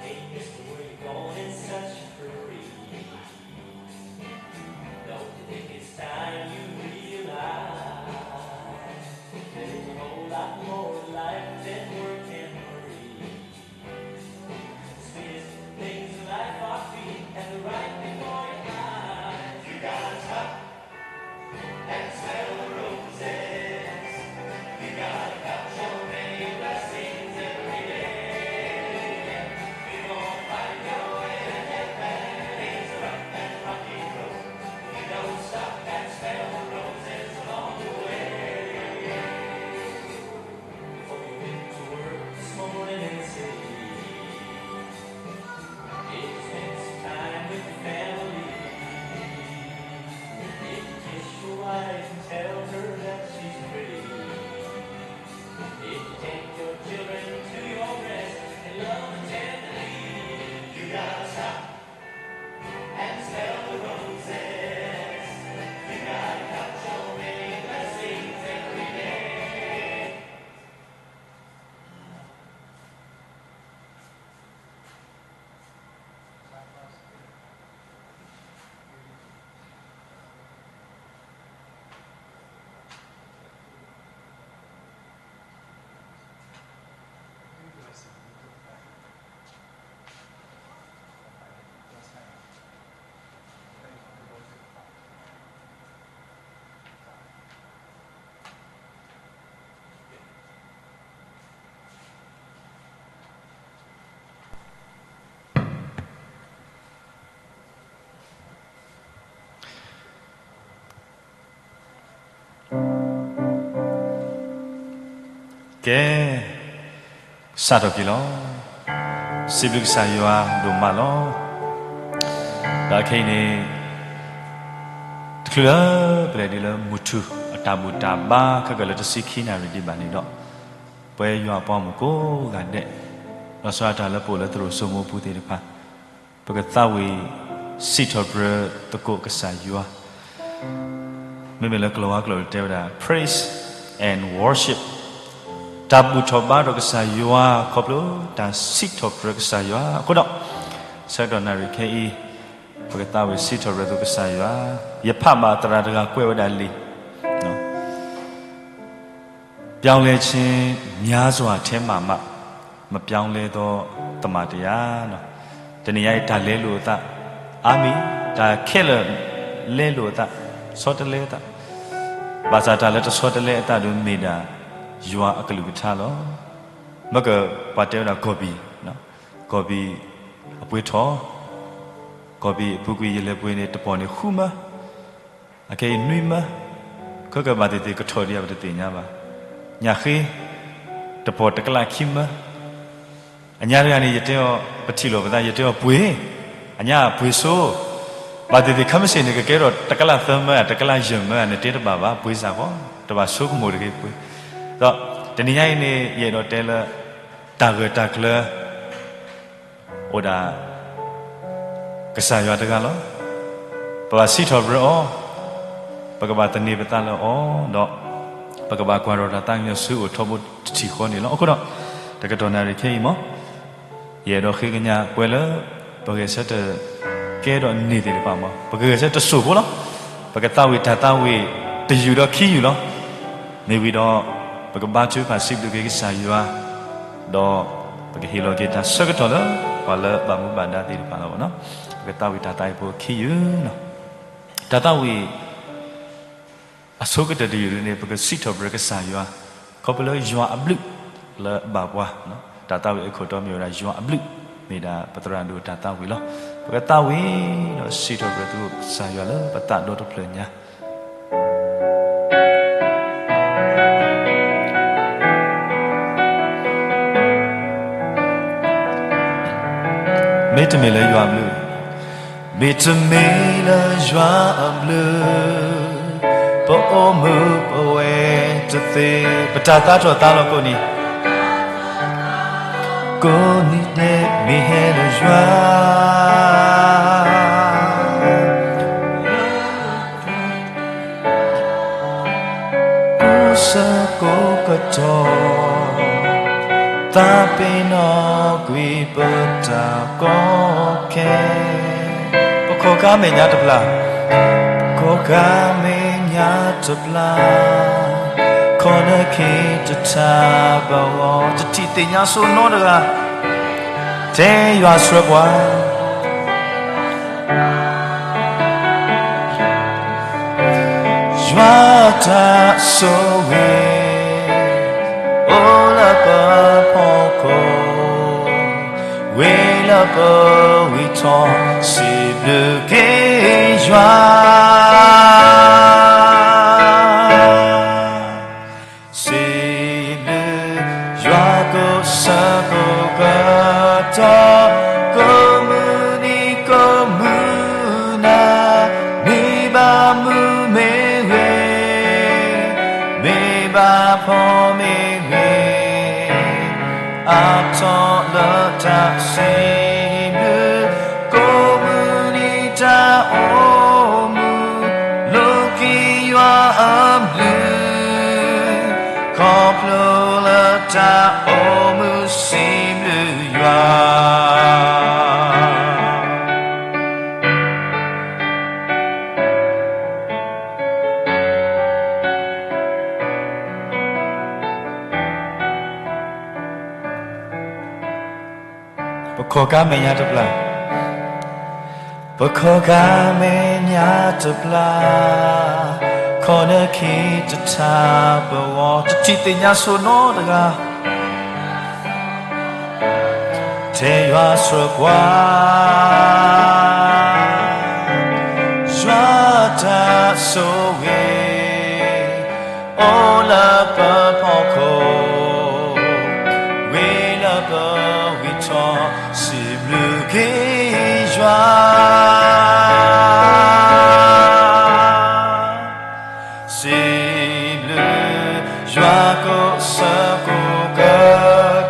Hey, Mister, where you going in such a hurry? Don't you think it's time you realize there's a whole lot more to life than work and worry? The sweetest things in life are free and they're right before your eyes. You gotta stop and smell the roses. You gotta count your many blessings every day. Before you find your way to heaven, it's a rough and rocky road. If you don't stop and smell the roses along the way. Before you went to work this morning and say, "Hey, spend some time with your family." If you kiss your wife and tell her that she's pretty. If you take your children to your breast and love them tenderly. You gotta stop and smell the roses. You gotta count your many blessings every day. Okay. စးထီၣ်က့ၤလီၤ. စံးဘျုးကစၢ်ယွၤဒိၣ်မးလီၤ. ဒီးခဲအံၤန့ၣ် တချုးလၢပလဲၤဒ်လၢမုၢ်ထူၣ်အတၢ်ဘူၣ်တၢ်ဘါခဲကလၢာ်တဆံခံနၣ်ရံၣ်ဒံးဘၣ်န့ၣ်ဒီး ပဝဲယွၤအပှၤမုၣ်ကိးဂၤဒဲး, လီၤဆီဒၣ်တၢ်လၢပအိၣ်လၢသရိာ်စိမိပူၤသ့ၣ်တဖၣ် ပကသးဝံၣ်စံးထီၣ်ပတြၢၤသကိးကစၢ်ယွၤ, မ့မ့ၢ်လၢကလီၤဝါကျိာ်တဲဝဲဒၣ် Praise and Worship, တၢ်ဘူၣ်ထီၣ်ဘါထီၣ်ကစၢ်ယွၤ ခီဖျိတၢ်စံးထီၣ်ပတြၢၤကစၢ်ယွၤအဃိဒီး, ဆၢကတီၢ်နၣ်ရံၣ်ခဲအံၤ ပကသးဝံၣ်စံးထီၣ်ပတြၢၤသကိးကစၢ်ယွၤ, ယဖးဘၣ်သရၣ်တဂၤကွဲးဝဲဒၣ်လံာ် ပြောင်းလဲခြင်းများစွာထဲမှာမှ မပြောင်းလဲသောသမ္မာတရားနော်, တနံၤညါအံၤ တၢ်လဲလိာ်အသး အါမံၤ, တၢ်ခဲလၢာ်လဲလိာ်အသး ဆီတလဲအသး, ဘၣ်ဆၣ်တၢ်လၢတဆီတလဲအသးဒုးမ့ၢ်ဒၣ် ယွၤအကလုၢ်ကထါလီၤ. မ့ၢ်ကပှၤတဲဝဲဒၣ်ကီၢ်ပံၤ, ကီၢ်ပံၤအပှ့ၤထီၣ်, ကီၢ်ပံၤအပူၤကွံာ်ယလဲၤပှ့ၤန့ၣ် တပီၢ်န့ၣ်ဃုမၢ, အခဲအံၤနွံမၢ, ခဲကဘၣ်သ့ၣ်သ့ၣ်ကထီၣ်ဒံးဧါ ပတသ့ၣ်ညါဘၣ်. ညၣ်ဃ့ တပီၢ်တကလးခံမၢ, အညါတဂၤန့ၣ် ယတဲအီၤ ပထံၣ်လိာ်ပသး ယတဲအီၤပှ့ၤ, အညါပှ့ၤဆိ, ဘၣ်သ့ၣ်သ့ၣ်ခဲမုၢ်ဆ့ၣ်န့ၣ် ကကဲထီၣ်တကလးသၢမၢ တကလးယဲၢ်မၢ နတဲတဘၣ်ဘၣ် ပှ့ၤစ့ၢ်ကီး, တဘၣ်ဆိကမိၣ်တဂ့ၤပှ့ၤ. ဒီးတနံၤညါအံၤန့ၣ် ယအဲၣ်ဒိးတဲလၢ တၢ်ဂၢၢ်တၢ်ကျၢၤ အိၣ်ဒၣ် ကစၢ်ယွၤတဂၤလီၤ. ပဘၣ်စံးထီၣ်ပတြၢၤအီၤ, ပကဘၣ်သန့ၤပသးလၢအီၤ, ဒီးပကဘၣ်ကွၢ်ထီၣ်တၢ်သးကညီၤဆူအအိၣ်ထီဘိတထံၣ်ဃီန့ၣ်လီၤ. အဃိဒီး တကတီၢ်နၣ်ရံၣ်ခဲအံၤမ့ၢ် ယအဲၣ်ဒိးဃ့ကညးကွဲးလၢ ပဂဲၤဆၢထၢၣ်ကဲထီၣ်န့ၢ်သ့ၣ်တဖၣ်မ့ၢ် ပကဂဲၤဆၢထၢၣ်တစိၢ်ဖိလီၤ. ပကသးဝံၣ်တၢ်သးဝံၣ်တယုၢ်ဒီးခံယုၢ်လီၤ. မ့ၢ်ဝံၤဒီး ပကဘါထုကဖၣ်စံးဘျုးက့ၤကစၢ်ယွၤ, ဒီးပကဟ့ၣ်လီၤက့ၤတၢ်ဆၢကတီၢ်လၢ ပှၤလၢဘၣ်မူဘၣ်ဒါသ့ၣ်တဖၣ်လီၤ. ပကသးဝံၣ်တၢ်သးဝံၣ်ဖိခံယုၢ်လီၤ. တၢ်သးဝံၣ် အဆိကတၢၢ်တယုၢ်န့ၣ် ပကစံးထီၣ်ပတြၢၤကစၢ်ယွၤ ခီဖျိလၢယွၤအဘျုးလၢအဘၣ်ပှၤ, တၢ်သးဝံၣ်အခိၣ်တီမ့ၢ်ဝဲဒၣ်ယွၤအဘျုး, မ့ၢ်ဒၣ်ပသရၣ်ဒိၣ်တၢ်သးဝံၣ်လီၤ. ပကသးဝံၣ်ဒီးစံးထီၣ်ပတြၢၤသုကစၢ်ယွၤလၢပသးဒီတဖျၢၣ်ညါ မ့တမ့ၢ်လၢယွၤအဘျုး, မ့တမ့ၢ်လၢယွၤအဘျုး, ပအိၣ်မုာ်ပဝဲတသ့, ပတၢ်သါထီၣ်သါလီၤကိးနံၤ, ကိးနံၤဒဲးမ့ၢ်ဟဲလၢယွၤ ပူၤစၢကိးကတီၢ်, သးပ့ၤနီၣ်ကွံာ်ပတၢ်ကီခဲ, ပခီၣ်ကါမဲာ်ညါတဘျီ, ခီၣ်ကါမဲာ်ညါတဘျီ, ခီၣ်နၢခ့တထးဘၣ်ဝီ, တထံၣ်သ့ၣ်ညါဆိနီတဂၤ တဲယွၤဆှၢပှၤ ယွၤတၢ်ဆိၣ်ဂ့ၤ အိၣ်လၢပဖီခိၣ်, ဝံၤလၢပဝံထီၣ် စံးဘျုးက့ၤယွၤ စံးဘျုးယွၤကိးဆၢကိးကတီၢ်, ကိးမုၢ်နံၤကိးမုၢ်နၤ, မ့ၢ်ဘၣ်မုာ်မ့ၢ်ဂ့ၤ, မ့ၢ်ဘၣ်ဖှီၣ်မ့ၢ်ဂ့ၤ, အါထီၣ်လၢတၢ်စံးဘျုး, ကိးမုၢ်နံၤတၢ်အိၣ်မူ, လိးက့ၤယွၤအဘျုး, ခီဖျိလၢတၢ်အိၣ်မူစံးဘျုးယွၤ ပခီၣ်ကါမဲာ်ညါတဘျီ, ပခီၣ်ကါမဲာ်ညါတဘျီ, ခီၣ်နၢခ့တထးဘၣ်ဝီ, တထံၣ်သ့ၣ်ညါဆိနီတဂၤ တဲယွၤဆှၢပှၤ ယွၤတၢ်ဆိၣ်ဂ့ၤ အိၣ်လၢပဖီခိၣ်, ဝံၤလၢပဝံထီၣ် စံးဘျုးက့ၤယွၤ စံးဘျုးယွၤကိးဆၢကိးက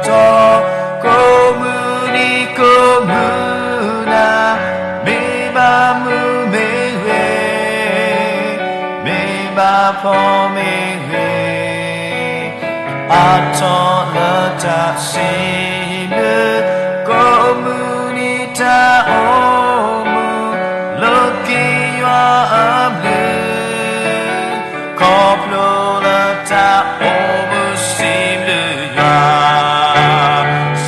တီၢ်, ကိးမုၢ်နံၤကိးမုၢ်နၤ, မ့ၢ်ဘၣ်မုာ်မ့ၢ်ဂ့ၤ, မ့ၢ်ဘၣ်ဖှီၣ်မ့ၢ်ဂ့ၤ, အါထီၣ်လၢတၢ်စံးဘျုး, ကိးမုၢ်နံၤတၢ်အိၣ်မူ, လိးက့ၤယွၤအဘျုး ခီဖျိလၢတၢ်အိၣ်မူစံးဘျုးယွၤ,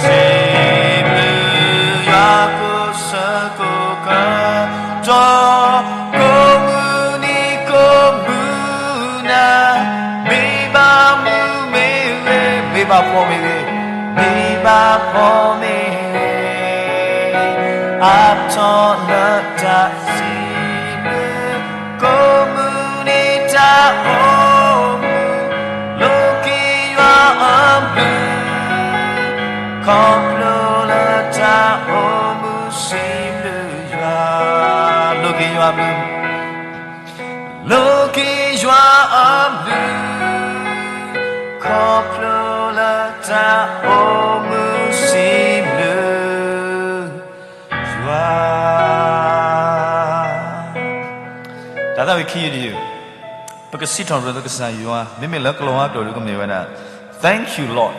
စံးဘျုးယွၤကိးဆၢကိးကတီၢ်, ကိးမုၢ်နံၤကိးမုၢ်နၤ, မ့ၢ်ဘၣ်မုာ်မ့ၢ်ဂ့ၤ, မ့ၢ်ဘၣ်ဖှီၣ်မ့ၢ်ဂ့ၤ, မ့ၢ်ဘၣ်ဖှီၣ်မ့ၢ်ဂ့ၤ, အါထီၣ်လၢတၢ်စံးဘျုး, ကိးမုၢ်နံၤတၢ်အိၣ်မူ, လိးက့ၤယွၤအဘျုး, ခီဖျိလၢတၢ်အိၣ်မူစံးဘျုးယွၤ, လိးက့ၤယွၤအဘျုး, လိးက့ၤယွၤအဘျုး, ခီဖျိလၢတၢ်အိၣ်မူစံးဘျုးယွၤ. တၢ်သးဝံၣ်ခံယုၢ်တယုၢ် ပကစံးထီၣ်ပတြၢၤကစၢ်ယွၤ, မ့မ့ၢ်လၢကလီၤဝါကျိာ်ဒုးကမ့ၢ်ဝဲဒၣ် Thank you, Lord,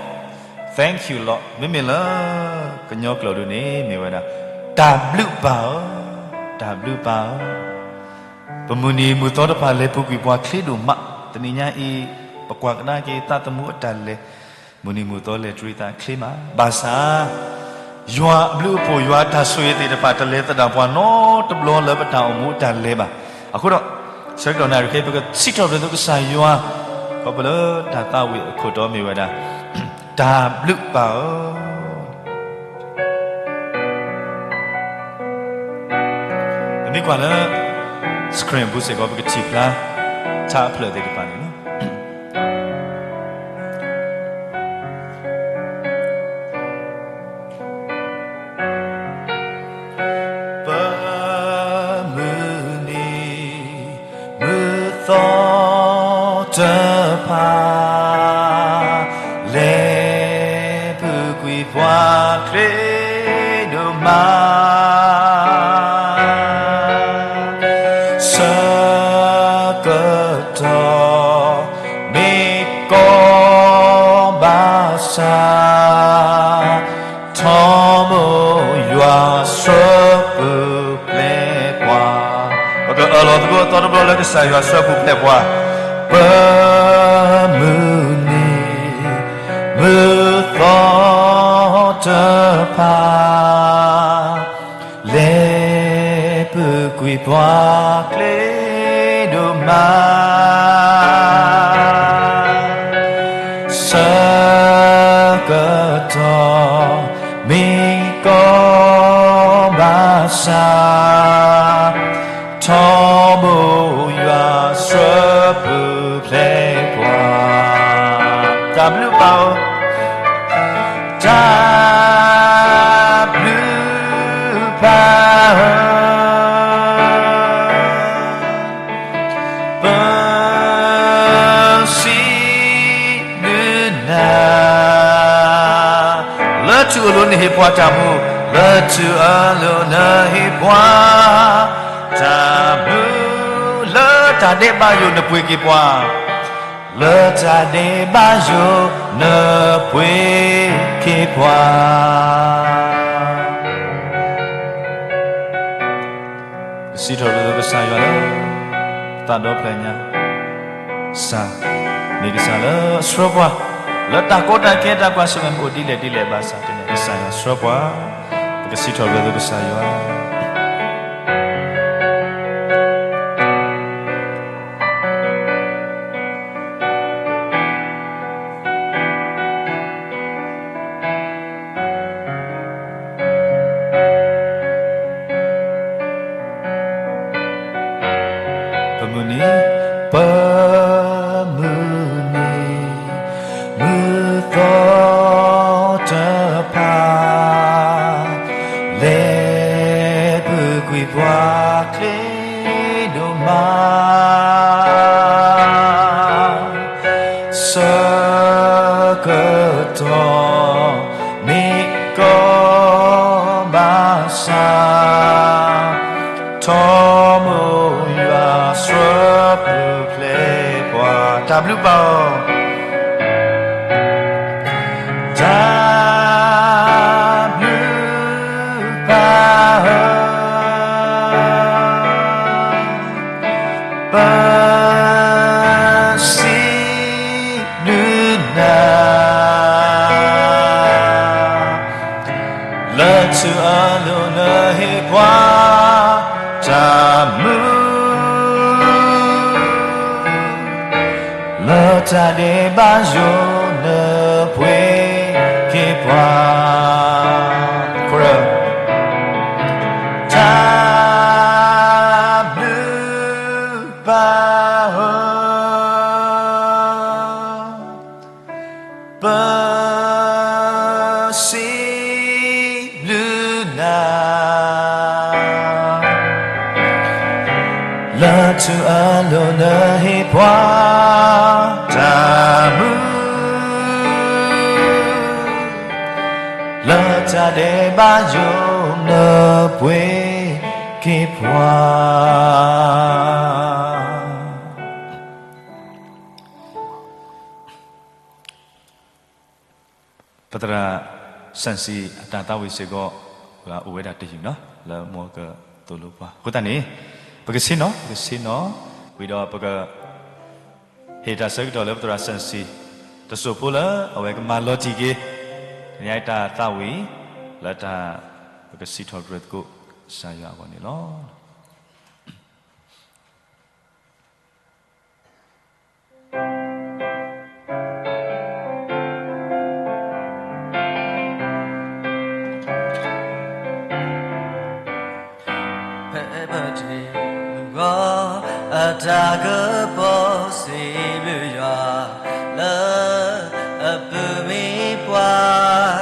Thank you, Lord, မ့မ့ၢ်လၢကညီကျိာ်ဒုးန့ၣ်မ့ၢ်ဝဲဒၣ် တၢ်ဘျုးပၢ်ဧၢ, တၢ်ဘျုးပၢ်ဧၢ. ပမုၢ်နံၤမုၢ်သီတဖၣ်လဲၤပူၤကွံာ်ပှၤချ့ဒိၣ်မး, တနံၤညါအံၤ ပကွၢ်ကဒါက့ၤသးသမူအတၢ်လဲၤ, မုၢ်နံၤမုၢ်သီလဲၤတရံးသးချ့မး, ဘၣ်ဆၣ် ယွၤအဘျုးအဖှိၣ် ယွၤအတၢ်ဆိၣ်ဂ့ၤသ့ၣ်တဖၣ် တလဲၤသဒၣ်ပှၤနီတဘျီလၢပတၢ်အိၣ်မူအတၢ်လဲၤဘၣ်. အဃိဒီး ဆၢကတီၢ်နၣ်ရံၣ်ခဲအံၤ ပကစံးထီၣ်ပတြၢၤကစၢ်ယွၤ, ခီဖျိလၢတၢ်သးဝံၣ်အခိၣ်တီမ့ၢ်ဝဲဒၣ် တၢ်ဘျုးပၢ်ဧၢ. ပမ့ၢ်ကွၢ်လၢ screen အပူၤစ့ၢ်ကီး ပကထံၣ်ဖျါ ထါအဖျၢၣ်သ့ၣ်တဖၣ်န့ၣ်လီၤ. ပမုၢ်နံၤ မုၢ်သီတဖၣ် လဲၤပူၤကွံာ်ပှၤချ့ဒိၣ်မး, ဆၢကတီၢ် မ့ၢ်ကီဘၣ်ဆၣ် ထီဘိယွၤဆှၢပူၤဖျဲးပှၤ, ပကအၢၣ်လီၤသကိးသီတဘျီလၢကစၢ်ယွၤဆှၢပူၤဖျဲးပှၤ, ပမုၢ်နံၤ မုၢ်သီတဖၣ် လဲၤပူၤကွံာ်ပှၤချ့ဒိၣ်မး, ဆၢကတီၢ် မ့ၢ်ကီဘၣ်ဆၣ် ထီဘိယွၤဆှၢပူၤဖျဲးပှၤ, တၢ်ဘျုးပၢ်ဧၢ, တၢ်ဘျုးပၢ်ဧၢ, ပစံးဘျုးနၤ, လၢထူၣ်အလိၤနဟ့ၣ်ပှၤတၢ်မူ, လၢထူၣ်အလိၤနဟ့ၣ်ပှၤတၢ်မူ, လၢတၢ်ဒဲးဘးယိာ်နပှ့ၤက့ၤပှၤ, လၢတၢ်ဒဲးဘးယိာ်နပှ့ၤက့ၤပှၤ. ကစံးထီၣ်ပတြၢၤကစၢ်ယွၤလၢ သးဒီဖျၢၣ်ညါ, ကစၢ်, မ့ၢ်ကစၢ်လၢအဆှၢပှၤ, လၢတၢ်ကီတၢ်ခဲတၢ်ကွၢ်ဆၢၣ်မဲာ်မ့ၢ်အိၣ်ဒ်လဲၣ်ဒ်လဲၣ်ဘၣ်ဆၣ်သနာ်က့ ကစၢ်ယွၤဆှၢပှၤ, ပကစံးထီၣ်ပတြၢၤကစၢ်ယွၤ ပမုၢ်နံၤ, ပမုၢ်နံၤ, မုၢ်သီတဖၣ်, လဲၤပူၤကွံာ်ပှၤချ့ဒိၣ်မး, ဆၢကတီၢ် မ့ၢ်ကီဘၣ်ဆၣ်, ထီဘိယွၤဆှၢပူၤဖျဲးပှၤ, တၢ်ဘျုးပၢ်ဧၢ, တၢ်ဘျုးပၢ်ဧၢ, ပစံးဘျုးနၤ, လၢထူၣ်အလိၤနဟ့ၣ်ပှၤတၢ်မူ, လၢတၢ်ဒဲးဘးယိာ်နပှ့ၤက့ၤပှၤ, တၢ်ဘျုးပၢ်ဧၢ, ပစံးဘျုးနၤ, လၢထူၣ်အလိၤနဟ့ၣ်ပှၤတၢ်မူ, လၢတၢ်ဒဲးဘးယိာ်နပှ့ၤက့ၤပှၤ. ပသရၣ်စၣ်စံအတၢ်သးဝံၣ်စ့ၢ်ကီး အိၣ်ဝဲဒၣ်တယုၢ်နီၤ လၢမိၢ်ကသိၣ်လိပှၤအဃိသတးန့ၣ် ပကဆ့ၣ်နီၤ ပကဆ့ၣ်နီၤ ဝံၤဒီးပက ဟ့ၣ်တၢ်ဆၢကတီၢ်လၢပသရၣ်စၣ်စံ တစိၢ်ဖိလၢအဝဲကမၤလီၤတံၢ်က့ၤ တနံၤအံၤတၢ်သးဝံၣ် လၢတၢ် ပကစံးထီၣ်ပတြၢၤသကိးကစၢ်ယွၤအဂီၢ်န့ၣ်လီၤ. ဖဲပထံၣ်မုၢ်ဂီၤ အတၢ်ကပီၤစံးဘျုးယွၤ လၢအပုၢ်မံပှၢ်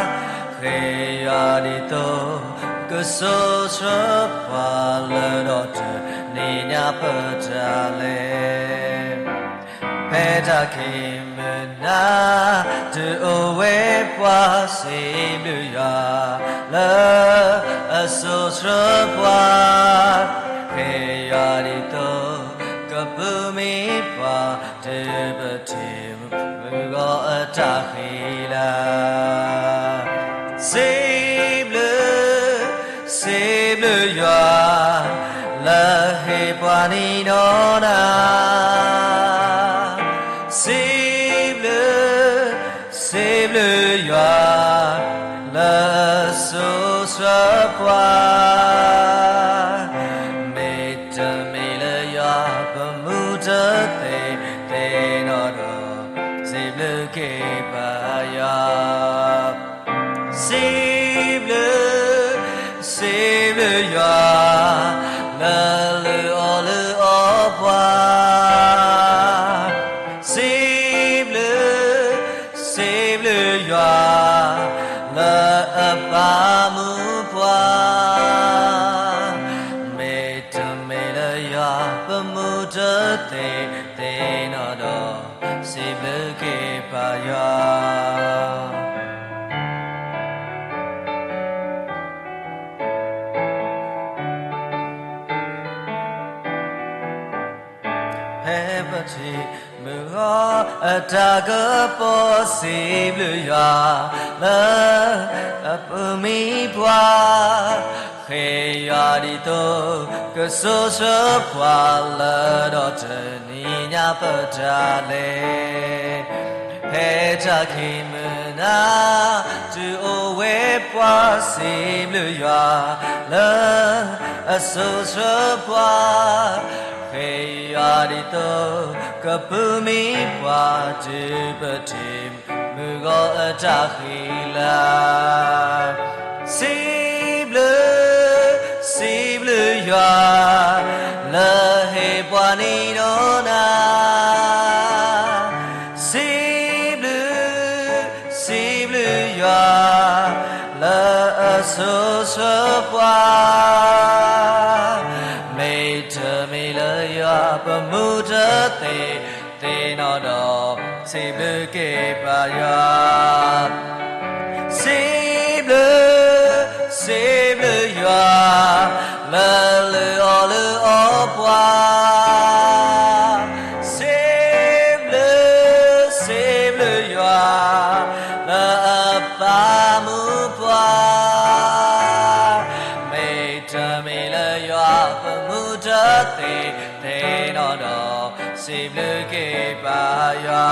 ဃ့ယွၤဒ်သိး ကစိာ်ဆှၢပှၤလၢဒီးတနံၤညါပတၢ်လဲၤ ဖဲတၢ်ခံးမုၢ်နၤ တုၤအိၣ်ဝဲပှၤစံးဘျုးယွၤ လၢအစိာ်ဆှၢပှၤ ဃ့ယွၤဒ်သိး ကပုၢ်မံပှၢ် တုၤပထံၣ်မုၢ်ဂီၤအတၢ်ဃံလၤ စံးဘျုး စံးဘျုးယွၤ လၢဟ့ၣ်ပှၤနံၤဒီးနၤ စံးဘျုး စံးဘျုးယွၤ လၢအစိာ်ဆှၢပှၤ မ့တမ့ၢ်လၢယွၤ ပမူတသ့သ့နီၢ်ဒီး စံးဘျုးက့ၤပၢ်ယွၤ စံးဘျုး စံးဘျုးယွၤ လၢလုၢ်အီၣ်လုၢ်အီပှၤ စံးဘျုး စံးဘျုးယွၤ လၢအပာ်မူပှၤ မ့တမ့ၢ်လၢယွၤ ပမူတသ့သ့နီၢ်ဒီး စံးဘျုးက့ၤပၢ်ယွၤ ဖဲပထံၣ်မုၢ်ဂီၤ အတၢ်ကပီၤစံးဘျုးယွၤ လၢအပုၢ်မံပှၢ် ဃ့ယွၤဒ်သိး ကစိာ်ဆှၢပှၤလၢဒီး တနံၤညါပတၢ်လဲၤ ဖဲတၢ်ခံးမုၢ်နၤ တုၤအိၣ်ဝဲပှၤစံးဘျုးယွၤ လၢအစိာ်ဆှၢပှၤ ဃ့ယွၤဒ်သိး ကပုၢ်မံပှၢ် တုၤပထံၣ်မုၢ်ဂီၤအတၢ်ဃံလၤ စံးဘျုး စံးဘျုးယွၤ လၢဟ့ၣ်ပှၤနံၤဒီးနၤ စံးဘျုး စံးဘျုးယွၤ လၢအစိာ်ဆှၢပှၤ မ့တမ့ၢ်လၢယွၤ ပမူတသ့သ့နီၢ်ဒီး စံးဘျုးက့ၤပၢ်ယွၤ စံးဘျုး စံးဘျုးယွၤ လၢလုၢ်အီၣ်လုၢ်အီပှၤ စံးဘျုး စံးဘျုးယွၤ လၢအပာ်မူပှၤ မ့တမ့ၢ်လၢယွၤ ပမူတသ့သ့နီၢ်ဒီး စံးဘျုးက့ၤပၢ်ယွၤ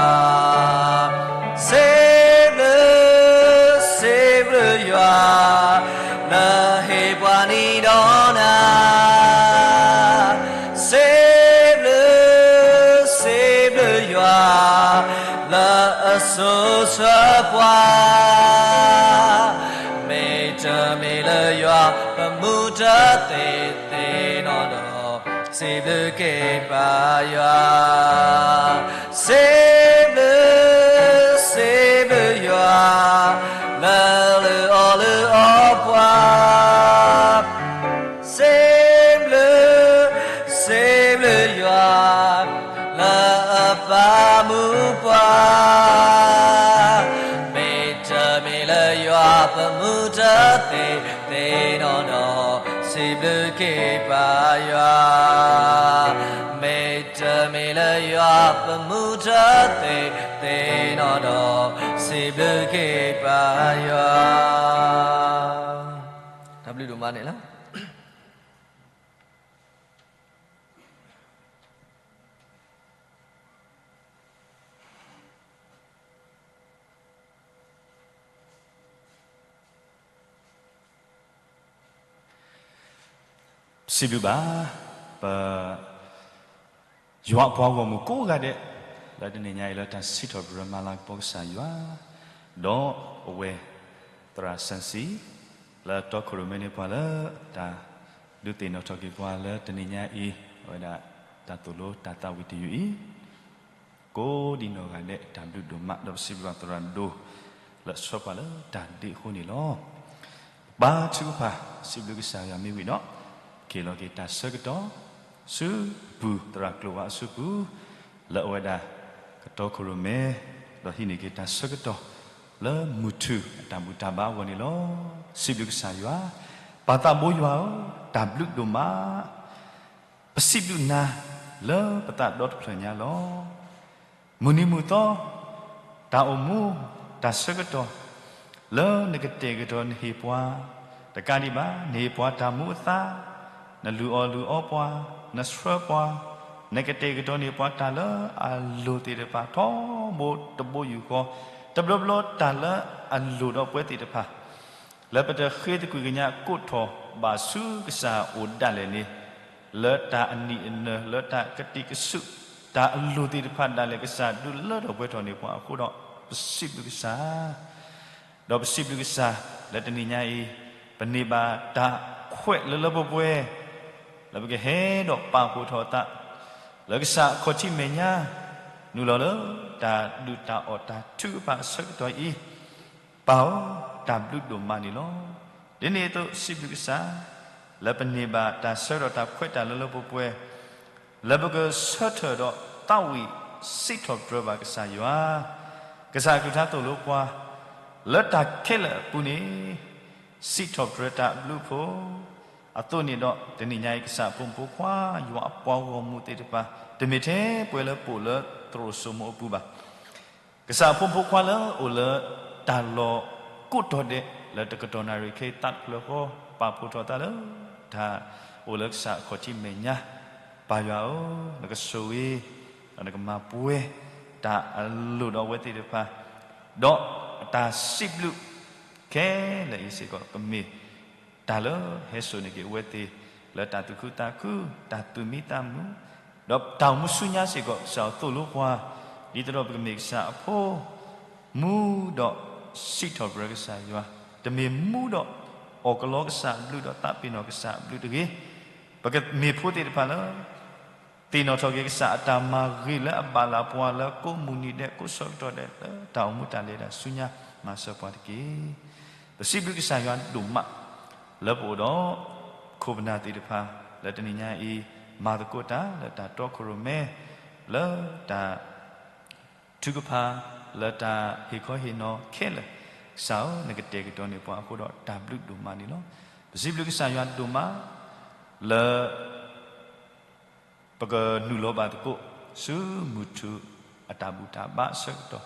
စံးဘျုး စံးဘျုးယွၤ လၢဟ့ၣ်ပှၤနံၤဒီးနၤ စံးဘျုး စံးဘျုးယွၤ လၢအစိာ်ဆှၢပှၤ မ့တမ့ၢ်လၢယွၤ ပမူတသ့သ့နီၢ်ဒီး စံးဘျုးက့ၤပၢ်ယွၤ စံးဘျုး စံးဘျုးယွၤ လၢလုၢ်အီၣ်လုၢ်အီပှၤ စံးဘျုး စံးဘျုးယွၤ လၢအပာ်မူပှၤ မ့တမ့ၢ်လၢယွၤ ပမူတသ့သ့နီၢ်ဒီး စံးဘျုးက့ၤပၢ်ယွၤ မ့တမ့ၢ်လၢယွၤ ပမူတသ့သ့နီၢ်ဒီး စံးဘျုးက့ၤပၢ်ယွၤ, တၢ်ဘျုးဒိၣ်မးန့ၣ်လီၤ. စံးဘျုးဘၣ် ပ ယွၤအပှၤဂီၢ်မုၢ်ကိးဂၤဒဲး လၢတနံၤညါအံၤလၢတၢ်စံးထီၣ်ပတြၢၤ မၤလၤကပီၤကစၢ်ယွၤ, ဒီးအဝဲ သရၣ်စၣ်စံ လၢတီခိၣ်ရိၣ်မဲန့ၢ်ပှၤလၢ တၢ်ဒုးသ့ၣ်နီၣ်ထီၣ်က့ၤပှၤလၢတနံၤညါအံၤ အဝဲဒၣ် တၢ်သိၣ်လိတၢ်သးဝံၣ်တယုၢ်အံၤ ကိးဒံနီၢ်ဂၤဒဲး တၢ်ဘျုးဒိၣ်မး ဒီးပစံးဘျုးဘၣ်သရၣ်ဒိၣ် လၢအဆှၢပှၤလၢတၢ်ဒ့အဃိန့ၣ်လီၤ. ပၢ်ထုကဖၣ် စံးဘျုးကစၢ်ယွၤမ့ၢ်ဝံၤဒီး ကဟ့ၣ်လီၤက့ၤတၢ်ဆၢကတီၢ် ဆူပူၤသရၣ်ကျိၤဝါအစုပူၤ လၢအဝဲဒၣ် ကတီခိၣ်ရိၣ်မဲ ဒီးဟံးန့ၢ်က့ၤတၢ်ဆၢကတီၢ် လၢမုၢ်ထူၣ်အတၢ်ဘူၣ်တၢ်ဘါအဂီၢ်န့ၣ်လီၤ. စံးဘျုးကစၢ်ယွၤ, ပၢ်သးဘိယွၤဧၢ, တၢ်ဘျုးဒိၣ်မး ပစံးဘျုးနၤ လၢပသးဒီတဖျၢၣ်ညါလီၤ. မုၢ်နံၤမုၢ်သီ တၢ်အိၣ်မူ တၢ်ဆၢကတီၢ် လၢနကတဲာ်ကတီၤနဟ့ၣ်ပှၤ တကးဒံးဘၣ် နဟ့ၣ်ပှၤတၢ်မူအသါ, နလုၢ်အီၣ်လုၢ်အီပှၤ, နဆှၢပှၤ, နကတဲာ်ကတီၤန့ၢ်ပှၤတၢ်လၢအလိၣ်သ့ၣ်တဖၣ် ထီဘိတဘိယူၢ်ဃီ, တဘျီဘျီတၢ်လၢအလိၣ်ဒီးပဝဲသ့ၣ်တဖၣ် လၢပတဃ့သကွံာ်ကညးကိးထီၣ်ဘၣ်ဆူကစၢ်အအိၣ်ဒၣ်လဲာ်န့ၣ်, လၢတၢ်အနံၣ်အနၢၢ် လၢတၢ်ကတံာ်ကစူး တၢ်အလိၣ်သ့ၣ်တဖၣ်ဒၣ်လဲာ် ကစၢ်ဒုးလၢထီၣ်ပှဲၤထီၣ်န့ၢ်ပှၤအဃိဒီး ပစံးဘျုးကစၢ် ဒီးပစံးဘျုးကစၢ် လၢတနံၤညါအံၤ ပန့ၢ်ဘၣ်တၢ်ခွဲးလၢလၢပှဲၤပှဲၤ လၢပကဟဲဒီးပာ်ဖှိၣ်ထီၣ်အသး လၢကစၢ်အခီၣ်ထံးမဲာ်ညါ နုာ်လီၤလၢတၢ်ဒုးတၢ်အီၣ်တၢ်ထုကဖၣ်အဆၢကတီၢ်အံၤ, ပၢ်ဧၢ, တၢ်ဘျုးဒိၣ်မးန့ၣ်လီၤ. ဒ်န့ၣ်အသိးစံးဘျုးကစၢ် လၢပန့ၢ်ဘၣ်တၢ်ဆၢကတီၢ်တၢ်ခွဲးတၢ်လၢလၢပှဲၤပှဲၤ လၢပကဆၢထၢၣ်ဒီးသးဝံၣ်စံးထီၣ်ပတြၢၤဘၣ်ကစၢ်ယွၤ, ကစၢ်အကလုၢ်ကထါသိၣ်လိပှၤ လၢတၢ်ခဲလၢာ်အပူၤန့ၣ် စံးထီၣ်ပတြၢၤတၢ်အဘျုးအဖှိၣ်, အသိးန့ၣ်ဒီး တနံၤညါအံၤ ကစၢ်အဖိမုၣ်ဖိခွါ ယွၤအပှၤဂီၢ်မုၢ်သ့ၣ်တဖၣ် တမ့ၢ်ထဲပှဲၤလၢပအိၣ်လၢသရိာ်စိမိၤအပူၤဘၣ်. ကစၢ်အဖိမုၣ်ဖိခွါလၢအိၣ်လၢတၢ်လီၢ်ကိးတီၤဒဲး လၢတကတီၢ်နၣ်ရံၣ်ခဲအံၤသးတဖျၢၣ်ဃီ ပာ်ဖှိၣ်ထီၣ်သးလၢ တၢ်အိၣ်လၢကစၢ်အခီၣ်ထံးမဲာ်ညါ, ပၢ်ယွၤဧၢ, နကဆိၣ်ဂ့ၤ ဒီးနကမၤပှဲၤ တၢ်အလိၣ်ဒီးအဝဲသ့ၣ်တဖၣ်, ဒီးအတၢ်စံးဘျုးခဲလၢာ်အံၤစ့ၢ်ကီး ကမ့ၢ်တၢ်လၢဟဲစိာ်န့ၢ်က့ၤအဝဲသ့ၣ် လၢတၢ်သူၣ်ခုသးခု, တၢ်သူၣ်မံသးမုာ်, ဒီးတၢ်အိၣ်မူဆူညါစ့ၢ်ကီး ကစၢ်သိၣ်လိပှၤ ဒ်သိးဒီးပကမ့ၢ်ကစၢ်အဖိ မူဒီးစံးထီၣ်ပတြၢၤကစၢ်ယွၤ, တမ့ၢ်မူဒီးအီၣ်ကလီကစၢ်အဘျုး ဒီးသးပ့ၤနီၣ်ကစၢ်အဘျုးတဂ့ၤ. ပကမ့ၢ်ဖိသ့ၣ်တဖၣ်လၢ သ့ၣ်နီၣ်ထီၣ်က့ၤကစၢ်အတၢ်မၤဂ့ၤလၢအဘၣ်လၢပှၤလၢကိးမုၢ်နံၤဒဲး ကိးဆၢကတီၢ်ဒဲး လၢတၢ်အိၣ်မူတၢ်လဲၤတၢ်ဆူညါ မၤစၢၤပှၤတက့ၢ်. ပစံးဘျုးကစၢ်ယွၤဒိၣ်မး လၢပအိၣ်ဒီး ခိၣ်ပနၢ်သ့ၣ်တဖၣ် လၢတနံၤညါအံၤ မၤသကိးတၢ်လၢတၢ်တီခိၣ်ရိၣ်မဲ လၢတၢ် ထုကဖၣ် လၢတၢ်ဟ့ၣ်ခီဟ့ၣ်နီၤခဲလၢာ်, ကစၢ်ဧၢ, နကတဲာ်ကတီၤန့ၢ်ပှၤအဃိဒီး တၢ်ဘျုးဒိၣ်မးန့ၣ်လီၤ. ပစံးဘျုးကစၢ်ယွၤဒိၣ်မး လၢ ပကနုာ်လီၤဘၣ်သကိး ဆူမုၢ်ထူၣ်အတၢ်ဘူၣ်တၢ်ဘါအဆၢကတီၢ်,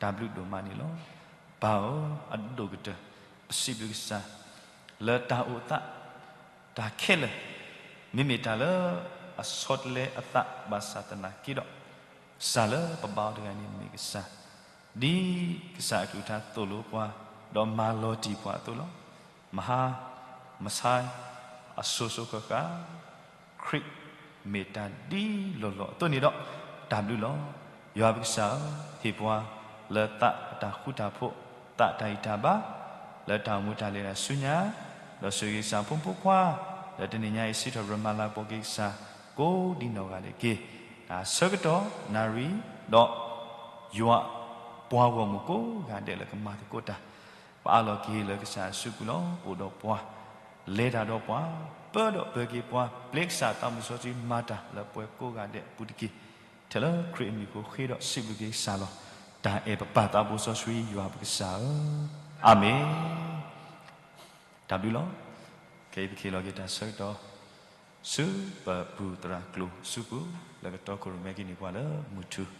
တၢ်ဘျုးဒိၣ်မးန့ၣ်လီၤ. ပၢ်ဧၢ, အဒိၣ်ကတၢၢ် ပစံးဘျုးကစၢ် လၢတၢ်အိၣ်သး တၢ်ခဲလၢာ် မ့မ့ၢ်တၢ်လၢအဆီတလဲအသးဘၣ်ဆၣ်သနာ်က့ဒီး, ကစၢ်လၢပဘါအီၤတဂၤန့ၣ်မ့ၢ်ကစၢ်, ဒ်ကစၢ်အကလုၢ်ကထါသိၣ်လိပှၤ ဒီးမၤလီၤတံၢ်ပှၤအသိးလီၤ. မဟါ, မဆါ, အစိၤစိၤဃၣ်ဃၣ် ခရံာ်မ့ၢ်တၢ်ဒ်လီၢ်လီၢ်အသိးန့ၣ်ဒီး တၢ်ဘျုးလီၤ. ယွၤပကစၢ်ဧၢ, ဟ့ၣ်ပှၤလၢသးအတၢ်ဃူတၢ်ဖိး, သးအတၢ်ဂံၢ်တၢ်ဘါ, လၢတၢ်အိၣ်မူတၢ်လဲၤတၢ်ဆူညါ, ဒီးဆိၣ်ဂ့ၤကစၢ်ဖိမုၣ်ဖိခွါ, လၢတနံၤညါအံၤ စံးထီၣ်ပတြၢၤမၤလၤကပီၤက့ၤကစၢ် ကိးဒံနီၢ်ဂၤဒဲးတက့ၢ်. တၢ်ဆၢကတီၢ်နၣ်ရံၣ်ဒီး ယွၤပှၤဂီၢ်မုၢ်ကိးဂၤဒဲးလၢကမၤသကိးတၢ် ပအးလီၤက့ၤလၢကစၢ်အစုပူၤလီၤ. အိၣ်ဒီးပှၤ, လဲၤတၢ်ဒီးပှၤ, ပၢဒီးပၢၤက့ၤပှၤ, ပျဲကစၢ်သးမုၢ်စီဆှံမၤတၢ်လၢပှၤကိးဂၤဒဲးအပူၤတက့ၢ်. ထဲလၢခရံာ်အမံၤအဃိ ဃ့ဒီးစံးဘျုးက့ၤကစၢ်လီၤ. တၢ်အဲၣ်ပပၢ်သးဘိစီဆှံယွၤပကစၢ်ဧၢ, အၤမ့ၣ်. တၢ်ဘျုးလီၤ. ခဲအံၤပကဟ့ၣ်လီၤက့ၤတၢ်ဆၢကတီၢ် ဆူပပူၤသရၣ်ကျိၤအစုပူၤ လၢကတီခိၣ်ရိၣ်မဲက့ၤန့ၢ်ပှၤလၢမုၢ်ထူၣ်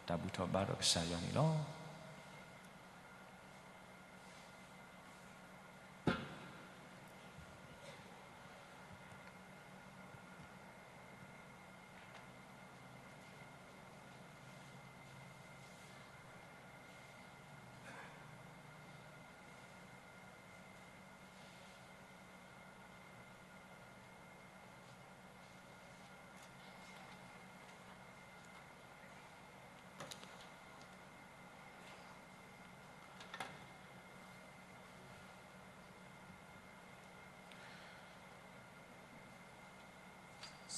တၢ်ဘူၣ်ထီၣ်ဘါထီၣ်ကစၢ်ယွၤန့ၣ်လီၤ.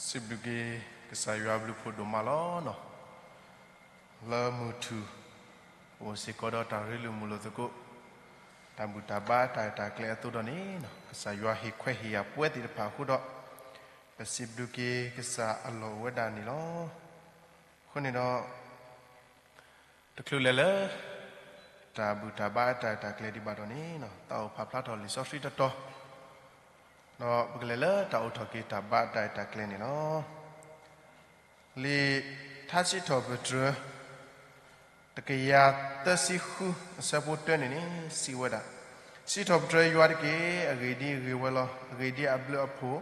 စံးဘျုးက့ၤ ကစၢ်ယွၤဘျုးဖှိၣ်ဒိၣ်မးလီၤ. လၢမုၢ်ထူၣ် အိၣ်စ့ၢ်ကီးဒီးတၢ်ရ့လိာ်မုာ်လိာ်သကိး, တၢ်ဘူၣ်တၢ်ဘါတၢ်ရဲၣ်တၢ်ကျဲၤအသိးဒီးန့ၣ်, ကစၢ်ယွၤဟ့ၣ်ခွဲးဟ့ၣ်ယာ်ပဝဲသ့ၣ်တဖၣ်အဃိဒီး, ပစံးဘျုးက့ၤကစၢ်အလီၢ်အိၣ်ဝဲဒၣ်န့ၣ်လီၤ. အဃိန့ၣ်ဒီး တချုးလဲၤလၢ တၢ်ဘူၣ်တၢ်ဘါတၢ်ရဲၣ်တၢ်ကျဲၤဒံးဘၣ်ဒီးန့ၣ်, သးအိၣ်ဖးဖျါထီၣ်လံာ်စီဆှံတတီၤ, ဒီးပကလဲၤလၢတၢ်အိးထီၣ်က့ၤတၢ်ဘါတၢ်ရဲၣ်တၢ်ကျဲၤန့ၣ်လီၤ. လံာ်ထါစံးထီၣ်ပတြၢၤ တကယၤသၢဆံဃု အဆၢဖိတၢန့ၣ်န့ၣ် စံးဝဲဒၣ်, စံးထီၣ်ပတြၢၤယွၤတက့ၢ်. အဂ့ၢ်ဒ်အံၤ အဂ့ၤဝဲလီၤ. အဂ့ၢ်ဒ်အံၤ အဘျုးအဖှိၣ်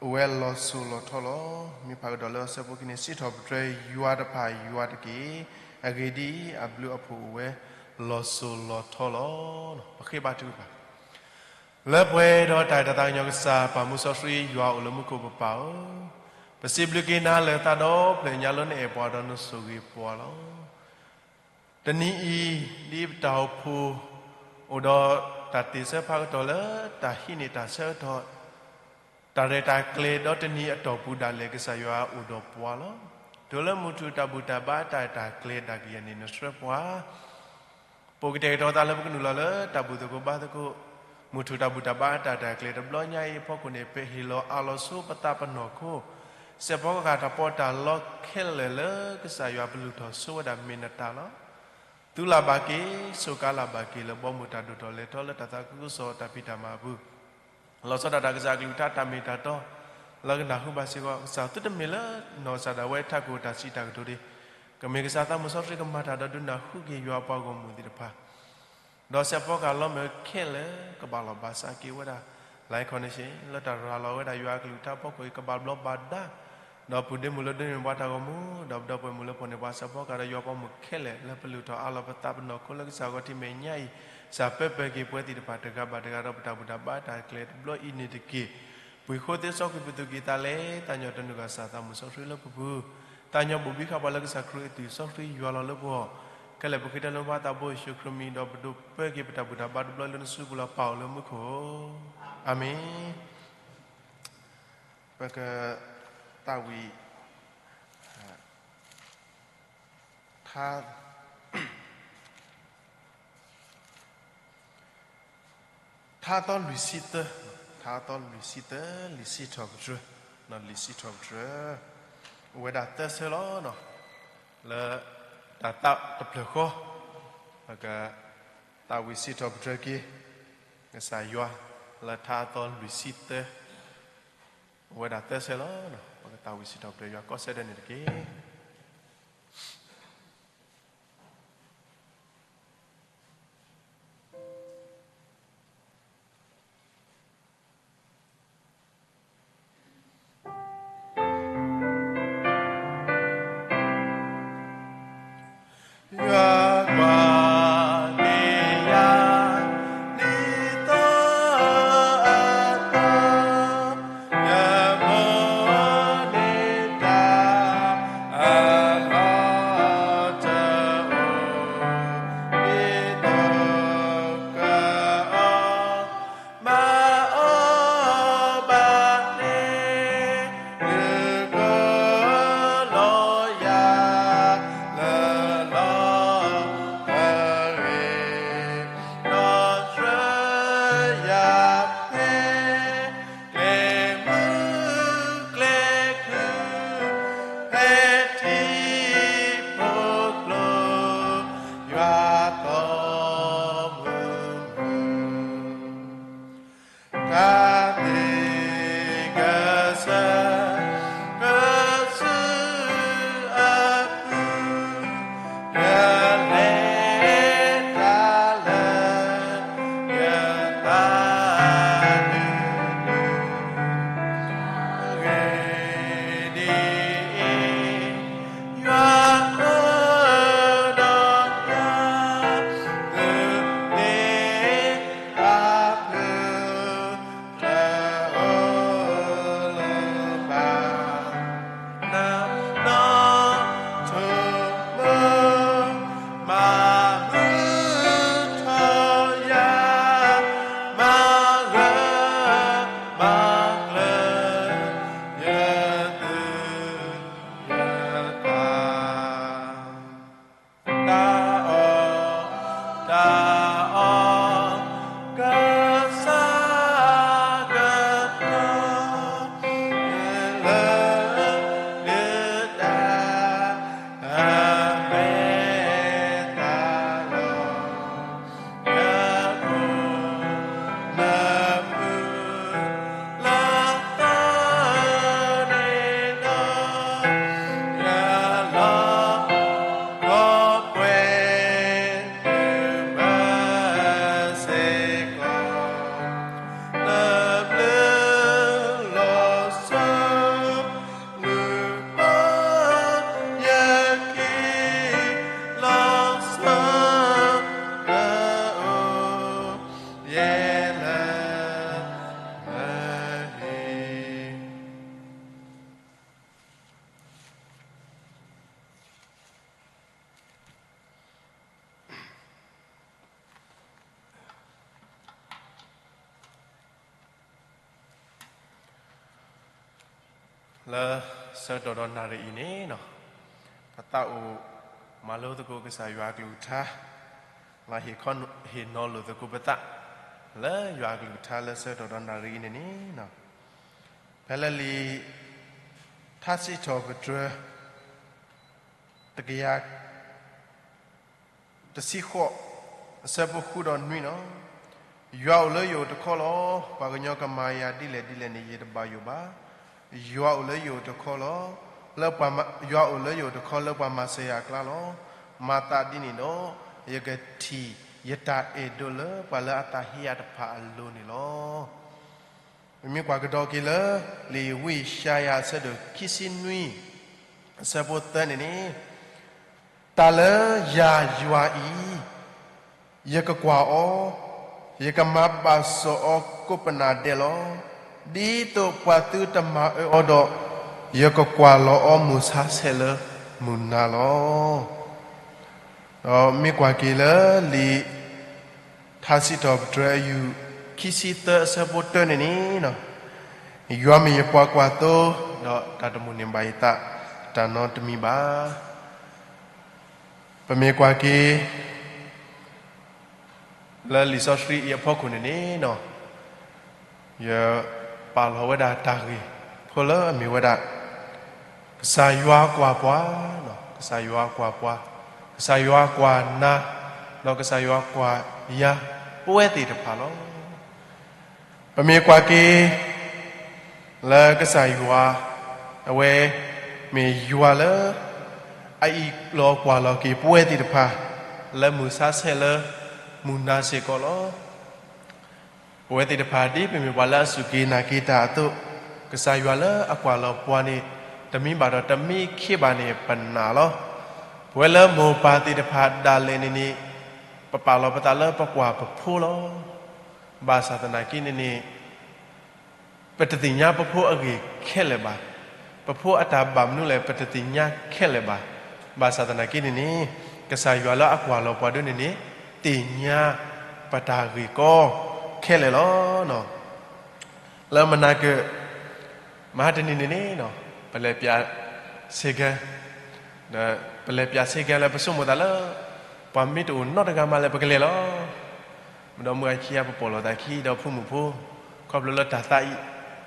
အိၣ်ဝဲလီၤစိၤလီၤထီလီၤ. မ့ၢ်ဖးကဒီးလၢအဆၢဖိခံန့ၣ်, စံးထီၣ်ပတြၢၤယွၤတဖၣ်ယွၤတက့ၢ်. အဂ့ၢ်ဒ်အံၤ အဘျုးအဖှိၣ်အိၣ်ဝဲလီၤစိၤလီၤထီလီၤ. ပဃ့ဘါထုကဖၣ်. လၢပှဲၤဒီးတၢ်အဲၣ်တၢ်သးကညီၤကစၢ် ပၢ်မူစီဆှံယွၤအိၣ်လၢမူခိၣ်ပပၢ်ဧၢ, ပစံးဘျုးက့ၤနၤလၢသးဒီဖျၢၣ်ညါလၢနအဲၣ်ပှၤဒီးနဆိၣ်ဂ့ၤပှၤလီၤ. တနံၤအံၤ ဒ်ပတၢ်အိၣ်ဖှိၣ် အိၣ်ဒီးတၢ်သ့ၣ်ဆၢဖးကတီၢ်လၢတၢ်ဟံးန့ၢ်တၢ်ဆၢကတီၢ် တၢ်ရဲၣ်တၢ်ကျဲၤဒီးတနံၤအတီၢ်ပူၤဒၣ်လဲာ် ကစၢ်ယွၤအိၣ်ဒီးပှၤလီၤ. တုၤလၢမုၢ်ထူၣ်တၢ်ဘူၣ်တၢ်ဘါတၢ်ရဲၣ်တၢ်ကျဲၤဒၣ်ကယဲၢ်န့ၣ် နဆှၢပှၤ ပကတဲာ်ကတီၤသးလၢပကနုာ်လီၤလၢတၢ်ဘူၣ်သကိးဘါသကိး, မုၢ်ထူၣ်တၢ်ဘူၣ်တၢ်ဘါတၢ်ရဲၣ်တၢ်ကျဲၤတဘျီညါအံၤအဖီခိၣ်န့ၣ် ပဟ့ၣ်လီၤအးလီၤဆိပသးပနီၢ်ခိ, စဲးဖီကဟၣ်တၢ်ပီးတၢ်လီခဲလၢာ်လၢကစၢ်ယွၤပလုၢ်ထီၣ်ဆိဝဲဒၣ်မ့ၢ်နတၢ်လီၤ. သူလၢ်ဘၣ်က့ၤ, ဆိးကါလၢ်ဘၣ်က့ၤလၢဘီမုၢ်တၢ်ဒိၣ်ထီၣ်လဲၤထီၣ်လၢတၢ်သးခုကစီၣ်တၢ်ဖံးတၢ်မၤအပူၤ လီၤဆီဒၣ်တၢ်ကစၢ်အကလုၢ်ကထါတၢ်မ့ၢ်တၢ်တီ လၢကနၢ်ဟူဘၣ်စ့ၢ်ကီး, ကစၢ်သုတမ့ၢ်လၢနီၢ်ကစၢ်ဒၣ်ဝဲထးခိၣ်တၢ်စံးတၢ်ကတိၤဒၣ်, ကမ့ၢ်ကစၢ်သးမုၢ်စီဆှံကမၤတၢ်ဒီးဒုးနၢ်ဟူက့ၤယွၤအပှၤဂီၢ်မုၢ်သ့ၣ်တဖၣ်, ဒီးစဲးဖီကဟၣ်လီၤမၢ်ခဲလၢာ် ကဘၣ်လီၢ်ဘၣ်စးက့ၤဝဲဒၣ် လၢခီန့ၣ်ဆ့ လၢတၢ်ရၤလီၤဝဲဒၣ်ယွၤအကလုၢ်ကထါဖီခိၣ်အံၤ ကဘၣ်ဘျီးဘၣ်ဒါ ဒီးပုၢ်ဒ့မုၣ်လၢဒိးန့ၢ်ပှၤတၢ်ဂီၤမူ, ဒီးပဒီပုၢ်ဝဲၢ်မုၣ်လၢဖီၣ်န့ၢ်ပှၤစဲးဖီကဟၣ်ဒီးယွၤပှၤမုၣ်ခဲလၢာ် လၢပလုၢ်ထီၣ်အးလီၤပသးပနီၢ်ခိလၢကစၢ်ဂီၤထံးမဲာ်ညါအံၤ, ကစၢ်ပၢပၢၢ်က့ၤပဝဲသ့ၣ်တဖၣ်တဂၤဘၣ်တဂၤဒီးပတၢ်ဘူၣ်တၢ်ဘါတၢ်ရဲၣ်တၢ်ကျဲၤတဘျီအံၤန့ၣ်တက့ၢ်. ပှ့ၤဃိသ့စီကွံာ်ပသူၣ်ကံၢ်သးလဲ, သးကညီၤတနုာ်ကစၢ်သးမုၢ်စီဆှံလၢပပူၤ, သးကညီၤဘိၣ်ဘံဃာ်ပှၤလၢကစၢ်ခရံာ်အသွံၣ်စီဆှံယွၤလီၤလၢပဂီၢ်, ခဲလၢာ်ပဃ့တၢ်လၢမူဘၣ်သးဘိယ့ၣ်ၡူးခရံာ်မံၤဒီးပဒိးပၢက့ၤပတၢ်ဘူၣ်တၢ်ဘါတဘျီလၢနစုပူၤလီၤ ပၢ်အိၣ်လၢမူခိၣ်ဧၢ, အၤမ့ၣ်. ပက သးဝံၣ် ထါ ထါသီလွံၢ်ဆံသၢ, ထါသီလွံၢ်ဆံသၢ, လံာ်စံးထီၣ်ပတြၢၤ, လံာ်စံးထီၣ်ပတြၢၤ အိၣ်ဝဲဒၣ်သၢဆၢလီၤ. လၢတၢ်သးတဖျၢၣ်ဃီ ပက သးဝံၣ်စံးထီၣ်ပတြၢၤက့ၤ ကစၢ်ယွၤ လၢထါသီလွံၢ်ဆံသၢ အိၣ်ဝဲဒၣ်သၢဆၢလီၤ. ပကသးဝံၣ်စံးထီၣ်ပတြၢၤယွၤကိးဆၢဒဲးန့ၣ်တက့ၢ်. ယွၤကွၢ်က့ၤယၤ ဒ်သိးအသီ ယမိၢ်န့ၢ်တၢ်အလီၢ်တအိၣ်, ဒ်သိးကအီ မၤအီၤဘၣ်န့ၣ် လုၢ်ကိးလီယၤလၢလီၤအဂ့ၢ်, ဒီးဆှၢယၤဖဲ ကျဲမုၢ်ကျဲခုၣ် ဖဲထံဖိကျိ ယွၤသီမုၢ်မုၢ် တၢ်သ့ၣ်ကစၢ် ကစုအပူၤ ယလဲၤတၢ်လၢ ယသးဒုးဒုး အဂ့ၢ်ဒ်အံၤ, ယွၤအိၣ်ဒီးယၤ လၢဆၢကတီၢ်ဒီးနၣ်ရံၣ်အံၤန့ၣ်, ပသးအိၣ်မၤလိသကိးကစၢ်ယွၤအကလုၢ်ကထါ, လၢဟ့ၣ်ခီဟ့ၣ်နီၤလိာ်သကိးပသး, လၢယွၤအကလုၢ်ကထါလၢဆၢကတီၢ်ဒီးနၣ်ရံၣ်အံၤန့ၣ်န့ၣ်, ဖဲလၢလံာ်ထါစံးထီၣ်ပတြၢၤ တကယၤ တဆံဃိး, အဆၢဖိဃုဒီးနွံလီၤ. ယွၤအိၣ်လၢယအိၣ်တခီလီၤ. ပှၤကညီကမၤယၤဒ်လဲၣ်ဒ်လဲၣ်န့ၣ် ယတဘၣ်ယိၣ်ဘၣ်. ယွၤအိၣ်လၢယအိၣ်တခီလီၤ. လၢပှၤမၤ, ယွၤအိၣ်လၢယအိၣ်တခီလၢပှၤမၤစၢၤယၤအကျါလီၤ. မၤသးဒ်န့ၣ်ဒီး ယကထံၣ်ယတၢ်အဲၣ်ဒိးလၢပှၤလၢအသးဟ့ယၤတဖၣ်အလိၤန့ၣ်လီၤ. ပမ့ၢ်ကွၢ်ကဒီးက့ၤလၢ လံာ်ဝံယၡါယၤအဆၢဒိၣ်ခံဆံနွံ, အဆၢဖိသၢန့ၣ်န့ၣ်, တၢ်လၢယၤယွၤအံၤ, ယကကွၢ်အီၤ, ယကမၤဘၣ်စီၣ်အီၤကိးပနၢ်ဒဲးလီၤ. ဒ်သိးပှၤသုတမၤအၢအီၤဒီး, ယကကွၢ်လီၤအီၤမုၢ်ဆါဆဲးလၢမုၢ်နၤလီၤ. ဒီးမ့ၢ်ကွၢ်က့ၤလၢလံာ် ထါစံးထီၣ်ပတြၢၤအယူၢ်ခံဆံသၢအဆၢဖိတၢန့ၣ်န့ၣ်, ယွၤမ့ၢ်ယပှၤကွၢ်သိ, ဒီးတၢ်တမိၣ်န့ၢ်ဘၣ်ယသးတၢ်နီတမံၤဘၣ်. ပမ့ၢ်ကွၢ်က့ၤ လၢလံာ်စီဆှံအံၤအဖီခိၣ်န့ၣ်န့ၣ်, ယပာ်လီၤဝဲဒၣ်တၢ်ဂ့ၢ်ဖိလၢအမ့ၢ်ဝဲဒၣ် ကစၢ်ယွၤကွၢ်ပှၤ, ကစၢ်ယွၤကွၢ်ပှၤ, ကစၢ်ယွၤကွၢ်နၤ, ဒီးကစၢ်ယွၤကွၢ်ယၤ ပဝဲသ့ၣ်တဖၣ်လီၤ. ပမ့ၢ်ကွၢ်က့ၤ လၢကစၢ်ယွၤ အဝဲမ့ၢ်ယွၤလၢ အအံးလီၤကွၢ်လီၤက့ၤပဝဲသ့ၣ်တဖၣ် လၢမုၢ်ဆါဆဲးလၢမုၢ်နၤစ့ၢ်ကီးလီၤ. ပဝဲသ့ၣ်တဖၣ်ဒ်ပမ့ၢ်ပှၤလၢအစူၢ်က့ၤနာ်က့ၤတၢ်အသိး, ကစၢ်ယွၤလၢအကွၢ်လီၤပှၤန့ၣ် တမံဘၣ်ဒီးတမံခ့ဘၣ်န့ၣ် ပနာ်လီၤ. ပဝဲလၢမိၢ်ပၢ်သ့ၣ်တဖၣ်ဒၣ်လဲာ်န့ၣ်န့ၣ်, ပပာ်လီၤပသးလၢပကွၢ်ပဖိလီၤ. ဘၣ်ဆၣ်သနာ်က့န့ၣ်န့ၣ် ပတသ့ၣ်ညါပဖိအဂ့ၢ်ခဲလၢာ်ဘၣ်. ပဖိအတၢ်ဘၣ်မနုၤလဲၣ် ပတသ့ၣ်ညါခဲလၢာ်ဘၣ်. ဘၣ်ဆၣ်သနာ်က့န့ၣ်န့ၣ် ကစၢ်ယွၤလၢအကွၢ်လီၤပှၤဒၣ်န့ၣ်န့ၣ် သ့ၣ်ညါပတၢ်ဂ့ၢ်ကီခဲလၢာ်လီၤ. လၢမနၤကၢၣ် မဟါတနံၤန့ၣ်န့ၣ် ပလဲၤပၠးဆ့ကၤ, ဒီးပလဲၤပၠးဆ့ကၤလၢပဆိကမိၣ်သးလၢ ပှၤမ့ၢ်တအိၣ်နီတဂၤမးလၢပကလဲၤလီၤ. မ့ၢ်ဒီးမုၢ်အခံ ပပိာ်လိာ်သးခံ ဒီးဖိမုၣ်ဖိ ခီဖျိလၢတၢ်သးအံၤ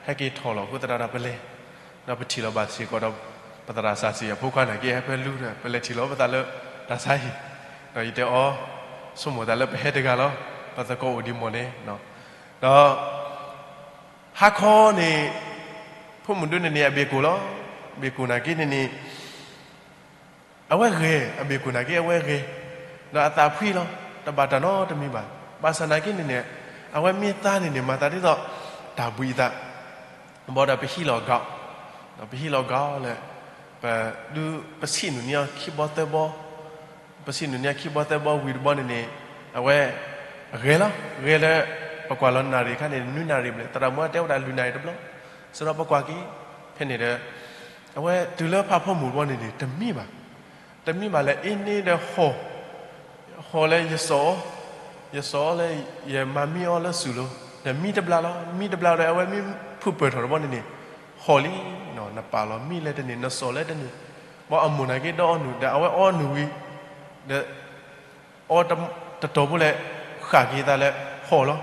ဟဲက့ၤထီၣ်လီၤအဃိသတးဒီးပလဲၤ, ဒီးပထံၣ်လီၤဘၣ်စ့ၢ်ကီးဒီး ပသရၣ်စၢ်စံၣ်အဖိခွါန့ၣ်က့ၤဟဲဖဲလူဒီး ပလဲၤထံၣ်လီၤပသးလၢတၢ်ဆါဟံၣ်, ဒီးယတဲအီၤ ဆိကမိၣ်သးလၢပဟဲတဂၤလီၤ, ပသကိးအိၣ်ဒံးမ့ၢ်န့ၣ်, ဒီး ဟါခီန့ၣ် ဖိမုၣ်ဒၣ်န့ၣ်န့ၣ် အဘ့ၣ်ကိၢ်လီၤ. ဘ့ၣ်ကိၢ်နာ်က့န့ၣ်န့ၣ် အဝဲဂဲၤ, အဘ့ၣ်ကိၢ်နာ်က့အဝဲဂဲၤ, ဒီးအသးဖှံလီၤ. တဘၣ်တၢ်နီတမံၤဘၣ်. ဘၣ်ဆၣ်နာ်က့န့ၣ်န့ၣ် အဝဲမ့ၢ်သါန့ၣ်န့ၣ် မၤသးဒ်သိး တၢ်ဘှံးအသး ဘၣ်ဒီးပဟံးလီၤဂီၤ, ဒီးပဟံးလီၤဂီၤလၢ ပဒုးပဆံးနုာ်န့ၢ်အီၤခံဘီသၢဘီ, ပဆံးနုာ်န့ၢ်အီၤခံဘီသၢဘီဝံၤတဘီန့ၣ်န့ၣ် အဝဲဂဲၤလီၤ. ဂဲၤလၢ ပကွၢ်လီၤနၣ်ရံၣ်အခါန့ၣ် နွံနၣ်ရံၣ်ဘျဲၣ်, သရၣ်မုၣ်တဲဝဲဒၣ်လွံၢ်နၣ်ရံၣ်တဘျီ, စရီပကွၢ်က့ၤ ဖဲန့ၣ်ဒီး အဝဲတုၤလၢဖးဖီမုၢ်တဘီန့ၣ်န့ၣ် တမံဘၣ်, တမံဘၣ်လၢအ့န့ၣ်ဒီးဟီၣ် ဟီၣ်လၢယစိာ်အီၤ, ယစိာ်အီၤလၢ ယမၤမံအီၤလၢစူၤလိၤ, ဒီးမံတဘျါလီၤ. မံတဘျါဒီး အဝဲမ့ၢ်ဖုၣ်ပၢၢ်ထီၣ်တဘီန့ၣ်န့ၣ် ဟီၣ်လံ, နပာ်လီၤမံလဲၣ်တန့ၢ် နစိာ်လဲၣ်တန့ၢ်, ဘၣ်အမိၢ်နာ်က့ဒီးအီနုၢ် ဒီးအဝဲအီနုၢ်ဝံၤ ဒီး အီတတီၤဖိလဲၣ် ဃၣ်က့ၤသးလၢဟီၣ်လီၤ.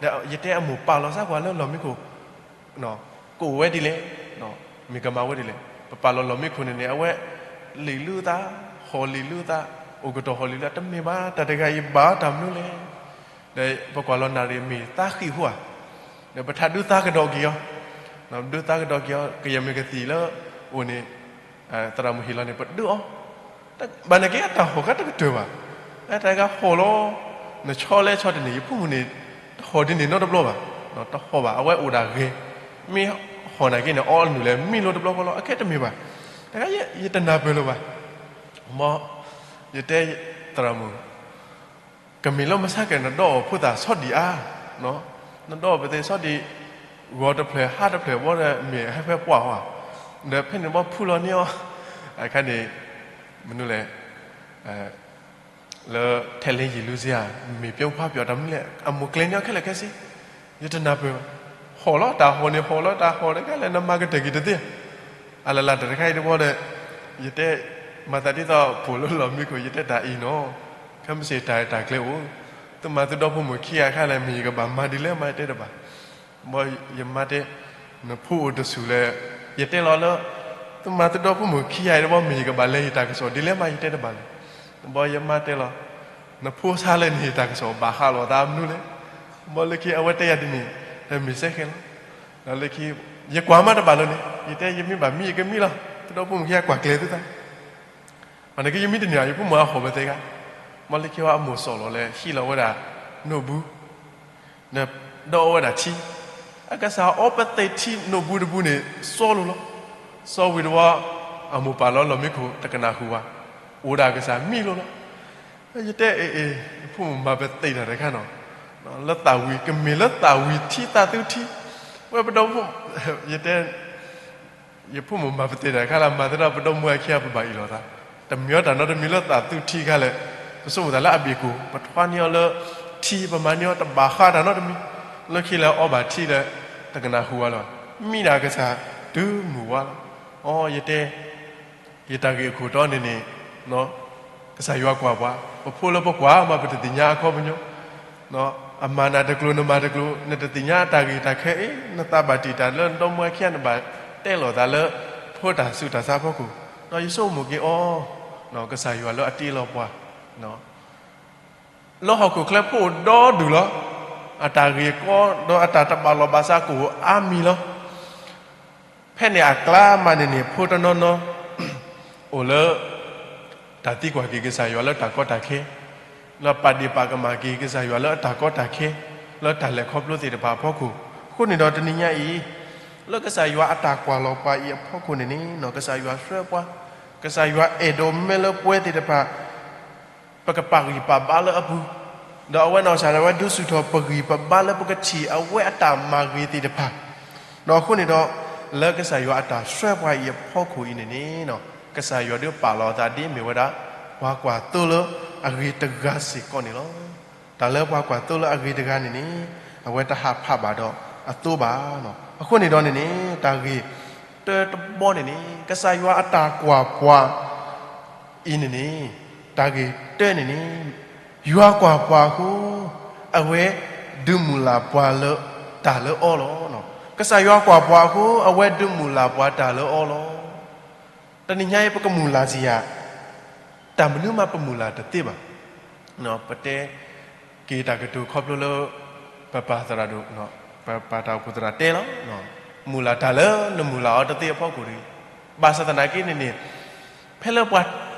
ဒီးယတဲအမိၢ်ပာ်လီၤစၢ်ကွၢ်လၢလီၢ်မံခိၣ် ကအိၣ်ဝဲဒ်လဲၣ်, မ့ၢ်ကမၤဝဲဒ်လဲၣ်. ပပာ်လီၤလီၢ်မံခိၣ်န့ၣ်န့ၣ် အဝဲလံာ်လုၢ်သး, ဟီၣ်လံာ်လုၢ်သး, အိၣ်ကတီၢ်ဟီၣ်လံာ်လုၢ်သး တမ့ၢ်ဘၣ် တၢ်တဂၤအံၤဘၣ်တၢ်မနုၤလဲၣ်. ဒီးပကွၢ်လီၤနၣ်ရံၣ်မ့ၢ်သါဃံးဟူဧါ, ဒီးပထးဒုးသါကဒီးက့ၤအီၤ, ဒုးသါကဒီးက့ၤအီၤ ကယဲၢ်မ့ၢ်ကသံၣ်လၢအိၣ်န့ၣ် သရၣ်မုၣ်ဟ့ၣ်လီၤန့ၣ် ပဒုးအီၤ ဘၣ်နာ်က့အတၢ်ဟီၣ်ကါတကတၢၢ်ဘၣ်. အတၢ်ဂၤဟီၣ်လီၤ, နဆီလဲဆီတန့ၢ် ယဖိမုၣ်န့ၣ် တဟီၣ်ဒ်န့ၣ်နီတဘျီဘၣ်, တဟီၣ်ဘၣ် အဝဲအိၣ်ဒၣ်ဂဲၤ, မ့ၢ်ဟီၣ်နာ်က့န့ၣ် အီနုၢ်လဲၣ် မံလိတဘျီဃီလီၤ အခဲတမ့ၢ်ဘၣ်. တၢ်ဂၤယတနၢ်ပၢၢ်လၢၤဘၣ်, မ် ယတဲသရၣ်မုၣ် ကမ့ၢ်လၢမဆါကဲ နဒီအီၣ်ဖိသၣ်ဆီဒံၣ်အါ, နဒီအီၣ်ပသ့ဆီဒံၣ် ဂီၤတဖျၢၣ်ဟါတဖျၢၣ်ဘီဒီး မ့ၢ်ဟဲဖဲပှၢ်ဟီၣ်, ဒီးဖဲန့ၣ်ဘီဖုလီၤန့ၢ်အီၤ, အခါန့ၣ် မနုၤလဲၣ် လၢထဲလၢယံာ်လူစ့ဧါ, မ့ၢ်ပျီခွါပျီတၢ်မနုၤလဲၣ် အမိၢ်ကျဲၤန့ၢ်အီၤခဲလၢာ်ခဲဆ့, ယတနၢ်ပၢၢ်ဘၣ်. ဟီၣ်လီၤတၢ်ဟီၣ်န့ၣ် ဟီၣ်လီၤတၢ်ဟီၣ်တခါလဲၣ် နမၤကတၢၢ်က့ၤတသ့ဧါ. အလၢ်လၢ်တၢ်တခါအံၤတဘျီဒီး ယတဲ မၤသးဒ်သိးဖိလၢလီၢ်မံခိၣ် ယတဲတၢ်အံၤနီၤ, ခဲမုၢ်ဆ့ၣ်တၢ်ရဲၣ်တၢ်ကျဲၤအိၣ်, သုမၤသုဒီဖိမိၢ်ခံဂၤအခါလဲၣ် မ့ၢ်ယကဘၣ်မၤဒ်လဲၣ်မး ယတဲတဘၣ်. ဘီယမါတဲ နဖိအိၣ်တဆူၣ်လဲၣ်, ယတဲလီၤလၢ သုမၤသုဒီဖိမိၢ်ခံဂၤအံၤတဘျီ မ့ၢ်ယကဘၣ်လဲၤယတၢ်ကစီၣ်ဒ်လဲၣ်မး ယတဲတဘၣ်လဲၣ်. ဘီယမါတဲလီၤ နဖိဆါလၢန့ၣ် တၢ်ကစီၣ်ဘၣ်ဃးလိာ်သးမနုၤလဲၣ်. ဘီလၢခံအဝဲတဲယၤဒ်န့ၣ် ဟဲမ့ၢ်စဲဃဲလီၤ. ဒီးလၢခံ ယကွၢ်မးတဘၣ်လၢၤန့ၣ် ယတဲယမ့ၢ်ဘၣ်မံယကမံလီၤ. သုဒီဖိမိၢ်ခံဂၤကွၢ်ကျဲၤသုသး အန့ၣ်က့ ယမံတန့ၢ် ယဖိမုၣ်အဟီၣ်ပသဲခါ, မ့ၢ်လၢခံဝဲအမိၢ်စီၣ်လီၤလၢဟံၣ်လီၤဝဲဒၣ် နိၣ်ဘူ, ဒီးအီဝဲဒၣ်ထံ, အကစၢ်အီပသဲထံနိၣ်ဘူတဘူန့ၣ် စီလိာ်လီၤ. စီဝံၤတဝီ အမိၢ်ပာ်လီၤလီၢ်မံခိၣ်တကနၣ်ဃုာ်ဝဲ, အိၣ်ဒၣ်ကစၢ်မံလိာ်လီၤ. ယတဲအ့ၣ်အ့ၣ် ယဖိမုၣ်မၤပသဲတၢ်တခါနီၤ, လၢသးဝံၤ ကမ့ၢ်လၢသးဝံၤထံသးသုထံ, ဝဲပဒီ ယတဲ ယဖိမုၣ်မၤပသဲတၢ်တခါလၢ မၤသးဒီးပဒီမုၢ်အခံဂၤ ပဘၣ်အ့ၣ်လိာ်သး, တမ့ၢ်အီတၢ်နီတမံၤလၢသးသုထံခါလဲၣ်, ပဆိကမိၣ်သးလၢအဘ့ၣ်ကိၣ် ပထွါန့ၢ်အီၤလၢထံ ပမၤန့ၢ်အီၤတဘၣ်ဃးတၢ်နီတမံၤ, လၢခံလၢအီဘၣ်ထံဒီး တကနၣ်ဃုာ်ဝဲလၢၤဘၣ်, မံဒၣ်ကစၢ်တုၤမုၢ်ဝါလီၤ. အီ ယတဲ ယတၢ်ဂ့ၢ်အခိၣ်တီန့ၣ်န့ၣ် ကစၢ်ယွၤကွၢ်ပှၤ, ပဖိလၢပကွၢ်မး ပတသ့ၣ်ညါအခီပညီ, အမၤနၤတကျိၤ နမၤတကျိၤ နတသ့ၣ်ညါအတၢ်ဂ့ၢ်တၢ်ခဲအံၤ နသးဘၣ်တံာ်တာ်လၢနဒီမုၢ်အခံဂၤ နဘၣ်တဲလိာ်သးလၢ ဖိတၢ်ဆူးတၢ်ဆါအဖီခိၣ်, ဒီးယဆိကမိၣ်က့ၤအီၤ ကစၢ်ယွၤလၢအတ့လီၤပှၤ လၢဟီၣ်ခိၣ်ချၢဖိအိၣ်ဒီဒူၣ်လီၤ. အတၢ်ဂ့ၢ်ကီဒီးအတၢ်တဘၣ်လီၢ်ဘၣ်စးကအိၣ်အါမံၤလီၤ. ဖဲန့ၣ်အကျါမးန့ၣ်န့ၣ် ဖိတနီၤနီၤ အိၣ်လၢ တၢ်သံကွၢ်က့ၤကစၢ်ယွၤလၢတၢ်ကီတၢ်ခဲ, လၢပာ်ဒ့ၣ်ပာ်ကမၣ်က့ၤကစၢ်ယွၤလၢအတၢ်ကီတၢ်ခဲ, လၢတၢ်လဲၤခီဖျိသ့ၣ်တဖၣ်အဖီခိၣ်, အဃိန့ၣ်ဒီးတနံၤညါအံၤ လၢကစၢ်ယွၤအတၢ်ကွၢ်လီၤပှၤအံၤအဖီခိၣ်န့ၣ်န့ၣ် ကစၢ်ယွၤဆှၢပှၤ, ကစၢ်ယွၤအဲၣ်ဒိးမ့ၢ်လၢပဝဲသ့ၣ်တဖၣ် ပကပာ်ဂံၢ်ပာ်ဘါလၢအပူၤ, ဒီးအဝဲနီၢ်ကစၢ်ဒၣ်ဝဲဒုးဆူၣ်ထီၣ်ပဂံၢ်ပဘါလၢပကထံၣ်အဝဲအတၢ်မၤဂ့ၤသ့ၣ်တဖၣ်, ဒီးအဃိန့ၣ်ဒီး လၢကစၢ်ယွၤအတၢ်ဆှၢပှၤအံၤအဖီခိၣ်အံၤန့ၣ်န့ၣ် ကစၢ်ယွၤဒုးပာ်လီၤအသးဒ်မ့ၢ်ဝဲဒၣ် ပှၤကွၢ်သိလၢအဂ့ၤတဂၤစ့ၢ်ကီးန့ၣ်လီၤ. တၢ်လၢပှၤကွၢ်သိလၢအဂ့ၤတဂၤန့ၣ်န့ၣ် အဝဲတဟးဖးဘၣ်ဒီးအသိဘၣ်. အဃိန့ၣ်ဒီးန့ၣ်န့ၣ် တၢ်ဂ့ၢ်တၢတဘီန့ၣ်န့ၣ် ကစၢ်ယွၤအတၢ်ကွၢ်ပှၤ အံၤန့ၣ်န့ၣ် တၢ်ဂ့ၢ်တၢန့ၣ်န့ၣ် ယွၤကွၢ်ပှၤအဃိ အဝဲဒုးမုၢ်လၢ်ပှၤလၢတၢ်လၢအီလီၤ. ကစၢ်ယွၤကွၢ်ပှၤအဃိ အဝဲဒုးမုၢ်လၢ်ပှၤတၢ်လၢအီလီၤ. တနံၤညါအံၤ ပကမုၢ်လၢ်စ့ၢ်ဧါ, တၢ်မနုၤမးပမုၢ်လၢ်တသ့ဘၣ်. ပတဲက့ၤတၢ်ကတိၤခီဖျိလၢ ပပၢ်သရၣ်ဒိၣ်, ပပၢ်တၢ်အိၣ်ဖှိၣ်သရၣ်တဲလီၤ, မုၢ်လၢ်တၢ်လၢနမုၢ်လၢ်အီၤတသ့အဖီခိၣ်တဂ့ၤ. ဘၣ်ဆၣ်သနာ်က့န့ၣ်န့ၣ် ဖဲလၢပှၤ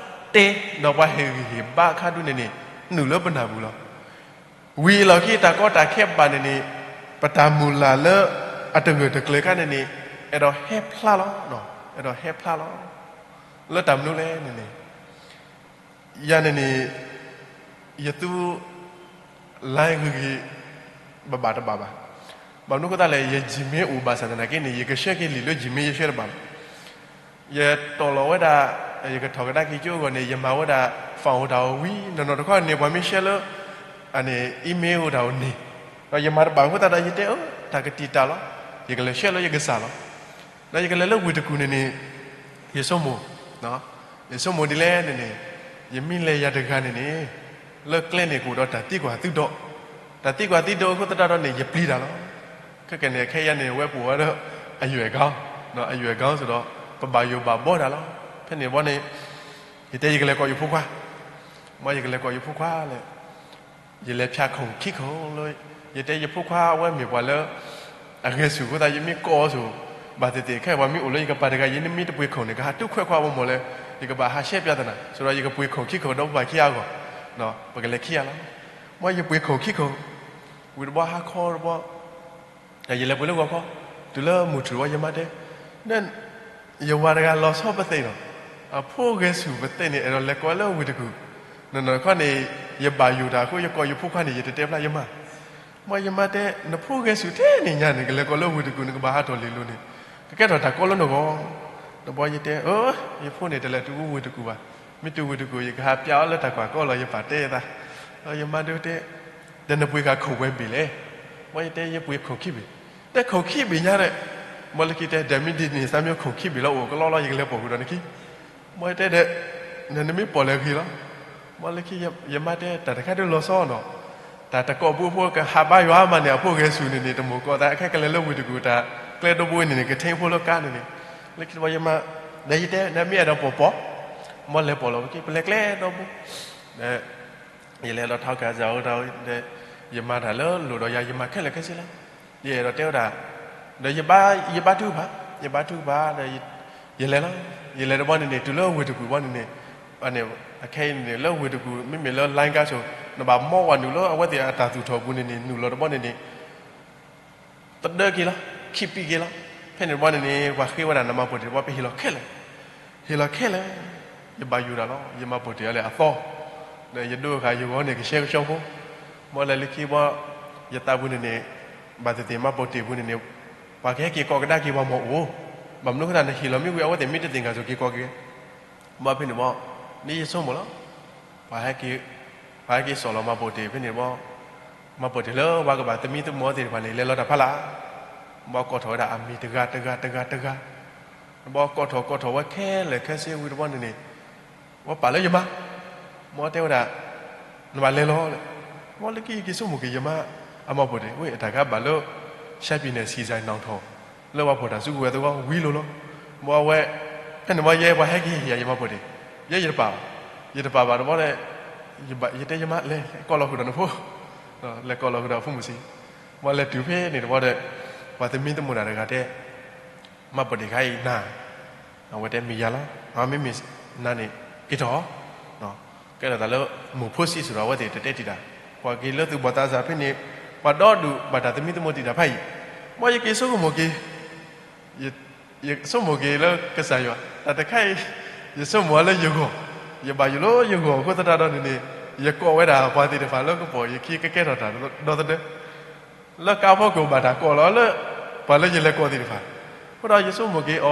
တဲ ဒီးပှၤဟ့ၣ်ဂံၢ်ဟ့ၣ်ဘါအခါဒုန့ၣ်န့ၣ် နုာ်လၢပနၢ်ပူၤလီၤ. ဝံၤအလီၢ်ခံတၢ်ကီတၢ်ခဲဘၣ်န့ၣ်န့ၣ် ပတၢ်မုၢ်လၢ်လၢအတဂၢၢ်တကျၢၤအခါန့ၣ်န့ၣ် အဲၣ်ဒိးဟဲဖျါလီၤ, အဲၣ်ဒိးဟဲဖျါလီၤ. လၢတၢ်မနုၤလဲၣ်န့ၣ်န့ၣ် ယၤန့ၣ်န့ၣ် ယသူ line ဂ့ၤဂ့ၤ ဘၣ်ဘၣ်တဘၣ်ဘၣ်. ဘၣ်မနုၤအဃိသတးလဲၣ် ယ Gmail အိၣ်ဘၣ်ဆၣ်သနာ်က့န့ၣ် ယကဆှၢက့ၤလံာ်လၢ Gmail ယဆှၢတဘၣ်ဘၣ်. ယတီၢ်လီၤဝဲဒၣ် ယကထီၣ်ကဒါက့ၤကၠိအဂီၢ်န့ၣ် ယမၤဝဲဒၣ် font အိၣ်တၢ်အိၣ်ဝံၤ နီၢ်နီၢ်တခီန့ၣ် ပှၤမ့ၢ်ဆှၢလၢ အန့ၣ် email အိၣ်တၢ်အိၣ်န့ၣ် ဒီးယမၤတဘၣ်အဃိသတးဒီး ယတဲအၢ တၢ်ကတံာ်တာ်လီၤ. ယကလဲၤဆှၢလၢယကစၢ်လီၤ. ဒီးယကလဲၤလၢဝ့ၢ်တကူၣ်န့ၣ်န့ၣ် ယဆိကမိၣ် ယဆိကမိၣ်ဒ်လဲၣ်န့ၣ်န့ၣ် ယမ့ၢ်လဲၤယၤတဂၤန့ၣ်န့ၣ် လၢကျဲန့ၣ်ကအိၣ်ဒီးတၢ်သံကွၢ်သုဒီး တၢ်သံကွၢ်သုဒီးအဃိသတးဒီးန့ၣ် ယပျံၤတၢ်လီၤ. ခဲကနံၣ်ခဲအံၤန့ၣ် အဝဲပအိၣ်ဝဲဒၣ် အယွဲၢ်ကီ, အယွဲၢ်ကီစ့ၢ်ဒီး ပဘၣ်ယိၣ်ဘၣ်ဘီတၢ်လီၤ. ဖဲန့ၣ်ဘီန့ၣ် ယတဲယကလဲၤကိးယဖိခွါ, မ်ယကလဲၤကိးယဖိခွါလဲၣ် ယလဲၤဖၠးခိၣ်ခံခိၣ်လၢ ယတဲယဖိခွါအဝဲမ့ၢ်ပှၤလၢ အဂဲၤဆူၣ်အဃိသတး ယမ့ၢ်ကိးအီၤဆိ ဘၣ်သ့ၣ်သ့ၣ်ခဲအံၤပှၤမ့ၢ်အိၣ်လၢယကပၤတဂၤ ယနမ့ၢ်တပှ့ၤခိၣ်န့ၣ် ကဟးတူၢ်ခွဲးခွါဝဲမၢ်လဲၣ်, ယကဘၣ်ဟးရှဲပၠးသနာ် ဆိဒီးယကပှ့ၤခိၣ်ခံခိၣ် ဒီးပဘၣ်ခံဂၤအဂီၢ်, ပကလဲၤခံဂၤလီၤ. မ်ယပှ့ၤခိၣ်ခံခိၣ်, ဝံၤတဘျီဟါခီတဘျီ ယလဲၤပှ့ၤလၢဂီၤခီ, တုၤလၢမုၢ်ထူၣ်ဝဲ ယမါတဲ, ယဝၤတဂၤလီၤဆီပသဲးနီၤ, အဖိဂဲၤဆူၣ်ပသဲးန့ၣ် အဲၣ်ဒိးလဲၤကိးလၢဝ့ၢ်တကူၣ်, နီၢ်နီၢ်တခီန့ၣ် ယဘၣ်ယိၣ်တၢ်အဃိ ယကိးယဖိခွါန့ၣ် ယတတဲဖျါယမါ, မ်ယမါတဲ နဖိဂဲၤဆူၣ်ထဲန့ၣ်ညါန့ၣ် ကလဲၤကိးလၢဝ့ၢ်တကူၣ် နကဘၣ်ဟးထီၣ်လံာ်လိၤန့ၣ်, ကကဲထီၣ်တၢ်ကီလၢနဂီၢ်, တဘျီယတဲ, အၢ ယဖိန့ၣ် တလဲၤတုၤဝဲဝ့ၢ်တကူၣ်ဘၣ်, မ့ၢ်တုၤဝ့ၢ်တကူၣ် ယကဟးပၠးအီၤလၢတၢ်ကွၢ်ကီလီၤ ယပာ်တဲယသး, ဒီးယမါဒုးတဲ ဒီးနပှ့ၤဃာ်ခိၣ်ပှဲၤဘ့ၣ်လဲၣ်, မ်ယတဲ ယပှ့ၤခိၣ်ခံဘ့ၣ်, တဲခိၣ်ခံဘ့ၣ်ညါဒီး မ်လၢခံတဲ ဒီးမ့ၢ်ဒ်န့ၣ် သးမ့ၢ်ခိၣ်ခံဘ့ၣ်လၢအိၣ်ကလီလီၤ ယကလဲၤပိာ်ဃုာ်ဒီးနခံ. မ်တဲဒီး နမ့ၢ်ပိာ်လဲၤဂ့ၤလီၤ. မ်လၢခံ ယမါတဲ တၢ်တခါဒုးလီၤဆီနီၤ, တၢ်တကိးပူဖိကဟးဘါယွၤမးန့ၣ် အဖိဂဲၤဆူၣ်န့ၣ်န့ၣ် တမိၣ်ကီးသးခဲကလဲၤလၢဝ့ၢ်တကူၣ် တၢ်ကျဲဒိဘိအံၤန့ၣ်န့ၣ် ကထံဖိလၢကါန့ၣ်န့ၣ်. လၢခံတဘျီယမါ ဒီးယတဲ နမ့ၢ်အဲၣ်ဒိးပိာ်ပိာ်, မ်လဲၤပိာ်လီၤဝဲက့ၤ ပလဲၤကျဲဒိဘိ ဒီး ယလဲၤဒီးထီၣ်ကစၢ်အအိၣ်ဒီး ယမၤတၢ်လၢလိၣ်ဒီးယၤ ယမၤခဲလၢာ်ခဲဆ့လီၤ. ယအဲၣ်ဒိးတဲဝဲဒၣ် ဒီးယဘါထုကဖၣ်, ယဘါထုကဖၣ်ဒီး ယလဲၤလီၤ. ယလဲၤတဘျီန့ၣ်န့ၣ် တုၤလၢဝ့ၢ်တကူၣ်ဘျီန့ၣ်န့ၣ် အခဲအံၤန့ၣ် လၢဝ့ၢ်တကူၣ် မ့မ့ၢ်လၢ လိုင်းကါ ဆိ နဘၣ်မီဝဲနုာ်လၢအဝဲသ့ၣ်အတၢ်သူၣ်ထီၣ်ပူၤန့ၣ်န့ၣ် နုာ်လီၤတဘျီန့ၣ်န့ၣ် သဒၢက့ၤလီၤ, ခံပံးက့ၤလီၤ. ဖဲန့ၣ်တဘျီန့ၣ်န့ၣ် ပှၤဃ့ဝဲဒၣ်နမၤပိာ်တ့ၢ်တဘျီ ပဟ့ၣ်လီၤခဲလၢာ်, ဟ့ၣ်လီၤခဲလၢာ်. ယဘၣ်ယိၣ်တၢ်လီၤ, ယမၤပိာ်တ့ၢ်အီၤလၢအသီ, ဒီးယဒိဃာ်ယဂီၢ်န့ၣ် ကဆှဲကဆှီဖိ, မ်လၢလၢခံဘျီ ယသးပူၤန့ၣ်န့ၣ် ဘၣ်သ့ၣ်သ့ၣ်မၤပိာ်တ့ၢ်ပူၤန့ၣ်န့ၣ် ပှၤကဟဲက့ၤကိးကဒါက့ၤပှၤမ့ၢ်အိၣ်, ဘၣ်မနုၤဃိသတး နဟ့ၣ်လီၤမ့ၢ်ဝံၤ အဝဲသ့ၣ်မ့ၢ်တသ့ၣ်ညါဆိက့ၤကိးက့ၤ ဘၣ်ဖဲန့ၣ်ဘီ, ဒ်ယဆိကမိၣ်လီၤ. ပှၤဟဲက့ၤ, ပှၤဟဲက့ၤစိာ်လီၤမၤပိာ်တ့ၢ်ဖဲန့ၣ်ဘီ, မၤပိာ်တ့ၢ်လၢပှၤကဘၣ်သမံသမိးသ့ၣ်တဖၣ်န့ၣ် လဲၤလီၤတၢ်ဖးလၢ်, ဘီကိးထီၣ်ဝဲဒၣ်အမံၤတဂၤတဂၤတဂၤတဂၤ, ဘီကိးထီၣ်ကိးထီၣ်ဝဲခဲလၢာ်ခဲဆ့ဝံၤတဘီန့ၣ်န့ၣ်, ဝဲပာ်လၢယမါ, မ်တဲဝဲဒၣ် နဘၣ်လဲၤလီၤ, မ်လၢခံက့ၤဆိကမိၣ်က့ၤယမါ, အမၤပိာ်တ့ၢ်ဝဲအတၢ်ခါဘၣ်လၢ ရှမ်းပြည်နယ် ဆီဆိုင်နောင်ထော် လၢပှၤဖီၣ်တၢ်စုကဝဲၤသဝီဝံၤလိၤလီၤ. ဘီဝဲ, ဖဲန့ၣ်ဘီယဲပှၤဟဲက့ၤဟ့ၣ်ယၤယမၤပိာ်တ့ၢ်, ယဲယတပာ်ဘၣ်, ယတပာ်ဘၣ်တဘီဒီး, ယတဲယမါလဲၤကိးလီၤဃုာ်ဒီးနဖိ, လဲၤကိးလီၤဃုာ်ဒီးအဖိမုၣ်ဆံး, ဘီလဲၤတုၤဖဲန့ၣ်တဘီဒီး, ပှၤသမံသမိးတၢ်တဂၤတဲ မၤပိာ်တ့ၢ်ခါအံၤနၤ, အဝဲတဲမ့ၢ်ယၤလီၤ, မ့မ့ၢ်နၤန့ၣ် က့ၤထီၣ်, ကဲထီၣ်သးလၢ မိၢ်ဖိဆံး စ့ၢ်ဒီးအဝဲသ့ၣ်တတဲတံာ်တၢ်, ကွၢ်က့ၤလၢသုးဘီၣ်သးစၢ်ဖဲန့ၣ်, ပှၤဒီဒူၣ်ဘၣ်တၢ်သမံသမိးတံာ်တၢ်ဖးအံၤ, မ်ယက့ၤဆိကမိၣ်က့ၤ, ယဆိကမိၣ်က့ၤလၢကစၢ်ယွၤ, တၢ်တခါအံၤ, ယဆိကမိၣ်အီၤလၢယဂီၢ်, ယဘၣ်ယိၣ်လၢယဂီၢ်အဃိသတးဒီးန့ၣ်န့ၣ်, ယကိးဝဲဒၣ်ပှၤသ့ၣ်တဖၣ်လၢကပိာ်ယခံကကဲထီၣ်တၢ်ဒီသဒၢ လၢကါဖီခိၣ်ဘၣ်တၢ်ကိးလီၤလၢ ပှၤလၢယလဲၤကိးသ့ၣ်တဖၣ်, အဃိဒီးယဆိကမိၣ်က့ၤအ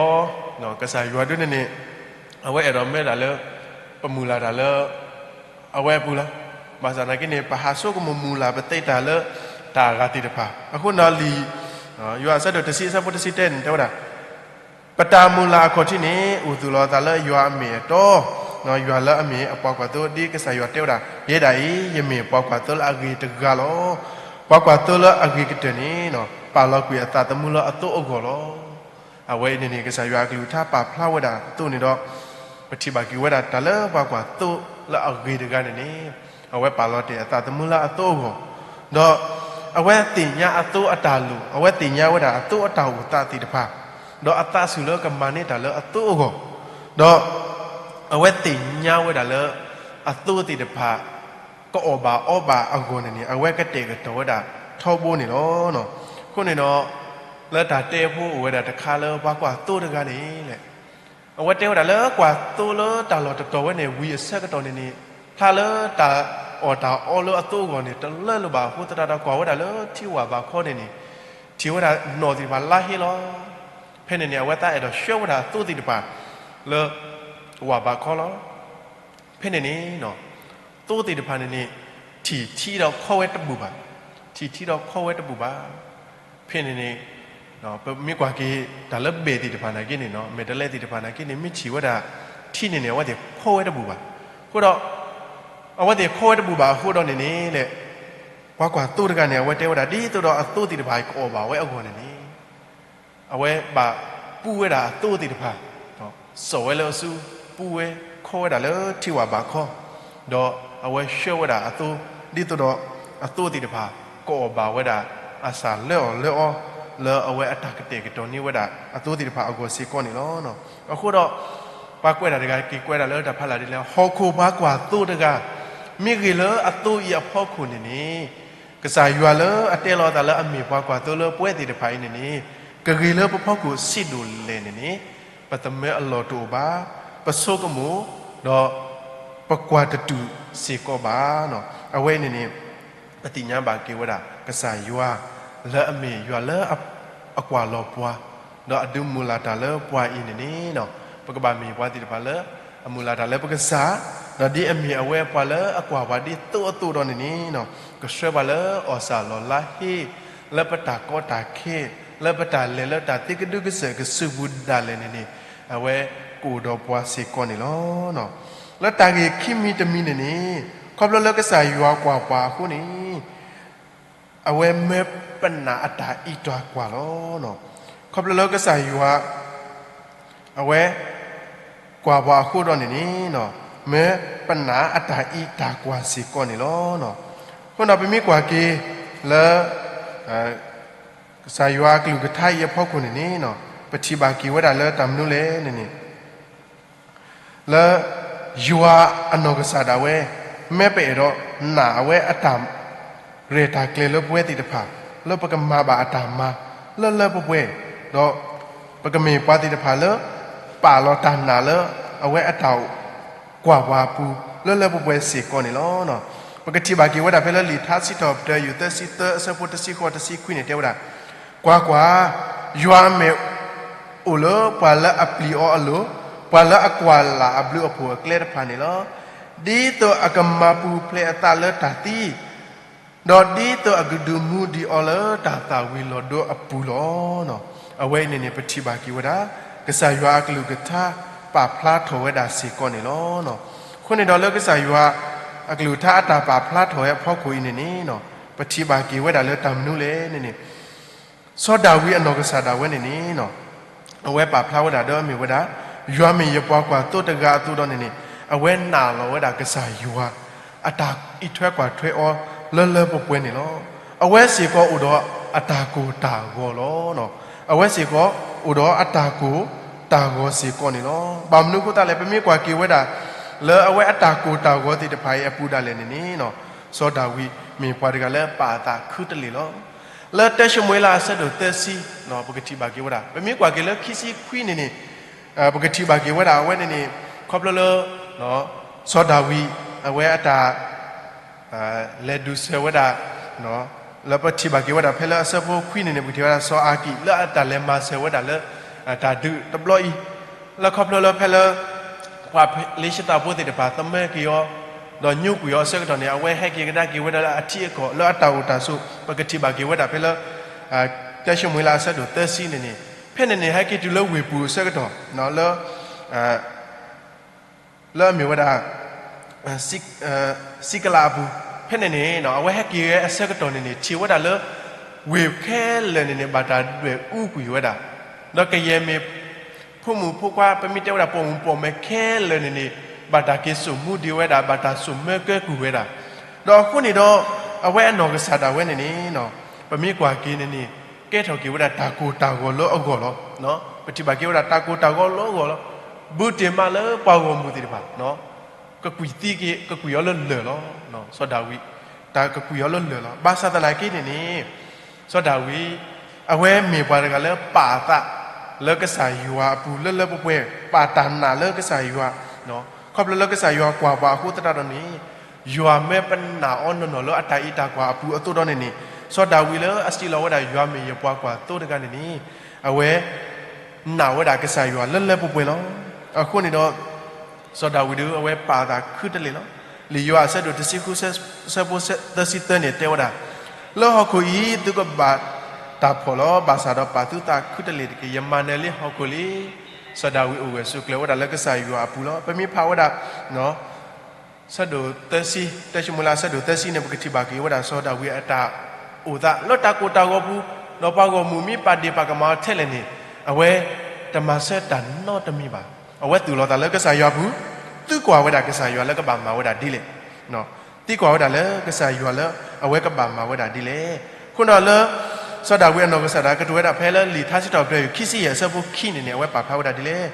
ီၤ, ကစၢ်ယွၤဒုန့ၣ်န့ၣ်, အဝဲအဲၣ်ဒိးမၢတၢ်လၢ ပမုၢ်လၢ်တၢ်လၢ အဝဲအပူၤလီၤ. ဘၣ်ဆၣ်သနာ်က့န့ၣ် ပဟးဆိကမိၣ်မုၢ်လၢ်ပသ့တၢ်လၢ တၢ်အဂၤသ့ၣ်တဖၣ်, အဃိန့ၣ်လံာ် ယိၤဟၣ်အဆၢဒိၣ်တဆံအဆၢဖိတဆံတၢန့ၣ် တဲဝဲဒၣ် ပတၢ်မုၢ်လၢ်အခီၣ်ထံးန့ၣ် အိၣ်သူၣ်လီၤအသးလၢယွၤအမ့ၢ်အတီ, ယွၤလၢအမ့ၢ်အပှၤကွၢ်သိ ဒ်ကစၢ်ယွၤတဲဝဲဒၣ်, ယဲဒၣ်အံၤ ယမ့ၢ်ပှၤကွၢ်သိလၢအဂ့ၤတဂၤလီၤ. ပှၤကွၢ်သိလၢအဂ့ၤကတၢၢ်န့ၣ် ပာ်လီၤကွံာ်အသးသမူလၢအသိအဂီၢ်လီၤ. အဝဲအံၤန့ၣ်န့ၣ် ကစၢ်ယွၤအကလုၢ်ကထါပာ်ဖျါဝဲဒၣ်အသိးန့ၣ်ဒီး, ပထံၣ်ဘၣ်က့ၤဝဲဒၣ်တၢ်လၢပှၤကွၢ်သိလၢအဂ့ၤတဂၤန့ၣ်န့ၣ်, အဝဲပာ်လီၤတ့ၢ်အသးသမူလၢအသိအဂီၢ်, ဒီး အဝဲသ့ၣ်ညါအသိအတၢ်လိၣ်, အဝဲသ့ၣ်ညါဝဲဒၣ်အသိအတၢ်အိၣ်သးသ့ၣ်တဖၣ်, ဒီးအသးဆူၣ်လၢကမၤန့ၢ်တၢ်လၢအသိအဂီၢ်, ဒီး အဝဲသ့ၣ်ညါဝဲဒၣ်လၢ အသိသ့ၣ်တဖၣ် ကအီၣ်ဘၣ်အီဘၣ်အဂီၢ်န့ၣ်န့ၣ် အဝဲကတဲာ်ကတီၤဝဲဒၣ်ထီဘိန့ၣ်လီၤ. အဃိန့ၣ်ဒီး လၢတၢ်တဲဖိအိၣ်ဝဲဒၣ်တခါလၢပှၤကွၢ်သိတဂၤန့ၣ်လဲၣ်, အဝဲတဲဝဲဒၣ်လၢကွၢ်သိလၢတၢ်လီၢ်တတီၤဝဲန့ၣ် ဝံၤအဆၢကတီၢ်န့ၣ်န့ၣ် ဖျါလၢတၢ်အီၣ်တၢ်အီလၢအသိအဂီၢ်န့ၣ် တလၢလိာ်ဘၣ်အဃိသတးဒီးကွၢ်ဝဲဒၣ်လၢထံဝၢ်ဘးခီန့ၣ်န့ၣ် ထံၣ်ဝဲဒၣ်နီၣ်သ့ၣ်တဖၣ်လါဟ့လီၤ. ဖဲန့ၣ်န့ၣ် အဝဲသးအဲၣ်ဒိးဆှၢဝဲဒၣ်အသိသ့ၣ်တဖၣ် လၢ ဝၢ်ဘးခီလီၤ. ဖဲန့ၣ်န့ၣ် သိသ့ၣ်တဖၣ်န့ၣ်န့ၣ် ထံၣ်ထံဒီးခီဝဲတဘူၣ်ဘၣ်, ထံၣ်ထံဒီးခီဝဲတဘူၣ်ဘၣ်. ဖဲန့ၣ်န့ၣ် ပမ့ၢ်ကွၢ်က့ၤ တၢ်လၢဘဲၣ်သ့ၣ်တဖၣ်နာ်က့န့ၣ် မဲာ်တဲးလဲးသ့ၣ်တဖၣ်နာ်က့န့ၣ် မ့ၢ်ထံၣ်ဝဲဒၣ်ထံန့ၣ်န့ၣ် အဝဲသ့ၣ်ခီဝဲတဘူၣ်ဘၣ်. အဃိဒီး အဝဲသ့ၣ်ခီဝဲတဘူၣ်ဘၣ်အဃိဒီးန့ၣ်န့ၣ် ပှၤကွၢ်သိတဂၤန့ၣ် အဝဲတဲဝဲဒၣ် ဒ်သိးဒီးအသိသ့ၣ်တဖၣ်အံၤကအီၣ်ဘၣ်ဝဲအဂီၢ်န့ၣ်န့ၣ် အဝဲဘၣ်ပူဝဲဒၣ်အသိသ့ၣ်တဖၣ်, စိာ်ဝဲလၢအစု, ပူဝဲခီဝဲဒၣ်လၢထံဝၢ်ဘးခီ, ဒီးအဝဲဆှၢဝဲဒၣ်အသိ, ဒ်သိးဒီးအသိသ့ၣ်တဖၣ် ကအီၣ်ဘၣ်ဝဲဒၣ်အစၢ်လၢအီၣ်လၢအီ, လၢအဝဲအတၢ်ကတဲာ်ကတီၤန့ၢ်ဝဲဒၣ်အသိသ့ၣ်တဖၣ်အဂီၢ်စ့ၢ်ကီးန့ၣ်လီၤ. အဃိဒီး ပှၤကွဲးတၢ်တဂၤက့ၤကွဲးဒၣ်လၢတၢ်ဖးလၢ်ဒ်လဲၣ်, ဟီၣ်ခိၣ်ပှၤကွၢ်သိတဂၤ မ့ၢ်ဂ့ၤလၢအသိအံၤအဖီခိၣ်န့ၣ်န့ၣ် ကစၢ်ယွၤလၢအတဲလီၤအသးလၢအမ့ၢ်ပှၤကွၢ်သိလၢပဝဲသ့ၣ်တဖၣ်အံၤန့ၣ်န့ၣ် ကဂ့ၤလၢပဖီခိၣ်ဆံးဒိၣ်လဲၣ်န့ၣ်န့ၣ် ပသမၢအလီၢ်တအိၣ်ဘၣ်, ပဆိကမိၣ်, ဒီးပကွၢ်တတူၢ်စ့ၢ်ကီးဘၣ်. အဝဲအံၤန့ၣ်န့ၣ် ပသ့ၣ်ညါဘၣ်က့ၤဝဲဒၣ် ကစၢ်ယွၤ လၢအမ့ၢ်ယွၤလၢအကွၢ်လီၤပှၤ, ဒီးအဒုးမုၢ်လၢ်တၢ်လၢပှၤအံၤန့ၣ်န့ၣ် ပကဘၣ်မ့ၢ်ပှၤသ့ၣ်တဖၣ်လၢ အမုၢ်လၢ်တၢ်လၢပကစၢ်, ဒီးဒ်အမ့ၢ်အဝဲပှၤလၢအကွၢ်ပှၤဒ်သိးအသိးဒီးန့ၣ်န့ၣ် ကဆှၢပှၤလၢအီၣ်စၢ်လီၤလါဟ့ လၢပတၢ်ကီတၢ်ခဲ လၢပတၢ်လဲၤလၢတၢ်သ့ကဒုကစၢၢ်ကစုပူၤဒၣ်လဲာ်န့ၣ်န့ၣ်, အဝဲကအိၣ်ဒီးပှၤစ့ၢ်ကီးန့ၣ်လီၤ. လၢတၢ်ဂ့ၢ်ခံမံၤတမံၤန့ၣ်န့ၣ်, ခီဖျိလၢကစၢ်ယွၤကွၢ်ပှၤအဃိန့ၣ်, အဝဲမၢပနာ်အတၢ်အံးတၢ်ကွၢ်လီၤ. ခီဖျိလၢကစၢ်ယွၤ အဝဲ ကွၢ်ပှၤအဃိဒီးန့ၣ်န့ၣ်, မၢပနာ်အတၢ်အံးတၢ်ကွၢ်စ့ၢ်ကီးန့ၣ်လီၤ. အဃိဒီးပမ့ၢ်ကွၢ်က့ၤလၢ ကစၢ်ယွၤအကလုၢ်ကထါအံၤအဖီခိၣ်န့ၣ်န့ၣ်, ပထံၣ်ဘၣ်က့ၤဝဲဒၣ်လၢတၢ်မနုၤလဲၣ်န့ၣ်န့ၣ် လၢ ယွၤအနီၢ်ကစၢ်ဒၣ်ဝဲ မၢပအဲၣ်ဒိးနာ်အဝဲအတၢ်ရဲၣ်တၢ်ကျဲၤလၢပဝဲသ့ၣ်တဖၣ်, လၢပကမၤဘၣ်အတၢ်မၤ လၢလၢပှဲၤပှဲၤ, ဒီး ပကမ့ၢ်ပှၤသ့ၣ်တဖၣ်လၢ ပာ်လီၤတၢ်နာ်လၢ အဝဲအတၢ် ကွၢ်ပှၤအပူၤ လၢလၢပှဲၤပှဲၤစ့ၢ်ကီးန့ၣ်လီၤ. ပကထံၣ်ဘၣ်က့ၤဝဲဒၣ်ဖဲလၢလံာ်ထါစံးထီၣ်ပတြၢၤယုၢ်သၢဆံသၢအဆၢဖိတဆံဃိးတဆံခွံန့ၣ်တဲဝဲဒၣ်, ကွၢ်ကွၢ်, ယွၤမ့ၢ်အိၣ်လၢပှၤလၢအပျံၤအီၤအလိၤ, ပှၤလၢအကွၢ်လၢ်အဘျုးအဖှိၣ်အကျဲတဖၣ်န့ၣ်လီၤ. ဒ်သိးအကမၤပူၤဖျဲးအသးလၢတၢ်သံ ဒီးဒ်သိးအကဒုးမူဒံးအီၤလၢတၢ်သၣ်ဝံၤလီၤဒိအပူၤလီၤ. အဝဲအံၤန့ၣ်န့ၣ် ပထံၣ်ဘၣ်က့ၤဝဲဒၣ် ကစၢ်ယွၤအကလုၢ်ကထါ ပာ်ဖျါထီၣ်ဝဲဒၣ်စ့ၢ်ကီးန့ၣ်လီၤ. အဃိန့ၣ်ဒီးလၢကစၢ်ယွၤအကလုၢ်ကထါအတၢ်ပာ်ဖျါထီၣ်ဝဲအဖီခိၣ်အံၤန့ၣ်န့ၣ်, ပထံၣ်ဘၣ်က့ၤဝဲဒၣ်လၢတၢ်မနုၤလဲၣ်န့ၣ်န့ၣ် စီၤဒၤဝံးအနီၢ်ကစၢ်ဒၣ်ဝဲန့ၣ်န့ၣ် အဝဲပာ်ဖျါဝဲဒၣ်ဒီးမ့ၢ်ဝဲဒၣ် ယွၤမ့ၢ်ယပှၤကွၢ်သိတဂၤအသိးဒီးန့ၣ်န့ၣ်, အဝဲနာ်လီၤဝဲဒၣ်ကစၢ်ယွၤ အတၢ်အံးထွဲကွၢ်ထွဲအီၤလၢလၢပှဲၤပှဲၤန့ၣ်လီၤ. အဝဲစ့ၢ်ကီးအိၣ်ဒီးအတၢ်ကိၢ်တၢ်ဂီၤလီၤ. အဝဲစ့ၢ်ကီးအိၣ်ဒီးအတၢ်ကိၢ်တၢ်ဂီၤစ့ၢ်ကီးန့ၣ်လီၤ. ဘၣ်မနုၤအဃိသတးလဲၣ် ပမ့ၢ်ကွၢ်က့ၤဝဲဒၣ် လၢအဝဲအတၢ်ကိၢ်တၢ်ဂီၤသ့ၣ်တဖၣ်အံၤအပူၤဒၣ်လဲာ်န့ၣ်န့ၣ် စီၤဒၤဝံးမ့ၢ်ပှၤတဂၤလၢပာ်အသးခုတလ့ၢ်လီၤ. လၢတၢၡမူၤအ့လးအဆၢဒိၣ်သၢဆံ ပကထံၣ်ဘၣ်က့ၤဝဲဒၣ် ပမ့ၢ်ကွၢ်က့ၤလၢခံဆံခွံန့ၣ်န့ၣ် ပကထံၣ်ဘၣ်က့ၤဝဲဒၣ်အဝဲန့ၣ်န့ၣ် ခီဖျိလၢ စီၤဒၤဝံး အဝဲအတၢ် လဲၤဒုးဆၢဝဲဒၣ် လၢပထံၣ်ဘၣ်က့ၤဝဲဒၣ်ဖဲလၢအဆၢဖိခွံန့ၣ်န့ၣ် ပကထံၣ်ဝဲဒၣ်စီၤအၤကံၣ်လၢအတၢ်လဲၤမၤစၢၤဝဲဒၣ်လၢ တၢ်ဒုးတဘျီအံၤ လၢခီဖျိလၢဖဲလၢ ပှၤဖလ့ၡသးဖိသ့ၣ်တဖၣ်သမၢက့ၤအီၤ ဒီးညိကွံာ်အီၤအဆၢကတီၢ်န့ၣ် အဝဲဟဲက့ၤကဒါက့ၤဝဲဒၣ်လၢအထံအကီၢ်လၢအတၢ်အိၣ်တၢ်ဆိး ပကထံၣ်ဘၣ်က့ၤဝဲဒၣ်ဖဲလၢ တၢၡမူၤအ့လးအဆၢဒိၣ်သၢဆံန့ၣ်န့ၣ် ဖဲန့ၣ်န့ၣ် ဟဲက့ၤတုၤလၢဝ့ၢ်ပူၤအဆၢကတီၢ် လၢ လၢအမ့ၢ်ဝဲဒၣ် စံကလးအပူၤ ဖဲန့ၣ်န့ၣ် အဝဲဟဲက့ၤဝဲအဆၢကတီၢ်န့ၣ်န့ၣ် ထံၣ်ဝဲဒၣ်လၢ ဝ့ၢ်ခဲလၢာ်န့ၣ်န့ၣ် ဘၣ်တၢ်ဒွဲၣ်အူကွံာ်ဝဲဒၣ် ဒီးကယဲၢ်မ့ၢ် ဖိမုၣ်ဖိခွါ ပမ့ၢ်တဲဝဲဒၣ်ပိာ်မုၣ်ပိာ်မၢၤခဲလၢာ်န့ၣ်န့ၣ် ဘၣ်တၢ်က့ၤစိာ်မူဒံးဝဲဒၣ် ဘၣ်တၢ်စိာ်မၢကဲကုၢ်ဝဲဒၣ် ဒီးအဃိန့ၣ်ဒီး အဝဲအနီၢ်ကစၢ်ဒၣ်ဝဲန့ၣ်န့ၣ် ပမ့ၢ်ကွၢ်က့ၤန့ၣ်န့ၣ် ကဲထီၣ်က့ၤဝဲဒၣ်တၢ်ကိၢ်တၢ်ဂီၤလၢအဂီၢ်လီၤ. ပထံၣ်ဘၣ်က့ၤဝဲဒၣ်တၢ်ကိၢ်တၢ်ဂီၤလၢအဂီၢ်လီၤ. ဘူးတ့ၢ်မးလၢပှၤဂီၢ်မုၢ်သ့ၣ်တဖၣ် ကကွံာ်သံက့ၤ ကကွံာ်အီၤလၢလၢၢ်လီၤ. စီၤဒၤဝံး တၢ်ကကွံာ်အီၤလၢလၢၢ်လီၤ. ဘၣ်ဆၣ်သနာ်က့န့ၣ်န့ၣ် စီၤဒၤဝံး အဝဲမ့ၢ်ပှၤတဂၤလၢပာ်အသး လၢကစၢ်ယွၤအပူၤလၢလၢပှဲၤပှဲၤ ပာ်တၢ်နာ်လၢကစၢ်ယွၤ ခီဖျိလၢကစၢ်ယွၤကွၢ်ပှၤအဃိသတးဒီးန့ၣ် ယွၤမၢပနာ်အီၤနီၢ်နီၢ်လၢအတၢ်အံးတၢ်ကွၢ်အပူၤအသိးဒီးန့ၣ်န့ၣ် စီၤဒၤဝံးလၢအစံးလီၤဝဲဒၣ်ယွၤမ့ၢ်ယပှၤကွၢ်သိတဂၤန့ၣ်န့ၣ် အဝဲ နာ်ဝဲဒၣ်ကစၢ်ယွၤလၢလၢပှဲၤပှဲၤလီၤ. အဃိန့ၣ်ဒီး စီၤဒၤဝံးဒုးအဝဲပာ်အသးခုတလ့ၢ်လီၤ. လံာ်ယိၤဟၣ်အဆၢဒိၣ်တဆံဃု ဆၢဖိသၢဆံသၢန့ၣ်တဲဝဲဒၣ်, လၢဟီၣ်ခိၣ်အံၤသုကဘၣ်တၢ်ဖှီၣ်လီၤ. ဘၣ်ဆၣ်ဒီးပာ်သုသးခုတလ့ၢ်တက့ၢ်. ယမၤနၢၤလံဟီၣ်ခိၣ်လံ. စီၤဒၤဝံးအိၣ်ဂၢၢ်ဆိးကျၢၤဝဲဒၣ်လၢကစၢ်ယွၤအပူၤလီၤ. ပမ့ၢ်ဖးဝဲဒၣ် ဆၢဒိၣ်သၢဆံ, တၢၡမူၤအ့လးဆၢဒိၣ်သၢဆံန့ၣ် ပကထံၣ်ဘၣ်က့ၤဝဲဒၣ်စီၤဒၤဝံးအတၢ်အိၣ်သးလၢတၢ်ကိၢ်တၢ်ဂီၤပူၤ, ဒီးပှၤဂီၢ်မုၢ်မ့ၢ်ပာ်ဒ့ၣ်ပာ်ကမၣ်အီၤထဲလဲၣ်န့ၣ်, အဝဲတမၤဆၢတၢ်နီတမံၤဘၣ်. အဝဲသူၣ်လီၤသးလၢကစၢ်ယွၤအပူၤ, သံကွၢ်ဝဲဒၣ်ကစၢ်ယွၤလၢကဘၣ်မၤဝဲဒၣ်ဒ်လဲၣ်. သံကွၢ်ဝဲဒၣ်လၢကစၢ်ယွၤလၢအဝဲကဘၣ်မၤဝဲဒၣ်ဒ်လဲၣ်. အဃိဒီးလၢ စီၤဒၤဝံးအနီၢ်ကစၢ်ဒၣ်ကတိၤဝဲဒၣ်ဖဲလၢလံာ်ထါစံးထီၣ်ပတြၢၤယိၤခံဆံယဲၢ်အဆၢဖိခံန့ၣ်န့ၣ် အဝဲပာ်ဖျါဝဲဒၣ်ဒ်လဲၣ်.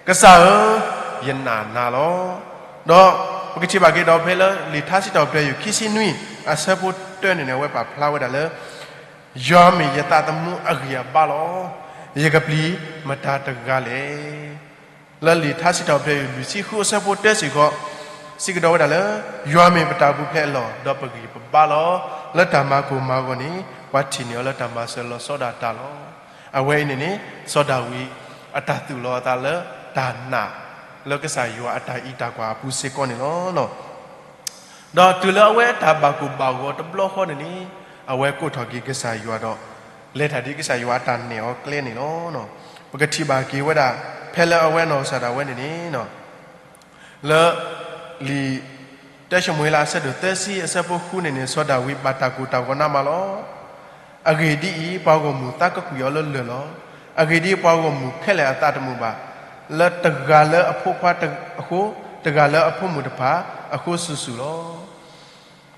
ကစၢ်ဧၢ, ယနာ်နၤလီၤ. ဒီးပကထံၣ်ဘၣ်က့ၤဒီးဖဲလၢလံာ်ထါစံးထီၣ်ပတြၢၤယိၤခံဆံနွံ အဆၢဖိတၢန့ၣ်န့ၣ် အဝဲပာ်ဖျါဝဲဒၣ်လၢ ယွၤမ့ၢ်ယသးသမူအဂံၢ်အဘါလီၤ. ယကပျံၤမတၤတဂၤလဲၣ်. လၢလံာ်ထါစံးထီၣ်ပတြၢၤယိၤလွံၢ်ဆံဃုအဆၢဖိတၢစ့ၢ်ကီး စံးကဒီးဝဲဒၣ်လၢ ယွၤမ့ၢ်ပတၢ်ပူၤဖျဲးအလီၢ် ဒီးပဂံၢ်ပဘါလီၤ. လၢတၢ်မၤကိၢ်မၤဂီၤန့ၣ် ပှၤထံၣ်န့ၢ်အီၤလၢတၢ်မၤစၢၤလီၤဆီဒၣ်တၢ်လီၤ. အဝဲအံၤန့ၣ်န့ၣ် စီၤဒၤဝံး အတၢ်သူၣ်လီၤအသးလၢတၢ်နာ် လၢကစၢ်ယွၤအတၢ်အံးတၢ်ကွၢ်အပူၤစ့ၢ်ကီးန့ၣ်လီၤ. ဒီးတုၤလၢအဝဲအတၢ်ဘၣ်ကိၢ်ဘၣ်ဂီၤတဘျီဃီန့ၣ်န့ၣ် အဝဲကိးထီၣ်က့ၤကစၢ်ယွၤဒီး လဲၤတၢ်ဒ်ကစၢ်ယွၤအတၢ်နဲၣ်အီၤကျဲန့ၣ်လီၤ. ပကထံၣ်ဘၣ်က့ၤဝဲဒၣ် ဖဲလၢအဝဲအနီၢ်ကစၢ်ဒၣ်ဝဲန့ၣ်န့ၣ် လၢ လံာ် တၢၡမူၤအ့လး အဆၢဒိၣ်သၢဆံ အဆၢဖိဃုန့ၣ်န့ၣ် စီၤဒၤဝံးဘၣ်တၢ်ကိၢ်တၢ်ဂီၤနးမးလီၤ. အဂ့ၢ်ဒ်အံၤ, ပှၤဂီၢ်မုၢ်သးကကွံာ်အီၤလၢလၢၢ်လီၤ. အဂ့ၢ်ဒ်အံၤ, ပှၤဂီၢ်မုၢ်ခဲလၢာ်အသးတမုာ်ဘၣ်, လၢတဂၤလၢအဖိခွါအဃိ, တဂၤလၢအဖိမုၣ်တဖၣ်အဃိဆူၣ်ဆူၣ်လီၤ.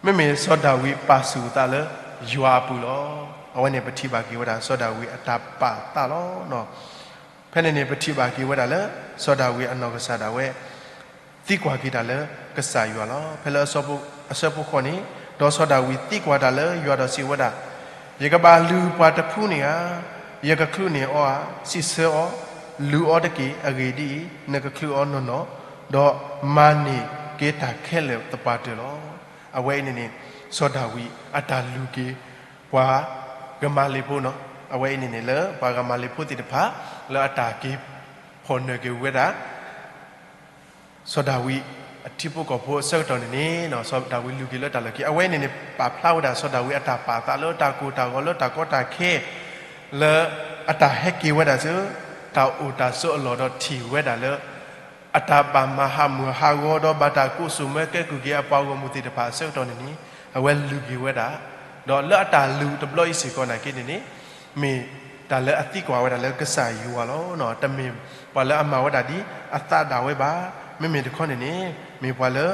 မ့မ့ၢ်စီၤဒၤဝံးပာ်ဆူၣ်အသးလၢယွၤအပူၤလီၤ. အဝဲန့ၣ်ပထံၣ်ဘၣ်က့ၤဝဲဒၣ်စီၤဒၤဝံးအတၢ်ပာ်သးလီၤ. ဖဲန့ၣ်န့ၣ် ပထံၣ်ဘၣ်က့ၤဝဲဒၣ်လၢ စီၤဒၤဝံးအနီၢ်ကစၢ်ဒၣ်ဝဲ သံကွၢ်က့ၤတၢ်လၢကစၢ်ယွၤလီၤ. ဖဲလၢအဆၢဖိဃိးန့ၣ်, ဒီးစီၤဒၤဝံးသံကွၢ်တၢ်လၢယွၤဒီးစံးဝဲဒၣ်, ယကဘၣ်လုၢ်ပှၤတဖုန့ၣ်ဧါ, ယကချုးန့ၢ်အီၤဧါ, စံးဆၢအီၤ, လုၢ်အီၤတက့ၢ်. အဂ့ၢ်ဒ်အံၤ, နကချုးအီၤနီၢ်နီၢ်, ဒီးမၤန့ၢ်က့ၤတၢ်ခဲလၢာ်သပှၢ်တၢၢ်လီၤ. အဝဲအံၤန့ၣ်န့ၣ် စီၤဒၤဝံးအတၢ်လုၢ်က့ၤ ပှၤကမၤလ့ၤဖိန့ၣ်, အဝဲအံၤန့ၣ်န့ၣ်လၢပှၤကမၤလ့ၤဖိသ့ၣ်တဖၣ် လၢအတၢ်က့ၤဖီၣ်နၢၤက့ၤဝဲဒၣ် စီၤဒၤဝံးအထံဖိကီၢ်ဖိအဆၢကတီၢ်န့ၣ်န့ၣ် စီၤဒၤဝံးလုၢ်က့ၤလၢတၢ်လီၢ်ခံ အဝဲန့ၣ်န့ၣ် ပာ်ဖျါဝဲဒၣ်စီၤဒၤဝံးအတၢ်ပာ်သးလၢတၢ်ကိၢ်တၢ်ဂီၤလၢတၢ်ကီတၢ်ခဲ လၢအတၢ်ဟဲက့ၤဝဲဒၣ်ဆူ တၢ်အိၣ်တၢ်ဆိးအလီၢ်ဒီးထံၣ်ဝဲဒၣ်လၢ အတၢ်ဘၣ်မၤဟးမုၢ်ဟးဂီၤဒီးဘၣ်တၢ်ကိးစိာ်မၢကဲကုၢ်က့ၤအပှၤဂီၢ်မုၢ်သ့ၣ်တဖၣ်အဆၢကတီၢ်န့ၣ်န့ၣ် အဝဲလုၢ်က့ၤဝဲဒၣ်, ဒီးလၢအတၢ်လုၢ်တဘျီအံၤစ့ၢ်ကီးနာ်က့န့ၣ်န့ၣ် မ့ၢ်တၢ်လၢအသံကွၢ်ဝဲဒၣ်လၢကစၢ်ယွၤလီၤ. တမ့ၢ်ပှၤလၢအမၤဝဲဒၣ်ဒ်အသးဒၣ်ဝဲဘၣ်. မ့မ့ၢ်တခီန့ၣ်န့ၣ် မ့ၢ်ပှၤလၢ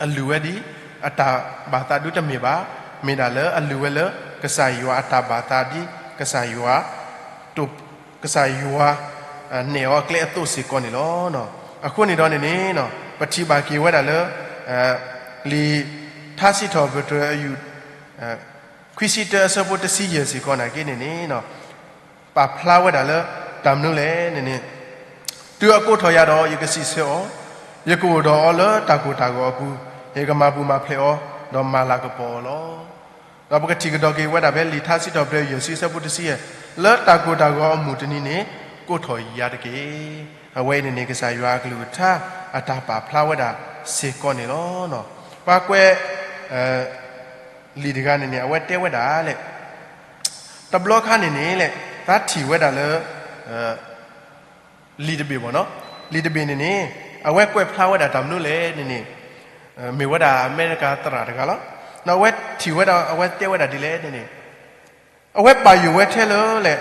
အလုၢ်ဝဲဒ်အတၢ်ဘၣ်သးဒုတမ့ၢ်ဘၣ်, မ့ၢ်ဒၣ်လၢအလုၢ်ဝဲလၢကစၢ်ယွၤအတၢ်ဘၣ်သးဒ် ကစၢ်ယွၤ ကစၢ်ယွၤ နဲၣ်အီၤအကျဲအသိးစ့ၢ်ကီးန့ၣ်လီၤ. အဃိန့ၣ်ဒီးန့ၣ်န့ၣ် ပထံၣ်ဘၣ်က့ၤဝဲဒၣ်လၢ လံာ်ထါစံးထီၣ်ပတြၢၤအယုၢ် ခွံဆံတၢအဆၢဖိတဆံယဲၢ်စ့ၢ်ကီးနာ်က့န့ၣ်န့ၣ် ပာ်ဖျါဝဲဒၣ်လၢ တၢ်မနုၤလဲၣ်န့ၣ်န့ၣ် တုၤအကိးထီၣ်ယၤဒီး ယကစံးဆၢအီၤ, ယကအိၣ်ဒီးအီၤလၢတၢ်ကိၢ်တၢ်ဂီၤအပူၤ, ယကမၤပူၤမၤဖျဲးအီၤ, ဒီးမၤလၤကပီၤအီၤလီၤ. ဒီးပကထံၣ်ကဒီးက့ၤဝဲဒၣ်ဖဲလံာ်ထါစံးထီၣ်ပတြၢၤယဲၢ်ဆံအဆၢဖိတဆံယဲၢ်, လၢတၢ်ကိၢ်တၢ်ဂီၤအမုၢ်တနံၤန့ၣ် ကိးထီၣ်ယၤတက့ၢ်. အဝဲအံၤန့ၣ်န့ၣ် ကစၢ်ယွၤအကလုၢ်ကထါအတၢ်ပာ်ဖျါဝဲဒၣ်စ့ၢ်ကီးန့ၣ်လီၤ. ပှၤကွဲး လံာ်တဂၤန့ၣ်န့ၣ် အဝဲတဲဝဲဒၣ်လဲၣ်, တဘျီခါန့ၣ်န့ၣ်လဲၣ် သးထံၣ်ဝဲဒၣ်လၢ လံာ်တဘ့ၣ်ဘၣ်နီၤ, လံာ်တဘ့ၣ်န့ၣ်န့ၣ် အဝဲကွဲးဖျါဝဲဒၣ်တၢ်မနုၤလဲၣ်န့ၣ်န့ၣ် မ့ၢ်ဝဲဒၣ်အမဲရကၤသရၣ်တဂၤလီၤ. ဒီးအဝဲထံၣ်ဝဲဒၣ် အဝဲတဲဝဲဒၣ်ဒ်လဲၣ်န့ၣ်န့ၣ် အဝဲဘၣ်ယိၣ်ဝဲထဲလၢလဲၣ်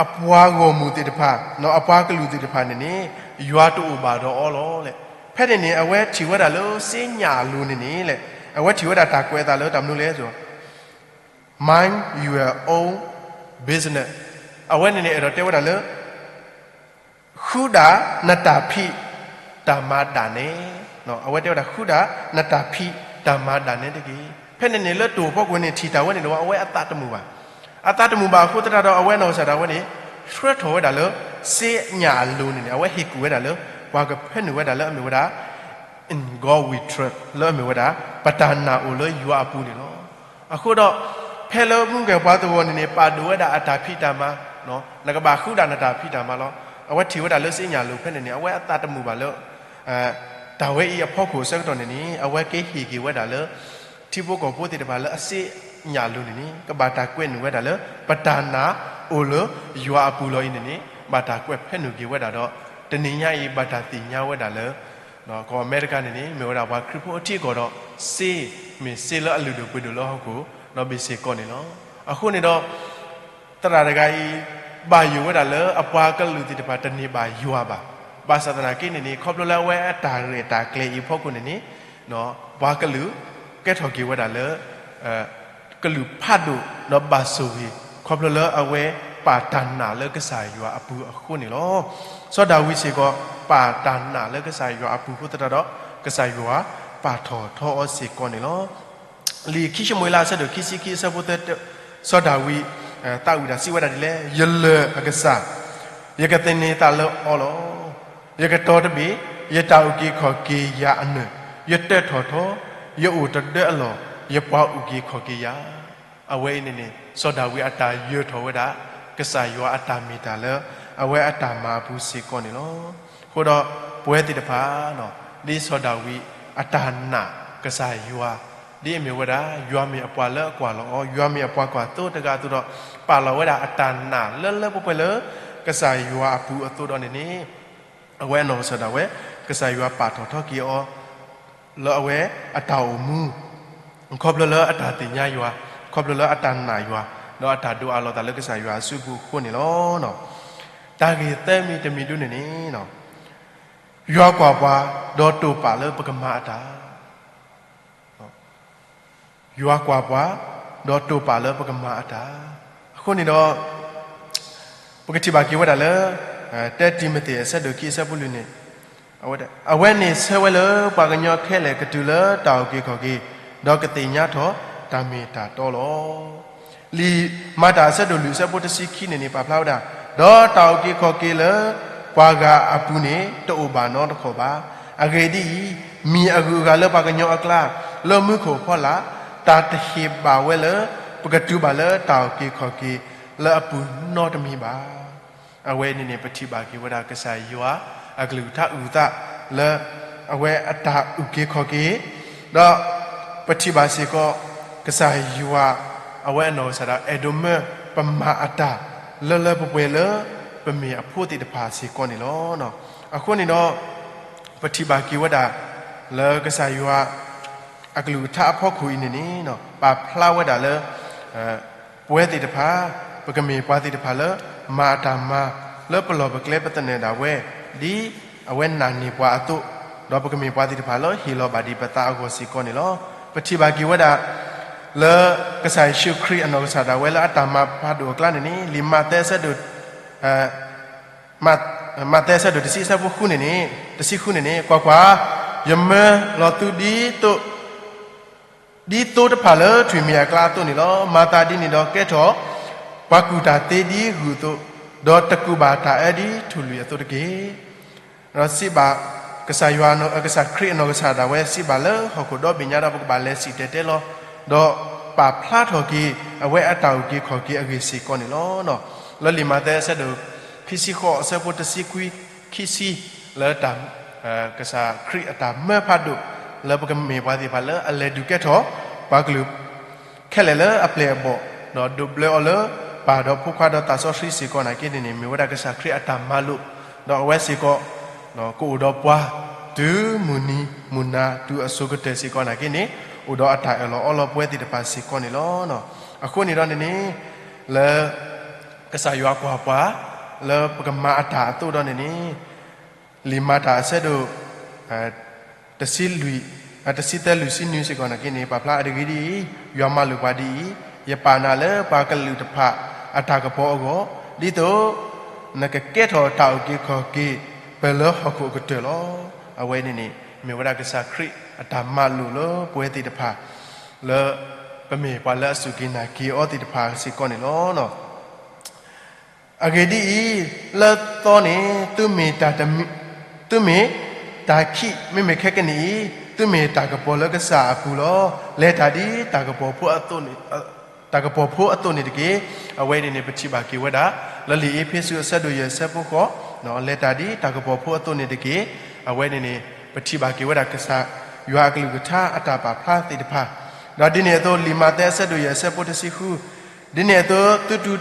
အပှၤဂီၢ်မုၢ်သ့ၣ်တဖၣ် အပှၤကလုာ်သ့ၣ်တဖၣ်န့ၣ်န့ၣ် ယွၤတအိၣ်ဘၣ်ဒီးအီၤလီၤလဲၣ်. ဖဲန့ၣ်န့ၣ် အဝဲထံၣ်ဝဲဒၣ်လၢစ့ညၣ်အလိၤန့ၣ်န့ၣ်လဲၣ် အဝဲထံၣ်ဝဲဒၣ်တၢ်ကွဲးအသးလၢတၢ်မနုၤလဲၣ် Mind your own business. အဝဲန့ၣ်န့ၣ် အဲၣ်ဒိးတဲဝဲဒၣ်လၢ ဃုဒၣ်နတၢ်ဖံးတၢ်မၤဒၣ်နဲ, အဝဲတဲဝဲဒၣ် ဃုဒၣ်နတၢ်ဖံးတၢ်မၤဒၣ်နဲတက့ၢ်. ဖဲန့ၣ်န့ၣ် လၢတိၤဖီခိၣ်န့ၣ် ထံၣ်တၢ်ဝဲန့ၣ်ဒီး အဝဲအသးတမုာ်ဘၣ်. အသးတမုာ်ဘၣ်အဃိသတးဒီး အဝဲနီၢ်ကစၢ်ဒၣ်ဝဲန့ၣ် ဆှၢထီၣ်ဝဲဒၣ်လၢ စ့ညၣ်အလိၤန့ၣ်န့ၣ် အဝဲဟ့ၣ်ကူၣ်ဝဲဒၣ်လၢ ပှၤကဖၢနုာ်ဝဲဒၣ်လၢအမ့ၢ်ဝဲဒၣ် in God we trust လၢအမ့ၢ်ဝဲဒၣ် ပတၢ်နာ်အိၣ်လၢယွၤအပူၤန့ၣ်လီၤ. အဃိဒီး ဖဲလၢမုၢ်ကဲၣ်ပှၤသဝီန့ၣ်န့ၣ် ပာ်ဒိၣ်ဝဲဒၣ်အတၢ်ဖံးတၢ်မၤ, နကဘၣ်ဃုဒၣ်နတၢ်ဖံးတၢ်မၤလီၤ. အဝဲထံၣ်ဝဲဒၣ်လၢစ့ညၣ်လိၤဖဲန့ၣ်န့ၣ် အဝဲအသးတမုာ်ဘၣ်လၢ တၢ်ဝဲအံၤအဖီခိၣ်အဆၢကတီၢ်န့ၣ်န့ၣ် အဝဲက့ၤဟ့ၣ်က့ၤဝဲဒၣ်လၢ ထံဖိကီၢ်ဖိသ့ၣ်တဖၣ်လၢအစ့ညၣ်လိၤန့ၣ်န့ၣ် ကဘၣ်တၢ်ကွဲးနုာ်ဝဲဒၣ်လၢ ပတၢ်နာ်အိၣ်လၢယွၤအပူၤလီၤအံၤန့ၣ်န့ၣ် ဘၣ်တၢ်ကွဲးဖၢနုာ်က့ၤဝဲဒၣ်ဒီး တနံၤညါအံၤ ဘၣ်တၢ်သ့ၣ်ညါဝဲဒၣ်လၢ ကီၢ်အမဲရကၤန့ၣ်န့ၣ် မ့ၢ်ဝဲဒၣ်ပှၤခရံာ်ဖိအထံအကီၢ်ဒီး စ့ မ့ၢ်စ့လၢအလုၢ်ဒိၣ်ပှ့ၤဒိၣ်လၢဟီၣ်ခိၣ် ဒီးဘ့ၣ်စ့ၢ်ကီးန့ၣ်လီၤ. အဃိန့ၣ်ဒီး သရၣ်တဂၤအံၤ ဘၣ်ယိၣ်ဝဲဒၣ်လၢအပှၤကလုာ်သ့ၣ်တဖၣ်တန့ၢ်ဘၣ်ယွၤဘၣ်. ဘၣ်ဆၣ်သနာ်က့န့ၣ်န့ၣ် ခီဖျိလၢအဝဲအတၢ်ရဲၣ်တၢ်ကျဲၤအံၤအဖီခိၣ်န့ၣ်န့ၣ် ပှၤကလုာ်ကဲထီၣ်က့ၤဝဲဒၣ်လၢ ကလုာ်ဖးဒိၣ်ဒီးဘၣ်ဆိၣ်ဂ့ၤ ခီဖျိလၢအဝဲပာ်တၢ်နာ်လၢကစၢ်ယွၤအပူၤအဃိန့ၣ်လီၤ. စီၤဒၤဝံးစ့ၢ်ကီး ပာ်တၢ်နာ်လၢကစၢ်ယွၤအပူၤအဃိသတးဒီး ကစၢ်ယွၤပာ်ထီၣ်ထီအီၤစ့ၢ်ကီးန့ၣ်လီၤ. လံာ်ခံၡမူၤအ့လးအဆၢဒိၣ်ခံဆံခံအဆၢဖိသၢ, စီၤဒၤဝံး သးဝံၣ်တၢ်စံးဝဲဒၣ်ဒ်လဲၣ်, ယလၢၢ်အကစၢ်, ယကသန့ၤသးလၢအီၤလီၤ. ယကတီၤတဘ့ၣ် ယတၢ်အုၣ်က့ၤခီၣ်က့ၤယၤအနၢၣ်, ယတၢၣ်ထီၣ်ထီ, ယအိၣ်တဒၢအလီၢ်, ယပှၤအုၣ်က့ၤခီၣ်က့ၤယၤ. အဝဲအံၤန့ၣ်န့ၣ် စီၤဒၤဝံးအတၢ်ယၢၤထီၣ်ဝဲဒၣ် ကစၢ်ယွၤအတၢ်မ့ၢ်တၢ်လၢ အဝဲအတၢ်မၤအပူၤစ့ၢ်ကီးန့ၣ်လီၤ. အဃိဒီး ပဝဲသ့ၣ်တဖၣ် ဒ်စီၤဒၤဝံးအတၢ်နာ်ကစၢ်ယွၤ ဒ်အမ့ၢ်ဝဲဒၣ် ယွၤမ့ၢ်အပှၤလၢအကွၢ်လီၤအီၤ, ယွၤမ့ၢ်အပှၤကွၢ်သိတဂၤအသိးဒီး ပာ်လီၤဝဲဒၣ်အတၢ်နာ်လၢလၢပှဲၤပှဲၤလၢ ကစၢ်ယွၤအပူၤအသိးဒီးန့ၣ်န့ၣ်, အဝဲအနီၢ်ကစၢ်ဒၣ်ဝဲ ကစၢ်ယွၤပာ်ထီၣ်ထီက့ၤအီၤ လၢအဝဲအတၢ်အိၣ်မူ ခီဖျိလၢအတၢ်သ့ၣ်ညါယွၤ, ခီဖျိလၢအတၢ်နာ်ယွၤ, ဒီးအတၢ်ဒိးအးလီၤသးလၢကစၢ်ယွၤအစုပူၤအဃိန့ၣ်လီၤ. တၢ်ဂ့ၢ်သၢမံၤတမံၤဒုန့ၣ်န့ၣ်, ယွၤကွၢ်ပှၤ ဒီးတိာ်ပာ်လၢပကမၤအတၢ် ယွၤကွၢ်ပှၤ, ဒီးတိာ်ပာ်လၢပကမၤအတၢ်. အဃိန့ၣ်ဒီး ပကထံၣ်ဘၣ်က့ၤဝဲဒၣ်လၢ တၢတံၤမသ့း အဆၢဒိၣ်ခံအဆၢဖိလွံၢ်န့ၣ်, အဝဲန့ၣ်ဆၢဝဲလၢပှၤကညီခဲလၢာ်ကတုၤလၢတၢ်အုၣ်က့ၤခီၣ်က့ၤ, ဒီးကသ့ၣ်ညါထီၣ်တၢ်မ့ၢ်တၢ်တီလီၤ. လံာ်မၤတၢ်အဆၢဒိၣ်လွံၢ် အဆၢဖိတဆံခံန့ၣ်န့ၣ် ပာ်ဖျါဝဲဒၣ်, ဒီးတၢ်အုၣ်က့ၤခီၣ်က့ၤလၢပှၤဂၤအပူၤန့ၣ် တအိၣ်ဘၣ်နီတခီၣ်ဘၣ်. အဂ့ၢ်ဒ်အံၤ, မံၤအဂုၤအဂၤလၢပှၤကညီအကျါ, လၢမူခိၣ်အဖီလာ်, တၢ်တဟ့ၣ်ဘၣ်ဝဲလၢ ပကတုၤဘၣ်လၢတၢ်အုၣ်က့ၤခီၣ်က့ၤလၢအပူၤနီတမံၤဘၣ်. အဝဲန့ၣ်န့ၣ် ပထံၣ်ဘၣ်က့ၤဝဲဒၣ်ကစၢ်ယွၤအကလုၢ်ကထါအုၣ်သးလၢ အဝဲအတၢ်အုၣ်က့ၤခီၣ်က့ၤ, ဒီးပထံၣ်ဘၣ်စ့ၢ်ကီး ကစၢ်ယွၤ အဝဲအနီၢ်ကစၢ်ဒၣ် အဲၣ်ဒိးမၢပမၤအတၢ် လၢလၢပှဲၤပှဲၤလၢ ပမ့ၢ်အဖိသ့ၣ်တဖၣ်စ့ၢ်ကီးန့ၣ်လီၤ. အဃိန့ၣ်ဒီး ပထံၣ်ဘၣ်က့ၤဝဲဒၣ် လၢကစၢ်ယွၤ အကလုၢ်ကထါအဖီခိၣ်အံၤန့ၣ်န့ၣ် ပာ်ဖျါဝဲဒၣ်လၢ ပဝဲသ့ၣ်တဖၣ် ပကမ့ၢ်ပှၤသ့ၣ်တဖၣ်လၢ မၤအတၢ်မၤ လၢပလီၢ်ပကျဲပသနၢၣ်ဒၣ်ဝဲ ဒ်အဝဲနာ်န့ၢ်ပှၤအသိး, ဒီးပကမ့ၢ်ပှၤသ့ၣ်တဖၣ်လၢဟ့ၣ်လီၤဘၣ်ဒံးပသးအဂီၢ်စ့ၢ်ကီးန့ၣ်လီၤ. ပထံၣ်ဘၣ်က့ၤဝဲဒၣ် လၢကစၢ်ယ့ၣ်ၡူးခရံာ်အနီၢ်ကစၢ်ဒၣ်ဝဲလၢအတၢ်မၤဖးဒိၣ်အကျါန့ၣ်န့ၣ် လံာ်မးသဲအဆၢဒိၣ် မးသဲအဆၢဒိၣ်တဆံအဆၢဖိဃုန့ၣ်န့ၣ်, တဆံဃုန့ၣ်န့ၣ်, ကွၢ်ကွၢ်, ယမၢလီၤသုဒ်သိး ဒ်သိတဖၣ်လၢထွံၣ်မံၤအကျါအသိးန့ၣ်လီၤ. မၤသးဒ်န့ၣ်ဒီးကဲထီၣ် ပှၤကူၣ်တၢ်သ့ဒ်ဂုၢ်အသိး, ဒီးတကူၣ်ဘၣ်တၢ်အၢဒ်ထူၣ်လွံၣ်အသိးတက့ၢ်. ဒီးစံးဘၣ် ကစၢ်ယွၤ ကစၢ်ခရံာ်အနီၢ်ကစၢ်ဒၣ်ဝဲစံးဘၣ်လၢဟီၣ်ခိၣ်ဒီဘ့ၣ်ညါဒီးပကဘၣ်လဲၤစံၣ်တဲၤတဲလီၤ, ဒီးပာ်ဖျါထီၣ်က့ၤ အဝဲအတၢ်အုၣ်က့ၤခီၣ်က့ၤအဂ့ၢ်စ့ၢ်ကီးန့ၣ်လီၤ. လၢလံာ်မးသဲအဆၢဒိၣ် ခံဆံဃိးအဆၢဖိတဆံခွံ ခံဆံ လၢ ကစၢ်ခရံာ်အတၢ်မၢဖးဒိၣ် လၢပကမ့ၢ်ပှၤသ့ၣ်တဖၣ်လၢအလဲၤဒုးကဲထီၣ် ပှၤကလုာ် ခဲလၢာ်လၢအပျဲၢ်အဘီၣ်, ဒီးဒိးဘျၢအီၤလၢပၢ်ဒီးဖိခွါဒီးသးစီဆှံစ့ၢ်ကီးနာ်က့န့ၣ်န့ၣ် မ့ၢ်ဝဲဒၣ်ကစၢ်ခရံာ်အတၢ်မၤလိာ်, ဒီးအဝဲစ့ၢ်ကီး ကအိၣ်ဒီးပှၤ တုၤမုၢ်နံၤမုၢ်နၤတုၤအစိၤကတၢၢ်စ့ၢ်ကီးနာ်က့န့ၣ် အိၣ်ဒီးအတၢ်အၢၣ်လီၤအီလီၤပဝဲသ့ၣ်တဖၣ်စ့ၢ်ကီးန့ၣ်လီၤ. အဃိန့ၣ်ဒီးန့ၣ်န့ၣ် လၢ ကစၢ်ယွၤကွၢ်ပှၤ လၢပကမၤအတၢ်အသိးဒီးန့ၣ်န့ၣ် လံာ်မၤတၢ်အဆၢဒိၣ် တဆံလွံၢ် တဆံသၢလွံၢ်ဆံနွံစ့ၢ်ကီးနာ်က့န့ၣ် ပာ်ဖျါအတဂ့ၢ်ဒ်အံၤ, ယွၤမၤလိာ်ပှၤဒ်အံၤ, ယပာ်နၤလၢပှၤကလုာ်တဖၣ်အတၢ်ကပီၤအဂီၢ်, ဒ်သိး နကကဲထီၣ်တၢ်အုၣ်က့ၤခီၣ်က့ၤ ပၢၢ်လၢဟီၣ်ခိၣ်အကတၢၢ်လီၤ. အဝဲန့ၣ်န့ၣ် မ့ၢ်ဝဲဒၣ်ကစၢ်ခရံာ်အတၢ်မၤလိာ်လၢပဝဲသ့ၣ်တဖၣ် လၢ ပမ့ၢ်ပှၤလၢအစူၢ်က့ၤနာ်က့ၤအီၤသ့ၣ်တဖၣ်စ့ၢ်ကီးန့ၣ်လီၤ. အဂ့ၢ်ဒ်အံၤ, လၢသီန့ၣ် သုမ့ၢ်တၢ်တမံၤ, သုမ့ၢ်တၢ်ခံး, မ့မ့ၢ်ခဲကနံၣ်အံၤ သုမ့ၢ်တၢ်ကပီၤလၢကစၢ်အပူၤလီၤ. လဲၤတၢ်ဒ်တၢ်ကပီၤဖိအသိးန့ၣ်, တၢ်ကပီၤဖိအသိးန့ၣ်တက့ၢ်. အဝဲန့ၣ်န့ၣ် ပထံၣ်ဘၣ်က့ၤဝဲဒၣ် လၢလံာ်အ့းဖ့းစူးအဆၢဒိၣ်ယဲၢ်အဆၢဖိဃိး, လဲၤတၢ်ဒ်တၢ်ကပီၤဖိအသိးန့ၣ်တက့ၢ်. အဝဲန့ၣ်န့ၣ် ပထံၣ်ဘၣ်က့ၤဝဲဒၣ်ကစၢ်ယွၤအကလုၢ်ကထါအတၢ်ပာ်ဖျါသ့ၣ်တဖၣ်, ဒီးဒ်န့ၣ်အသိး လံာ်မးသဲအဆၢဒိၣ်ယဲၢ်အဆၢဖိတဆံဃု, ဒ်န့ၣ်အသိး သု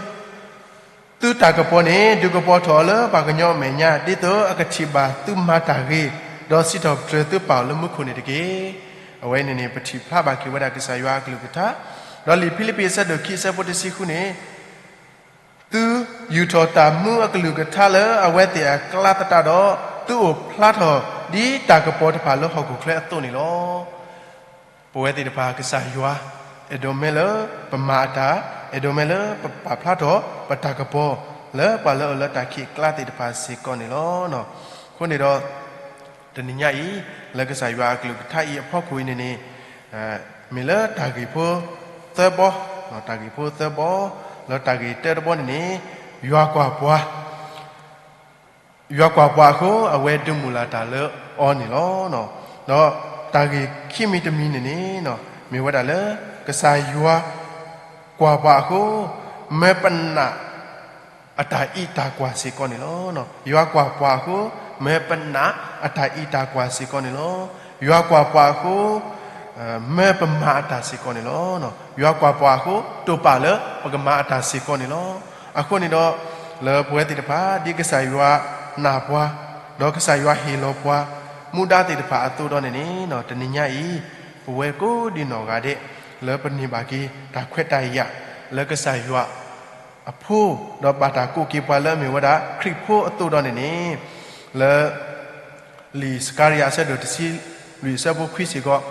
သုတၢ်ကပီၤန့ၣ် ဒုးကပီၤထီၣ်အီၤလၢပှၤကညီအမဲာ်ညါ, ဒ်သိးအကထံၣ်ဘၣ်သုမၤတၢ်ဂ့ၤ, ဒီးစံးထီၣ်ပတြၢၤသုပၢ်အီၤလၢမူခိၣ်န့ၣ်တက့ၢ်. အဝဲန့ၣ်န့ၣ် ပထံၣ်ဖျါဘၣ်က့ၤဝဲဒၣ်ကစၢ်ယွၤအကလုၢ်ကထါ, ဒီးလံာ်ဖံလံးပံးအဆၢဒိၣ်ခံအဆၢဖိတဆံဃုန့ၣ်, သုယူာ်ထီၣ်တၢ်မူအကလုၢ်ကထါလၢအဝဲသ့ၣ်အကျါသတးဒီး, သုအိၣ်ဖျါထီၣ်ဒ်တၢ်ကပီၤတဖၣ်လၢဟီၣ်ခိၣ်ချၢအသိးန့ၣ်လီၤ. ပဝဲသ့ၣ်တဖၣ်ကစၢ်ယွၤ အဲၣ်ဒိးမ့ၢ်လၢပမၤအတၢ်, အဲၣ်ဒိးမ့ၢ်လၢပပာ်ဖျါထီၣ်ပတၢ်ကပီၤ လၢပှၤလၢအအိၣ်လၢတၢ်ခံးအကျါသ့ၣ်တဖၣ်စ့ၢ်ကီးန့ၣ်လီၤ. အဃိန့ၣ်ဒီး တနံၤညါအံၤ လၢကစၢ်ယွၤအကလုၢ်ကထါအံၤအဖီခိၣ်အံၤန့ၣ်န့ၣ် မ့ၢ်လၢတၢ်ဂ့ၢ်ဖိသၢဘီ, တၢ်ဂ့ၢ်ဖိသၢဘီ, လၢတၢ်ဂ့ၢ်တၢတဘီန့ၣ်န့ၣ် ယွၤကွၢ်ပှၤ ယွၤကွၢ်ပှၤအဃိ အဝဲဒုးမုၢ်လၢ်တၢ်လၢအီၤန့ၣ်လီၤ. ဒီးတၢ်ဂ့ၢ်ခံမံၤတမံၤန့ၣ်န့ၣ် မ့ၢ်ဝဲဒၣ်လၢ ကစၢ်ယွၤကွၢ်ပှၤအဃိ မၢပနာ်အတၢ်အံးတၢ်ကွၢ်စ့ၢ်ကီးန့ၣ်လီၤ. ယွၤကွၢ်ပှၤအဃိ မၢပနာ်အတၢ်အံးတၢ်ကွၢ်စ့ၢ်ကီးန့ၣ်လီၤ. ယွၤကွၢ်ပှၤအဃိ မၢပမၤအတၢ်စ့ၢ်ကီးန့ၣ်လီၤ. ယွၤကွၢ်ပှၤအဃိ တိာ်ပာ်လၢပကမၤအတၢ်စ့ၢ်ကီးန့ၣ်လီၤ. အဃိန့ၣ်ဒီး လၢပဝဲသ့ၣ်တဖၣ် ဒ်ကစၢ်ယွၤနာ်ပှၤ, ဒီးကစၢ်ယွၤဟ့ၣ်လီၤပှၤ မူဒါသ့ၣ်တဖၣ်အသိးဒီးန့ၣ်န့ၣ် တနံၤညါအံၤ ပဝဲကိးဒံးနီၢ်ဂၤဒဲး လၢပန့ၢ်ဘၣ်က့ၤ တၢ်ခွဲးတၢ်ယာ် လၢကစၢ်ယွၤ အဖိ, ဒီးဘၣ်တၢ်ကိးက့ၤပှၤလၢအမ့ၢ်ဝဲဒၣ် ခရံာ်ဖိအသိးဒီးန့ၣ်န့ၣ်, လၢ လံာ်စကၤရယၤအဆၢဒိၣ်တဆံလွံၢ်အဆၢဖိခွံစ့ၢ်ကီး,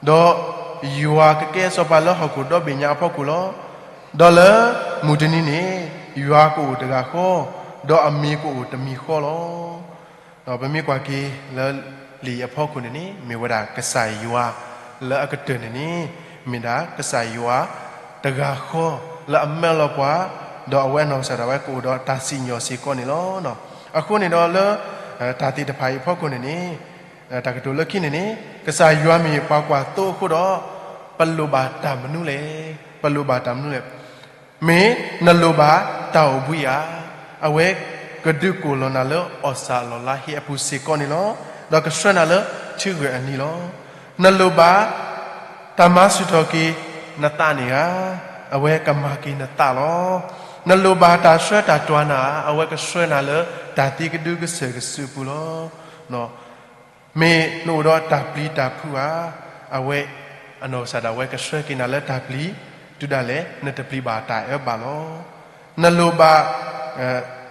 ဒီးယွၤကကဲစီၤပၤလၢဟီၣ်ခိၣ်ဒီဘ့ၣ်ညါအဖီခိၣ်လီၤ. ဒီးလၢမုၢ်တနံၤန့ၣ် ယွၤကအိၣ်တဂၤဃီ, ဒီးအမံၤကအိၣ်တမံၤဃီလီၤ. ဒီးပမ့ၢ်ကွၢ်က့ၤလၢလံာ်အဖီခိၣ်န့ၣ်န့ၣ် မ့ၢ်ဝဲဒၣ်ကစၢ်ယွၤလၢအကတၢၢ်န့ၣ်န့ၣ် မ့ၢ်ဒၣ်ကစၢ်ယွၤတဂၤဃီ လၢအမၢလီၤပှၤ, ဒီးအဝဲအနီၢ်ကစၢ်ဒၣ်ဝဲကအိၣ်ဒီးတၢ်စံၣ်ညီၣ်စ့ၢ်ကီးန့ၣ်လီၤ. အဃိန့ၣ်ဒီးလၢ တၢ်သ့ၣ်တဖၣ်အံၤအဖီခိၣ်န့ၣ်န့ၣ် တၢ်ကတိၤလၢခံန့ၣ်န့ၣ် ကစၢ်ယွၤမ့ၢ်ပှၤကွၢ်သိအဃိဒီး ပလိၣ်ဘၣ်တၢ်မနုၤလဲၣ်, ပလိၣ်ဘၣ်တၢ်မနုၤလဲၣ်. မ့ၢ်နလိၣ်ဘၣ်တၢ်အိၣ်ဘှံးဧါ, အဝဲကဒုးကိၢ်လီၤနၤလၢအီၣ်စၣ်လီၤလါဟ့အပူၤစ့ၢ်ကီးန့ၣ်လီၤ. ဒီးကဆှၢနၤလၢထံဂၢၢ်အနံၤလီၤ. နလိၣ်ဘၣ်တၢ်မၤဆူၣ်ထီၣ်က့ၤနသးန့ၣ်ဧါ, အဝဲကမၤက့ၤနသးလီၤ. နလိၣ်ဘၣ်တၢ်ဆှၢတၢ်တွၤနၤဧါ, အဝဲကဆှၢနၤလၢတၢ်သံကဒုကစၢၢ်ကစုအပူၤလီၤ. မ့ၢ်နအိၣ်ဒီးတၢ်ပျံၤတၢ်ဖုးဧါ, အဝဲအနီၢ်ကစၢ်ဒၣ်ဝဲကဆှၢက့ၤနၤလၢတၢ်ပျံၤ, တုၤဒၣ်လဲာ်နတပျံၤဘၣ်တၢ်အၢဘၣ်လီၤ. နလိၣ်ဘၣ်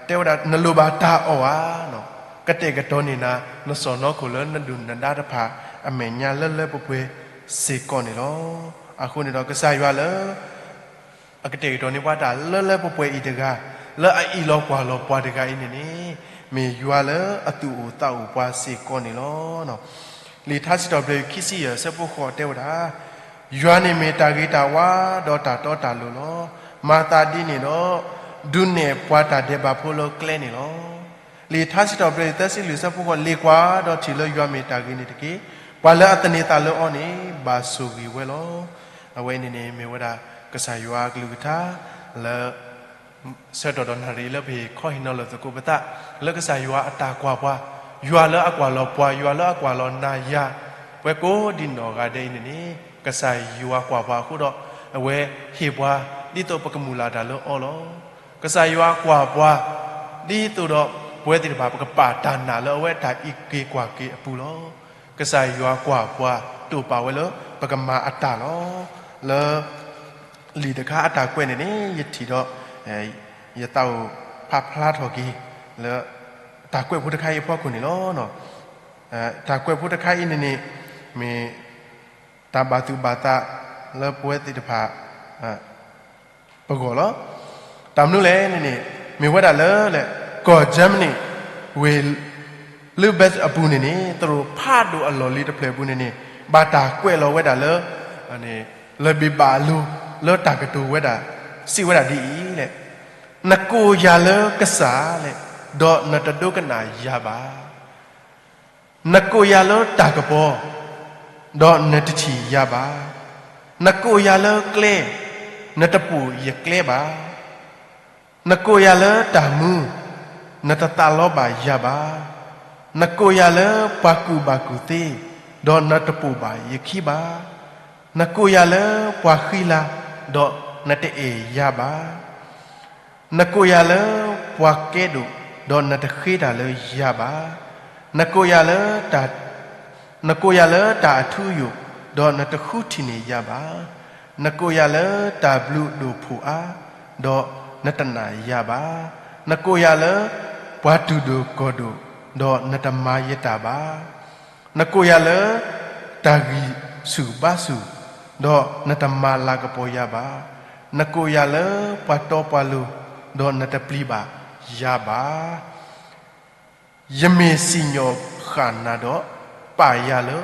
တဲဝဲဒၣ် နလိၣ်ဘၣ်တၢ်အီၣ်ဧါ, ကတဲာ်ကတီၤန့ၢ်နၤ နစီၢ်နီၤခိၣ်လၢနဒုၣ်နဒါတဖၣ်အမဲာ်ညါလၢလၢပှဲၤပှဲၤစ့ၢ်ကီးန့ၣ်လီၤ. အဃိန့ၣ်ဒီးကစၢ်ယွၤလၢ အကတဲာ်ကတီၤန့ၢ်ပှၤတၢ်လၢလၢပှဲၤပှဲၤအံၤတဂၤ, လၢအအ့ၣ်လိာ်ကွၢ်လိာ်ပှၤတဂၤအံၤန့ၣ်န့ၣ်, မ့ၢ်ယွၤလၢအသူၣ်အိၣ်သးအိၣ်ပှၤစ့ၢ်ကီးန့ၣ်လီၤ. လံာ်ထါစံးထီၣ်ပတြၢၤခံဆံယဲၢ်အဆၢဖိဃိးတဲဝဲဒၣ်, ယွၤန့ၣ်မ့ၢ်တၢ်ဂ့ၤတၢ်ဝါ ဒီးတၢ်တီတၢ်လိၤလီၤ. မၤသးဒ်န့ၣ်ဒီး ဒုးနဲၣ်ပှၤတၢ်ဒဲးဘးဖိလၢကျဲန့ၣ်လီၤ. လံာ်ထါစံးထီၣ်ပတြၢၤသၢဆံလွံၢ်အဆၢဖိဃိး, လ့ၣ်ကွၢ်ဒီးထံၣ်လၢယွၤမ့ၢ်တၢ်ဂ့ၤန့ၣ်တက့ၢ်. ပှၤလၢအသန့ၤသးလၢအီၤန့ၣ် ဘၣ်ဆိၣ်ဂ့ၤဝဲလီၤ. အဝဲန့ၣ်န့ၣ်မ့ၢ်ဝဲဒၣ် ကစၢ်ယွၤအကလုၢ်ကထါ လၢ ဆၢကတီၢ်ဒီးနၣ်ရံၣ်လၢပဟ့ၣ်ခီဟ့ၣ်နီၤလီၤသကိးပသး လၢကစၢ်ယွၤအတၢ်ကွၢ်ပှၤ, ယွၤလၢအကွၢ်လီၤပှၤ, ယွၤလၢအကွၢ်လီၤနၤယၤ, ပဝဲကိးဒံးနီၢ်ဂၤဒဲးအံၤန့ၣ်န့ၣ် ကစၢ်ယွၤကွၢ်ပှၤအဃိဒီး အဝဲဟ့ၣ်ပှၤ ဒ်သိးပကမုၢ်လၢ်တၢ်လၢအီၤလီၤ. ကစၢ်ယွၤကွၢ်ပှၤ ဒ်သိးဒီး ပဝဲသ့ၣ်တဖၣ် ပကပာ်တၢ်နာ်လၢအဝဲတၢ်အံးက့ၤကွၢ်က့ၤအပူၤလီၤ. ကစၢ်ယွၤကွၢ်ပှၤ တိာ်ပာ်ဝဲလၢ ပကမၤအတၢ်လီၤ. လၢ လံာ်တခါအတၢ်ကွဲးန့ၣ်န့ၣ် ယထံၣ်ဒီး ယသးအိၣ်ဖးဖျါထီၣ်က့ၤ လၢ တၢ်ကွဲးဖိတခါအံၤအဖီခိၣ်န့ၣ်လီၤ. တၢ်ကွဲးဖိတခါအံၤန့ၣ်န့ၣ် မ့ၢ် တၢ်ဘၣ်သူၣ်ဘၣ်သး လၢပဝဲသ့ၣ်တဖၣ် ပဂီၢ်လီၤ. တၢ်မနုၤလဲၣ်န့ၣ်န့ၣ် မ့ၢ်ဝဲဒၣ်လၢ ကီၢ် Germany ဝ့ၢ် Lübeck အပူၤန့ၣ်န့ၣ် သရိာ်ဖးဒိၣ်အလီၢ်လံၤတဖျၢၣ်အပူၤန့ၣ်န့ၣ် ဘၣ်တၢ်ကွဲးလီၤဝဲဒၣ်လၢ လၢၢ်ဘ့ၣ်ဘၣ်အလိၤ လၢတၢ်ကတိၤဝဲဒၣ် စံးဝဲဒၣ်ဒ်အံၤ, နကိးယၤလၢကစၢ်လဲၣ်, ဒီးနတဒိကနၣ်ယၤဘၣ်. နကိးယၤလၢတၢ်ကပီၤ, ဒီးနတထံၣ်ယၤဘၣ်. နကိးယၤလၢကျဲ, နတပိာ်ယကျဲဘၣ်. နကိးယၤလၢတၢ်မူ, နတသးလီဘၣ်ယၤဘၣ်. နကိးယၤလၢပှၤကူၣ်ဘၣ်ကူၣ်သ့, ဒီးနတပိာ်ဘၣ်ယခံဘၣ်. နကိးယၤလၢပှၤဃံလၤ, ဒီးနတအဲၣ်ယၤဘၣ်. နကိးယၤလၢပှၤကဲဒိၣ်, ဒီးနတဃ့တၢ်လၢယၤဘၣ်. နကိးယၤလၢတၢ်, နကိးယၤလၢတၢ်အထူအယိာ်, ဒီးနတဃုထံၣ်န့ၢ်ယၤဘၣ်. နကိးယၤလၢတၢ်ဘျုးဒိၣ်ဖှိၣ်အါ, ဒီးနတနာ်ယၤဘၣ်. နကိးယၤလၢပှၤတူၢ်ဒိၣ်ကီၢ်ဒိၣ်, ဒီးနတမၤယတၢ်ဘၣ်. နကိးယၤလၢတၢ်ဂံၢ်ဆူၣ်ဘါဆူၣ်, ဒီးနတမၤလၤကပီၤယၤဘၣ်. နကိးယၤလၢပှၤတီပှၤလိၤ, ဒီးနတပျံၤဘၣ်ယၤဘၣ်. ယမ့ၢ်စံၣ်ညီၣ်ဃၣ်နၤဒီး ပာ်ယၤလၢ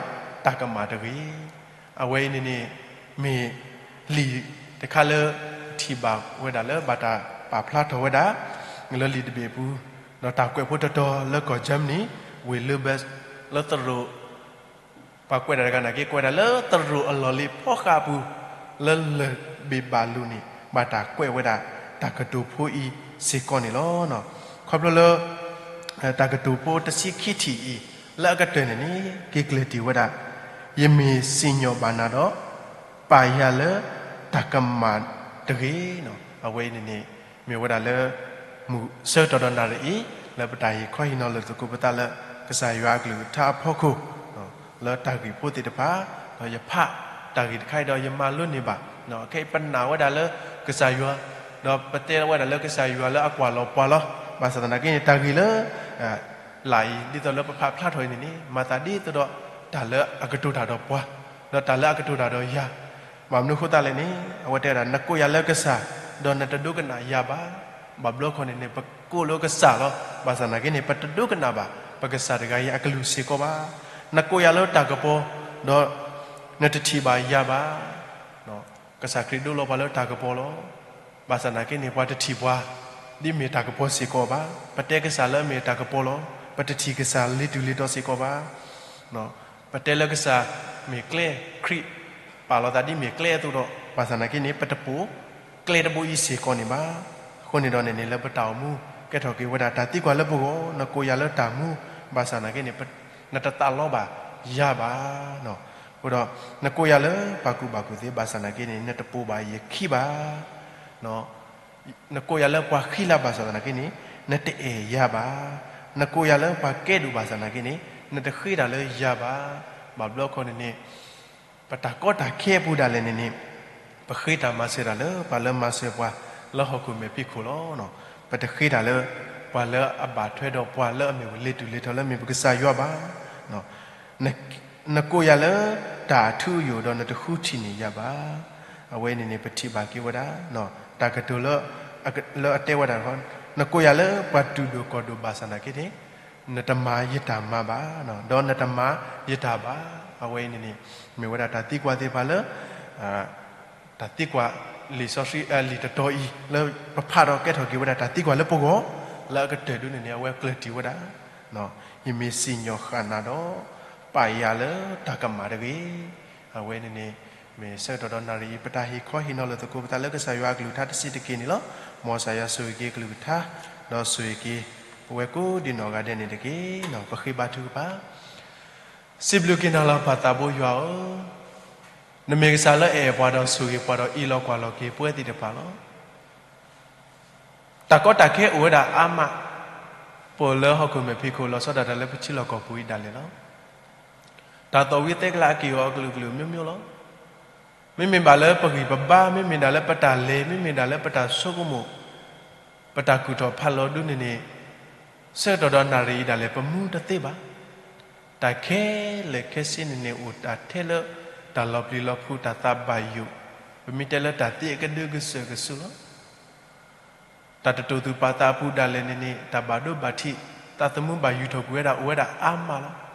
တၢ်ကမၣ်တဂ့ၤ. အဝဲအံၤန့ၣ်န့ၣ် မ့ၢ်လံာ်တခါလၢ ထံၣ်ဘၣ်ဝဲဒၣ်လၢဘၣ်တၢ်ပာ်ဖျါထီၣ်ဝဲဒၣ် လၢလံာ်တဘ့ၣ်အပူၤ, ဒီးတၢ်ကွဲးဖိတီတီလၢကီၢ် Germany ဝ့ၢ် Lübeck လၢသရိာ် ပှၤကွဲးတၢ်တဂၤနာ်က့ ကွဲးဒၣ်လၢသရိာ်အလီၢ်လံၤဖီဃးအပူၤ လၢလၢၢ်ဘ့ၣ်ဘၣ်လိၤန့ၣ် ဘၣ်တၢ်ကွဲးဝဲဒၣ်တၢ်ကတိၤဖိအံၤစ့ၢ်ကီးန့ၣ်လီၤ. ခီဖျိလၢ တၢ်ကတိၤဖိတဆံခံထံၣ်အံၤ လၢအကတၢၢ်န့ၣ်န့ၣ် က့ၤကျဲၤတ့ၢ်ဝဲဒၣ် ယမ့ၢ်စံၣ်ညီၣ်ဘၣ်နၤဒီး, ပာ်ယၤလၢတၢ်ကမၣ်တဂ့ၤ. အဝဲအံၤန့ၣ်န့ၣ် မ့ၢ်ဝဲဒၣ်လၢ မုၢ်ဆၢကတီၢ်ဒီးနၣ်ရံၣ်အံၤ လၢပတၢ်ဟ့ၣ်ခီဟ့ၣ်နီၤလၢသကိးပသးလၢ ကစၢ်ယွၤအကလုၢ်ကထါအဖီခိၣ် လၢတၢ်ဂ့ၢ်ဖိသ့ၣ်တဖၣ်, ဒီးယဖးတၢ်ဂ့ၢ်တခါအံၤဒီးယမၤလိန့ၢ်ဘၣ်, ခဲအံၤပနာ်ဝဲဒၣ်လၢကစၢ်ယွၤ, ဒီးပတဲဝဲဒၣ်လၢကစၢ်ယွၤလၢအကွၢ်လီၤပှၤလီၤ. ဘၣ်ဆၣ်သနာ်က့န့ၣ် တၢ်ဂ့ၢ်လၢ လၢအံၤ ဒ်သိးလၢပဖးဖျါထီၣ်အံၤန့ၣ်န့ၣ် မၤသးဒ်သိးဒီးတၢ်လၢအကတိၤတၢ်ဒီးပှၤ, ဒီးတၢ်လၢအကတိၤတၢ်ဒီးယၤ, ဘၣ်မနုၤအဃိသတးလဲၣ်န့ၣ် အဝဲတဲဝဲဒၣ် နကိးယၤလၢကစၢ်, ဒီးနတဒိကနၣ်ယၤဘၣ်. ဘၣ်ဘျီခီန့ၣ်န့ၣ် ပကိးလၢကစၢ်လီၤ. ဘၣ်ဆၣ်သနာ်က့န့ၣ် ပတဒိကနၣ်ဘၣ် ပကစၢ်တဂၤအံၤအကလုၢ်စ့ၢ်ကီးဘၣ်. နကိးယၤလၢတၢ်ကပီၤ, ဒီးနတထံၣ်ဘၣ်ယၤဘၣ်. ကစၢ်ခရံာ်ဒိလီၤပှၤလၢတၢ်ကပီၤလီၤ. ဘၣ်ဆၣ်သနာ်က့န့ၣ် ပှၤတထံၣ်ပှၤ ဒ်မ့ၢ်တၢ်ကပီၤစ့ၢ်ကီးဘၣ်. ပတဲကစၢ်လၢအမ့ၢ်တၢ်ကပီၤလီၤ. ပတထံၣ်ကစၢ်လ့ၤတူၢ်လ့ၤတီၤစ့ၢ်ကီးဘၣ်. ပတဲလၢကစၢ်မ့ၢ်ကျဲ, ခရံာ်ပာ်လီၤသးဒ်မ့ၢ်ကျဲအသိးဒီး ဘၣ်ဆၣ်သနာ်က့န့ၣ် ပတပိာ်ကျဲတဘိအံၤစ့ၢ်ကီးန့ၣ်ဘၣ်. အဃိန့ၣ်ဒီးန့ၣ်န့ၣ် လၢပတၢ်အိၣ်မူ ကဲထီၣ်က့ၤဝဲဒၣ်တၢ်သံကွၢ်လၢပဂီၢ်, နကိးယၤလၢတၢ်မူ, ဘၣ်ဆၣ်သနာ်က့န့ၣ် နတသးလီဘၣ်ယၤဘၣ်. အဃိဒီး နကိးယၤလၢပှၤကူၣ်ဘၣ်ကူၣ်သ့, ဘၣ်ဆၣ်သနာ်က့န့ၣ် နတပိာ်ဘၣ်ယခံဘၣ်. နကိးယၤလၢပှၤဃံလၤ, ဘၣ်ဆၣ်သနာ်က့န့ၣ် နတအဲၣ်ယၤဘၣ်. နကိးယၤလၢပှၤကဲဒိၣ်, ဘၣ်ဆၣ်သနာ်က့န့ၣ် နတဃ့တၢ်လၢယၤဘၣ်. ဘၣ်ဘျီခီန့ၣ်န့ၣ် ပတၢ်ကီတၢ်ခဲအပူၤဒၣ်လဲာ်န့ၣ်န့ၣ် ပဃ့တၢ်မၤစၢၤတၢ်လၢပှၤလၢမၤစၢၤပှၤလၢဟီၣ်ခိၣ်မဲာ်ဖံးခိၣ်လီၤ. ပတဃ့တၢ်လၢ ပှၤလၢအဘၣ်ထွဲဒီးပှၤလၢအမ့ၢ်ဝဲလ့ၤတူၢ်လ့ၤတီၤလၢမ့ၢ်ပကစၢ်ယွၤဘၣ်. နကိးယၤလၢတၢ်အထူအယိာ်ဒီးနတဃုထံၣ်န့ၢ်ယၤဘၣ်. အဝဲန့ၣ်န့ၣ် ပထံၣ်ဘၣ်က့ၤဝဲဒၣ် တၢ်ကတိၤလၢ လၢအတဲဝဲဒၣ်, နကိးယၤလၢပှၤတူၢ်ဒိၣ်ကီၢ်ဒိၣ်, ဘၣ်ဆၣ်သနာ်က့န့ၣ် နတမၤယတၢ်မၤဘၣ်, ဒီးနတမၤယတၢ်ဘၣ်. အဝဲအံၤန့ၣ်န့ၣ် မ့ၢ်ဝဲဒၣ်တၢ်သံကွၢ်သ့ၣ်တဖၣ်လၢ တၢ်သံကွၢ်လံာ်စီဆှံ လံာ်တတီၤအံၤ လၢပဖးဒီးကဲထီၣ်က့ၤဝဲဒၣ်တၢ်သံကွၢ်လၢပဂီၢ်, လၢအကတၢၢ်ဒၣ်န့ၣ်န့ၣ် အဝဲကျၢၢ်တံၢ်ဝဲဒၣ်, ယမ့ၢ်စံၣ်ညီၣ်ဃၣ်နၤဒီး ပာ်ယၤလၢတၢ်ကမၣ်တဂ့ၤ. အဝဲန့ၣ်န့ၣ် မ့ၢ်ဆၢကတီၢ်ဒီးနၣ်ရံၣ်အံၤ ပတၢ်ဟ့ၣ်ခီဟ့ၣ်နီၤလၢသကိးပသးလၢကစၢ်ယွၤအကလုၢ်ကထါတစဲးတက့ၢ်န့ၣ်လီၤ. မ်ကစၢ်ယွၤဆိၣ်ဂ့ၤက့ၤအကလုၢ်ကထါ, ဒီးဆိၣ်ဂ့ၤက့ၤ ပဝဲကိးဒံးနီၢ်ဂၤဒဲးန့ၣ်တက့ၢ်. ပဃ့ဘါထုကဖၣ် စံးဘျုးက့ၤနၤလီၤ ပၢ်သးဘိယွၤဧၢ, နမ့ၢ်ကစၢ်လၢအအဲၣ်ပှၤဒီးဆိၣ်ဂ့ၤပှၤဒီးအ့ၣ်လိာ်ကွၢ်လိာ်က့ၤပဝဲသ့ၣ်တဖၣ်လီၤ. တၢ်ကီတၢ်ခဲအိၣ်ဝဲဒၣ်အါမး, ပအိၣ်လၢဟီၣ်ခိၣ်မဲာ်ဖံးခိၣ် လီၤဆီဒၣ်တၢ်လၢပထံလီၢ်ကီၢ်ပူၤအံၤဒၣ်လဲာ်လီၤ. တၢ်သီၣ်ဝံသဲကလၤအက့ၢ်အဂီၤအကလုာ်ကလုာ်အမျိုးမျိုးလီၤ. မ့မ့ၢ်ဘၣ်လၢပဂံၢ်ပဘါ, မ့မ့ၢ်ဒၣ်လၢပတၢ်လဲၤ, မ့မ့ၢ်ဒၣ်လၢပတၢ်ဆိကမိၣ်, ပတၢ်ကူၣ်ထီၣ်ဖးလီၤဒုန့ၣ်န့ၣ်, ဆၢကတီၢ်ဒီးနၣ်ရံၣ်အံၤဒၣ်လဲာ် ပမူတသ့ဘၣ်. တၢ်ခဲလၢာ်ခဲဆ့န့ၣ်န့ၣ် အိၣ်တၢ်ထဲလၢတၢ်လီၤပျံၤလီၤဖုး, တၢ်သးဘၣ်ယိၣ်, ပမ့ၢ်တဲလၢတၢ်သံအကဒုကစၢၢ်ကဆူၣ်လီၤ. တၢ်တတိာ်သူၣ်ပာ်သးအပူၤဒၣ်လဲာ်န့ၣ်န့ၣ် တၢ်ဘၣ်ဒိဘၣ်ထံး, တၢ်သမူဘၣ်ယူၢ်ထီၣ်ကွံာ်ဝဲဒၣ်အိၣ်ဝဲဒၣ်အါမးလီၤ.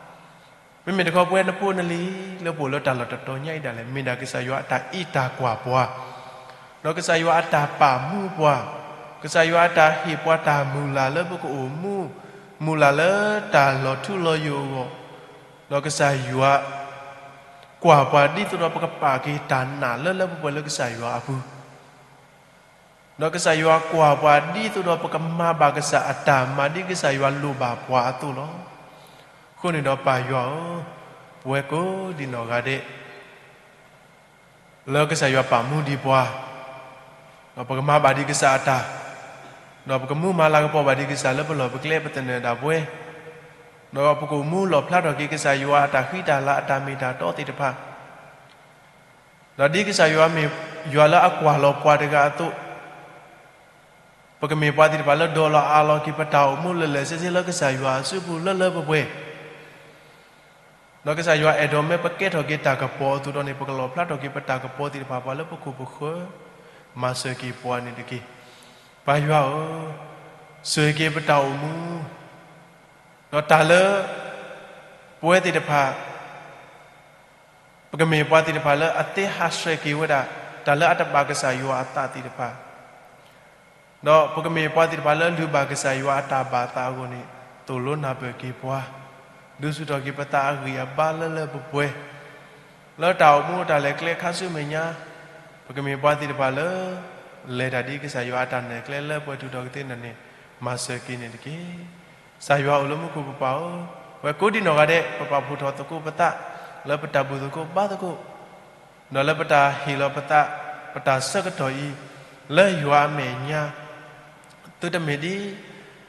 မ့မ့ၢ်တခီပဝဲနဖိနလံၤလၢပအိၣ်လၢတၢ်လီၢ်တတီၤညါအံၤဒၣ်လဲာ် မ့ၢ်ဒၣ်ကစၢ်ယွၤအတၢ်အံးတၢ်ကွၢ်ပှၤ, ဒီးကစၢ်ယွၤအတၢ်ပာ်မူပှၤ, ကစၢ်ယွၤအတၢ်ဟ့ၣ်ပှၤတၢ်မုၢ်လၢ်လၢပကအိၣ်မူ, မုၢ်လၢ်လၢတၢ်လီၤထူလီၤယိာ်အဂီၢ်, ဒီးကစၢ်ယွၤ ကွၢ်ပှၤဒ်သိးဒီးပကပာ်က့ၤတၢ်နာ်လၢလၢပှဲၤပှဲၤလၢကစၢ်ယွၤအပူၤ ဒီးကစၢ်ယွၤကွၢ်ပှၤဒ်သိးဒီးပကမၤဘၣ်ကစၢ်အတၢ်မၤ ဒ်ကစၢ်ယွၤလိၣ်ဘၣ်ပှၤအသိးလီၤ. အဃိန့ၣ်ဒီးပၢ်ယွၤဧၢ, ပဝဲကိးဒံးနီၢ်ဂၤဒဲး လၢကစၢ်ယွၤပာ်မူဒံးပှၤ, ဒီးပကမၤဘၣ်ဒံးကစၢ်အတၢ်, ဒီးပကမူမၤလၤကပီၤဘၣ်ဒံးကစၢ်လၢပလီၢ်ပကျဲပသနၢၣ်ဒၣ်ပဝဲ, ဒီးပကအိၣ်မူလီၣ်ဖျါထီၣ်က့ၤကစၢ်ယွၤအတၢ်ဃံတၢ်လၤအတၢ်မ့ၢ်တၢ်တီသ့ၣ်တဖၣ် ဒီးဒ်ကစၢ်ယွၤမ့ၢ်ယွၤလၢအကွၢ်လီၤပှၤတဂၤအသိး, ပကမ့ၢ်ပှၤသ့ၣ်တဖၣ်လၢဒိးလီၤအါလီၤက့ၤပတၢ်အိၣ်မူလၢာ်လၢာ်ဆ့ဆ့လၢကစၢ်ယွၤအစုပူၤလၢလၢပှဲၤပှဲၤ, ဒီးကစၢ်ယွၤအဲၣ်ဒိးမ့ၢ်ပကဲထီၣ်က့ၤတၢ်ကပီၤအသိးဒီးန့ၣ် ပကလီၣ်ဖျါထီၣ်က့ၤပတၢ်ကပီၤသ့ၣ်တဖၣ် ပှၤလၢပခိၣ်ပဃၢၤ, မၤစၢၤက့ၤပှၤန့ၣ်တက့ၢ်. ပၢ်ယွၤဧၢ, ဆိၣ်ဂ့ၤက့ၤပတၢ်အိၣ်မူ, ဒီးတၢ်လၢ ပဝဲသ့ၣ်တဖၣ် ပကမ့ၢ်ပှၤသ့ၣ်တဖၣ်လၢအသ့ဟးဆှဲးက့ၤဝဲဒၣ် တၢ်လၢအတဘၣ်ကစၢ်ယွၤအသးသ့ၣ်တဖၣ်, ဒီးပကမ့ၢ်ပှၤသ့ၣ်တဖၣ်လၢလုၢ်ဘၣ်ကစၢ်ယွၤအတၢ်ဘၣ်သးအဂီၢ်န့ၣ် သိၣ်လိနၢ်ပၢၢ်က့ၤပှၤ, ဒုးဆူၣ်ထီၣ်က့ၤပသးအဂံၢ်အဘါလၢလၢပှဲၤပှဲၤ, လၢတၢ်အိၣ်မူအတၢ်လဲၤကျဲခါဆူမဲာ်ညါ, ပကမ့ၢ်ပှၤသ့ၣ်တဖၣ်လၢ လဲၤတၢ်ဒ်ကစၢ်ယွၤအတၢ်နဲၣ်ကျဲလၢပှဲၤထူၣ်ထီၣ်ကသ့န့ၣ်န့ၣ် မၤစၢၤက့ၤန့ၣ်တက့ၢ်. ကစၢ်ယွၤအိၣ်လၢမူခိၣ်ပပၢ်ဧၢ, ပဝဲကိးဒံးနီၢ်ဂၤဒဲး ပပာ်ဖှိၣ်ထီၣ်သကိးပသး လၢပတၢ်ဘူၣ်သကိးဘါသကိး, ဒီးလၢပတၢ်ဟ့ၣ်လီၤပသး, ပတၢ်ဆၢကတီၢ်အံၤ, လၢယွၤအမဲာ်ညါ, သုတမ့ၢ်ဒ်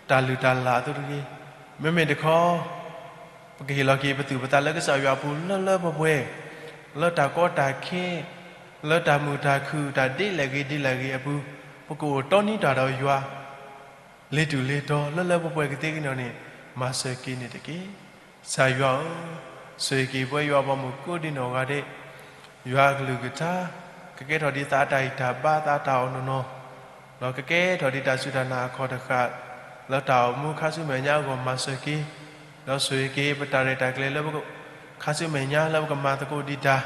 တၢ်လုၢ်တၢ်လၢ်အသိးတဂ့ၤ, မ့မ့ၢ်တခီ ပကဟ့ၣ်လီၤက့ၤပသူၣ်ပသးလၢကစၢ်ယွၤအပူၤလၢလၢပှဲၤပှဲၤ, လၢတၢ်ကီတၢ်ခဲ, လၢတၢ်မုာ်တၢ်ခုၣ် တၢ်ဒ်လဲၣ်ဂ့ၤဒ်လဲၣ်ဂ့ၤအပူၤ, ပကအိၣ်တီနံတၢ်ဒီးယွၤ လ့ၤတူၢ်လ့ၤတီၤလၢလၢပှဲၤပှဲၤကသ့ကန့ၣ်န့ၣ်, မၤစၢၤက့ၤန့ၣ်တက့ၢ်. ကစၢ်ယွၤဧၢ, ဆိၣ်ဂ့ၤက့ၤပဝဲယွၤဘီမုၢ်ကိးဒံနီၢ်ဂၤဒဲး, ယွၤအကလုၢ်ကထါ, ကကဲထီၣ်ဒ်သးအတၢ်ဂံၢ်တၢ်ဘါသးအတၢ်အီၣ်နီၢ်နီၢ်, ဒီးကကဲထီၣ်ဒ်တၢ်စူၢ်တၢ်နာ်အခီၣ်တဃာ်, လၢတၢ်အိၣ်မူခါဆူမဲာ်ညါအဂီၢ်မၤစၢၤက့ၤ, ဒီးဆိၣ်ဂ့ၤက့ၤပတၢ်ရဲၣ်တၢ်ကျဲၤလၢ ခါဆူမဲာ်ညါလၢပကမၤသကိးဒံးတၢ်,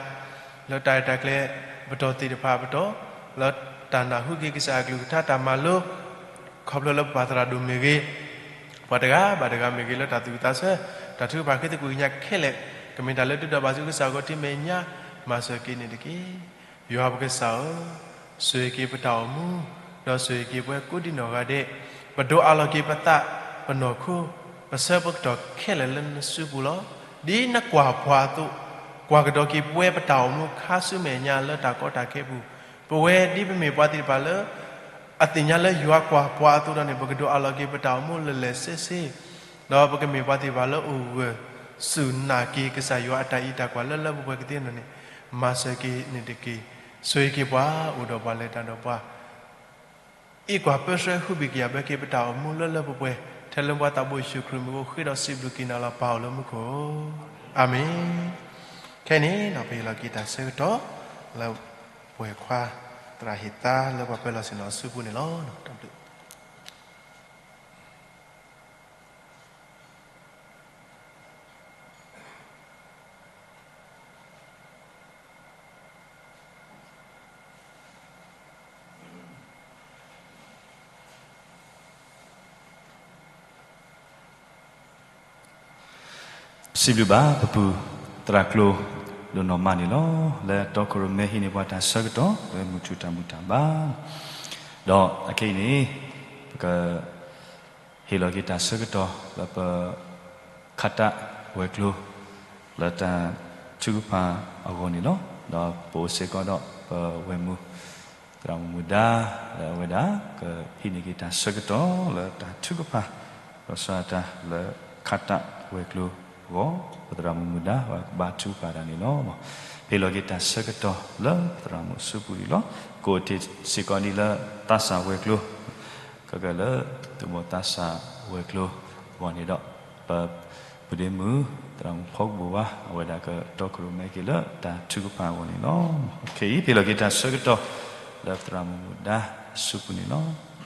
လၢတၢ်ရဲၣ်တၢ်ကျဲၤပတီၢ်သ့ၣ်တဖၣ်ပတီၢ်, လၢတၢ်နၢ်ဟူက့ၤကစၢ်အကလုၢ်ကထါတၢ်မၤလိ, ခီဖျိလၢပပၢ်သရၣ်ဒိၣ်မ့ၢ်ဂ့ၤ, ပှၤတဂၤဘၣ်တဂၤမ့ၢ်ဂ့ၤ လၢတၢ်သူၣ်ဝံၣ်သးဆၢ, တၢ်ထုကဖၣ်ဃ့သကွံာ်ကညးခဲလၢာ်, ကမ့ၢ်တၢ်လၢဒုးဒီးဘၣ်ဆူကစၢ်ဂီၢ်ထံးမဲာ်ညါ, မၤစၢၤက့ၤန့ၣ်တက့ၢ်. ယွၤပကစၢ်ဧၢ, ဆိၣ်ဂ့ၤက့ၤပတၢ်အိၣ်မူ, ဒီးဆိၣ်ဂ့ၤက့ၤပဝဲကိးဒံနီၢ်ဂၤဒဲး, ပဒိးအးလီၤက့ၤပသး, ပနီၢ်ခိ, ပဆၢပကတီၢ်ခဲလၢာ်လၢနစုပူၤလီၤ. ဒ်နကွၢ်ပှၤအသိး, ကွၢ်ကဒီးက့ၤပဝဲပတၢ်အိၣ်မူခါဆူမဲာ်ညါလၢတၢ်ကီတၢ်ခဲပူၤ, ပဝဲဒ်ပမ့ၢ်ပှၤသ့ၣ်တဖၣ်လၢ အသ့ၣ်ညါလၢယွၤကွၢ်ပှၤအသိးဒီးန့ၣ် ပကဒိးအးလီၤက့ၤပတၢ်အိၣ်မူလၢာ်လၢာ်ဆ့ဆ့, ဒီးပကမ့ၢ်ပှၤသ့ၣ်တဖၣ်လၢအိၣ်ဂၢၢ်စူၢ်နာ်က့ၤကစၢ်ယွၤအတၢ်အံးတၢ်ကွၢ်လၢလၢပှဲၤပှဲၤကသ့န့ၣ်န့ၣ်, မၤစၢၤက့ၤန့ၣ်တက့ၢ်. ဆိၣ်ဂ့ၤက့ၤပှၤအိၣ်ဒီးပှၤလဲၤတၢ်ဒီးပှၤ အံးကွၢ်ပၢဆှၢဟုဘံၣ်ကယာ်ဘၢက့ၤပတၢ်အိၣ်မူလၢလၢပှဲၤပှဲၤ, ထဲလၢမူဘၣ်သးဘိယ့ၣ်ၡူးခရံာ်မံၤအဃိ ဃ့ဒီးစံးဘျုးက့ၤနၤလီၤ ပၢ်အိၣ်လၢမူခိၣ်, အၤမ့ၣ်. ခဲအံၤန့ၣ် ပဟ့ၣ်လီၤက့ၤတၢ်ဆၢကတီၢ် လၢပှဲၤခွါ သရၣ်ဟ့ၣ်သါလၢပှၤပၢၤလီၢ်ဆ့ၣ်နီၤအစုပူၤန့ၣ်လီၤ. တၢ်ဘျုး စံးဘျုးဘၣ်ပပုၢ်သရၣ်ကျိၤဒိၣ်နီၢ်မးန့ၣ်လီၤ. လၢတီခိၣ်ရိၣ်မဲဟံးန့ၢ်ပှၤတၢ်ဆၢကတီၢ် လၢမုၢ်ထူၣ်တၢ်မုၢ်တၢ်ဘါ, ဒီးအခဲအံၤန့ၣ် ပက ဟ့ၣ်လီၤက့ၤတၢ်ဆၢကတီၢ်လၢပ ခးတၢ်ဝဲၤကျိၤ လၢတၢ်ထုကဖၣ်အဂီၢ်န့ၣ်လီၤ. ဒီးပအိၣ်စ့ၢ်ကီးဒီးပဝဲၢ်မုၣ် သရၣ်မုၣ်မုၢ်ဒါ လၢအဝဲဒၣ် ကဟံးန့ၢ်က့ၤတၢ်ဆၢကတီၢ်လၢတၢ်ထုကဖၣ် ဒီးစးတၢ်လၢခးတၢ်ဝဲၤကျိၤအဂီၢ် ပသရၣ်မုၣ်မုၢ်ဒါ ပကဘါထုကဖၣ်တၢ်န့ၣ်လီၤ. ဟ့ၣ်လီၤက့ၤတၢ်ဆၢကတီၢ်လၢပသရၣ်မုၣ်အစုပူၤန့ၣ်လီၤ. ကအိၣ်တ့ၢ်စ့ၢ်ကီးဒ်လၢသးစၢ်ဝဲၤကျိၤ ခဲကနံၣ်လၢသုးမီၤသးစၢ်ဝဲၤကျိၤအဂီၢ်န့ၣ်ဒီး ပပုၢ်ဒ့မုၣ် သရၣ်မုၣ်ဖီကဘိၣ်ဝါ အဝဲဒၣ်ကတီခိၣ်ရိၣ်မဲက့ၤလၢတၢ်ထုကဖၣ်အဂီၢ်န့ၣ်လီၤ. ခဲအံၤ ဟ့ၣ်လီၤက့ၤတၢ်ဆၢကတီၢ်လၢပသရၣ်မုၣ်မုၢ်ဒါအစုပူၤန့ၣ်လီၤ.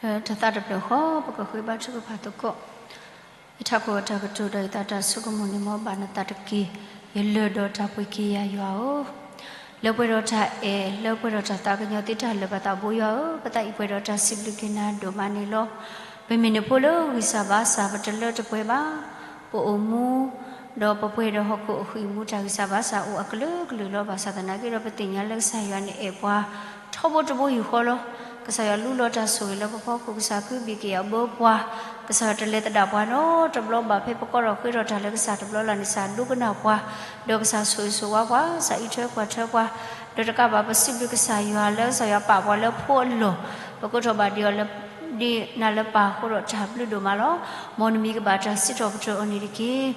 လၢတၢ်သးတဖျၢၣ်ဃီ ပကဃ့ဘါထုကဖၣ်သကိး. ယထးခိၣ်အတၢ်ကတိၤဒီးယသးတၢ်ဆိကမိၣ်န့ၣ် မ်ဘၣ်နသးတက့ၢ်. ယလၢၢ်ဒီးတၢ်ပှ့ၤက့ၤယၤယွၤဧၢ, လၢပှဲၤဒီးတၢ်အဲၣ် လၢပှဲၤဒီးတၢ်သးကညီၤသ့တၢ်လၢာ်ဘၣ်သးဘိယွၤဧၢ, ပသးအံၤပှဲၤဒီးတၢ်စံးဘျုးက့ၤနၤဒိၣ်မးန့ၣ်လီၤ. ပမ့ၢ်နဖိလၢဂံၢ်စၢ်ဘါစၢ် ပတလၢတပှဲၤဘၣ်. ပအိၣ်မူ ဒီးပပှဲၤဒီးဟီၣ်ခိၣ်အဃံၢ်မူ တၢ်ဂံၢ်စၢ်ဘါစၢ်အိၣ်အကလုာ်ကလုာ်လီၤ. ဘၣ်ဆၣ်သနာ်က့ဒီး ပသ့ၣ်ညါလၢကစၢ်ယွၤန့ၣ်အဲၣ်ပှၤ ထီဘိတဘိယူၢ်ဃီလီၤ. ကစၢ်ယွၤလူလီၤတၢ်ဆိၣ်ဂ့ၤလၢပဖီခိၣ်, ကစၢ်ကဟုဘံၣ်ကယာ်ဘၢပှၤ, ကစၢ်ယွၤတလဲၤသဒၣ်ပှၤနီတဘျီဘၣ်. ဖဲပကီၢ်ဒီးဃ့ထီၣ်တၢ်လၢကစၢ်တဘျီလၢ်န့ၣ် ကစၢ်ဒိကနၣ်ပှၤ, ဒီးကစၢ်ဆိၣ်ဂ့ၤဆိၣ်ဝါပှၤ, ကစၢ်အံးထွဲကွၢ်ထွဲပှၤ, ဒီးတကးဘၣ် ပစံးဘျုးကစၢ်ယွၤလၢကစၢ်ယွၤပာ်ပှၤလၢဖိအလီၢ်, ပကထီၣ်ဘၣ်ဒံးအီၤလၢ ဒ်နၤလၢပၢ်အဃိဒီးတၢ်ဘျုးဒိၣ်မးလီၤ. မ်နမံၤကဘၣ်တၢ်စံးထီၣ်ပတြၢၤအီၤန့ၣ်တက့ၢ်.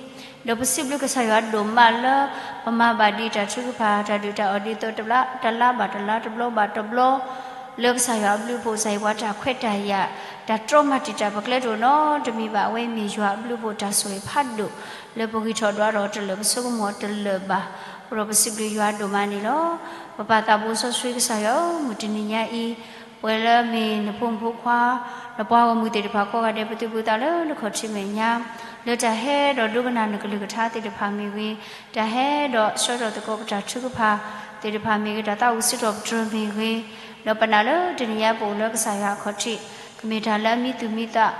ဒီးပစံးဘျုးကစၢ်ယွၤဒိၣ်မးလၢ ပမၤဘၣ်ဒံးတၢ်ထုကဖၣ် တၢ်ဒုၣ်တၢ်အီၣ်ဒ်သိးတဘျီ တလါဘၣ်တလါ တဘျီဘၣ်တဘျီ လၢကစၢ်ယွၤအဘျုးအဖှိၣ် ကစၢ်ယွၤပှၤတၢ်ခွဲးတၢ်ယာ် တၢ်တြီမၤတံာ်တာ် ပကျဲတအိၣ်နီတမံၤဘၣ်. အဝဲမ့ၢ်ယွၤအဘျုးအဖှိၣ်တၢ်ဆိၣ်ဂ့ၤဖးဒိၣ် လၢပဂံၢ်ထီၣ်ဒွးထီၣ်တလၢာ် ပဆိကမိၣ်တလၢာ်ဘၣ်. အဃိဒီးပစံးဘျုးယွၤဒိၣ်မးန့ၣ်လီၤ. ပပၢ်သးဘိစီဆှံကစၢ်ယွၤဧၢ, မုၢ်တနံၤညါအံၤ ပဝဲလၢမ့ၢ်နဖိမုၣ်ဖိခွါ နပှၤဂီၢ်မုၢ်သ့ၣ်တဖၣ်ကိးဂၤဒဲး ပသုးပသးလၢနခီၣ်ထံးမဲာ်ညါ လၢတၢ်ဟဲဒီးဒိကနၣ်နကလုၢ်ကထါသ့ၣ်တဖၣ်မ့ၢ်ဂ့ၤ, တၢ်ဟဲဒီးဆှၢထီၣ်သကိးပတၢ်ထုကဖၣ်သ့ၣ်တဖၣ်မ့ၢ်ဂ့ၤ, တၢ်သးဝံၣ်စံးထီၣ်ပတြၢၤမ့ၢ်ဂ့ၤ, ဒီးပနာ်လၢတနံၤညါပအိၣ်လၢကစၢ်ယွၤအခီၣ်ထံး ကမ့ၢ်တၢ်လၢအမံသူၣ်မံသး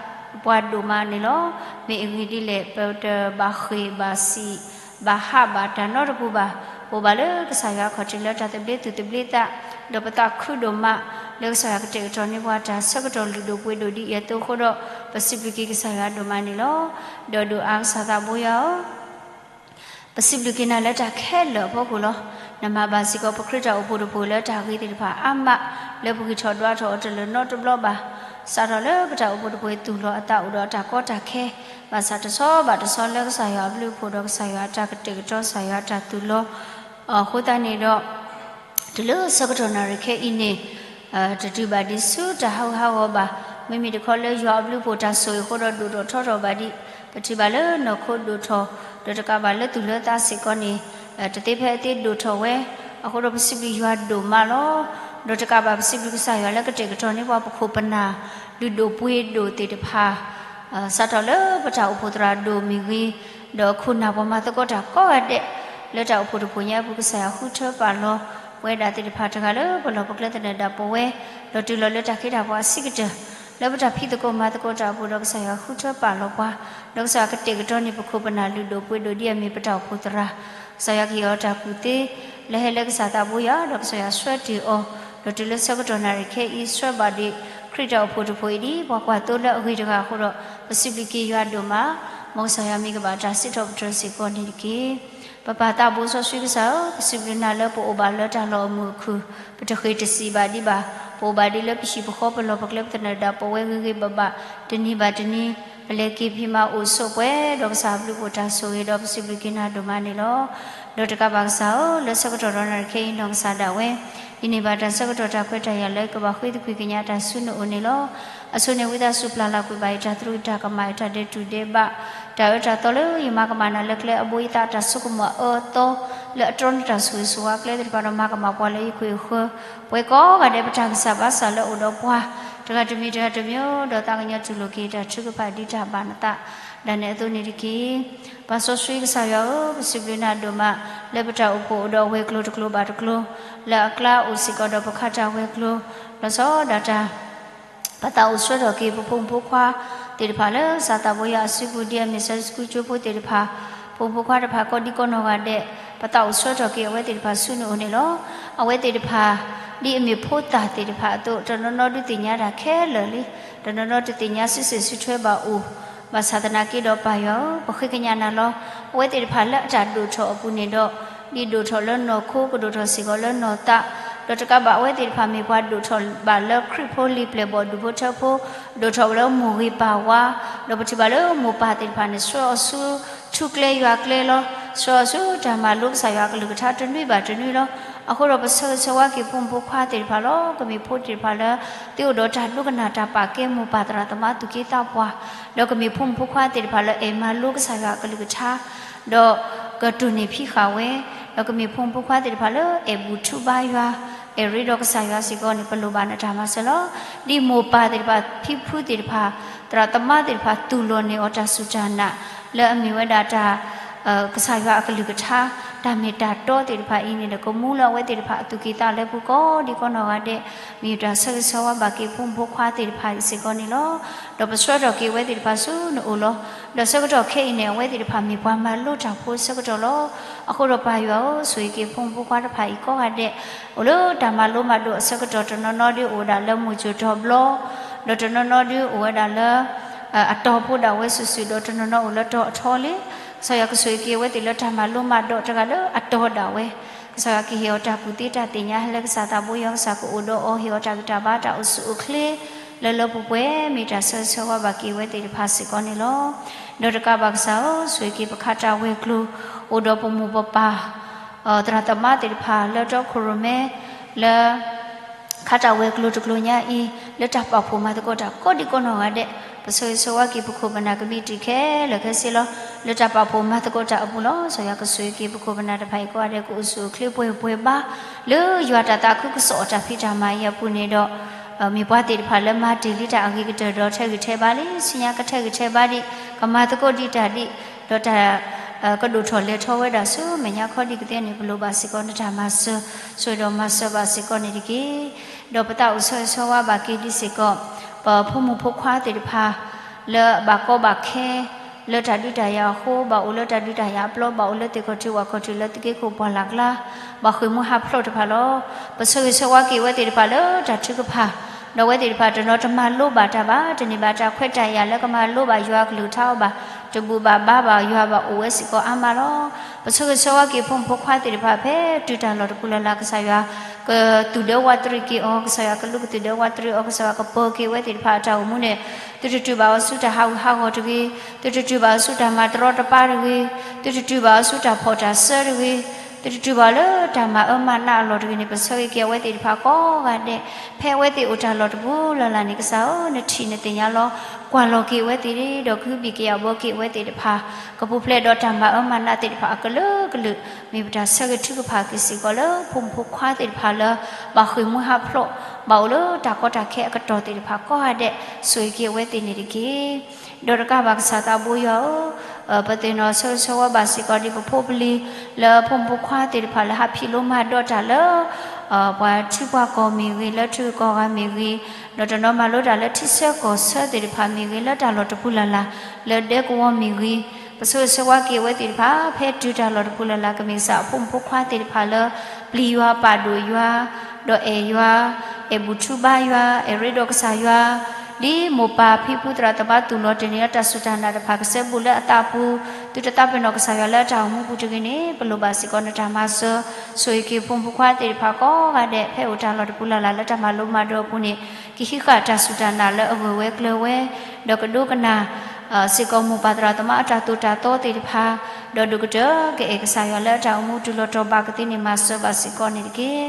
ပှၤဒိၣ်မးန့ၣ်လီၤ. မ့ၢ်အဂ့ၢ်ဒ်လဲၣ် ပတဘၣ်ဃ့ၢ်ဘၣ်စံး ဘၣ်ဟးဘၣ်တၢ်နီတပူၤဘၣ်, ပအိၣ်ဘၣ်လၢကစၢ်ယွၤအခီၣ်ထံးလၢတၢ်သဘျ့သူၣ်သဘျ့သး, ဒီးပသးခုဒိၣ်မး လၢကစၢ်ယွၤကတဲာ်ကတီၤန့ၢ်ပှၤတၢ်ဆၢကတီၢ်လုၢ်ဒိၣ်ပှ့ၤဒိၣ်ဒ်အံၤအသိးအဃိဒီး ပစံးဘျုးက့ၤကစၢ်ယွၤဒိၣ်မးန့ၣ်လီၤ. ဒီးဒိၣ်အါကစၢ်သးဘိယွၤဧၢ, ပစံးဘျုးက့ၤနၤလၢတၢ်ခဲလၢာ်အဖီခိၣ်လီၤ. နမၤဘၣ်စ့ၢ်ကီးပခရံာ်တၢ်အိၣ်ဖှိၣ်တဖှိၣ်လၢတၢ်ဂ့ၤသ့ၣ်တဖၣ်အါမး, လၢပဂံၢ်ထီၣ်ဒွးထီၣ်အီၤတလၢာ်နီတဘျီဘၣ်. စးထီၣ်လၢပတၢ်အိၣ်ဖှိၣ်တဖှိၣ်အံၤသူၣ်လီၤအသးအိၣ်ဒီးတၢ်ကီတၢ်ခဲ, ဘၣ်ဆၣ်တဆီဘၣ်တဆီလၢကစၢ်ယွၤအဘျုးအဖှိၣ်ဒီးကစၢ်ယွၤအတၢ်ကတဲာ်ကတီၤ ကစၢ်ယွၤအတၢ်သူၣ်လီၤ အဃိသတးန့ၣ်ဒီး တုၤလၢဆၢကတီၢ်နၣ်ရံၣ်ခဲအံၤန့ၣ် တတုၤဘၣ်ဒံးဆူတၢ်ဟးဂူာ်ဟးဂီၤဘၣ်. မ့မ့ၢ်တခီလၢယွၤအဘျုးအဖှိၣ်တၢ်ဆိၣ်ဂ့ၤအဃိဒီးဒိၣ်ထီၣ်ထီထီၣ်ဘၣ်ဒံး, ပထံၣ်ဘၣ်လၢနီၢ်ခိဒိၣ်ထီၣ်, ဒီးတကးဘၣ်လၢသူၣ်လၢသးစ့ၢ်ကီးန့ၣ် တသ့ဖဲအသ့ဒိၣ်ထီၣ်ဝဲ, အဃိဒီးပစံးဘျုးယွၤဒိၣ်မးလီၤ. ဒီးတကးဘၣ်ပစံးဘျုးကစၢ်ယွၤလၢကတဲာ်ကတီၤန့ၢ်ပှၤပခိၣ်ပနၢ် လုၢ်ဒိၣ်ပှ့ၤဒိၣ်သ့ၣ်တဖၣ် စးထီၣ်လၢပတၢ်အိၣ်ဖှိၣ်သရၣ်ဒိၣ်မ့ၢ်ဂ့ၤ, ဒီးခိၣ်နၢ်ပှၤမၤသကိးတၢ်ကိးဂၤဒဲး, လၢတၢ်အိၣ်ဖှိၣ်တဖှိၣ်ညါအပူၤ ကစၢ်ယွၤဃုထၢပာ်လီၤဝဲဒၣ်သ့ၣ်တဖၣ်တဂၤလၢပလီၢ်ပကျဲသနၢၣ်ဒၣ်ပဝဲ, ဒီးတုၤလီၤလၢတၢ်ခ့တၢ်ပှၤအဆံးကတၢၢ်, လၢပတၢ်ဖံးသကိးမၤသကိးတၢ်အပူၤဒီး ကစၢ်ယွၤဃုထၢပာ်လီၤပှၤ, ဒီးကစၢ်ယွၤကတဲာ်ကတီၤန့ၢ်ပခိၣ်ပနၢ်လုၢ်ဒိၣ်ပှ့ၤဒိၣ်ဒ်အမ့ၢ်ပတၢ်အိၣ်ဖှိၣ်သရၣ်, ကစၢ်ယွၤကဟ့ၣ်အီၤတၢ်ကူၣ်သ့ လၢဟဲလၢကစၢ်သးဘိယွၤ ဒီးကစၢ်ယွၤဆှၢတ့ၢ်အီၤ, ဒီးတုၤလၢဆၢကတီၢ်နၣ်ရံၣ်ခဲအံၤ ဆှၢဘၣ်ဒံး ခရံာ်တၢ်အိၣ်ဖှိၣ်တဖှိၣ်အံၤဒ်ပှၤကွၢ်သိလၢအဂ့ၤတဂၤအဃိဒီး ပစံးဘျုးက့ၤယွၤဒိၣ်မး, မ်ကစၢ်ယွၤမံၤကဘၣ်တၢ်စံးထီၣ်ပတြၢၤစ့ၢ်ကီးန့ၣ်တက့ၢ်. ပပၢ်သးဘိစီဆှံကစၢ်ဧၢ, ပစံးဘျုးနၤလၢပအိၣ်ဘၣ်လၢတၢ်လီၢ်အမုာ်အခုၣ်, ပတဃ့ၢ်တစံးဘၣ်ဒံးဘၣ်, ပအိၣ်ဘၣ်ဒံးလၢပဟံၣ်ပဃီပလီၢ်ပကျဲပသနၢၣ်ဒၣ်ပဝဲဂ့ၤဂ့ၤဘၣ်ဘၣ်, တနံၤဘၣ်တနံၤ, ပလဲၤက့ၤဖံးမၤအိၣ်ဆိးပှဲၤဒီးကစၢ်အဘျုးအဖှိၣ်တၢ်ဆိၣ်ဂ့ၤဒီး ပစံးဘျုးက့ၤနၤဒိၣ်မးန့ၣ်လီၤ. ဒီးတကးဘၣ်ကစၢ်ဧၢ, လၢဆၢကတီၢ်ဒီးနၣ်ရံၣ်ခဲအံၤ နီၢ်ကစၢ်ဒၣ်ဝဲ ဒ်န့ၣ်ဘၣ်တၢ်ဆၢကတီၢ်တၢ်ခွဲးတၢ်ယာ်လၢကဘၣ်ဃ့သကွံၢ်ကညးတၢ်ဆူနအိၣ်န့ၣ်လီၤ. အဆိန့ၣ် ဝံသးစူၤပျၢ်လီၤကွံာ်ဘၣ်ယတၢ်သရူးတၢ်ကမၣ် ယတၢ်ဒဲးတူၢ်ဒဲးဘး, တၢ်အၢတၢ်သီလၢယမၤကမၣ်နၤလၢကျဲအဘိ ယသးတၢ်ဆိကမိၣ်အအၢအသီ လၢအတြီနတၢ်ဆိၣ်ဂ့ၤဆိၣ်ဝါကျဲသ့ၣ်တဖၣ်ဒီး မၤကမၣ်ပှၤလၢယခ့ယဃၢၤ ပဝဲကိးဂၤဒဲး ပတၢ်ဂံၢ်စၢ်ဘါစၢ်လၢအိၣ်ဒီးပှၤ တဂၤတမံၤတဂၤတမံၤဒီး သးကညီၤတူၢ်လိာ်က့ၤတၢ်ထုကဖၣ်ဒ်တၢ်ဘၣ်နသးဒၣ်နဲအသိးန့ၣ်တက့ၢ်. ပၢ်စီဆှံကစၢ်ယွၤဧၢ, ပစံးဘျုးနၤဒိၣ်မး လၢပတၢ်အိၣ်ဖှိၣ်အိၣ်ဒီးအဝဲၤကျိၤတကျိၤဘၣ်တကျိၤ, လၢအကျါအိၣ်စ့ၢ်ကီးဒီးပခးတၢ်ဝဲၤကျိၤ လီၤဆီဒၣ်တၢ် ပသးအိၣ်ဆှၢထီၣ်က့ၤ ပဖိမုၣ်ဖိခွါသ့ၣ်တဖၣ်လၢကစၢ်သးဘိယွၤအစုပူၤ ဒ်အမ့ၢ် Sunday School ကၠိဖိသ့ၣ်တဖၣ်, ဖိမုၣ်ဖိခွါတဖၣ်ကိးဒံကိးနီၢ်ဂၤဒဲး, ပသးအိၣ်ဆှၢထီၣ်က့ၤအဝဲသ့ၣ်တဖၣ်ဆူနအိၣ်န့ၣ်လီၤ. အဝဲသ့ၣ်တဖၣ် ဒ်အမ့ၢ်ဖိသၣ်သ့ၣ်တဖၣ်အသိး တနီၤနီၤဒုးသ့ၣ်ညါတၢ်ခဲလၢာ်လံ, တနီၤနီၤတသ့ၣ်ညါစုစ့ၣ်စုထွဲဘၣ်အိၣ်, ဘၣ်ဆၣ်သနာ်က့ဒီးပၢ်ယွၤဧၢ, ပဃ့ကညးနၤလီၤ. အဝဲသ့ၣ်တဖၣ်လၢအတၢ်ဒိၣ်ထီၣ်အပူၤန့ၣ်ဒီး ဒ်ဒိၣ်ထီၣ်လၢနီၢ်ခိ ကဒိၣ်ထီၣ်စ့ၢ်ကီးလၢနီၢ်သး, ဒီးတကးဘၣ်အဝဲသ့ၣ်တဖၣ်မ့ၢ်ပှၤဒိၣ်ထီၣ်ဘၣ်လၢခရံာ်ဖိလံာ်ပျဲၢ်ဘီၣ်ဒူၣ်ဖိထၢဖိ, ဒိၣ်ထီၣ်လၢမိၢ်ဂ့ၤပၢ်ဝါ, ဒီးပထံၣ်ဘၣ်လၢမိၢ်ပၢ်သ့ၣ်တဖၣ်န့ၣ် ဆှၢအီၤဆူထူကျဲယွၤကျဲလီၤ. ဆှၢအီၤဆူတၢ်မၤလိကစၢ်ယွၤအကလုၢ်ကထါတနွံဘၣ်တနွံလီၤ. အဃိဒီးပဆၢဂ့ၤဆၢဝါက့ၤဖိမုၣ်ဖိခွါသ့ၣ်တဖၣ်လီၤ. ကမ့ၢ်ဖိသ့ၣ်တဖၣ်လၢ သ့အိၣ်ဒီးတၢ်ဒိကနၣ်တၢ်ပာ်ကဲမိၢ်ပၢ်သရၣ်သမါသူၣ်က့သးပှၢ်, ဒီးကမ့ၢ်ဖိမုၣ်ဖိခွါသ့ၣ်တဖၣ်လၢအဲၣ်မၤလိကစၢ်ယွၤအကလုၢ်ကထါ ဒီးကတိၢ်န့ၢ်ဖံးဃာ်ဝဲ, ဒီးကမ့ၢ်ဖိမုၣ်ဖိခွါသ့ၣ်တဖၣ်လၢအဲၣ်ဘူၣ်ထူဘါယွၤ, အဲၣ်ရ့ဒီးကစၢ်ယွၤစ့ၢ်ကီးန့ၣ် ပလိၣ်ဘၣ်နတၢ်မၤစၢၤလီၤ. ဒ်မိၢ်ပၢ်သ့ၣ်တဖၣ် ဖံဖုသ့ၣ်တဖၣ် သရၣ်သမါသ့ၣ်တဖၣ် သူၣ်လီၤန့ၢ်အီၤတၢ်စူၢ်တၢ်နာ် လၢအမ့ၢ်ဝဲဒၣ်တၢ် ကစၢ်ယွၤအကလုၢ်ကထါ တၢ်မ့ၢ်တၢ်တီသ့ၣ်တဖၣ်အံၤန့ၣ်ဒီး ကမူလၢအဝဲသ့ၣ်တဖၣ်အသူၣ်ကံၢ်သးလဲပူၤကိးဒံကိးနီၢ်ဂၤဒဲး, မ့ၢ်တၢ်ဆၢဂ့ၤဆၢဝါဘၣ်က့ၤဖိမုၣ်ဖိခွါသ့ၣ်တဖၣ်အံၤစ့ၢ်ကီးန့ၣ်လီၤ. ဒီးပဆှၢထီၣ်က့ၤအဝဲသ့ၣ်တဖၣ်ဆူနအိၣ်လီၤ. ဒီးဆၢကတီၢ်ခဲအံၤန့ၣ် အဝဲသ့ၣ်တဖၣ်မ့ၢ်ပှၤမၤလိတၢ်ဖိအဆၢကတီၢ်လီၤ. အဃိဒီးပၢ်ယွၤဧၢ, ဆိၣ်ဂ့ၤက့ၤဖိမုၣ်ဖိခွါတဖၣ်အံၤကိးဂၤဒဲး, အိၣ်လၢတၢ်မၤလိမၤဒိးအဆၢကတီၢ် တနီၤနီၤဒုးအိၣ်ဝဲဒၣ်လၢမိၢ်စိၤတီၤဘျီ, ဒီးတနီၤနီၤဒုးအိၣ်ဝဲဒၣ်လၢ အတီၤဖိဒၣ်ဝဲစုာ်စုာ် ဒီးတနီၤနီၤအိၣ်လၢတီၤအထီလံ. ကစၢ်ယွၤကဆိၣ်ဂ့ၤက့ၤအဝဲသ့ၣ်လၢတၢ်မၤလိမၤဒိးတဂၤလၢအတီၤဒၣ်ဝဲ, ကစၢ်ယွၤကဟ့ၣ်အီၤတၢ်ကူၣ်သ့တၢ်သ့ၣ်ညါ ဟဲလၢကစၢ်သးဘိယွၤ ကစၢ်ကအိၣ်ဒီးအီၤ ဟ့ၣ်အီၤတၢ်ဂံၢ်တၢ်ဘါတၢ်အိၣ်ဆူၣ်အိၣ်ချ့ လၢလၢပှဲၤပှဲၤ မ့ၢ်တၢ်ဆၢဂ့ၤဆၢဝါဘၣ်က့ၤအဝဲသ့ၣ်တဖၣ်စ့ၢ်ကီးန့ၣ်လီၤ. ဒီးတကးဘၣ်ကစၢ်ဧၢ, ဆိၣ်ဂ့ၤက့ၤပခးတၢ်ဝဲၤကျိၤ အိၣ်ဒီးပမိၢ်ပပၢ် သရၣ်သမါသ့ၣ်တဖၣ်လၢတီခိၣ်ရိၣ်မဲ လၢ ခးတၢ်ဝဲၤကျိၤတကျိၤညါအံၤ လၢတၢ်ပာ်ဖှိၣ်မၤသကိးတၢ်ကိးဒံကိးနီၢ်ဂၤဒဲး, ပဆၢဂ့ၤဆၢဝါက့ၤပခိၣ်ပနၢ်ကမံးတံာ်ခဲလၢာ်ခဲဆ့လီၤ. လၢတၢ်ပာ်ဖှိၣ်မၤသကိးတၢ်အပူၤလီၤ. ကစၢ်ယွၤကဆိၣ်ဂ့ၤက့ၤပခိၣ်ပနၢ်တဖၣ်အံၤကိးဂၤဒဲး ကအိၣ်ဆူၣ်အိၣ်ချ့ပှဲၤပှဲၤဘါ လၢယွၤတၢ်သးခုကစီၣ်အတၢ်ဖံးတၢ်မၤအံၤအပူၤန့ၣ်ဒီး မ့ၢ်ပှၤသ့ၣ်တဖၣ်လၢမၤတ့ၢ်လံတၢ်အဂ့ၤကတၢၢ်ဒီးထဲဂ့ၤထဲဘါလံ, ဆူညါကထဲဂ့ၤထဲဘါဒံး, ကမၤသကိးဒံးတၢ်ဒံး, ဒီးတၢ် ကဒိၣ်ထီၣ်လဲၤထီၣ်ဝဲဒၣ်ဆူမဲာ်ညါခီဒံးကသ့န့ၣ် ပလိၣ်ဘၣ်စ့ၢ်ကီးနတၢ်မၤစၢၤ, ဆိၣ်ဂ့ၤဒီးမၤစၢၤဘၣ်စ့ၢ်ကီးန့ၣ်တက့ၢ်. ဒီးပသးအိၣ်ဆၢဂ့ၤဆၢဝါဘၣ်က့ၤဒံးစ့ၢ်ကီး ပဖိမုၣ်ဖိခွါသ့ၣ်တဖၣ် လၢအဘၣ်ကီဘၣ်ခဲ လၢတၢ်ဒုးတၢ်ယၤအဃိ, ဘၣ်အိၣ်လၢတၢ်ဒုးတၢ်ယၤအပျီ, ဘၣ်အိၣ်လၢသ့ၣ်ခီၣ်ထံးဝၣ်ခီၣ်ထံးလၢသုးက့ခိၣ်ပှၢ်လၢ်ကျါ, ဘၣ်ဃ့ၢ်မှံဟးဖျိးတဖၣ်လီၤ. ပဆၢဂ့ၤဆၢဝါက့ၤအဝဲသ့ၣ်တဖၣ်လၢတၢ်ထုကဖၣ်, ဒီးအဝဲသ့ၣ်တဖၣ်တနီၤတမၤလိဘၣ်တၢ်ဘၣ်, တန့ၢ်ဘၣ်တၢ်ခွဲးတၢ်ယာ်လၢကမၤလိဘၣ်ယွၤအကလုၢ်ကထါအီၤဘၣ်, တဘူၣ်ဘၣ်ဘါဘၣ်ယွၤဘၣ်အိၣ်ဝဲစ့ၢ်ကီးအါမးလီၤ. ပဆၢဂ့ၤဆၢဝါက့ၤဖိမုၣ်ဖိခွါသ့ၣ်တဖၣ်ဖဲတုၤတၢ်လီၢ်တပူၤလၢ်လၢ် ကစၢ်ယွၤ ကသူၣ်ဒၢဝးတရံးက့ၤအီၤ, ကစၢ်ယွၤကလူးကသူၣ်ဒၢဝးတရံးအီၤ, ကစၢ်ယွၤကပၢၤက့ၤအဝဲသ့ၣ်တဖၣ်အတၢ်အိၣ်မူန့ၣ်, သုတတုၤဘၣ်အီၤဆူတၢ်ဟးဂူာ်ဟးဂီၤတဂ့ၤ, သုတတုၤဘၣ်အီၤဆူတၢ်မၤတရီတပါတဂ့ၤ, သုတတုၤဘၣ်အီၤဆူတၢ်ဖီၣ်တၢ်စၢတဂ့ၤ, သုတတုၤဘၣ်လၢတၢ်မၤအၢမၤနးအလီၢ်တဂ့ၤန့ၣ်, ပဆၢဂ့ၤက့ၤအဝဲသ့ၣ်တဖၣ်ကိးဂၤဒဲး, ဖဲအဝဲသ့ၣ်အိၣ်တၢ်လီၢ်တပူၤလၢ်လၢ်န့ၣ်, ကစၢ်ဧၢ, နထံၣ်နသ့ၣ်ညါလီၤ, ကွၢ်လီၤက့ၤအဝဲသ့ၣ်, ဒီးကဟုဘံၣ်ကယာ်ဘှီက့ၤအဝဲသ့ၣ်တဖၣ်, ကပူၤဖျဲးဒီးတၢ်မၤအၢမၤနးသ့ၣ်တဖၣ်အကလုာ်ကလုာ်, မ့ၢ်ပတၢ်ဆၢဂ့ၤထုကဖၣ်က့ၤစ့ၢ်ကီးလၢဖိမုၣ်ဖိခွါသ့ၣ်တဖၣ်လၢ ဘၣ်ဃ့ၢ်မှံဟးဖျိး, ဘၣ်အိၣ်လၢတၢ်ကီတၢ်ခဲအကတီၢ်သ့ၣ်တဖၣ်ကိးဂၤဒဲး, ဆိၣ်ဂ့ၤက့ၤအဝဲသ့ၣ်န့ၣ်တက့ၢ်. ဒီးတကးဘၣ်ကစၢ်သးဘိယွၤဧၢ, ပသ့ၣ်နီၣ်ဆၢဂ့ၤဆၢဝါဘၣ်စ့ၢ်ကီးဒ်ပဖိပလံၤ လၢဖိမုၣ်ဖိခွါသ့ၣ်တဖၣ်လၢဟးဖံးလိမၤဒိးတၢ်လၢ ပှၤထံပှၤကီၢ်မ့ၢ်ဂ့ၤ, လၢထံဂုၤကီၢ်ဂၤမ့ၢ်ဂ့ၤ, ဒီးတနီၤမၤလိတၢ်လၢထံဆၢကီၢ်ဆၢသ့ၣ်တဖၣ်မ့ၢ်ဂ့ၤ, လၢတၢ်လီၢ်တပူၤလၢ်လၢ်, လၢဒဲကဝီၤမ့ၢ်ဂ့ၤ, ပဆၢဂ့ၤဆၢဝါက့ၤအဝဲသ့ၣ်တဖၣ် ဖဲတုၤတၢ်လီၢ်တပူၤလၢ်လၢ် ကမ့ၢ်ကစၢ်အဖိမုၣ်ဖိခွါသ့ၣ်တဖၣ်လၢ ပျံၤယွၤပာ်ဒိၣ်ယွၤ, ဒီးအဲၣ်ယွၤ, အဲၣ်ဘူၣ်ထူဘါယွၤ, အဲၣ်ရ့ဒီးကစၢ်ယွၤ, ဒ်မိၢ်ပၢ်ဖံဖုသရၣ်သမါသူၣ်လီၤတ့ၢ်န့ၢ်လၢတၢ်စူၢ်တၢ်နာ်တဖၣ်ကစဲဘူးလၢအသးပူၤ, သုတသးပ့ၤနီၣ်ကစၢ်ယွၤလၢအတၢ်အိၣ်မူပူၤတဂ့ၤန့ၣ်, ပလိၣ်ဘၣ်စ့ၢ်ကီးနတၢ်မၤစၢၤ, ဆိၣ်ဂ့ၤက့ၤဖိမုၣ်ဖိခွါသ့ၣ်တဖၣ်ကိးဂၤဒဲး ဖဲအိၣ်တၢ်လီၢ်တပူၤလၢ်လၢ်လၢတၢ်မၤလိမၤဒိးအပူၤန့ၣ်, ကဟံးဃာ်တၢ်စူၢ်တၢ်နာ်လၢအဂၢၢ်ဝဲကျၢၤဝဲ, ဒီးကဒိကနၣ် စ့ၢ်ကီးမိၢ်ပၢ်သရၣ်သမါအတၢ်သိၣ်တၢ်သီသ့ၣ်တဖၣ်, ဒီးဒုးကတၢၢ်ကအဲၣ်ကစၢ်ယွၤလၢအတၢ်အိၣ်မူတုၤလီၤတီၤဘၣ်ကသ့န့ၣ် မၤစၢၤဘၣ်စ့ၢ်ကီးန့ၣ်တက့ၢ်.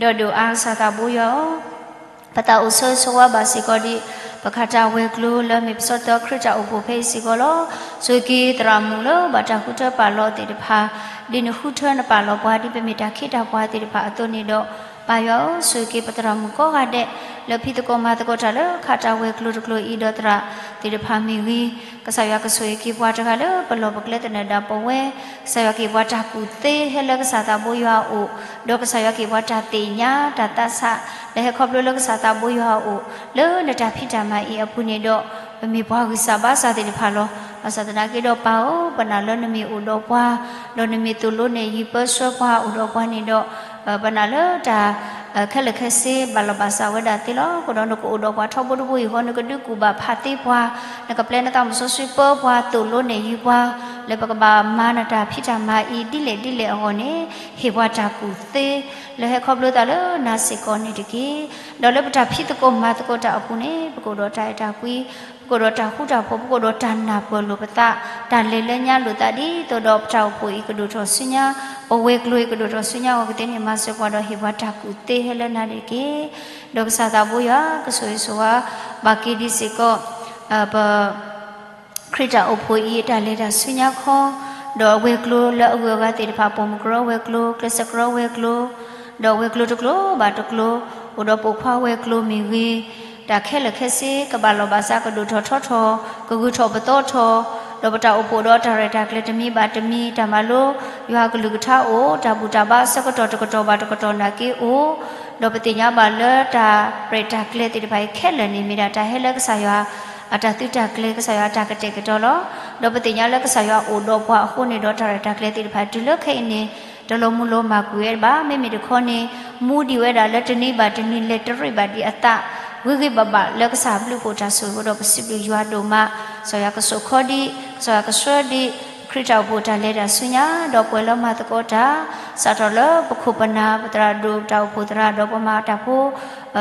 ဒီးဒုးအါကစၢ်သးဘိယွၤဧၢ, ပသးအိၣ်ဆၢဂ့ၤဆၢဝါဘၣ်စ့ၢ်ကီးဒ် ပခးတၢ်ဝဲၤကျိၤလၢမ့ၢ်ပစီတၢခရံာ်တၢ်အိၣ်ဖှိၣ်ဖဲအံၤစ့ၢ်ကီးလီၤ. ဆိၣ်ဂ့ၤက့ၤသရၣ်မုၣ်လၢဘၣ်တၢ်ဃုထၢပာ်လီၤသ့ၣ်တဖၣ်, ဒ်နဃုထၢနပာ်လီၤပှၤဒ်ပမ့ၢ်တၢ်ခ့တၢ်ပှၤသ့ၣ်တဖၣ်အသိးန့ၣ်ဒီး, ပၢ်ယွၤဧၢ, ဆိၣ်ဂ့ၤက့ၤပသရၣ်မုၣ်ကိးဂၤဒဲး လၢဖံးသကိးမၤသကိးတၢ်လၢခးတၢ်ဝဲၤကျိၤတကျိၤအံၤဒီးသရၣ်သ့ၣ်တဖၣ်မ့ၢ်ဂ့ၤ, ကစၢ်ယွၤကဆိၣ်ဂ့ၤက့ၤပှၤတဂၤလၢပလီၢ်ပကျဲသနၢၣ်ဒၣ်ပဝဲ, ကစၢ်ယွၤက့ၤပှၤတၢ်ကူၣ်သ့ဟဲလၢကစၢ်သးဘိယွၤအအိၣ်, ဒီးကစၢ်ယွၤက့ၤပှၤတၢ်သ့ၣ်ညါတၢ်သးဆး လၢဟဲခီဖျိလၢကစၢ်သးဘိယွၤအအိၣ်, လၢနတၢ်ဖံးတၢ်မၤအံၤအပူၤန့ၣ်ဒီး, ပမ့ၢ်ပှၤဂံၢ်စၢ်ဘါစၢ်သ့ၣ်တဖၣ်လီၤ. ဘၣ်ဆၣ်သနာ်က့ဒီးပၢ်ဧၢ, ပနာ်လၢနမ့ၢ်အိၣ်ဒီးပှၤ, ဒီးနမ့ၢ်သိၣ်လိနဲၣ်ယုၢ်ပၢဆှၢပှၤအိၣ်ဒီးပှၤန့ၣ်ဒီး, ပနာ်လၢတၢ် ခဲလၢာ်ခဲဆ့ဘၣ်လီၤဘၣ်စးဝဲဒၣ်သ့လီၤ. အဃိဒီးနကအိၣ်ဒီးပှၤထီဘိတဘိအံၤဃီ, နကဒုးကူၣ်ဘၣ်ဖးသ့ပှၤ, နကပျဲနသးမုၢ်စီဆှံပၢပှၤ, သိၣ်လိနဲၣ်ယုၢ်ပှၤ, လၢပကဘၣ်မၤနတၢ်ဖံးတၢ်မၤအံၤဒ်လဲၣ်ဒ်လဲၣ်အဂီၢ်န့ၣ်, ဟ့ၣ်ပှၤတၢ်ကူၣ်သ့ လၢဟဲခီဖျိသးလၢနၤစ့ၢ်ကီးန့ၣ်တက့ၢ်. ဒီးလၢပတၢ်ဖံးသကိးမၤသကိးတၢ်အပူၤန့ၣ်, ပကအိၣ်ဒီးတၢ်အဲၣ်တၢ်ကွံ, ပကအိၣ်ဒီးတၢ်ဃူတၢ်ဖိး, ပကအိၣ်ဒီးတၢ်နၢ်ပၢၢ်လိာ်ပသး, တၢ်လဲၤလၢညါလိာ်သးဒ်သိးဒီးပတၢ်အိၣ်ဖှိၣ်အံၤကဒိၣ်ထီၣ်ဆူညါ, ပဝဲၤကျိၤအံၤကဒိၣ်ထီၣ်ဆူညါအဂီၢ်ကသ့န့ၣ် မၤစၢၤပှၤဒီးဟ့ၣ်ပှၤတၢ်ကူၣ်သ့ဟဲလၢနၤန့ၣ်တက့ၢ်. ဒီးကစၢ်သးဘိယွၤကဆိၣ်ဂ့ၤဆိၣ်ဝါဘၣ်က့ၤဒ်စ့ၢ်ကီး ပ ခရံာ်တၢ်အိၣ်ဖှိၣ်အံၤအတၢ်လဲၤတၢ်ဆူညါခီ, ဒီးဝဲၤကျိၤလၢအဂုၤအဂၤသ့ၣ်တဖၣ်, ပိာ်မုၣ်ကရၢဝဲၤကျိၤ, ကျဲးစၢးကရၢဝဲၤကျိၤ, ဒီးဝဲၤကျိၤတကျိၤဘၣ်တကျိၤ, အိၣ်ဒီးပိာ်ခွါဝဲၤကျိၤမ့ၢ်ဂ့ၤ, တၢ်ခဲလၢာ်ခဲဆ့ကဘၣ်လီၤဘၣ်စးကဒိၣ်ထီၣ်ထီထီၣ်, ကဂုၤထီၣ်ပသီထီၣ်, ဒီးပတၢ်အိၣ်ဖှိၣ်ဒီးတၢ်ရဲၣ်တၢ်ကျဲၤတမံၤဘၣ်တမံၤ, တၢ်မၤလိယွၤအကလုၢ်ကထါအိၣ်, တၢ်ဘူၣ်တၢ်ဘါအဆၢကတီၢ်တကတီၢ်ဘၣ်တကတီၢ်နာ်က့အိၣ်, ဒီးပသ့ၣ်ညါဘၣ်လၢတၢ်ရဲၣ်တၢ်ကျဲၤသ့ၣ်တဖၣ်အံၤခဲလၢာ်န့ၣ် မ့ၢ်ဒၣ်တၢ်ဟဲလၢကစၢ်ယွၤ အတၢ်သုးတၢ်ကျဲၤ, ကစၢ်ယွၤအတၢ်ကတဲာ်ကတီၤလီၤ. ဒီးပသ့ၣ်ညါလၢကစၢ်ယွၤအိၣ်ဒီးပှၤအဃိန့ၣ်ဒီး တၢ်ရဲၣ်တၢ်ကျဲၤသ့ၣ်တဖၣ်တုၤလၢခဲအံၤန့ၣ် တလီၤမုၢ်လီၤမၢ်ကွံာ်ဝဲဘၣ်. မ့မ့ၢ်တခီန့ၣ် မူဒံးဝဲဒၣ်လၢတနံၤဘၣ်တနံၤ လဲၤတရံးဘၣ်ဒံးအသး ဂ့ၤဂ့ၤဘၣ်ဘၣ်လၢကစၢ်ဘျုးဖှိၣ်တၢ်ဆိၣ်ဂ့ၤအဃိဒီး ပစံးဘျုးယွၤဒိၣ်မး, ကစၢ်ယွၤကဆိၣ်ခီဒံး, ကစၢ်ယွၤကဆှၢဒံး ခရံာ်တၢ်အိၣ်ဖှိၣ်တၢ်လဲၤတၢ်ဆူညါ, ဒီးပှၤလၢမၤသကိးတၢ် စးထီၣ်လၢပခိၣ်ပနၢ်, ပသရၣ်ဒိၣ်, ပတၢ်အိၣ်ဖှိၣ်သရၣ်, ဒီးပှၤမၤတၢ်ဖိ,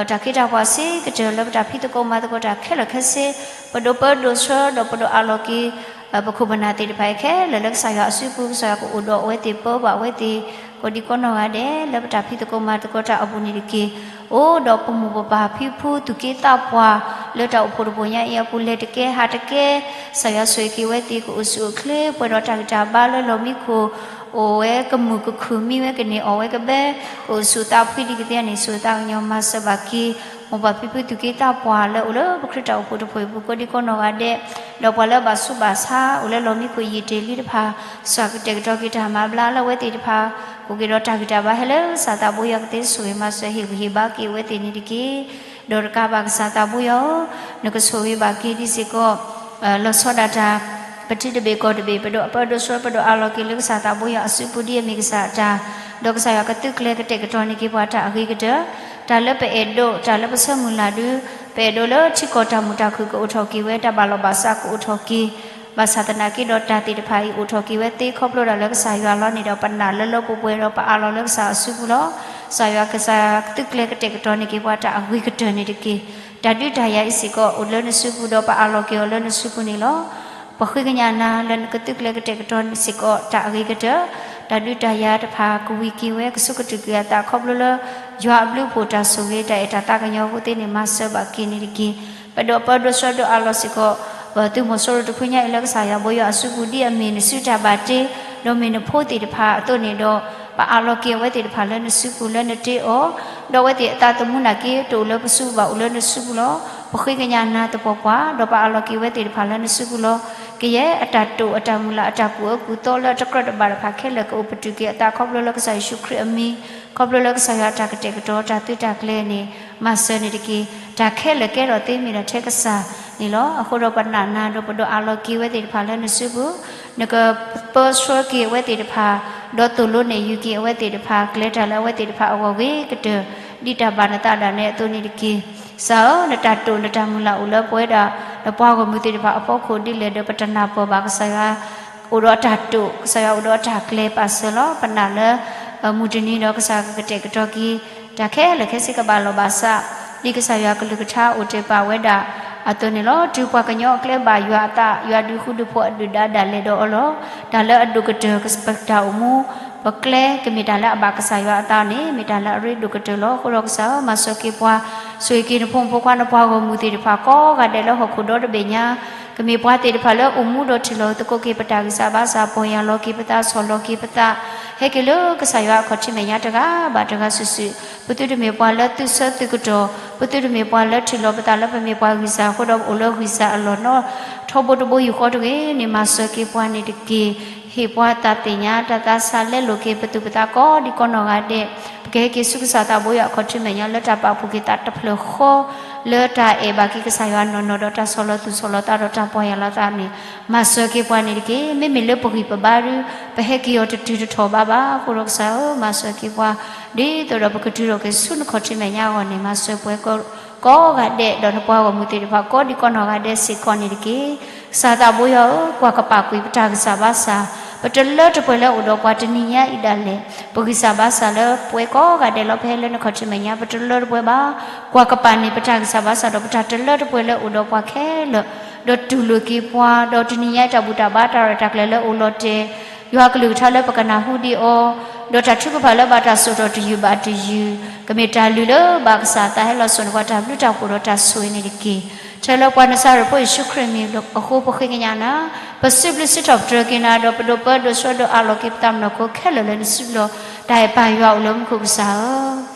တၢ်ခ့တၢ်ပှၤစ့ၢ်ကတၢၢ်လၢပတၢ်ဖံးသကိးမၤသကိးတၢ်ခဲလၢာ်ခဲဆ့, ပဒိးပၢဒိးဆှၢ ဒီးပဒိးအးလီၤက့ၤ ပခိၣ်ပနၢ်သ့ၣ်တဖၣ်အံၤခဲလၢာ်လၢကစၢ်ယွၤအစုပူၤ, ကစၢ်ယွၤကအိၣ်ဒီးအဝဲသ့ၣ် ပၢဘၣ်အဝဲသ့ၣ် ကိးဒံကိးနီၢ်ဂၤဒဲး လၢပတၢ်ဖံးသကိးမၤသကိးတၢ်အပူၤန့ၣ်တက့ၢ်. အိၣ်ဒီးပမိၢ်ပပၢ်ဖံဖုသူၣ်က့သးပှၢ် လၢတၢ်အိၣ်ဖှိၣ်တဘိညါအံၤအပူၤ လဲၤတကဲဟးတကဲ, ကစၢ်ယွၤဆိၣ်ဂ့ၤက့ၤဝဲသ့ၣ် ကအိၣ်ဆူၣ်အိၣ်ချ့ ပှဲၤဒီးတၢ်ဂံၢ်တၢ်ဘါလၢလီၢ်မံခိၣ်, အိၣ်ဝဲကမုာ်ကခုၣ် မံဝဲကန့ၢ် အီၣ်ဝဲကဘဲ, ကအိၣ်ဆူၣ်သးဖှံဒ်ကသ့န့ၣ် ဆိၣ်သးကညီၤမၤစၢၤဘၣ်က့ၤ မိၢ်ပၢ်ဖံဖုသူၣ်က့သးပှၢ်လၢအိၣ်လၢပခရံာ်တၢ်အိၣ်ဖှိၣ်တဖှိၣ်အပူၤ ကိးဒံကိးနီၢ်ဂၤဒဲး, ဒီးပှၤလၢအဘၣ်ဆူးဘၣ်ဆါ အိၣ်လၢလီၢ်မံခိၣ်ယံာ်တ့ၢ်လံတဖၣ်, ကစၢ်ကတဲာ်ကတီၤက့ၤတၢ်မၤဘျါလၢအဝဲသ့ၣ်တဖၣ်, ကအိၣ်က့ၤဒီးတၢ်ဂံၢ်တၢ်ဘါဟဲလၢကစၢ်သးဘိယွၤကသ့ဆိၣ်ဂ့ၤမၤစၢၤဟ့ၣ်ဂံၢ်ဟ့ၣ်ဘါက့ၤအဝဲသ့ၣ်န့ၣ်တက့ၢ်. ဒီးတကးဘၣ်ကစၢ်သးဘိယွၤဧၢ, နကဆိၣ်ဂ့ၤဘၣ်က့ၤဒ်စ့ၢ်ကီး လီၤဆီဒၣ်တၢ် ပထံတဘ့ၣ်ကီၢ်တဘ့ၣ် ပဒိးပၢဒိးဆှၢပဒိးအးလီၤက့ၤလၢကစၢ်သးဘိယွၤအစုပူၤဒ်အမ့ၢ်ကစၢ်အတၢ်, ဒီးကစၢ်ယွၤကသုးကျဲၤကတဲာ်ကတီၤန့ၢ်က့ၤပှၤတၢ်အဂ့ၤကတၢၢ်, တၢ်လၢပအဲၣ်ဒိး တၢ်လၢပဆၢမုၢ်လၢ်ဒု, ပအဲၣ်ဒိးလၢထံကီၢ်တၢ်မုာ်တၢ်ခုၣ်ကအိၣ်ထီၣ်က့ၤဝဲ တၢ်ဘၣ်လီၢ်ဘၣ်စးကအိၣ်ထီၣ်က့ၤ, ဘၣ်ဆၣ်သနာ်က့ဒီးတၢ်သ့ၣ်တဖၣ်အံၤအိၣ်ထီၣ်က့ၤဝဲသ့ခီဖျိဒၣ်လၢကစၢ်ယွၤလီၤန့ၣ်ဒီး ပနာ်လၢလၢပှဲၤပှဲၤဒီးပအးလီၤလၢကစၢ်အစုပူၤလီၤ. ကစၢ်ယွၤကစၢ်ကသုးကျဲၤကတဲာ်ကတီၤန့ၢ်က့ၤပှၤတၢ်အဂ့ၤကတၢၢ်န့ၣ်တက့ၢ်. တၢ်ဒုးတၢ်ယၤအံၤစ့ၢ်ကီးအိၣ်လၢနစုပူၤဒီးပအးလီၤက့ၤအီၤလၢနစုပူၤန့ၣ်လီၤ. ပဃ့ကညးနၤလၢနကသုးကျဲၤကတဲာ်ကတီၤစ့ၢ်ကီးတၢ်အဂ့ၤကတၢၢ်, တၢ်ဒုးတၢ်ယၤတဖၣ်ကဝံၤက့ၤဝဲ ကဆိကတၢၢ်က့ၤအသးခီဖျိလၢ ယွၤအဘျုးအဖှိၣ်တၢ်ဆိၣ်ဂ့ၤ တၢ်အဲၣ်တၢ်သးကညီၤအဃိသ့န့ၣ် မၤစၢၤဘၣ်က့ၤန့ၣ်တက့ၢ်. ပဒိးပၢဒိးဆှၢဒိးအးလီၤစ့ၢ်ကီး ပသုးမီၤစိရိၤတဖုညါအံၤလၢကစၢ်ယွၤဘိယွၤအစုပူၤဒ်အမ့ၢ်နစုတၢ်ဘၣ်တ့ ဒီးမ့ၢ်နဖိသ့ၣ်တဖၣ်အသိးန့ၣ်ဒီး ပအးလီၤက့ၤအဝဲသ့ၣ်တဖၣ်လၢနစုပူၤလၢနတ့အီၤ, ဒီးအဝဲသ့ၣ်အသးသမူနာ်က့ တအိၣ်လၢပစုပူၤဘၣ် အိၣ်လၢနစုပူၤလီၤ. ပဃ့ကညးနၤသပှၢ်ပှၢ် ဒီးပအးလီၤက့ၤအဝဲသ့ၣ်တဖၣ်လၢနစုပူၤလီၤ. ကယဲၢ်အတၢ်တိာ်အတၢ်မုၢ်လၢ်အတၢ်ကူၣ်အၢကူၣ်သီလၢအတကြၢးတဘၣ်တဖၣ်ခဲလၢာ် ကအိၣ်ပတုာ်က့ၤအသးခီဖျိလၢကစၢ်ယ့ၣ်ၡူးခရံာ်အမံၤ, ခီဖျိလၢကစၢ်ယွၤအတၢ်ကတဲာ်ကတီၤတၢ်သုးတၢ်ကျဲၤန့ၣ် မၤစၢၤန့ၣ်တက့ၢ်. တၢ်ခဲလၢာ်ကဲထီၣ်သ့မ့ၢ်ဒၣ်ထဲကစၢ်န့ၣ်လီၤ. အဃိဒီးပနာ်နၤဒီးပဒိးအးလီၤက့ၤအဝဲသ့ၣ်တဖၣ်လၢနစုပူၤ, နကပၢဆှၢက့ၤအဝဲသ့ၣ်တဖၣ်, ဒီးသိၣ်လိန့ၢ်ယူၤက့ၤအဝဲသ့ၣ်တဖၣ် ကျဲၤတၢ်လၢအဝဲသ့ၣ်တဖၣ်အဂီၢ်ဂ့ၤကတၢၢ် ဒ်တၢ်ဘၣ်နသးဒၣ်နဲအသိးန့ၣ်တက့ၢ်. ကစၢ်ဧၢ, နတၢ်တိာ်နတၢ်မုၢ်လၢ်အိၣ်လၢပဝဲဒၣ် နပှၤဂီၢ်မုၢ်သ့ၣ်တဖၣ်အဖီခိၣ်ဒ်လဲၣ်ဒီး ပတနၢ်ပၢၢ်ဘၣ်. ကစၢ်ယွၤအိၣ်ဒီးအတၢ်တိာ်, ကစၢ်ယွၤအိၣ်ဒီးအတၢ်ကျဲၤပာ်စၢၤလီၤ. ပနာ်လၢ မုၢ်တနံၤဒီးကစၢ်ကကတဲာ်ကတီၤက့ၤ တၢ်ခဲလၢာ်ခဲဆ့ကဘၣ်လီၢ်ဘၣ်စး, ဒ်ကစၢ်ယွၤကလုၢ်ကထါအိၣ်တ့ၢ်ပာ်ဝဲဒၣ်အသိးန့ၣ်လီၤ. တုၤပှၤကညီအကျဲဘၣ်ယွၤအသး, ယွၤဒုးဃူဒုးဖိးအဒုၣ်ဒါဒၣ်လဲာ်ဒီးအီၤလီၤ. တၢ်လၢအဒိၣ်ကတၢၢ် ပတၢ်အိၣ်မူ ပကျဲကမ့ၢ်တၢ်လၢအဘၣ်ကစၢ်ယွၤအသးန့ၣ် မ့ၢ်တၢ်လၢအရ့ဒိၣ်ကတၢၢ်လီၤ. အဃိဒီးကစၢ်ဧၢ, မၤစၢၤက့ၤပှၤ, ဆိၣ်ဂ့ၤက့ၤနဖိမုၣ်ဖိခွါနပှၤဂီၢ်မုၢ်သ့ၣ်တဖၣ်ကိးဂၤဒဲးလၢဟီၣ်ခိၣ်ဒီတဘ့ၣ်ညါ, ကမ့ၢ်ပှၤသ့ၣ်တဖၣ်လၢအိၣ်မူဒီးထံၣ်လီၤသကိးက့ၤပတၢ်ဂံၢ်စၢ်ဘါစၢ်, ပီၢ်ယၢ်လီၤက့ၤပသး, ဆီၣ်လီၤက့ၤပသး, ဟဲက့ၤလၢကစၢ်ယွၤအခီၣ်ထံးမဲာ်ညါတဂၤဘၣ်တဂၤစုာ်စုာ်, ပသုတမ့ၢ်ပှၤလၢသုဆၢသုကတီၢ်, ပသုတမ့ၢ်ပှၤလၢထံၣ်လီၤပသးလၢပမ့ၢ်ပှၤဂံၢ်စၢ်အဃိဒီး ပအိၣ်လၢဂံၢ်စၢ်အလီၢ်နီထီဘိတဘိယူၢ်ဃီတဂ့ၤန့ၣ် မၤစၢၤက့ၤပှၤန့ၣ်တက့ၢ်. ဟ့ၣ်ပှၤတၢ်သ့ၣ်ညါ တၢ်သးစၢ်လဲလိာ်က့ၤပသူၣ်ပသးကိးဒံကိးနီၢ်ဂၤဒဲး, ပကဟဲက့ၤဆူကစၢ်သးဘိယွၤအခီၣ်ထံးမဲာ်ညါလၢတၢ်ပာ်ဖှိၣ်က့ၤသးတဖျၢၣ်ဃီ လၢတၢ်အဲၣ်ဘၣ်က့ၤကစၢ်ယွၤနီၢ်နီၢ်ဒီးတၢ်ဆီၣ်လီၤသူၣ်ဆီၣ်လီၤသးဒီးတၢ်ပီၢ်ယၢ်လီၤသးန့ၣ် မၤစၢၤက့ၤပှၤန့ၣ်တက့ၢ်. မ့မ့ၢ်လၢပဂံၢ်ပဘါဒု ပဟဲက့ၤအီၤတတုၤတထီၣ်ဘၣ်ဘၣ်. အဃိဒီးကစၢ်ဧၢ, မၤစၢၤက့ၤပှၤ ဒ်သိးဒီးပကတုၤထီၣ်က့ၤဆူနခီၣ်ထံးမဲာ်ညါအဂီၢ်န့ၣ် မၤစၢၤပှၤကိးဂၤဒဲး ဒီးနပှၤဂီၢ်မုၢ်သ့ၣ်တဖၣ်ကိးဒံကိးနီၢ်ဂၤဒဲးစ့ၢ်ကီးန့ၣ်တက့ၢ်. ကစၢ်သးဘိယွၤဧၢ, ကွၢ်ကပာ်ကွံာ်ပတၢ်ဂံၢ်စၢ်ဘါစၢ်, ပတလၢတပှဲၤလၢအိၣ်ဒီးပှၤတနံၤညါအံၤဒၣ်လဲာ်, ပဂံၢ်စၢ်ဘါစၢ်လၢပှဲၤကိးဂၤဒဲးလီၤ. ပဟဲလၢနခီၣ်ထံးမဲာ်ညါ ပတလၢတပှဲၤဘၣ်. ကွၢ်ကပာ်န့ၢ်ပတၢ်ဂံၢ်စၢ်ဘါစၢ်ဒီးပတၢ်တလၢတပှဲၤလၢအိၣ်ဒီးပှၤခဲလၢာ်, ဒီးတူၢ်လိာ်က့ၤပှၤ, ဒီးတနံၤညါအံၤတၢ်ဘူၣ်တၢ်ဘါတၢ်ရဲၣ်တၢ်ကျဲၤလၢအိၣ်လီၤတဲာ် ယွၤကလုၢ်ကထါလၢပကနၢ်ဟူဒံးအီၤ, ဒီးတၢ်ထုကဖၣ်လၢဘၣ်တၢ်စိာ်ထီၣ်တယုၢ်ဘၣ်တယုၢ်, ကမ့ၢ်တၢ်လုၢ်လၢဘၣ်ကစၢ်အသးဟဲလီၤစိာ်န့ၢ်ပှၤတၢ်ဘျုးတၢ်ဖှိၣ်ဒီးတၢ်ဆိၣ်ဂ့ၤန့ၣ်တက့ၢ်. ထဲလၢပှၤနစၤရ့းဖိယ့ၣ်ၡူးခရံာ်မံၤအဃိ ပဃ့ကညးနၤ, ပစံးဘျုးစံးထီၣ်ပတြၢၤက့ၤနၤ ဒီးပဒိးပၢဒိးဆှၢဒိးအးလီၤက့ၤပသးမုၢ်နီၢ်ခိခဲလၢာ်လၢနစုပူၤလီၤ. တၢ်အဲၣ်ပၢ်ယွၤအိၣ်လၢမူခိၣ်ကစၢ်ဧၢ,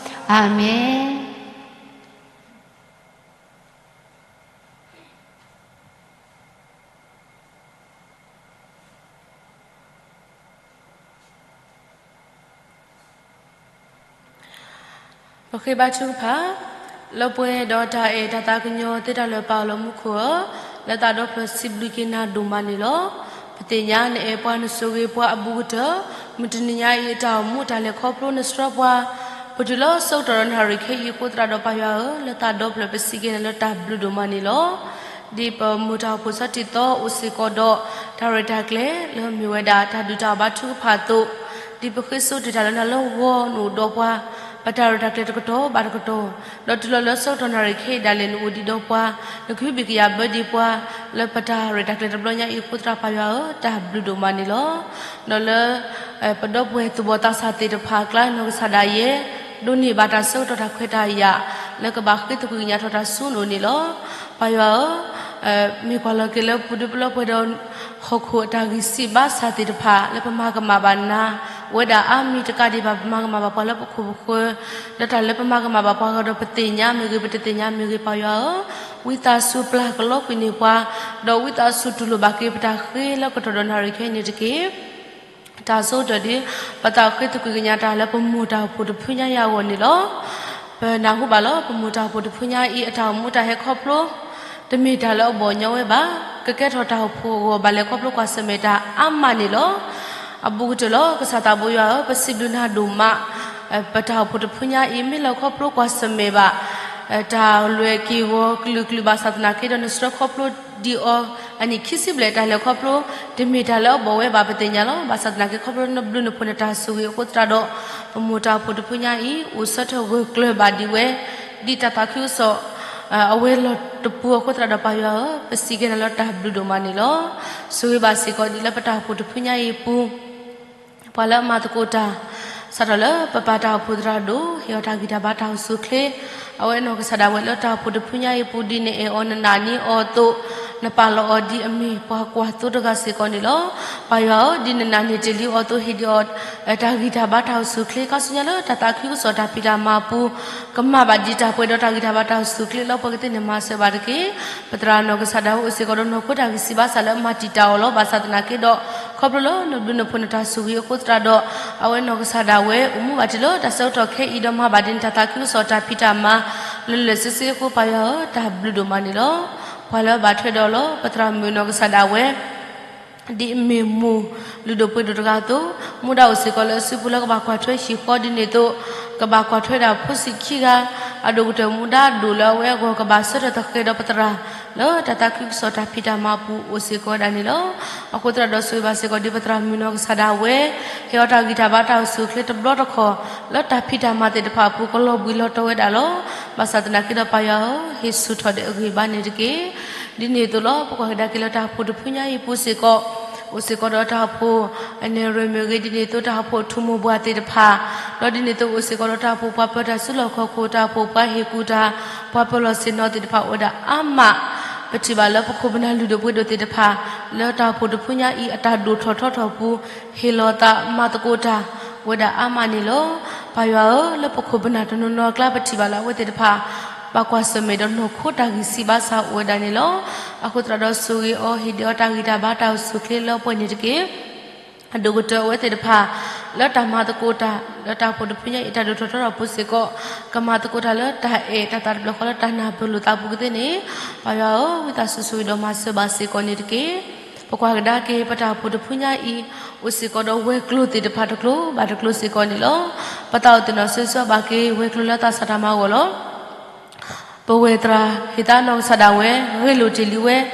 အၤမ့ၣ်. ပဃ့ဘါထုကဖၣ်, လၢပှဲၤဒီးတၢ်အဲၣ်တၢ်သးကညီၤသ့တၢ်လၢပၢ်လၢမူခိၣ်ဧၢ, လၢသးဒီဖျၢၣ်စံးဘျုးက့ၤနၤဒိၣ်မးန့ၣ်လီၤ. ပသ့ၣ်ညါနအဲၣ်ပှၤနဆိၣ်ဂ့ၤပှၤအဘူးကတၢၢ်, မုၢ်တနံၤညါအံၤအတၢ်အိၣ်မူတၢ်လဲၤခီဖျိနဆှၢပှၤ, ပတုၤလၢဆၢကတီၢ်ဒီးနၣ်ရံၣ်ခဲအံၤအဃိသတးဒီးပၢ်ယွၤဧၢ, လၢသးဒီဖျၢၣ်ပစံးက့ၤနၤလၢတၢ်ဘျုးဒိၣ်မးန့ၣ်လီၤ. ဒ်ပမိၢ်တၢ်အိၣ်ဖှိၣ်စီၤတံၢ်သီအိၣ်စ့ၢ်ကီးဒီး တၢ်ရဲၣ်တၢ်ကျဲၤလၢမ့ၢ်ဝဲဒၣ်တၢ်ဒုၣ်တၢ်အီၣ်ဘါထုကဖၣ်အသိး, ဒ်ပဃ့စိာ်တ့ၢ်တၢ်လၢနၤလၢဂီၤနအိၣ်ဒီးပှၤ, ပတၢ်ရဲၣ်တၢ်ကျဲၤတကတီၢ်ဘၣ်တကတီၢ်, ဒီးတုၤလီၤလၢဆၢကတီၢ်နၣ်ရံၣ်ခဲအံၤဒၣ်လဲာ်နအိၣ်ဒံးဒီးပှၤ, နကဟုဘံၣ်ကယာ်ဘၢဒံးပှၤ, လၢပတၢ်ရဲၣ်တၢ်ကျဲၤတဘျီညါအံၤအဃိသတးပၢ်ယွၤဧၢ, တၢ်ဘျုးဒိၣ်မးန့ၣ်လီၤ. ဒီးလၢ ပဒီပုၢ်ဝဲၢ်သူၣ်ဘီၣ်သးစၢ်သ့ၣ်တဖၣ်အကျါနီၢ်ကစၢ်ဒၣ်ယဲ, ဒိးန့ၢ်ဘၣ်တၢ်ဆၢကတီၢ်တၢ်ခွဲးတၢ်ယာ် လၢကဘၣ်ဃ့သကွံာ်ကညးထီၣ်တၢ်ဆူနအိၣ်န့ၣ်လီၤ. ပၢ်ယွၤဧၢ, မ့ၢ်ကွၢ်လီၤက့ၤလၢပူၤဒုပလီၢ်ပှဲၤဒီး ဟီၣ်ခိၣ်အတၢ်ဂံၢ်စၢ်ဘါစၢ်သ့ၣ်တဖၣ် လၢပမၤကမၣ်ဘၣ်နၤ ဝဲဒၣ်အါမံၤတကးဒံးဘၣ် ပမၤကမၣ်ဘၣ်ပှၤလၢပခိၣ်ပဃၢၤ, လၢတၢ်လၢပမၤကမၣ်ဘၣ်ပှၤဂၤဒီးပသ့ၣ်ညါမ့ၢ်ဂ့ၤ ပတသ့ၣ်ညါမ့ၢ်ဂ့ၤ ပၢ်ယွၤဧၢ, ဝံသးစူၤပျၢ်ကလီကွံာ်န့ၢ်ပှၤ, ဒီးဝံသးစူၤတူၢ်လိာ်ဘၣ်က့ၤပတၢ်ဃ့လၢကတီၢ်ဒီးနၣ်ရံၣ်ခဲအံၤန့ၣ်တက့ၢ်. တၢ်ဆိကတၢၢ်ဒ် ပသးအိၣ်ဃ့သကွံာ်ကညးတၢ်လၢပမိၢ်တၢ်အိၣ်ဖှိၣ်တဖုညါအံၤအဂီၢ်န့ၣ်လီၤ. ပနၢ်ဟူဘၣ်လၢ ပမိၢ်တၢ်အိၣ်ဖှိၣ်တဖုညါအံၤ အတၢ်အိၣ်မူတၢ်ဟဲခီဖျိ တမ့ၢ်တၢ်လၢအဘီၣ်ညီဝဲဘၣ်. ကကဲထီၣ်တၢ်အိၣ်ဖှိၣ်အဂီၢ် ဘၣ်လဲၤခီဖျိကွၢ်ဆၢၣ်မဲာ်တၢ်အါမးန့ၣ်လီၤ. အဘူးကတၢၢ်လီၤ. ကစၢ်သးဘိယွၤဧၢ, ပစံးဘျုးနၤဒိၣ်မး, ပတၢ်အိၣ်ဖှိၣ်တဖုညါအံၤ မ့ၢ်လီၤခီဖျိကွၢ်ဆၢၣ်မဲာ်ဘၣ် တၢ်လဲၤက့ၤဂီၤကလုာ်ကလုာ် ဘၣ်ဆၣ်သနာ်က့ဒီး နဆှၢခီဖျိဒံးအီၤ အနံၣ်ခံဆံဘျဲၣ် တၢ်လဲၤခီဖျိ တမ့ၢ်တၢ်လၢအဘီၣ်ဝဲဘၣ် ပသ့ၣ်ညါလီၤ. ဘၣ်ဆၣ်သနာ်က့ ခီဖျိနဘျုးနဖှိၣ်နတၢ်ဆိၣ်ဂ့ၤအဃိသတးဒီး ပမိၢ်တၢ်အိၣ်ဖှိၣ်တဖုညါအံၤ အိၣ်ဆၢထၢၣ်ဂၢၢ်ကျၢၤဘၣ်ဒံးဝဲ ဒ်တၢ်သးခုကစီၣ် အဝဲလီၢ်တပူၤအဃိသတးဒီး ပၢ်ယွၤဧၢ, ပစံးကဲနၤလၢတၢ်ဘျုးဒိၣ်မးန့ၣ်လီၤ. ဆိၣ်ဂ့ၤဘၣ်စ့ၢ်ကီးဒ်လၢပတၢ်အိၣ်ဖှိၣ်တဖုညါအံၤအပူၤ ပှၤလၢအမၤသကိးတၢ် စးထီၣ်လၢပပၢ်တၢ်အိၣ်ဖှိၣ်သရၣ်ဒိၣ် ဟ့ၣ်အီၤတၢ်ဂံၢ်တၢ်ဘါတၢ်အိၣ်ဆူၣ်အိၣ်ချ့ အဝဲနီၢ်ကစၢ်ဒၣ်ဝဲလၢတၢ်အိၣ်ဖှိၣ်တဖုညါအံၤအပူၤ ဒ်နအဲၣ်အီၤနနာ်န့ၢ်အီၤအသိး နပာ်လီၤအီၤဒ်အမ့ၢ်ပှၤကွၢ်သိတဂၤစ့ၢ်ကီးန့ၣ်လီၤ. ပၢ်ယွၤဧၢ, ဒ်နနာ်န့ၢ်တ့ၢ်လံအီၤအသိး ဟ့ၣ်ဒံးအီၤ တၢ်ဂံၢ်တၢ်ဘါတၢ်အိၣ်ဆူၣ်အိၣ်ချ့ ခါဆူညါလၢတၢ်သးခုကစီၣ်တၢ်ဖံးတၢ်မၤအပူၤ ကမၤဘၣ်ဒံးတၢ်ပှဲၤဒီးတၢ်ဂံၢ်တၢ်ဘါတၢ်အိၣ်ဆူၣ်အိၣ်ချ့လၢပှၤကသ့ၣ်န့ၣ်မၤစၢၤဘၣ်တက့ၢ်. ပသရၣ်နီၢ်ကစၢ်ဒၣ်ဝဲအိၣ်စ့ၢ်ကီးဒီးနီၢ်ခိတၢ်ဂံၢ်စၢ်ဘါစၢ်လၢမၤတံာ်တာ်အီၤလီၤ. ဘၣ်ဆၣ်သနာ်က့ဒီး ခီဖျိလၢနဘျုးနဖှိၣ်နတၢ်ဆိၣ်ဂ့ၤအဃိသတးဒီး အဝဲနီၢ်ကစၢ်ဒၣ်ဝဲအိၣ်မူဘၣ်တ့ၢ်လၢတၢ်ဆၢကတီၢ်ခဲအံၤ ဒီးမၤဘၣ်ဒ်န့ၣ်တၢ်သးခုကစီၣ်တၢ်ဖံးတၢ်မၤ လၢာ်လၢာ်ဆ့ဆ့အဃိ ပၢ်ယွၤဧၢ, တၢ်ဘျုးဒိၣ်မးန့ၣ်လီၤ. ပှၤလၢအဘၣ်ထွဲဒီးလီၤ ပသရၣ်မုၣ်နီၢ်ကစၢ်ဒၣ်ဝဲ ဒ်အမ့ၢ်မိၢ်လုၢ်ဒိၣ်ပှ့ၤဒိၣ်တဂၤအသိး, မူဒါအိၣ်စ့ၢ်ကီးလၢအစုပူၤလၢကဘၣ်ကွၢ်ထွဲဟံၣ်ဃီဒ်န့ၣ်အသိး, ကဘၣ်ကွၢ်ထွဲဒၣ်ဖိဆံးခံဂၤ, အဒိၣ်ကတၢၢ်မူဒါဒိၣ်လၢအဝဲအဂီၢ် ကဘၣ်ဆၢထၢၣ်သဃဲးဒီးပသရၣ် လၢတၢ်သးခုကစီၣ်တၢ်ဖံးတၢ်မၤအပူၤအိၣ်စ့ၢ်ကီးဝဲဒၣ်န့ၣ်လီၤ. အဃိသတးဒီးဆိၣ်ဂ့ၤဘၣ်စ့ၢ်ကီးဒ်ပသရၣ်မုၣ်နီၢ်ကစၢ်ဒၣ်ဝဲ ဟ့ၣ်အီၤတၢ်ဂံၢ်တၢ်ဘါတၢ်အိၣ်ဆူၣ်အိၣ်ချ့တဘျီတခီၣ် လၢတၢ်ဖံးတၢ်မၤသ့ၣ်တဖၣ်အပူၤ ကလီၤဘှံးလီၤတီၤဝဲဒၣ်လီၤ. ဘၣ်ဆၣ်သနာ်က့ဒီးပၢ်ယွၤဧၢ, ဟ့ၣ်ဆူၣ်ထီၣ်ဒီးအဂ့ၢ်ဘါန့ၣ်တက့ၢ်. ဒ်န့ၣ်အသိးလီၤ ပကွၢ်ကဒါက့ၤလၢတၢ်အိၣ်ဖှိၣ်တဖုညါအံၤအပူၤစ့ၢ်ကီး, အိၣ်စ့ၢ်ကီးဒီးတၢ်အိၣ်ဖှိၣ် အနဲၣ်ရွဲၣ်မ့ၢ်ဂ့ၤ, ဒ်န့ၣ်အသိးတၢ်အိၣ်ဖှိၣ်ထူၣ်မိၢ်ပှၢ်သ့ၣ်တဖၣ်, ဒီးဒ်န့ၣ်အသိးအိၣ်စ့ၢ်ကီးဒီးတၢ်အိၣ်ဖှိၣ်ပှၤပၢၤတၢ်စုလီၢ်ခီၣ်ခိၣ်, တၢ်အိၣ်ဖှိၣ်ပှၤဟ့ၣ်ကူၣ်တၢ်, ပှၤပၢၤလီၢ်ဆ့ၣ်နီၤသ့ၣ်တဖၣ်အိၣ်ဝဲဒၣ်အါမး, ပထံၣ်ဘၣ်လၢပခိၣ်ပနၢ်လုၢ်ဒိၣ်ပှ့ၤဒိၣ်သ့ၣ်တဖၣ် လၢတၢ်အိၣ်ဖှိၣ်တဖုညါအံၤအတၢ်ဒိၣ်ထီၣ်ထီထီၣ်အပူၤ ဟ့ၣ်လီၤသးမၤသကိးတၢ် အိၣ်ဝဲဒၣ်အါမးန့ၣ်လီၤ. ပၢ်ယွၤဧၢ, လၢပခိၣ်ပနၢ်တနီၤနီၤအကျါ ပထံၣ်ဘၣ်လၢအဝဲသ့ၣ်တဖၣ် ဘၣ်ကွၢ်ဆၢၣ်မဲာ်ဒီးနီၢ်ခိတၢ်ဂံၢ်စၢ်ဘါစၢ်အိၣ်ဝဲဒၣ်န့ၣ်လီၤ. အဃိသတးဒီးဆိၣ်ဂ့ၤအီၤ, ဟ့ၣ်ဒံးအီၤတၢ်ဂံၢ်တၢ်ဘါတၢ်အိၣ်ဆူၣ်အိၣ်ချ့လၢပှဲၤန့ၣ်တက့ၢ်. အဒိၣ်ကတၢၢ်အဝဲသ့ၣ်တဖၣ် လၢတၢ်မၤသကိးတၢ် လၢတၢ်အိၣ်ဖှိၣ်တဖုညါအံၤ တၢ်ဒိၣ်ထီၣ်ထီထီၣ်အပူၤစ့ၢ်ကီး ကမၤသကိးတၢ်လၢတၢ်အဲၣ်တၢ်သးတဖျၢၣ်ဃီလၢတၢ်နၢ်ပၢၢ်လိာ်သးအပူၤကသ့န့ၣ်, ပၢ်ယွၤဧၢ, ဝံသးစူၤဆိၣ်ဂ့ၤဒီးမၤစၢၤဘၣ်စ့ၢ်ကီးန့ၣ်တက့ၢ်. ပကွၢ်ကဒါက့ၤ ပတၢ်အိၣ်ဖှိၣ်တဖုညါအံၤ အိၣ်စ့ၢ်ကီးဒီးဝဲၤကျိၤသ့ၣ်တဖၣ်တကျိၤဘၣ်တကျိၤစ့ၢ်ကီးန့ၣ်လီၤ. ပသးအိၣ်သ့ၣ်နီၣ်ဆၢဆၢဘၣ်က့ၤ ဝဲၤကျိၤလၢသးစၢ်တၢ်မၤအဂီၢ်လီၤ. ပဝဲၢ်သရၣ်ဟ့ၣ်သးနီၢ်ကစၢ်ဒၣ်ဝဲ ဂ့ၢ်လိာ်တ့ၢ်လံဝဲ,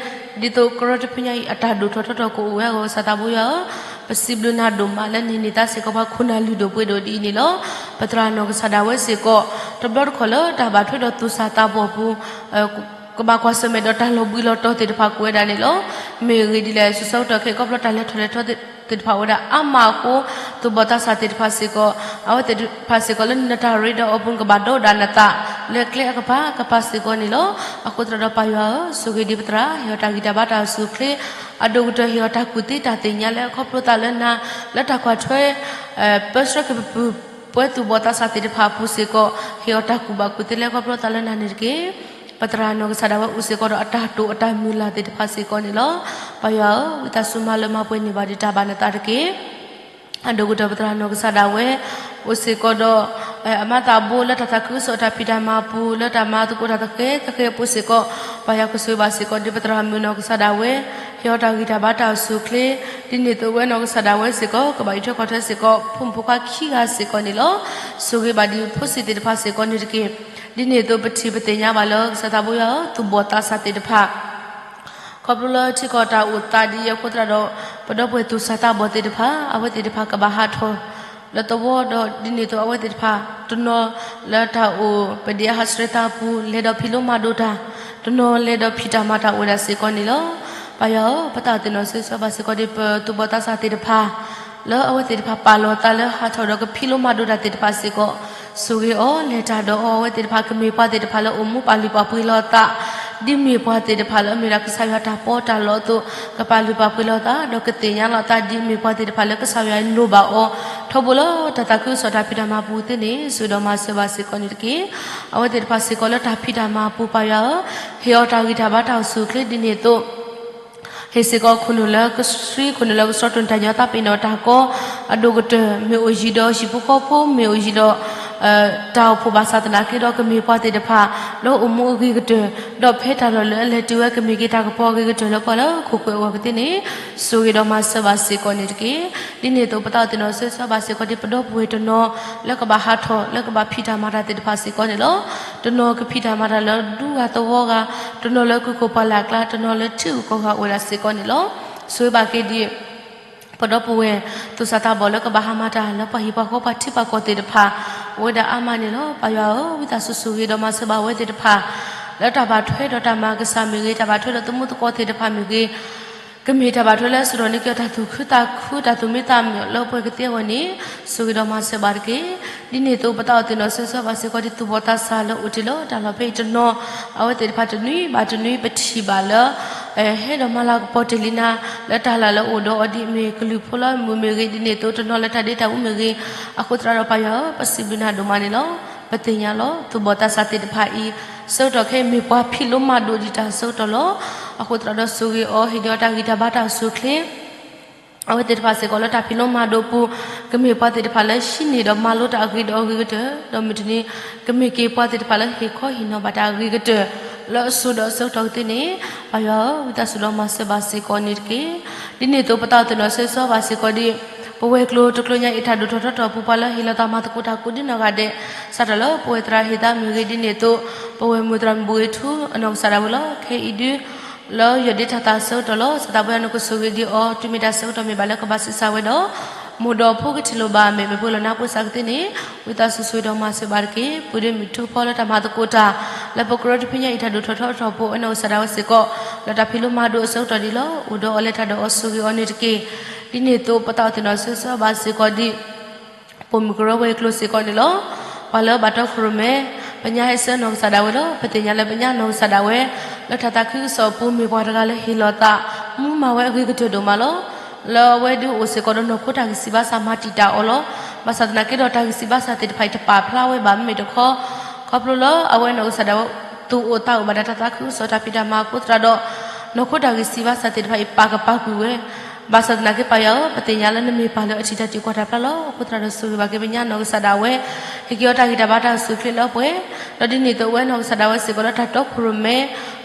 ဒ်သိးကရၢတဖုညါအံၤ အတၢ်ဒိၣ်ထီၣ်ထီထီၣ်ကအိၣ်ဝဲအဂီၢ် ကစၢ်သးဘိယွၤဧၢ, ပစံးဘျုးနၤဒိၣ်မးလၢနဟ့ၣ်န့ၢ်သးစ့ၢ်ကီးပှၤခိၣ်နၢ်လုၢ်ဒိၣ်ပှ့ၤဒိၣ်ဒ်အံၤန့ၣ်လီၤ. ပသရၣ်နီၢ်ကစၢ်ဒၣ်ဝဲစ့ၢ်ကီး တဘျီတခီၣ်လၢတၢ်ဘၣ်ထွဲဒီးသူၣ်စၢ်သးဘီၣ်အပူၤ ကဘၣ်ကွၢ်ဆၢၣ်မဲာ်ဒီးတၢ်လီၤဘှံးလီၤတီၤသ့ၣ်တဖၣ်ကအိၣ်ဝဲဒၣ်န့ၣ်လီၤ. မ့ၢ်အဂ့ၢ်ဒ်လဲၣ် ဆူၣ်ဆၢကတီၢ်ခဲအံၤ ခီဖျိတၢ်လဲၤထီၣ်လဲၤထီသ့ၣ်တဖၣ်အိၣ်ဝဲဒၣ်အါမးအဃိ သူၣ်ဘီၣ်သးစၢ်သ့ၣ်တဖၣ်စ့ၢ်ကီး အဝဲသ့ၣ်တဖၣ်စ့ၢ်ကီးလၢနတၢ်ရ့ဒီးအပူၤ ကဘၣ်ဒိးဒၣ်နသး လၢကျဲအကပၤကပၤစ့ၢ်ကီးန့ၣ်လီၤ. အဃိသတးဒီးပၢ်ယွၤဧၢ, ဆိၣ်ဂ့ၤဒံးပသရၣ် ဟ့ၣ်အီၤတၢ်ဂံၢ်တၢ်ဘါတၢ်အိၣ်ဆူၣ်အိၣ်ချ့, အဒိၣ်ကတၢၢ်ဟ့ၣ်အီၤတၢ်ကူၣ်သ့တၢ်သ့ၣ်ညါလၢခီဖျိသးလၢနၤ လၢတၢ်ကွၢ်ထွဲ ပၢဆှၢက့ၤပပုၢ် ပှၤသူၣ်ဘီၣ်သးစၢ်သ့ၣ်တဖၣ်အပူၤစ့ၢ်ကီး ဟ့ၣ်အီၤတၢ်ကူၣ်ဘၣ်ကူၣ်သ့လၢခီဖျိသးလၢနၤန့ၣ်တက့ၢ်. ပသရၣ်နီၢ်ကစၢ်ဒၣ်ဝဲအိၣ်စ့ၢ်ကီးဒီးအတၢ်တိာ်အတၢ်မုၢ်လၢ်သ့ၣ်တဖၣ်စ့ၢ်ကီးန့ၣ်လီၤ. ပၢ်ယွၤဧၢ, ဝံသးစူၤမၤလၢမၤပှဲၤန့ၢ်ဘၣ်ဒံးတၢ်ဘၣ်နသးတက့ၢ်. အဒိၣ်ကတၢၢ်ပသရၣ်နီၢ်ကစၢ်ဒၣ်ဝဲ အိၣ်စ့ၢ်ကီးဒီး အမၤသးဘိလၢတၢ်သးခုကစီၣ်တၢ်ဖံးတၢ်မၤအပူၤ လၢတၢ်မၤသကိးတၢ်သဃဲသဃဲအပူၤစ့ၢ်ကီး ပၢ်ယွၤကဆိၣ်ဂ့ၤဘၣ်စ့ၢ်ကီးဒ်ပသရၣ်မုၣ်နီၢ်ကစၢ်ဒၣ်ဝဲ ဟ့ၣ်အီၤတၢ်ဂံၢ်တၢ်ဘါတၢ်အိၣ်ဆူၣ်အိၣ်ချ့, ဒ်န့ၣ်အသိးဝဲနီၢ်ကစၢ်ဒၣ်ဝဲစ့ၢ်ကီး ကဘၣ်အံးထွဲကွၢ်ထွဲစ့ၢ်ကီး ဖိမုၣ်ဖိခွါခံဂၤစ့ၢ်ကီးန့ၣ်လီၤ. ဆိၣ်ဂ့ၤဘၣ်ဒံးဖိဆံးသ့ၣ်တဖၣ်စ့ၢ်ကီးန့ၣ်တက့ၢ်. ဒ်န့ၣ်အသိးပထံၣ်ပသ့ၣ်ညါဘၣ်လၢ ကစၢ်သးဘိယွၤဧၢ, သူၣ်ဘီၣ်သးစၢ်သ့ၣ်တဖၣ် ခီဖျိလၢထံကီၢ်တၢ်အိၣ်သးဒ်အံၤအဃိသတးဒီး ပဒီပုၢ်ဝဲၢ်သူၣ်စၢ်သးဘီၣ်သ့ၣ်တဖၣ် အဝဲသ့ၣ်တဖၣ်ကဘၣ်ဟးထီၣ်လၢသဝီဒီး ဒ်န့ၣ်အသိးအဝဲသ့ၣ်တဖၣ် တနီၤလၢတၢ်အိၣ် ပဒံးအဟးဆှဲးသးအပူၤ လဲၤဒီးဖံးလိမၤဒိးတၢ်, တနီၤလဲၤဒီးဖံးတၢ်မၤတၢ်အိၣ်ဝဲဒၣ်စ့ၢ်ကီးန့ၣ်လီၤ. ပၢ်ယွၤဧၢ, ပသးအိၣ်သ့ၣ်နီၣ်ဆၢဆၢဘၣ်စ့ၢ်ကီးဒ်ပသူၣ်ဘီၣ်သးစၢ်သ့ၣ်တဖၣ် လၢအဝဲသ့ၣ်တဖၣ်ပာ်လီၤသးလၢဟးထီၣ်ဒီးကဖံးလိမၤဒိးတၢ်သ့ၣ်တဖၣ်စ့ၢ်ကီး, ဆိၣ်ဂ့ၤအီၤ လဲၤတၢ်ဒီးအီၤ အဝဲသ့ၣ်တဖၣ်ကမ့ၢ်ပှၤသ့ၣ်တဖၣ်လၢအိၣ်မူပာ်လုၢ်ပာ်ပှ့ၤလီၤသး ဒ်မ့ၢ်ပှၤသ့ၣ်တဖၣ်လၢအမ့ၢ်ဒၣ်ကစၢ်ယွၤတၢ်ပီးတၢ်လီအသိး ကပာ်လုၢ်ပာ်ပှ့ၤလီၤသး ဒီးကသ့ၣ်ညါလီၤသးဒ်မ့ၢ်ပှၤသ့ၣ်တဖၣ်လၢကစၢ်ယွၤလိၣ်ဘၣ်အီၤ ထီဘိလၢတၢ်သးခုကစီၣ်တၢ်ဖံးတၢ်မၤပူၤသ့န့ၣ် ဆိၣ်ဂ့ၤဒီးမၤစၢၤဘၣ်စ့ၢ်ကီးန့ၣ်တက့ၢ်. အဝဲသ့ၣ်တဖၣ်စ့ၢ်ကီးလၢတၢ်ဖံးတၢ်မၤပူၤ ပၢ်ယွၤဧၢ, ဟ့ၣ်အီၤတၢ်ဂံၢ်တၢ်ဘါတၢ်အိၣ်ဆူၣ်အိၣ်ချ့ဒ်န့ၣ်အသိး ဟ့ၣ်စ့ၢ်ကီးခိၣ်နူာ်လၢကဆှံ ခိၣ်နူာ်လၢကဆှီ တိၢ်တၢ်ညီသးပ့ၤနီၣ်တၢ်ကီ အဒိၣ်ကတၢၢ် မ့ၢ်အိၣ်ယံၤဒီးဟံၣ်ဖိဃီဖိ မ့ၢ်အိၣ်ယံၤဒီး တၢ်အိၣ်ဖှိၣ်ဘၣ်ဆၣ်သနာ်က့ဒီး ကမ့ၢ်ပှၤသ့ၣ်တဖၣ်လၢအိၣ်မူအဂ့ၤကတၢၢ်, ဒီးဖဲတၢ်လီၢ်လၢအလဲၤတုၤဝဲ ကမ့ၢ်က့ၤတၢ်ကပီၤအဂ့ၤကတၢၢ်လၢပှၤလၢခိၣ်ဃၢၤအဂီၢ်ကသ့န့ၣ်, ဆိၣ်ဂ့ၤဒီးမၤစၢၤဘၣ်စ့ၢ်ကီးန့ၣ်တက့ၢ်. ဒ်န့ၣ်အသိး ပသးအိၣ်သ့ၣ်နီၣ်ဆၢဂ့ၤဆၢဝါဘၣ်စ့ၢ်ကီးဒ်ပဒီပုၢ်ဝဲၢ်တနီၤ လၢကဘၣ်ဟးထီၣ် လၢကဘၣ်ဖံးတၢ်မၤတၢ်သ့ၣ်တဖၣ်စ့ၢ်ကီးန့ၣ်လီၤ. တနီၤကဖံးတၢ်မၤတၢ်လၢဒူဂၤသဝီဂၤ, တနီၤလၢကုၢ်ကိၢ်ပှၢ်လၢ်အကျါ, တနီၤလၢထံဂုၤကီၢ်ဂၤအိၣ်ဝဲဒၣ်စ့ၢ်ကီးန့ၣ်လီၤ. ဆိၣ်ဂ့ၤဘၣ်က့ၤဒ် ပဒီပုၢ်ဝဲၢ် သူၣ်စၢ်သးဘီၣ်လၢကဘၣ်ဟးမၤတၢ်လၢပှၤဟံၣ်ပှၤဃီပှၤထံပှၤကီၢ်သ့ၣ်တဖၣ် အိၣ်ဝဲဒၣ်အါမးန့ၣ်လီၤ. ပၢ်ယွၤဧၢ, ဝံသးစူၤဆိၣ်ဂ့ၤဒီးမၤစၢၤဘၣ်ဝဲသ့ၣ်တဖၣ် လၢတၢ်ဘၣ်ထွဲဒီးတၢ်မၤကစၢ်မ့ၢ်ဂ့ၤ, တၢ်ဘၣ်ထွဲဒီးသမူသကိးသ့ၣ်တဖၣ်မ့ၢ်ဂ့ၤ, ကမ့ၢ်တၢ်ဘၣ်ထွဲလၢအစိာ်ထီၣ်န့ၢ်က့ၤတၢ်သူၣ်ခုသးခု တၢ်သူၣ်မံသးမုာ်လၢပှၤကသ့အဂီၢ်န့ၣ်, ဆိၣ်ဂ့ၤဒီးမၤစၢၤဘၣ်တက့ၢ်. ဒ်န့ၣ်အသိး ပသးအိၣ်သ့ၣ်နီၣ်ဆၢဂ့ၤဆၢဝါဘၣ်စ့ၢ်ကီးဒ်သူၣ်ဘီၣ်သးစၢ်လၢအိၣ်တ့ၢ်လၢတၢ်လီၢ်ဖဲအံၤတနီၤ, အဝဲသ့ၣ်တဖၣ်တနွံဘၣ်တနွံပထံၣ်ဘၣ်လၢ ဟဲဒီးမၤလၤကပီၤတ့ၢ်လံနၤ လၢတၢ်လၢ်လၢအိၣ်ဒီးအီၤဒ်အမ့ၢ်ကလုၢ်ဖိလၢမုာ်မ့ၢ်ဂ့ၤ, ဒ်န့ၣ်အသိးတနီၤလၢတၢ်ဒ့တၢ်အူမ့ၢ်ဂ့ၤ, အဃိသတးဒီးပၢ်ယွၤဧၢ, ပစံးဘျုးနၤဒိၣ်မးန့ၣ်လီၤ. ပသ့ၣ်ညါလီၤ သူၣ်ဘီၣ်သးစၢ်သ့ၣ်တဖၣ်အံၤ ဆၢကတီၢ်ခဲအံၤမ့ၢ်ပှၤဖံးလိမၤဒိးဒံးတၢ်ဆၢကတီၢ်လီၤ. အဃိသတးဒီးဆိၣ်ဂ့ၤအီၤ ဟ့ၣ်ဒံးအီၤတၢ်ဂံၢ်တၢ်ဘါတၢ်အိၣ်ဆူၣ်အိၣ်ချ့ အဝဲသ့ၣ်တဖၣ်စ့ၢ်ကီးလၢတၢ်ဖံးလိမၤဒိးအပူၤ, ကမ့ၢ်ပှၤသ့ၣ်တဖၣ်လၢဟံးန့ၢ်ဒီးမၤလိတၢ်အဂ့ၤဒီးအဂ့ၤကတၢၢ်, ဒီးမုၢ်တနံၤ ကမ့ၢ်က့ၤပှၤသ့ၣ်တဖၣ်လၢဟ့ၣ်ခီဟ့ၣ်နီၤဘၣ်တၢ်အဂ့ၤကတၢၢ် လၢအစိၤဒီးအဆၢကတီၢ်ကသ့န့ၣ်, ပၢ်ယွၤဧၢ, ဝံသးစူၤဒီးမၤစၢၤဘၣ်စ့ၢ်ကီးန့ၣ်တက့ၢ်. ဒ်န့ၣ်အသိး ပသးအိၣ်သ့ၣ်နီၣ်ဆၢဂ့ၤဆၢဝါဘၣ်စ့ၢ်ကီးဒ် ပဝဲၤကျိၤတကျိၤညါအံၤ တၢ်ဒိၣ်ထီၣ်ထီထီၣ်အပူၤ ပှၤလၢဟ့ၣ်လီၤသးမၤသကိးတၢ်ကိးဒ်နီၢ်ဂၤဒဲး စးထီၣ်လၢပဝဲသရၣ်ဟ့ၣ်သးမ့ၢ်ဂ့ၤ, ဒ်န့ၣ်အသိး ပဝဲၢ်မုၣ်သရၣ်မုၣ်ဘိၣ်ဂ့ၤထူ အနီၢ်ကစၢ်ဒၣ်ဝဲလီၤ. ခဲအံၤဒု လၢယီၢ်ဒ့တၢ်သးဆၢကတီၢ်လီၤ. စံးသးပှၢ်ယွၤ နကဆိၣ်ဂ့ၤဒံးအီၤ တုၤမ့ၢ်တၢ်ဆၢကတီၢ်မ့ၢ်ဘၣ်လၢကဘၣ်ဆံးစၢ်ဝဲဒီး မိၢ်ဒီးဖိကထံၣ်လိာ်ဘၣ် မဲာ်မ့ၢ်ပှဲၤလီၤနါပှဲၤစးကသ့န့ၣ်, ဝံသးစူၤဆိၣ်ဂ့ၤဒီးမၤစၢၤဘၣ်တက့ၢ်. ပှ့ၤဒုးမုၢ်ထူဖီလၢတၢ်မၤသကိးတၢ် လၢပကရၢတဖုညါအံၤတၢ်ဒိၣ်ထီၣ်ထီထီၣ်အပူၤ အနီၢ်ကစၢ်ဒၣ်ဝဲစ့ၢ်ကီး လၢတၢ်ဖံးလိမၤဒိးအဆၢကတီၢ်ဒံးလီၤ. အိၣ်ဒီးအီၤလဲၤတၢ်ဒီးအီၤ ဆိၣ်ဂ့ၤအီၤန့ၣ်တက့ၢ်. ဒ်န့ၣ်အသိး ပသးအိၣ်သ့ၣ်နီၣ်ဆၢဂ့ၤဆၢဝါဘၣ်စ့ၢ်ကီးဒ် ပိာ်မုၣ်ကရၢဝဲၤကျိၤစ့ၢ်ကီးန့ၣ်လီၤ. ပှၤလၢဘၣ်တီခိၣ်ရိၣ်မဲ ပညါဟဲဆှၢနီၢ်ကစၢ်ဒၣ်ဝဲလီၤ. ပသ့ၣ်ညါလၢပညါနီၢ်ကစၢ်ဒၣ်ဝဲ လၢတၢ်သးခုကစီၣ်အပူၤ မ့ၢ်ပှၤတဂၤလၢဟ့ၣ်လီၤသး မူမၤဝဲအဂ့ၤကတၢၢ်ဒိၣ်မးလီၤ. လၢအဝဲဒုးအိၣ်စ့ၢ်ကီးဒီးနီၢ်ခိတၢ်ဂံၢ်စၢ်ဘါစၢ်မၤတံာ်တာ်အီၤလီၤ. ဘၣ်ဆၣ်သနာ်က့ဒီး တၢ်ဂံၢ်စၢ်ဘါစၢ်သ့ၣ်တဖၣ်အံၤ တပာ်ဖျါဝဲဘၣ်မ့မ့ၢ်တခီ, ခီဖျိလၢအဝဲနီၢ်ကစၢ်ဒၣ်ဝဲ သူၣ်အိၣ်သးအိၣ်ဘၣ်ဒၣ်တၢ်သးခုကစီၣ်တၢ်ဖံးတၢ်မၤအဃိသတးဒီး နီၢ်ခိတၢ်ဂံၢ်စၢ်ဘါစၢ်သ့ၣ်တဖၣ်အံၤ ပာ်ကပာ်ကွံာ်ဝဲ ဘၣ်ဆၣ်သနာ်က့ပၢ်ယွၤဧၢ, ပသ့ၣ်ညါလၢနမ့ၢ်ပၢ်လၢအထံၣ်တၢ်တံာ်ကွၢ်တၢ်ဖျါလီၤ. အဃိသတးဒီးဆိၣ်ဂ့ၤဘၣ်က့ၤပညါနီၢ်ကစၢ်ဒၣ်ဝဲ, ဟ့ၣ်က့ၤအီၤတၢ်ဂံၢ်တၢ်ဘါတၢ်အိၣ်ဆူၣ်အိၣ်ချ့လၢအပှဲၤ, ဒီးဒ်န့ၣ်အသိးအဝဲနီၢ်ကစၢ်ဒၣ်ဝဲစ့ၢ်ကီးလၢတၢ်တီခိၣ်ရိၣ်မဲ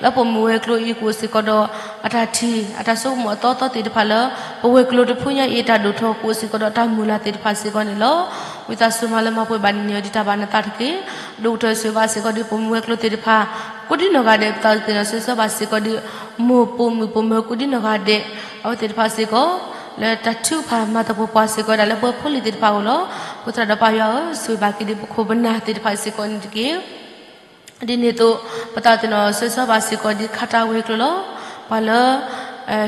လၢပိာ်မုၣ်ဝဲၤကျိၤအံၤကအိၣ်စ့ၢ်ကီးဒီး အတၢ်ထံၣ် အတၢ်ဆိကမိၣ်အသီသီသ့ၣ်တဖၣ်လၢ ပဝဲၤကျိၤတဖုညါအံၤအတၢ်ဒိၣ်ထီၣ်ကအိၣ်စ့ၢ်ကီးဒီးတၢ်မုၢ်လၢ်သ့ၣ်တဖၣ်စ့ၢ်ကီးန့ၣ်လီၤ. ဝံသးစူၤမၤလၢမၤပှဲၤဘၣ်န့ၢ်န့ၢ်အီၤဒ်တၢ်ဘၣ်နသးတက့ၢ်. ဒိၣ်ကတၢၢ်ဆိၣ်ဂ့ၤဘၣ်စ့ၢ်ကီးဒ်ပိာ်မုၣ်ဝဲၤကျိၤသ့ၣ်တဖၣ် ကိးဒ်နီၢ်ဂၤဒဲး ပသးအိၣ်သ့ၣ်နီၣ်ဆၢဂ့ၤဆၢဝါဘၣ်စ့ၢ်ကီးဒ် မိၢ်ပိာ်မုၣ်ပိာ်မၢၤကိးဒ်နီၢ်ဂၤဒဲး အဝဲသ့ၣ်တဖၣ်စ့ၢ်ကီး လၢတၢ်ထုကဖၣ်မၤသပှၢ်ပှၢ်စ့ၢ်ကီးဝဲဒၣ်လၢပှၤဖိလံၤသ့ၣ်တဖၣ်အဂီၢ်လီၤ. အဃိသတးဒီးပၢ်ယွၤဧၢ, ဆိၣ်ဂ့ၤဘၣ်က့ၤဒ်ပခိၣ်ပနၢ်သ့ၣ်တဖၣ်စ့ၢ်ကီးန့ၣ်တက့ၢ်. ဒ်န့ၣ်အသိး ပသးအိၣ်သ့ၣ်နီၣ်ဆၢဂ့ၤဆၢဝါဘၣ်စ့ၢ်ကီးဒ်ခးတၢ်ဝဲၤကျိၤလီၤ. ပှၤလၢ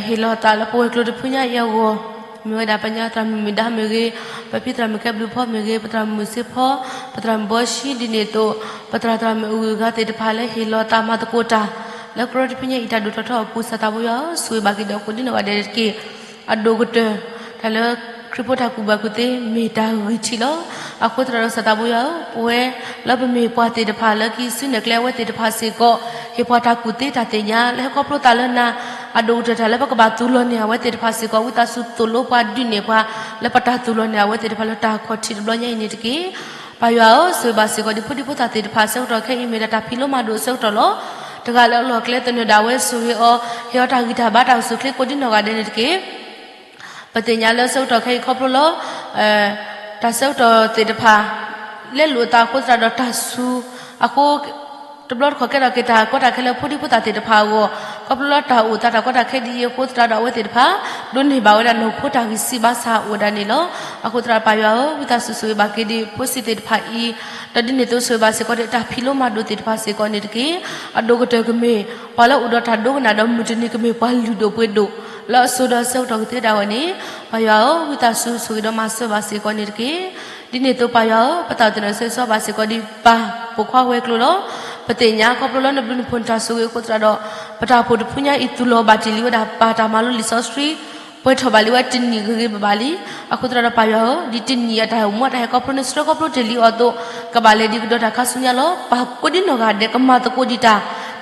ဟ့ၣ်လီၤသးလၢပဝဲၤကျိၤတဖုညါအံၤအဂီၢ်, မ့ၢ်ဝဲဒၣ်ပညါသရၣ်မုၣ်မုၢ်ဒါမ့ၢ်ဂ့ၤ, ပဖံသရၣ်မုၣ်ကဲဘျုးဖီမ့ၢ်ဂ့ၤ, ပသရၣ်မုၣ်စ့ဖီ, ပသရၣ်မုၣ်ဘီၣ်ဆံ ဒ်န့ၣ်အသိး ပသရၣ်သရၣ်မုၣ်အဂုၤအဂၤသ့ၣ်တဖၣ်လၢဟ့ၣ်လီၤသးမၤသကိးတၢ် လၢကရၢတဖုညါအံၤတၢ်ဒိၣ်ထီၣ်ထီအပူၤ စၢ်သးဘိယွၤဧၢ, ဆိၣ်ဂ့ၤဘၣ်က့ၤဒီးကိးဒ်နီၢ်ဂၤဒဲးတက့ၢ်. အဒိၣ်ကတၢၢ် တၢ်လၢခရံာ်ဖိတၢ်ကူၣ်ဘၣ်ကူၣ်သ့မ့ၢ်တၢ်ဂံၢ်ထံးလီၤ. အဃိသတးဒီးစၢ်သးဘိယွၤဧၢ, ပဝဲလၢပမ့ၢ်ပှၤသ့ၣ်တဖၣ်လၢကံၢ်စုနဲၣ်ကျဲအဝဲသ့ၣ်တဖၣ်စ့ၢ်ကီး ဟ့ၣ်ပှၤတၢ်ကူၣ်သ့တၢ်သ့ၣ်ညါ လၢဟဲခီဖျိသးလၢနၤ, အဒိၣ်ကတၢၢ်တၢ်လၢပကဘၣ်သူၣ်လီၤန့ၢ်အဝဲသ့ၣ်တဖၣ်စ့ၢ်ကီး ဝံသးစူၤသိၣ်လိပှၤဒုးနဲၣ်ပှၤ လၢပတၢ်သူၣ်လီၤန့ၢ်အဝဲသ့ၣ်တဖၣ်လၢတၢ်ခီၣ်ထံးတဘျီညါအံၤန့ၣ်တက့ၢ်. ပၢ်ယွၤဧၢ, ဆိၣ်ဂ့ၤဘၣ်စ့ၢ်ကီးဒ်ဖိဒံဖိသၣ်သ့ၣ်တဖၣ်ဆၢကတီၢ်ခဲအံၤမ့ၢ်ဒၣ်တၢ်ဖံးလိမၤဒိးအဆၢကတီၢ်လီၤ. တဂၤလၢအလီၢ်ကျဲသနၢၣ်ဒၣ်ဝဲ ဆိၣ်ဂ့ၤအီၤ, ဟ့ၣ်အီၤတၢ်ဂံၢ်တၢ်ဘါတၢ်အိၣ်ဆူၣ်အိၣ်ချ့ကိးဒ်နီၢ်ဂၤဒဲးန့ၣ်တက့ၢ်. ပသ့ၣ်ညါလၢဆၢကတီၢ်ခဲအံၤခီဖျိလၢ တၢ်ဆၢကတီၢ်သ့ၣ်တဖၣ် လဲလိာ်အသးအဃိသတးဒီးတၢ်စူၤအဃိ တဘျီတခီၣ်ကဲထီၣ်က့ၤတၢ်ကီတၢ်ခဲလၢဖိဒံဖိသၣ်သ့ၣ်တဖၣ်အဂီၢ်, ခီဖျိလၢတၢ်အိၣ်သးတၢ်ကီတၢ်ခဲဒ်အံၤအဃိသတးဒီးအဝဲသ့ၣ်တဖၣ် ဒိးန့ၢ်ဘၣ်ဝဲဒၣ်နီၢ်ခိတၢ်ဂံၢ်စၢ်ဘါစၢ်အိၣ်ဝဲဒၣ်န့ၣ်လီၤ. အဃိသတးဒီးပၢ်ယွၤဧၢ, ဝံသးစူၤဆိၣ်ဂ့ၤဘၣ်က့ၤဒ်ဖိဆံးသ့ၣ်တဖၣ်အံၤ, ဒီးဒ်န့ၣ်အသိးဆိၣ်ဂ့ၤဘၣ်စ့ၢ်ကီးဒ်တၢ်ဖံးလိမၤဒိးသ့ၣ်တဖၣ်စ့ၢ်ကီးန့ၣ်တက့ၢ်. အဒိၣ်ကတၢၢ်ကမ့ၢ် ပှၤလၢအိၣ်ဒီးတၢ်ဒိကနၣ်ဒီးမုၢ်တနံၤကမ့ၢ်ပှၤလုၢ်ဒိၣ်ပှ့ၤဒိၣ် လၢအစိၤဒီးဆၢကတီၢ်ကသ့ဒၣ်ဝဲန့ၣ်, ပၢ်ယွၤဧၢ, ဝံသးစူၤဆိၣ်ဂ့ၤဒီးမၤစၢၤဘၣ်စ့ၢ်ကီးန့ၣ်တက့ၢ်. ဒ်န့ၣ်အသိးပၢ်ယွၤဧၢ, ပသးအိၣ်သ့ၣ်နီၣ်ဆၢဂ့ၤဆၢဝါဘၣ်စ့ၢ်ကီးဒ်ပၢ်ပိာ်ခွါဝဲၤကျိၤလီၤ. ပသ့ၣ်ညါခီဖျိလၢနဘျုးနဖှိၣ်နတၢ်ဆိၣ်ဂ့ၤအဃိသတးဒီး ပတၢ်အိၣ်ဖှိၣ်တဖုညါအံၤသူၣ်လီၤဘၣ်တ့ၢ်လံဝဲဒၣ်ပၢ်တၢ်မၤလိလံာ်စီဆှံ ပှဲၤထီၣ်ဘၣ်လံဝဲတနံၣ်ဂ့ၤဂ့ၤဘၣ်ဘၣ်လံ. အဃိသတးဒီးပၢ်ယွၤဧၢ, ဒ်တနံၣ်အတၢ်အိၣ်မူအတၢ်ဟဲခီဖျိနဆှၢခီဖျိတ့ၢ်လံအီၤအသိး ကဘၣ်လဲၤဒ်ကဒီးတၢ်ခါဆူညါလီၤ. ပၢ်ကိးဒ်နီၢ်ဂၤဒဲးကမၤသကိးဒံးတၢ်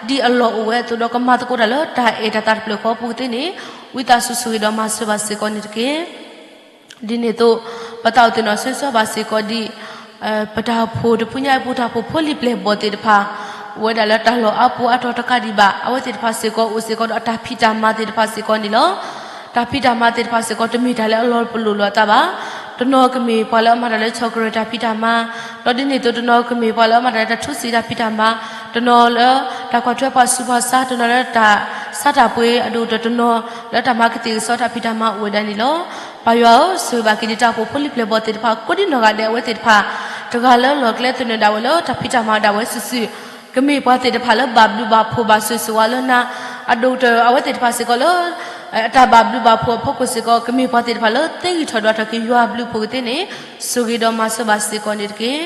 ဒ်အလီၢ်အိၣ်ဝဲအသိးဒီးကမၤသကိးတၢ်လၢတၢ်အဲၣ်တၢ်သးတဖျၢၣ်ဃီအပူၤကသ့န့ၣ်, ဝံသးစူၤဆိၣ်ဂ့ၤဒီးမၤစၢၤဘၣ်စ့ၢ်ကီးန့ၣ်တက့ၢ်. ဒ်န့ၣ်အသိး ပသးအိၣ်သ့ၣ်နီၣ်ဆၢဂ့ၤဆၢဝါဘၣ်စ့ၢ်ကီးဒ် ပတၢ်အိၣ်ဖှိၣ်တဖုညါအံၤ ပတၢ်အိၣ်ဖှိၣ်ဖိလံၤပျဲၢ်ဘီၣ်သ့ၣ်တဖၣ် အိၣ်ဝဲဒၣ်လၢတၢ်လီၢ်အါပူၤအါတီၤတကးဒံးဘၣ်. အဝဲသ့ၣ်တဖၣ်စ့ၢ်ကီး အိၣ်စ့ၢ်ကီးဒီးအတၢ်ဖံးတၢ်မၤသ့ၣ်တဖၣ်စ့ၢ်ကီးန့ၣ်လီၤ. တၢ်ဖံးတၢ်မၤသ့ၣ်တဖၣ်စ့ၢ်ကီး တမ့ၢ်တၢ်လၢအလီၤပလိာ်လိာ်အသးဘၣ်. တနီၤကမ့ၢ်ပှၤလၢအမၤတၢ်လၢဆီၣ်ကရၢၢ်တၢ်ဖံးတၢ်မၤ, ဒီးဒ်န့ၣ်အသိး တနီၤကမ့ၢ်ပှၤလၢအမၤတၢ်လၢတၢ်ထူစံးတၢ်ဖံးတၢ်မၤ, တနီၤလၢတၢ်ကွၢ်ထွဲပှၤဆူးပှၤဆါ, တနီၤလၢတၢ်ဆါတၢ်ပှ့ၤ, အဒိၣ်ကတၢၢ်တနီၤလၢတၢ်မၤကသ့ၣ်ကစီတၢ်ဖံးတၢ်မၤအိၣ်ဝဲဒၣ်န့ၣ်လီၤ. ပၢ်ယွၤဧၢ, ဆိၣ်ဂ့ၤဘၣ်က့ၤဒံးတၢ်အိၣ်ဖှိၣ်ဖိလံၤပျဲၢ်ဘီၣ်သ့ၣ်တဖၣ် ကိးဒံနီၢ်ဂၤဒဲး အဝဲသ့ၣ်တဖၣ် တဂၤလၢလီၢ်ကျဲသနၢၣ်ဒၣ်ဝဲလၢတၢ်ဖံးတၢ်မၤဒၣ်ဝဲစုာ်စုာ်, ကမ့ၢ်ပှၤသ့ၣ်တဖၣ်လၢဘၣ်ဘျုးဘၣ်ဖှိၣ်ဘၣ်ဆိၣ်ဂ့ၤဆိၣ်ဝါလၢနၤ, အဒိၣ်ကတၢၢ်အဝဲသ့ၣ်တဖၣ်စ့ၢ်ကီးလၢ အတၢ်ဘၣ်ဘျုးဘၣ်ဖှိၣ်အဖီခိၣ်စ့ၢ်ကီး ကမ့ၢ်ပှၤသ့ၣ်တဖၣ်လၢသ့ဂံၢ်ထီၣ်ဒွးထီၣ်က့ၤယွၤအဘျုးအဖှိၣ်ကသ့န့ၣ် ဆိၣ်ဂ့ၤဒီးမၤစၢၤဘၣ်စ့ၢ်ကီးန့ၣ်တက့ၢ်.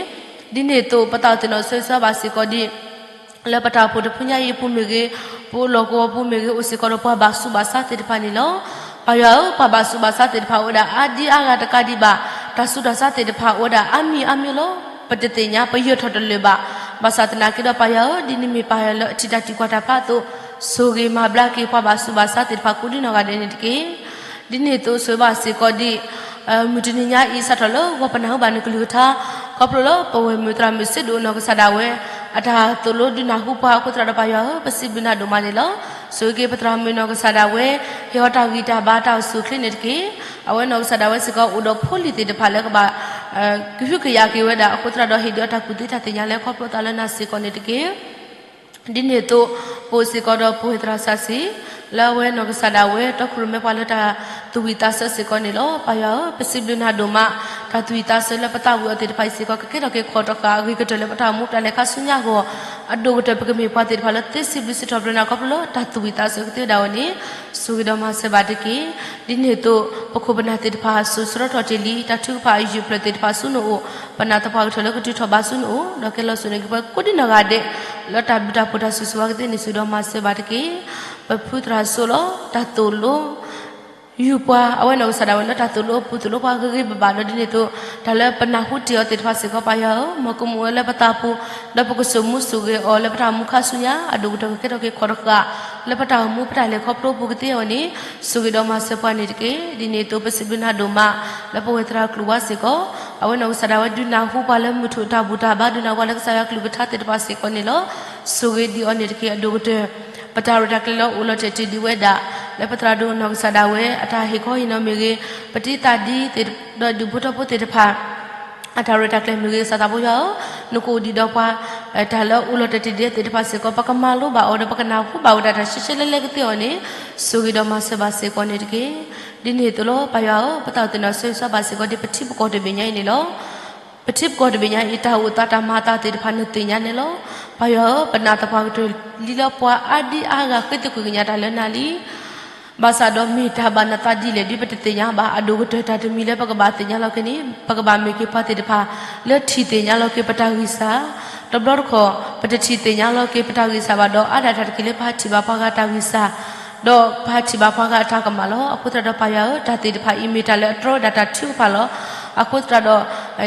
ဒ်န့ၣ်အသိး ပသးအိၣ်သ့ၣ်နီၣ်ဆိၣ်ဂ့ၤဆိၣ်ဝါဘၣ်စ့ၢ်ကီးဒ် လၢပတၢ်အိၣ်ဖှိၣ်တဖုညါအံၤအပူၤမ့ၢ်ဂ့ၤ, ပအိၣ်လီၢ်ကဝီၤပူၤမ့ၢ်ဂ့ၤ, အိၣ်စ့ၢ်ကီးဒီးပှၤဘၣ်ဆူးဘၣ်ဆါသ့ၣ်တဖၣ်န့ၣ်လီၤ. ပၢ်ယွၤဧၢ, ပှၤဘၣ်ဆူးဘၣ်ဆါသ့ၣ်တဖၣ်အိၣ်ဝဲဒၣ်အါဒံအါဂၤတကးဒံးဘၣ်, တၢ်ဆူးတၢ်ဆါသ့ၣ်တဖၣ်အိၣ်ဝဲဒၣ်အါမံၤအါမံၤလီၤ. ပတသ့ၣ်ညါ, ပယၢၤထီၣ်တလၢာ်ဘၣ်. ဘၣ်ဆၣ်သနာ်က့ဒီးပၢ်ယွၤဧၢ, ဒ်နမ့ၢ်ပၢ်ယွၤလၢအထံၣ်တၢ်သံကွၢ်တၢ်ဖျါအသိး, ဆိၣ်ဂ့ၤမၤဘျါက့ၤပှၤဘၣ်ဆူးဘၣ်ဆါသ့ၣ်တဖၣ်ကိးဒံနီၢ်ဂၤဒဲးန့ၣ်တက့ၢ်. ဒ်န့ၣ်အသိးဆိၣ်ဂ့ၤဘၣ်စ့ၢ်ကီးဒ် မုၢ်တနံၤညါအံၤ စးထီၣ်လၢဂီၤပနၢ်ဟူဘၣ်နကလုၢ်ကထါ, ခီဖျိလၢပဝဲၢ်မုၢ်သရၣ်မုၣ်စ့ဒိၣ်နီၢ်ကစၢ်ဒၣ်ဝဲ အတၢ်သိၣ်လိဒုးနၢ်ဟူပှၤအဃိသတးဒီး ပၢ်ယွၤဧၢ, ပစံးဘျုးနၤဒိၣ်မးန့ၣ်လီၤ. ဆိၣ်ဂ့ၤက့ၤပသရၣ်မုၣ်နီၢ်ကစၢ်ဒၣ်ဝဲ, ဟ့ၣ်အီၤတၢ်ဂံၢ်တၢ်ဘါတၢ်အိၣ်ဆူၣ်အိၣ်ချ့န့ၣ်တက့ၢ်. အဝဲနီၢ်ကစၢ်ဒၣ်ဝဲစ့ၢ်ကီး အိၣ်ဒီးဖိလံၤသ့ၣ်တဖၣ်လၢကဘၣ် ကဟုကယာ်က့ၤဝဲဒၣ်အဃိသတးဒီး ဟ့ၣ်ဒုးအတၢ်ကူၣ်သ့တၢ်သ့ၣ်ညါလၢခီဖျိအသးလၢနၤစ့ၢ်ကီးန့ၣ်တက့ၢ်. ဒ်န့ၣ်အသိး ပအိၣ်စ့ၢ်ကီးဒီးပဝဲၢ်သရၣ်စီဆှံ လၢအဝဲနီၢ်ကစၢ်ဒၣ်ဝဲ တီခိၣ်ရိၣ်မဲပှၤလၢတၢ်သူၣ်ဝံၣ်သးဆၢစ့ၢ်ကီးန့ၣ်လီၤ. ပၢ်ယွၤဧၢ, ပစံးဘျုးနၤဒိၣ်မး, တၢ်သူၣ်ဝံၣ်သးဆၢလၢပသးဝံၣ်အီၤသ့ၣ်တဖၣ်အံၤစ့ၢ်ကီး ကကဲထီၣ်က့ၤခီၣ်တဃာ်အဂ့ၤကတၢၢ်လၢပတၢ်အိၣ်မူပတၢ်လဲၤခါဆူညါအဂီၢ်, အဒိၣ်ကတၢၢ်ပကမ့ၢ်ပှၤသ့ၣ်တဖၣ်လၢသ့စံးဘျုးစံးထီၣ်ပတြၢၤနၤခီဖျိလၢတၢ်သူၣ်ဝံၣ်သးဆၢကသ့ဝဲဒၣ်အီၤန့ၣ် ဆိၣ်ဂ့ၤဒီးမၤစၢၤဘၣ်တက့ၢ်. ဒ်န့ၣ်အသိး ပခိၣ်ပနၢ်သ့ၣ်တဖၣ် စိၢ်ဆှၢထီၣ်တ့ၢ်လံ တၢ်ထုကဖၣ်အယုၢ်အဖျၢၣ်သ့ၣ်တဖၣ်ဆူနအိၣ်, ပနာ်သပှၢ်ကတၢၢ်လၢကတုၤထီၣ်ဘါဆူနအိၣ်, ဒီးကဲလီၤစိၤန့ၢ်က့ၤပှၤကိးဒံနီၢ်ဂၤဒဲး လၢတၢ်ဘျုးတၢ်ဖှိၣ်တၢ်ဆိၣ်ဂ့ၤဆိၣ်ဝါကသ့န့ၣ် ဆိၣ်ဂ့ၤဒီးမၤစၢၤဘၣ်တက့ၢ်. ပဖုသရၣ်စိလီၤ တၢ်သိၣ်လိ ယူၤပှၤ အဝဲနီၢ်ကစၢ်ဒၣ်ဝဲလၢတၢ်သိၣ်လိအပူၤ သိၣ်လိပှၤဂ့ၤဂ့ၤဘၣ်ဘၣ်ဒီး ဒ်န့ၣ်အသိး တၢ်လၢပနၢ်ဟူတ့ၢ်အီၤသ့ၣ်တဖၣ်စ့ၢ်ကီး ပၢ်ယွၤဧၢ, မ်ကမူဝဲလၢပသးပူၤ ဒီးပကစိာ်မူစိာ်ဂဲၤအီၤလၢပတၢ်အိၣ်မူခါဆူညါ အဒိၣ်ကတၢၢ်ကကဲထီၣ်က့ၤခီၣ်တဃာ် လၢပတၢ်အိၣ်မူပတၢ်လဲၤခီဖျိပူၤကသ့အီၤန့ၣ် ဆိၣ်ဂ့ၤဒီးမၤစၢၤပှၤန့ၣ်တက့ၢ်. ဒ်န့ၣ်အသိး ပစံးဘျုးနၤဒိၣ်မး လၢပဝဲၢ်သရၣ်ကျိၤဝါစ့ၢ်ကီး အဝဲနီၢ်ကစၢ်ဒၣ်ဝဲဒုးနၢ်ဟူပှၤလၢမုၢ်ထူၣ်တၢ်ဘူၣ်တၢ်ဘါ ဒုးနၢ်ဟူပှၤလၢကစၢ်ယွၤကလုၢ်ကထါသ့ၣ်တဖၣ်စ့ၢ်ကီးန့ၣ်လီၤ. ဆိၣ်ဂ့ၤဒံးအီၤန့ၣ်တက့ၢ်. အဒိၣ်ကတၢၢ် ပတၢ်ရဲၣ်တၢ်ကျဲၤလၢအိၣ်လီၤတဲာ်တ့ၢ်ဒံးဝဲဒၣ် လၢပသရၣ်ဒိၣ်နီၢ်ကစၢ်ဒၣ်ဝဲ အတၢ်ဟ့ၣ်ခီဟ့ၣ်နီၤမ့ၢ်ဂ့ၤ, ပတံၤသကိးဒီးဒူၣ်ဖိထၢဖိသ့ၣ်တဖၣ် အတၢ်ရဲၣ်တၢ်ကျဲၤမ့ၢ်ဂ့ၤ ကစၢ်သးဘိယွၤဧၢ, နကအိၣ်ဒံးဒီးပှၤ တၢ်လၢအိၣ်လီၤတဲာ်တ့ၢ်ဒံးသ့ၣ်တဖၣ်စ့ၢ်ကီး ပကမၤလိဘၣ်အီၤဒီး ပကနၢ်ဟူဘၣ်ဝဲဒၣ်တၢ်ရှဲရှဲလဲလဲကသ့အီၤန့ၣ် ဆိၣ်ဂ့ၤဒီးမၤစၢၤဘၣ်စ့ၢ်ကီးန့ၣ်တက့ၢ်. ဒ်န့ၣ်အသိးလီၤ ပၢ်ယွၤဧၢ, ပသးအိၣ်သ့ၣ်နီၣ်ဆိၣ်ဂ့ၤဆိၣ်ဝါဘၣ်စ့ၢ်ကီး ဒ်ပထံပကီၢ်တဘ့ၣ်ညါအံၤန့ၣ်လီၤ. ပထံပကီၢ်တဘ့ၣ်ညါအံၤ တၢ်အိၣ်သးတၢ်မၤအသးသ့ၣ်တဖၣ် နသ့ၣ်ညါန့ၣ်လီၤ. ပၢ်ယွၤဧၢ, ပနာ်သပှၢ်ကတၢၢ်လံလၢပှၤအါဒံအါဂၤဃ့သကွံာ်ကညးတၢ်လၢနၤလံ. ဘၣ်ဆၣ်ဒီးမ့ၢ်တၢ်ဘၣ်နသးဒ်လဲၣ်ဒ်ပတသ့ၣ်ညါဘၣ်. အဒိၣ်ကတၢၢ်တၢ်တမံၤလၢပကဘၣ်သ့ၣ်ညါလီၤက့ၤန့ၣ် ပကဘၣ်မ့ၢ်က့ၤပှၤသ့ၣ်တဖၣ် လၢထံၣ်သ့ၣ်ညါလီၤက့ၤပတၢ်ဂံၢ်စၢ်, တဘျီတခီၣ် ပတထံၣ်သ့ၣ်ညါလီၤက့ၤပတၢ်ဂံၢ်စၢ်ဘၣ်ဒီး အါဒၣ်တၢ်တက့ၢ်လၢပဟးထံၣ်ဘၣ်ပှၤဂၤတၢ်ဂံၢ်စၢ် ဒီးပဟးထံၣ်ဘၣ်ပှၤဂၤအတၢ်ကမၣ်လီၤ. အဃိသတးဒီးပၢ်ယွၤဧၢ, တၢ်သ့ၣ်တဖၣ်အံၤမ့ၢ်တၢ်လၢအတြီဝဲဒၣ်တၢ်ထုကဖၣ်လီၤ. အဃိသတး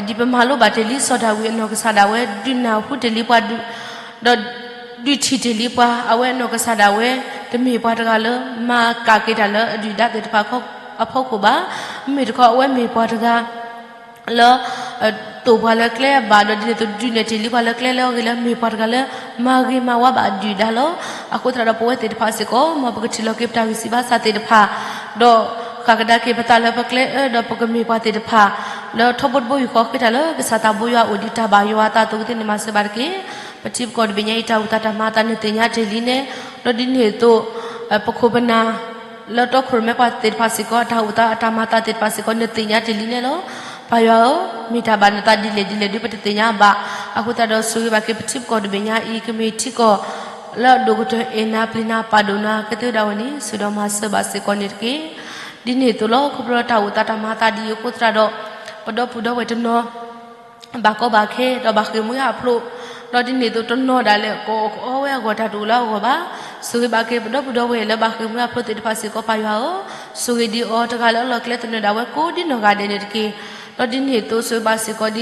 ဒီး ဒ်ပမၤလိဘၣ်တ့ၢ်လံစီၤဒၤဝံးအနီၢ်ကစၢ်ဒၣ်ဝဲ ဒုးနၢ်ဟူတ့ၢ်လံပှၤ ဒီးဒုးထံၣ်တ့ၢ်လံပှၤ အဝဲအနီၢ်ကစၢ်ဒၣ်ဝဲ တမ့ၢ်ပှၤတဂၤလၢ မၤကၣ်က့ၤတၢ်လၢအဒုၣ်ဒါသ့ၣ်တဖၣ်အဖီခိၣ်ဘၣ်. မ့မ့ၢ်တခီ အဝဲမ့ၢ်ပှၤတဂၤ လၢ တိာ်ပှၤလၢကျဲအဘၣ်ဒီး ဒ်န့ၣ်အသိး ဒုးနဲၣ်တ့ၢ်လံပှၤလၢကျဲလၢအဂ့ၤလၢ မ့ၢ်ပှၤတဂၤလၢ မၤဂ့ၤမၤဝါဘၣ်ဒုၣ်ဒါလီၤ. အဃိသတးဒီး ပဝဲသ့ၣ်တဖၣ်စ့ၢ်ကီး မ်ပကထံၣ်လီၤက့ၤပတၢ်ဂံၢ်စၢ်ဘါစၢ်သ့ၣ်တဖၣ် ဒီးဃၣ်ကဒါက့ၤပသးလၢပကျဲအၢ ဒီးပကမ့ၢ်ပှၤသ့ၣ်တဖၣ် လၢထီဘိတဘိယူၢ်ဃီဃ့တၢ်လၢ ကစၢ်သးဘိယွၤအအိၣ် ဒ်တၢ်ဘၣ်ယွၤအသးအသိးကသ့န့ၣ် မၤစၢၤဘၣ်တက့ၢ်. ပထံပကီၢ်တဘ့ၣ်ညါအံၤ တၢ်အိၣ်သးတၢ်မၤအသးန့ၣ်သ့ၣ်ညါတ့ၢ်လံန့ၣ် ဒီးဒ်န့ၣ်အသိး ပခိၣ်ပနၢ် လၢတီခိၣ်ရိၣ်မဲပှၤသ့ၣ်တဖၣ်စ့ၢ်ကီး တၢ်အိၣ်သးအတၢ်မၤအသးသ့ၣ်တဖၣ်စ့ၢ်ကီး န့ၣ်သ့ၣ်ညါတ့ၢ်လံန့ၣ်လီၤ. ပၢ်ယွၤဧၢ, မ့ၢ်တၢ်ဘၣ်နသးဒ်လဲၣ်ဒ်လဲၣ်ဒ်ပတသ့ၣ်ညါဘၣ်. အဃိသတးဒီး ဆိၣ်ဂ့ၤဘၣ်က့ၤပထံပကီၢ်တဘ့ၣ်ညါအံၤ ကမ့ၢ်ထံကီၢ် လၢအဒိၣ်ကတၢၢ်အဲၣ်နၤပျံၤနၤပာ်ဒိၣ်နၤကသ့ဝဲဒၣ်ဝဲန့ၣ် ဆိၣ်ဒီးမၤစၢၤဘၣ်စ့ၢ်ကီးန့ၣ်တက့ၢ်. ဒ်န့ၣ်အသိးလီၤ ခီဖျိလၢတၢ်အိၣ်သးတၢ်မၤအသးဒ်အံၤအဃိသတးဒီး ပဒီပုၢ်ဒီဝဲၢ်တနီၤ ဘၣ်ကီဘၣ်ခဲ ဒီးဘၣ်ဃ့ၢ်မှံဟးဖျိး, ဒီးဒ်န့ၣ်အသိးတနီၤဒၣ်လဲာ် ကအီၣ်ဝဲအဂီၢ်တၢ်တအိၣ်လၢအဂီၢ်ဘၣ်. ဆိၣ်ဂ့ၤဘၣ်က့ၤပဒီပုၢ်ဒီဝဲၢ်လၢဘၣ်ဃ့ၢ်မှံဟးဖျိးသ့ၣ်တဖၣ်စ့ၢ်ကီး ပၢ်ယွၤဧၢ, ဆိၣ်ဂ့ၤဒံးအီၤတဂၤလၢအလီၢ်ကျဲသနၢၣ်ဒၣ်ဝဲကိးဒံနီၢ်ဂၤဒဲးန့ၣ်တက့ၢ်. ဒီးဒ်န့ၣ်အသိးဆိၣ်ဂ့ၤဘၣ်စ့ၢ်ကီးဒ်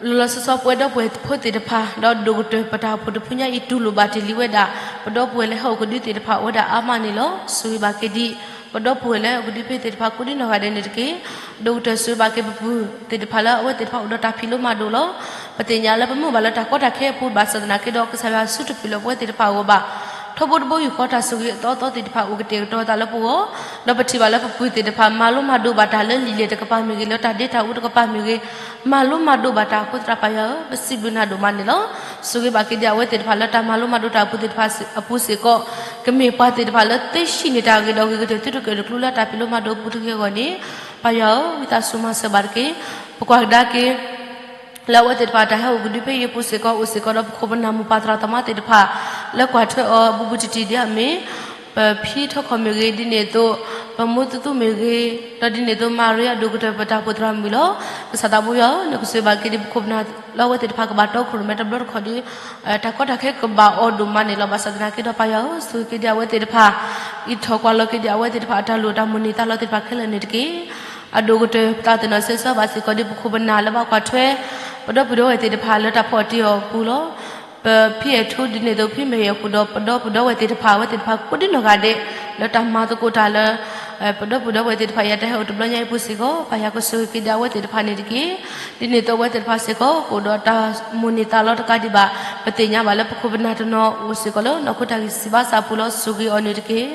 လီၤလီၤဆီဆီပဝဲဒီပုၢ်ဝဲၢ်ဖိသ့ၣ်တဖၣ် ဒီးဒိၣ်ကတၢၢ်ပတၢ်အိၣ်ဖှိၣ်တဖုညါအံၤ တူၢ်လိာ်ဘၣ်တ့ၢ်လံဝဲဒၣ် ပဒီပုၢ်ဝဲၢ်လၢဟဲအိၣ်ကဒုသ့ၣ်တဖၣ်အိၣ်ဝဲဒၣ်အါမးန့ၣ်လီၤ. ဆိၣ်ဂ့ၤဘၣ်က့ၤဒံး ပဒီပုၢ်ဝဲၢ်လၢအကဒုးဖံးသ့ၣ်တဖၣ်ကိးဒံနီၢ်ဂၤဒဲးန့ၣ်တက့ၢ်. ဒိၣ်ကတၢၢ်ဆိၣ်ဂ့ၤဘၣ်က့ၤပပုၢ်သ့ၣ်တဖၣ်လၢအဝဲသ့ၣ်တဖၣ်အိၣ်ဒီးတၢ်ဖံးလိမၤဒိးလီၤ. ပသ့ၣ်ညါလၢပမ့ၢ်အိၣ်ဘၣ်လၢတၢ်ကီတၢ်ခဲအပူၤဘၣ်ဆၣ်သနာ်က့ဒီး ကစၢ်ယွၤဆူတပူၤလၢပဝဲသ့ၣ်တဖၣ်အဂီၢ်ဘၣ် ထီဘိတဘိယူၢ်ဃီတၢ်ဆိၣ်ဂ့ၤအသီအသီသ့ၣ်တဖၣ်အိၣ်ကတဲာ်ကတီၤသးလၢပဂီၢ်, ဒီးပထံၣ်ဘၣ်လၢပပုၢ်သ့ၣ်တဖၣ်မၤလိမၤဒိးဘၣ်တၢ်လၢလံာ်လဲၢ်တကပၤမ့ၢ်ဂ့ၤ, လၢတၢ်ဒ့တၢ်အူတကပၤမ့ၢ်ဂ့ၤ, မၤလိမၤဒိးဘၣ်တၢ်အဃိသတးပၢ်ယွၤဧၢ, ပစံးဘျုးနၤဒိၣ်မးန့ၣ်လီၤ. ဆိၣ်ဂ့ၤဘၣ်က့ၤဒံးအဝဲသ့ၣ်တဖၣ်လၢတၢ်မၤလိမၤဒိးတၢ်အပူၤသ့ၣ်တဖၣ်အပူၤစ့ၢ်ကီး, ကမ့ၢ်ပှၤသ့ၣ်တဖၣ်လၢသ့ၣ်ဆံၣ်န့ၢ်တၢ်ဂ့ၤဒီးဂ့ၤကတၢၢ်သုတကၢၢ်တကျိၤလၢတၢ်ဖံးလိမၤဒိးအပူၤတဂ့ၤအဂီၢ်န့ၣ်, ပၢ်ယွၤဧၢ, ဝံသးစူၤမၤစၢၤဘၣ်တက့ၢ်. ပကွၢ်ကဒါက့ၤ လၢအဝဲသ့ၣ်တဖၣ်တၢ်ဟဲအိၣ်ကဒုးဖံးအံၤအပူၤစ့ၢ်ကီး အိၣ်စ့ၢ်ကီးဒီးပခိၣ်ပနၢ် မိၢ်ပၢ်သရၣ်သမါသ့ၣ်တဖၣ် လၢကွၢ်ထွဲအီၤဘူးဘူးတံၢ်တံၢ်ဒ်အမ့ၢ် ပဖံထီခီၣ်မ့ၢ်ဂ့ၤ, ဒ်န့ၣ်အသိး ပမိၢ်သူသူမ့ၢ်ဂ့ၤ, ဒီးဒ်န့ၣ်အသိး မၤရံအဒိၣ်ကတၢၢ်ပတၢ်အိၣ်ဖှိၣ်သရၣ်မုၣ်လီၤ. ကစၢ်သးဘိယွၤဧၢ, နကဆိၣ်ဂ့ၤဘၣ်က့ၤဒံးပခိၣ်ပနၢ်လၢအဝဲသ့ၣ်တဖၣ်ကဘၣ်တီခိၣ်ရိၣ်မဲတဘျီတခီၣ်ဒီး တၢ်ကီတၢ်ခဲကဘၣ်အီၤဒိၣ်မးန့ၣ်လီၤ. ဘၣ်ဆၣ်သနာ်က့ဒီးပၢ်ယွၤဧၢ, ဆိၣ်ဂ့ၤက့ၤဒံးအဝဲသ့ၣ်တဖၣ်, အံးထီၣ်ကွၢ်လီၤက့ၤဒံးအဝဲသ့ၣ်တဖၣ်အတၢ်လိၣ်တၢ်မိၣ်န့ၢ်သးလီသ့ၣ်တဖၣ်ခဲလၢာ်န့ၣ်တက့ၢ်. အဒိၣ်ကတၢၢ် ပသးသ့ၣ်နီၣ်ဆၢဆၢဘၣ်စ့ၢ်ကီးဒံးပခိၣ်ပနၢ်လၢဘၣ်ကွၢ်ထွဲ ပဒီပုၢ်ဒီဝဲၢ်သ့ၣ်တဖၣ်လၢတၢ်ဖီၣ်တံၢ်အီၤအပူၤလီၤ. ပဖံအဲၣ်ထူဒ်န့ၣ်အသိး ဖံမဲာ်ယဲၢ်ဃုာ်ဒီးပဒီပုၢ်ဒီဝဲၢ်သ့ၣ်တဖၣ် အဝဲသ့ၣ်တဖၣ်ကိးဒံနီၢ်ဂၤဒဲး လၢတၢ်မၤသကိးတၢ်လၢ ပဒီပုၢ်ဒီဝဲၢ်သ့ၣ်တဖၣ်အံၤ အတၢ်ဟဲအိၣ်တဘျီညါအံၤအပူၤစ့ၢ်ကီး ပၢ်ယွၤကဆိၣ်ဂ့ၤက့ၤဒံးအဝဲသ့ၣ်တဖၣ်န့ၣ်တက့ၢ်. ဒ်န့ၣ်အသိးအဝဲသ့ၣ်တဖၣ်စ့ၢ်ကီး ကအိၣ်ဒီးတၢ်မိၣ်န့ၢ်သးလီတကးဒံးဘၣ်, ပသ့ၣ်ညါဘၣ်လၢပခိၣ်ပနၢ်တနီၤအိၣ်စ့ၢ်ကီးလၢနီၢ်ခိတၢ်ဂံၢ်စၢ်ဘါစၢ်အပူၤလီၤ. ဆိၣ်ဂ့ၤအီၤန့ၣ်တက့ၢ်.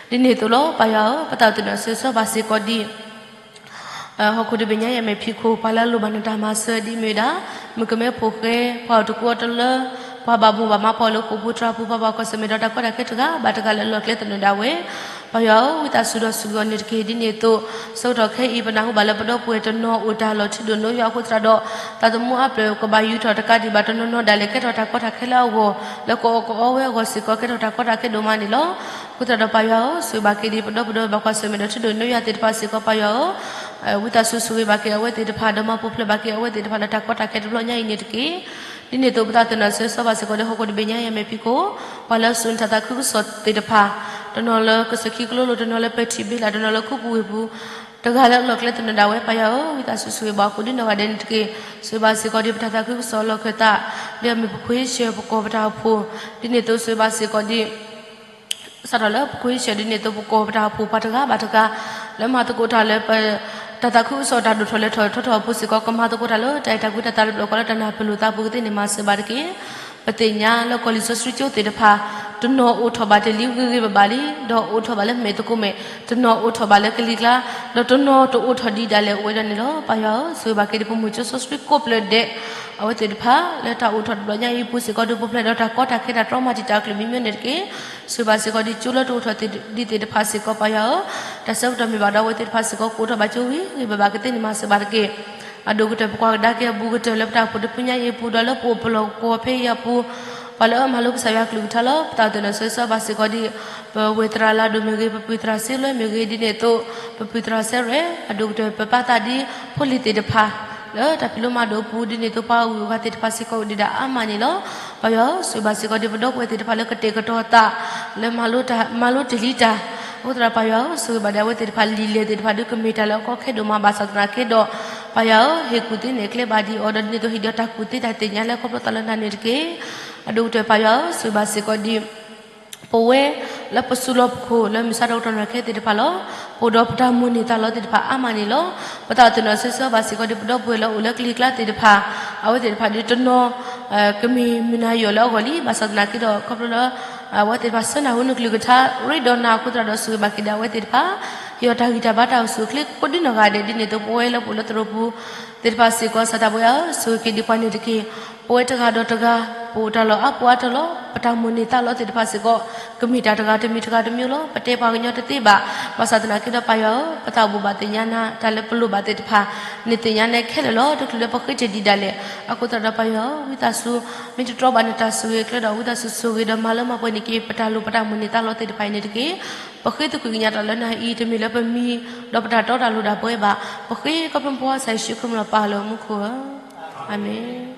ဒ်န့ၣ်အသိးလီၤ ပၢ်ယွၤဧၢ, ပသးသ့ၣ်နီၣ်ဆၢဆၢဘၣ်စ့ၢ်ကီးဒံး ဟီၣ်ခိၣ်တဘ့ၣ်ညါအံၤအမဲာ်ဖံးခိၣ် ပှၤလၢအလိၣ်ဘၣ်နတၢ်မၤစၢၤဒ်မ့ၢ်ဝဲဒၣ် မုၣ်ကမဲဖိဃဲ, ပှၤအိၣ်တကူအီၤတလၢ, ပှၤဘၣ်မိၢ်ဘၣ်မါ ပှၤအိၣ်လၢဃိာ်ပူၤတြၢ်ပူၤ ပှၤဘၣ်ကွၢ်ဆၢၣ်မဲာ်ဒီးတၢ်ကီတၢ်ခဲတဂၤဘၣ်တဂၤလၢအလီၢ်ကျဲသနၢၣ်ဒၣ်ဝဲ, ပၢ်ယွၤဧၢ, ဝံသးစူၤဒီးဆိၣ်ဂ့ၤအီၤန့ၣ်တက့ၢ်. ဒ်န့ၣ်အသိး ဆၢကတီၢ်ခဲအံၤ ပနၢ်ဟူဘၣ်လၢပဒီပုၢ်ဝဲၢ်တနီၤအိၣ်တၢ်လီၢ်ထံဒိၣ်နိယွၤအဃိသတးဒီး သးသမူအါပၢၢ်ကဘၣ်ယူၤထီၣ်တကးဒံးဘၣ် တနီၤနီၤဒၣ်လဲာ်ကဲထီၣ်တၢ်ကီတၢ်ခဲလၢအဂီၢ် လၢကအီၣ်ကအီဝဲအဂီၢ်စ့ၢ်ကီး ကဲထီၣ်တၢ်ကီတၢ်ခဲဒိၣ်မးန့ၣ်လီၤ. အဃိသတးဒီးပၢ်ယွၤဧၢ, ဆိၣ်ဂ့ၤဘၣ်က့ၤဒံးပဒီပုၢ်ဒီဝဲၢ်ဘၣ်ကွၢ်ဆၢၣ်မဲာ်ဒီးထံဒိၣ်နိယွၤသ့ၣ်တဖၣ်စ့ၢ်ကီး ပၢ်ယွၤဧၢ, ဝံသးစူၤဆိၣ်ဂ့ၤဘၣ်က့ၤအဝဲသ့ၣ်တဖၣ် ဒီးမၤပူၤဖျဲးဘၣ်က့ၤအဝဲသ့ၣ်တဖၣ်လၢတၢ်ကီတၢ်ခဲတဘျီညါအံၤန့ၣ်တက့ၢ်. ဒ်န့ၣ်အသိးပသးသ့ၣ်နီၣ်ဆၢဆၢဘၣ်စ့ၢ်ကီးဒီး ဟီၣ်ခိၣ်တဘ့ၣ်ညါအံၤအမဲာ်ဖံးခိၣ် ပှၤလၢအစိာ်န့ၢ်တၢ်သးခုကစီၣ်သ့ၣ်တဖၣ်, တနီၤလၢကစၢၢ်ခံကလိလိၤ, တနီၤလၢပဲာ်ထံးဘ့လး, တနီၤလၢခူပူၤဝ့ၢ်ပူၤ, တဂၤလၢအလီၢ်ကျဲသနၢၣ်ဒၣ်ဝဲ ပၢ်ယွၤဧၢ, ဝံသးစူၤဆိၣ်ဂ့ၤဘၣ်ကိးဒံနီၢ်ဂၤဒဲးန့ၣ်တက့ၢ်. ဆိၣ်ဂ့ၤဘၣ်စ့ၢ်ကီးဒံးပတၢ်သးခုကစီၣ်လီၢ်ခၢၣ်သး, ဒ်အမ့ၢ်ပခွ့ဆၢၣ်ပကီၢ်ပတၢ်အိၣ်ဖှိၣ်, ဒ်န့ၣ်အသိးဆိၣ်ဂ့ၤဘၣ်စ့ၢ်ကီးဒံး စးထီၣ်လၢပခွ့ဆၢၣ် ဒ်န့ၣ်အသိးပကီၢ်ပတၢ်အိၣ်ဖှိၣ်ပှၤတဂၤဘၣ်တဂၤ လၢမၤသကိးတၢ်လၢပ တၢ်သးခုကစီၣ်တၢ်ဒိၣ်ထီၣ်လဲၤထီၣ်ထီထီၣ်အပူၤစ့ၢ်ကီး ကမၤသကိးတၢ်လၢတၢ်အဲၣ်တၢ်ကွံတၢ်သးတဖျၢၣ်ဃီလၢတၢ်နၢ်ပၢၢ်လိာ်သးပူၤကသ့န့ၣ် မၤစၢၤဘၣ်တက့ၢ်. ပသ့ၣ်ညါလၢကီၢ်လံာ်စီဆှံကၠိသ့ၣ်တဖၣ် တနီၤအိၣ်ထီၣ်ဘၣ်တ့ၢ်လံဂ့ၤဂ့ၤဘၣ်ဘၣ်လံ, ဒီးအိၣ်ထီၣ်ဘၣ်လၢမဲာ်သကိးမဲာ်, တနီၤအိၣ်ထီၣ်ဘၣ်လၢကလံၤကျါ, ဒီးတနီၤတအိၣ်ထီၣ်ဒံးဒၣ်လဲာ်အိၣ်ဝဲဒၣ်န့ၣ်လီၤ. ပၢ်ယွၤဧၢ, ဆိၣ်ဂ့ၤဘၣ်က့ၤဒံးပမိၢ်ကၠိစီဆှံကိးဖျၢၣ်ဒဲး အဝဲသ့ၣ်တဖၣ် လၢတၢ်အိၣ်ထီၣ်တဘျီညါအံၤအပူၤစ့ၢ်ကီး ဒုးပူၤဖျဲးဒီးတၢ်ကီတၢ်ခဲတၢ်တြီမၤတံာ်တာ်အကလုာ်မံၤမံၤန့ၣ်တက့ၢ်. ဆိၣ်ဂ့ၤဘၣ်စ့ၢ်ကီးဒံးကၠိလၢတအိၣ်ထီၣ်ဒံးသ့ၣ်တဖၣ်စ့ၢ်ကီး ပၢ်ယွၤဧၢ, တၢ်ဆၢကတီၢ်မ့ၢ်ဘၣ်ဒီးအဝဲသ့ၣ်တဖၣ်စ့ၢ်ကီး ကအိၣ်ထီၣ်ဘၣ်ကၠိဂ့ၤဂ့ၤဘၣ်ဘၣ်ကသ့န့ၣ် မၤစၢၤဘၣ်တက့ၢ်. အဒိၣ်ကတၢၢ်ပကွၢ်ကဒါက့ၤအဘူးကတၢၢ်လၢပတၢ်အိၣ်ဖှိၣ်တဖုညါအံၤအပူၤ ဒီးလၢပအိၣ်ပလီၢ်ကဝီၤဖဲအံၤအပူၤ ပှၤလၢအမၤလိကစၢ်ယွၤကလုၢ်ကထါလၢ ပသးအိၣ်သ့ၣ်နီၣ်ဆၢဆၢဘၣ်စ့ၢ်ကီးဒံး ပဝဲၢ်သရၣ်လၢအဒိၣ်မ့ၢ်ဂ့ၤ, ပပုၢ်သရၣ်စ့လွဲမ့ၢ်ဂ့ၤ, ဒ်န့ၣ်အသိး ပပုၢ်သရၣ်စ့ရဲၣ် အဒိၣ်ကတၢၢ်ပပၢ်သးဒ်ဖိလံၤသ့ၣ်တဖၣ် လၢတၢ်ဖံးလိမၤဒိးအပူၤ ဒ်န့ၣ်အသိး ပှၤဂုၤအဂၤသ့ၣ်တဖၣ်စ့ၢ်ကီးအိၣ်ဒံးဒၣ်အါမးန့ၣ်လီၤ. ပၢ်ယွၤဧၢ, ဆိၣ်ဂ့ၤဘၣ်စ့ၢ်ကီးဒံးပဒီပုၢ်ဝဲၢ်သ့ၣ်တဖၣ်လၢကတဲာ်ကတီၤသး လၢမၤလိတ့ၢ်လံတၢ် အဃိသတးပၢ်ယွၤဧၢ, ဆိၣ်ဂ့ၤဘၣ်ဒံးအဝဲသ့ၣ်တဖၣ်လံာ်လဲၢ်သ့ၣ်တဖၣ်ဒုးကမ့ၢ်တၢ်လၢအကီခဲဒိၣ်မးဘၣ်ဆၣ်သနာ်က့ဒီး ပၢ်ယွၤဧၢ, ဟ့ၣ်ကူၣ်သ့န့ၢ်ကျဲဘၣ်ဒံးအီၤဒီး ဒ်န့ၣ်အသိးဟ့ၣ်ဒီးတၢ်ကူၣ်သ့တၢ်သ့ၣ်ညါလၢခီဖျိသးလၢနၤန့ၣ်တက့ၢ်. အဒိၣ်ကတၢၢ်ပၢ်ယွၤဧၢ, ဆိၣ်ဂ့ၤဘၣ်စ့ၢ်ကီးဒံး ပဝဲလၢပစုလီၢ်ပခိၣ်လၢမုၢ်ဆါတကတီၢ်နံၤခဲသ့ၣ်တဖၣ်လီၤ. ပအိၣ်ဒီးပတၢ်မိၣ်န့ၢ်သးလီသ့ၣ်တဖၣ်အါမးန့ၣ်လီၤ. ပသးအိၣ်သ့ၣ်နီၣ်ဆၢဆၢဘၣ်စ့ၢ်ကီးဒံး ပဒီပုၢ်ဝဲၢ်လၢအအိၣ်လၢကလံၤကျါသ့ၣ်တဖၣ် အဝဲသ့ၣ်တဖၣ်ဒုးတနီၤ ကမ့ၢ်မုၢ်နၤယီၢ်လၢအဂီၢ်လံ ဘၣ်ဆၣ်သနာ်က့ဒီး ခီဖျိလၢ အဝဲသ့ၣ်တဖၣ်ဆၢနၢ်ဟူနကလုၢ်ကထါ ရ့ဒီးနၤအဃိသတးဒီး ဆိၣ်ဂ့ၤဘၣ်က့ၤဒံးအဝဲသ့ၣ်တဖၣ် ဟ့ၣ်အီၤတၢ်ဂံၢ်တၢ်ဘါတၢ်အိၣ်ဆူၣ်အိၣ်ချ့ကိးဒံနီၢ်ဂၤဒဲး ဒ်န့ၣ်အသိးပဝဲလၢပအိၣ်လၢသရိာ်ပူၤသ့ၣ်တဖၣ်စ့ၢ်ကီး စၢ်သးပဝဲဧၢ, ဆိၣ်ဂ့ၤက့ၤဒံးပှၤန့ၣ်တက့ၢ်. ပဝဲတဂၤဒီးတဂၤ ပအိၣ်တၢ်လီၢ်အါပူၤအါတီၤလီၤ. ပတၢ်မိၣ်န့ၢ်သးလီသ့ၣ်တဖၣ်စ့ၢ်ကီး ကမ့ၢ်တၢ်တဂၤတမံၤတဂၤတမံၤလီၤ. ပတဲပှၤကညီတသ့ဘၣ်. ဘၣ်ဆၣ်သနာ်က့ဒီးပၢ်ယွၤဧၢ, ပသးအိၣ်ဘိးဘၣ်သ့ၣ်ညါနၤ တၢ်လၢပလိၣ်ဘၣ်သ့ၣ်တဖၣ် နသ့ၣ်ညါနဲခဲလၢာ်လီၤ. တချုးလၢပဃ့တ့ၢ်ဒံးဒၣ်လဲာ်. အဃိသတးဒီးပၢ်ယွၤဧၢ, ဝံသးစူၤ မ့ၢ်တတြီဘၣ်နတၢ်ဆိၣ်ဂ့ၤအကျဲဒီး ဝံသးစူၤဆိၣ်ဂ့ၤဒီးမၤလၢမၤပှဲၤန့ၢ်က့ၤ ပတၢ်လိၣ်ပတၢ်မိၣ်န့ၢ်သးလီသ့ၣ်တဖၣ်အံၤန့ၣ်တက့ၢ်. ပဃ့သကွံာ်ကညးတၢ်လၢနၤအံၤ တမ့ၢ်လၢပမံၤ ဒီးပတၢ်တီတၢ်လိၤဒၣ်ပဝဲဘၣ်. ပဃ့ခီဖျိပကစၢ်ယ့ၣ်ၡူးခရံာ်မံၤလီၤ ပၢ်လၢမူခိၣ်ဧၢ, အၤမ့ၣ်.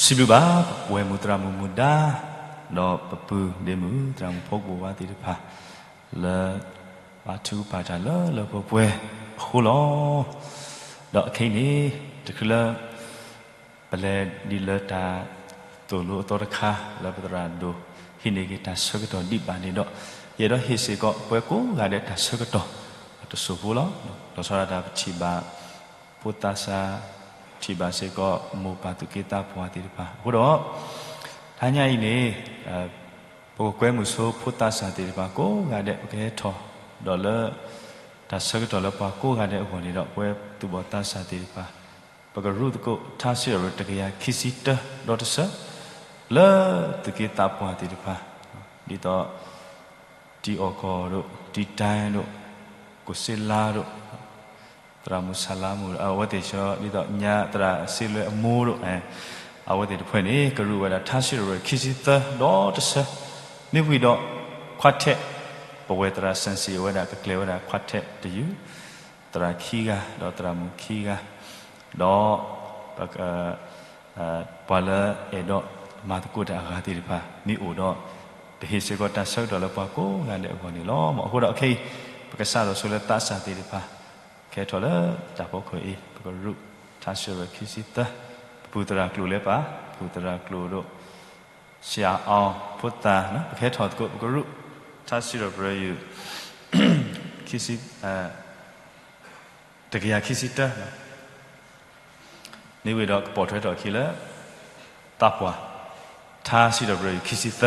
စံးဘျုးဘၣ် ပဝဲၢ်မုၣ်သရၣ်မုၣ်မုၢ်ဒါ ဒီးပပုၢ်ဒ့မုၣ်သရၣ်မုၣ်ဖိကပိာ်ဝါသ့ၣ်တဖၣ် လၢ ပာ်ထူပာ်တၢ်လၢလၢပှဲၤပှဲၤအဃိလီၤ. ဒီးခဲအံၤန့ၣ် တချုးလၢ ပလဲၤဒ်လၢတၢ်သိၣ်လိအသီတခါ လၢပသရၣ်ဒိၣ်ဟ့ၣ်န့ၢ်က့ၤတၢ်ဆၢကတီၢ်ဒံးဘၣ်န့ၣ်ဒီး ယအဲၣ်ဒိးဟ့ၣ်စ့ၢ်ကီးပဝဲကိးဂၤဒဲးတၢ်ဆၢကတီၢ် တစိၢ်ဖိလီၤ. လီၤဆီဒၣ်တၢ်ပထံၣ်ဘၣ် ဖိသးစၢ် ထံၣ်ဘၣ်စ့ၢ်ကီးမိၢ်ပၢ်သူၣ်က့သးပှၢ်သ့ၣ်တဖၣ်အဃိဒီး တဟါညါအံၤန့ၣ် ပကကွဲမုာ်ဆိဖိသးစၢ်သ့ၣ်တဖၣ်ကိးဂၤဒဲး ပကဟဲထီၣ် ဒီးလၢ တၢ်ဆၢကတီၢ်လၢပှၤကိးဂၤဒဲးအဂီၢ်န့ၣ်ဒီး ပဝဲသူၣ်ဘီၣ်သးစၢ်သ့ၣ်တဖၣ် ပကရူၢ်သကိး ထါစံးထီၣ်ပတြၢၤ တကယၤခံဆံတၢ ဒီတဆၢ လၢသူၣ်က့သးပှၢ်သ့ၣ်တဖၣ် ဒ်သိး တံၤအီၣ်ကီၢ်ဒိၣ် တံၤတၢ်ဒိၣ် ကိၣ်စ့လါဒိၣ် သရၣ်မုၣ်ဆၣ်လါမုၣ် အဝဲသ့ၣ်ဆၢ ဒ်သိးညါသရၣ်စ့လွဲအမိၢ်ဒိၣ် အဝဲသ့ၣ်တဖၣ်န့ၣ် ကရူၢ်ဝဲဒၣ် ထါစံးထီၣ်ပတြၢၤ ခံဆံသၢ ဒီတဆၢ မ့ၢ်ဝံၤဒီး ခွါထဲး ပဝဲသရၣ်စၢ်စံၣ် အဝဲဒၣ်ကကျဲၤဝဲဒၣ်ခွါထဲးတယုၢ် သရၣ်ခံဂၤ ဒီးသရၣ်မုၣ်ခံဂၤ ဒီး ပှၤလၢအဲၣ်ဒိးမၤသကိးတၢ်အဂၤသ့ၣ်တဖၣ် မ့ၢ်အိၣ်ဒီး ပဟ့ၣ်စ့ၢ်ကီးတၢ်ဆၢကတီၢ်လၢပှၤကိးဂၤဒဲးအဂီၢ်န့ၣ်လီၤ. အဃိဒီးခဲအံၤ ပကစးထီၣ်ဆိလၢသးစၢ်သ့ၣ်တဖၣ် ကဟဲထီၣ်လၢတၢ်ဖီခိၣ်အံၤ ပကရူၢ် ထါစံးထီၣ်ပတြၢၤ ခံဆံသၢ ပပုၢ်သရၣ်ကျိၤလၢပၢ် ပပုၢ်သရၣ်ကျိၤဒိၣ် ဆံးအါအီၤ ဖိသၣ် ပကဟဲထီၣ်သကိး ပကရူၢ် ထါစံးထီၣ်ပတြၢၤ ခံဆံ တကယၤခံဆံတၢ မ့ၢ်ဝံၤဒီးကပိာ်ထွဲထီၣ်အခံလၢ သးပှၢ် ထါစံးထီၣ်ပတြၢၤ ခံဆံသၢ ကဲထီၣ်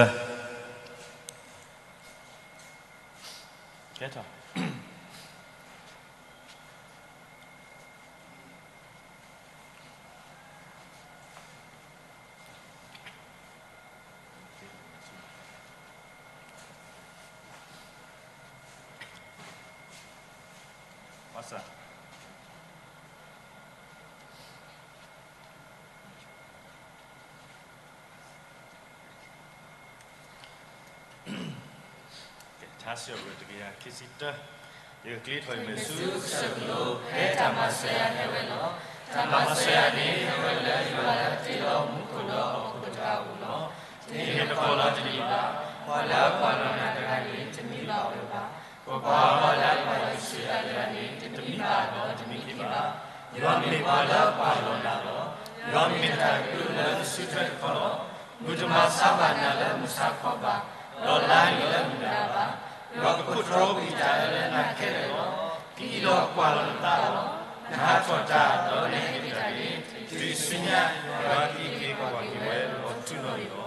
ထါစံးထီၣ်ပတြၢၤ တကယၤခံဆံတၢ ယကကျ့ထီၣ်ယမဲာ်ဆူကစၢၢ်ကလိ ဖဲတၢ်မၤစၢၤယၤဟဲဝဲလီၤ. တၢ်မၤစၢၤယၤန့ၣ် ဟဲဝဲလၢယွၤလၢအတ့လီၤမူခိၣ်ဒီးဟီၣ်ခိၣ်တဂၤအအိၣ်လီၤ. တမ့ၢ်နပီၢ်လီၤတမံၤဘၣ်, ပှၤလၢအကွၢ်လီၤနၤတဂၤန့ၣ် တမံဘၣ်ဝဲဘၣ်. ပပှၤအီၤလၢအကွၢ်လီၤကစၢ်ယွၤတဂၤန့ၣ် တမံဘၣ်ဒီးတမံခ့ဘၣ်. ယွၤမ့ၢ်ပှၤလၢအကွၢ်လီၤနၤလီၤ. ယွၤမ့ၢ်တၢ်ကရၢလၢနစုထွဲတခီလီၤ. မုၢ်တမၤဆါဘၣ်နၤလၢမုၢ်ဆါခီဘၣ်, ဒီးလါန့ၣ်လၢမုၢ်နၤဘၣ်. ယွၤကခိးတြီကွံာ်တၢ်အၢလၢနၤခဲလၢာ်လီၤ. ကအံၣ်လီၤကွၢ်လီၤနသးလီၤ. နဟးထီၣ်တၢ်ဒီးနဟဲက့ၤတၢ်န့ၣ် တုၤဆူညါ ယွၤကအံးက့ၤကွၢ်က့ၤဝဲလီၤထူလီၤယိာ်လီၤ.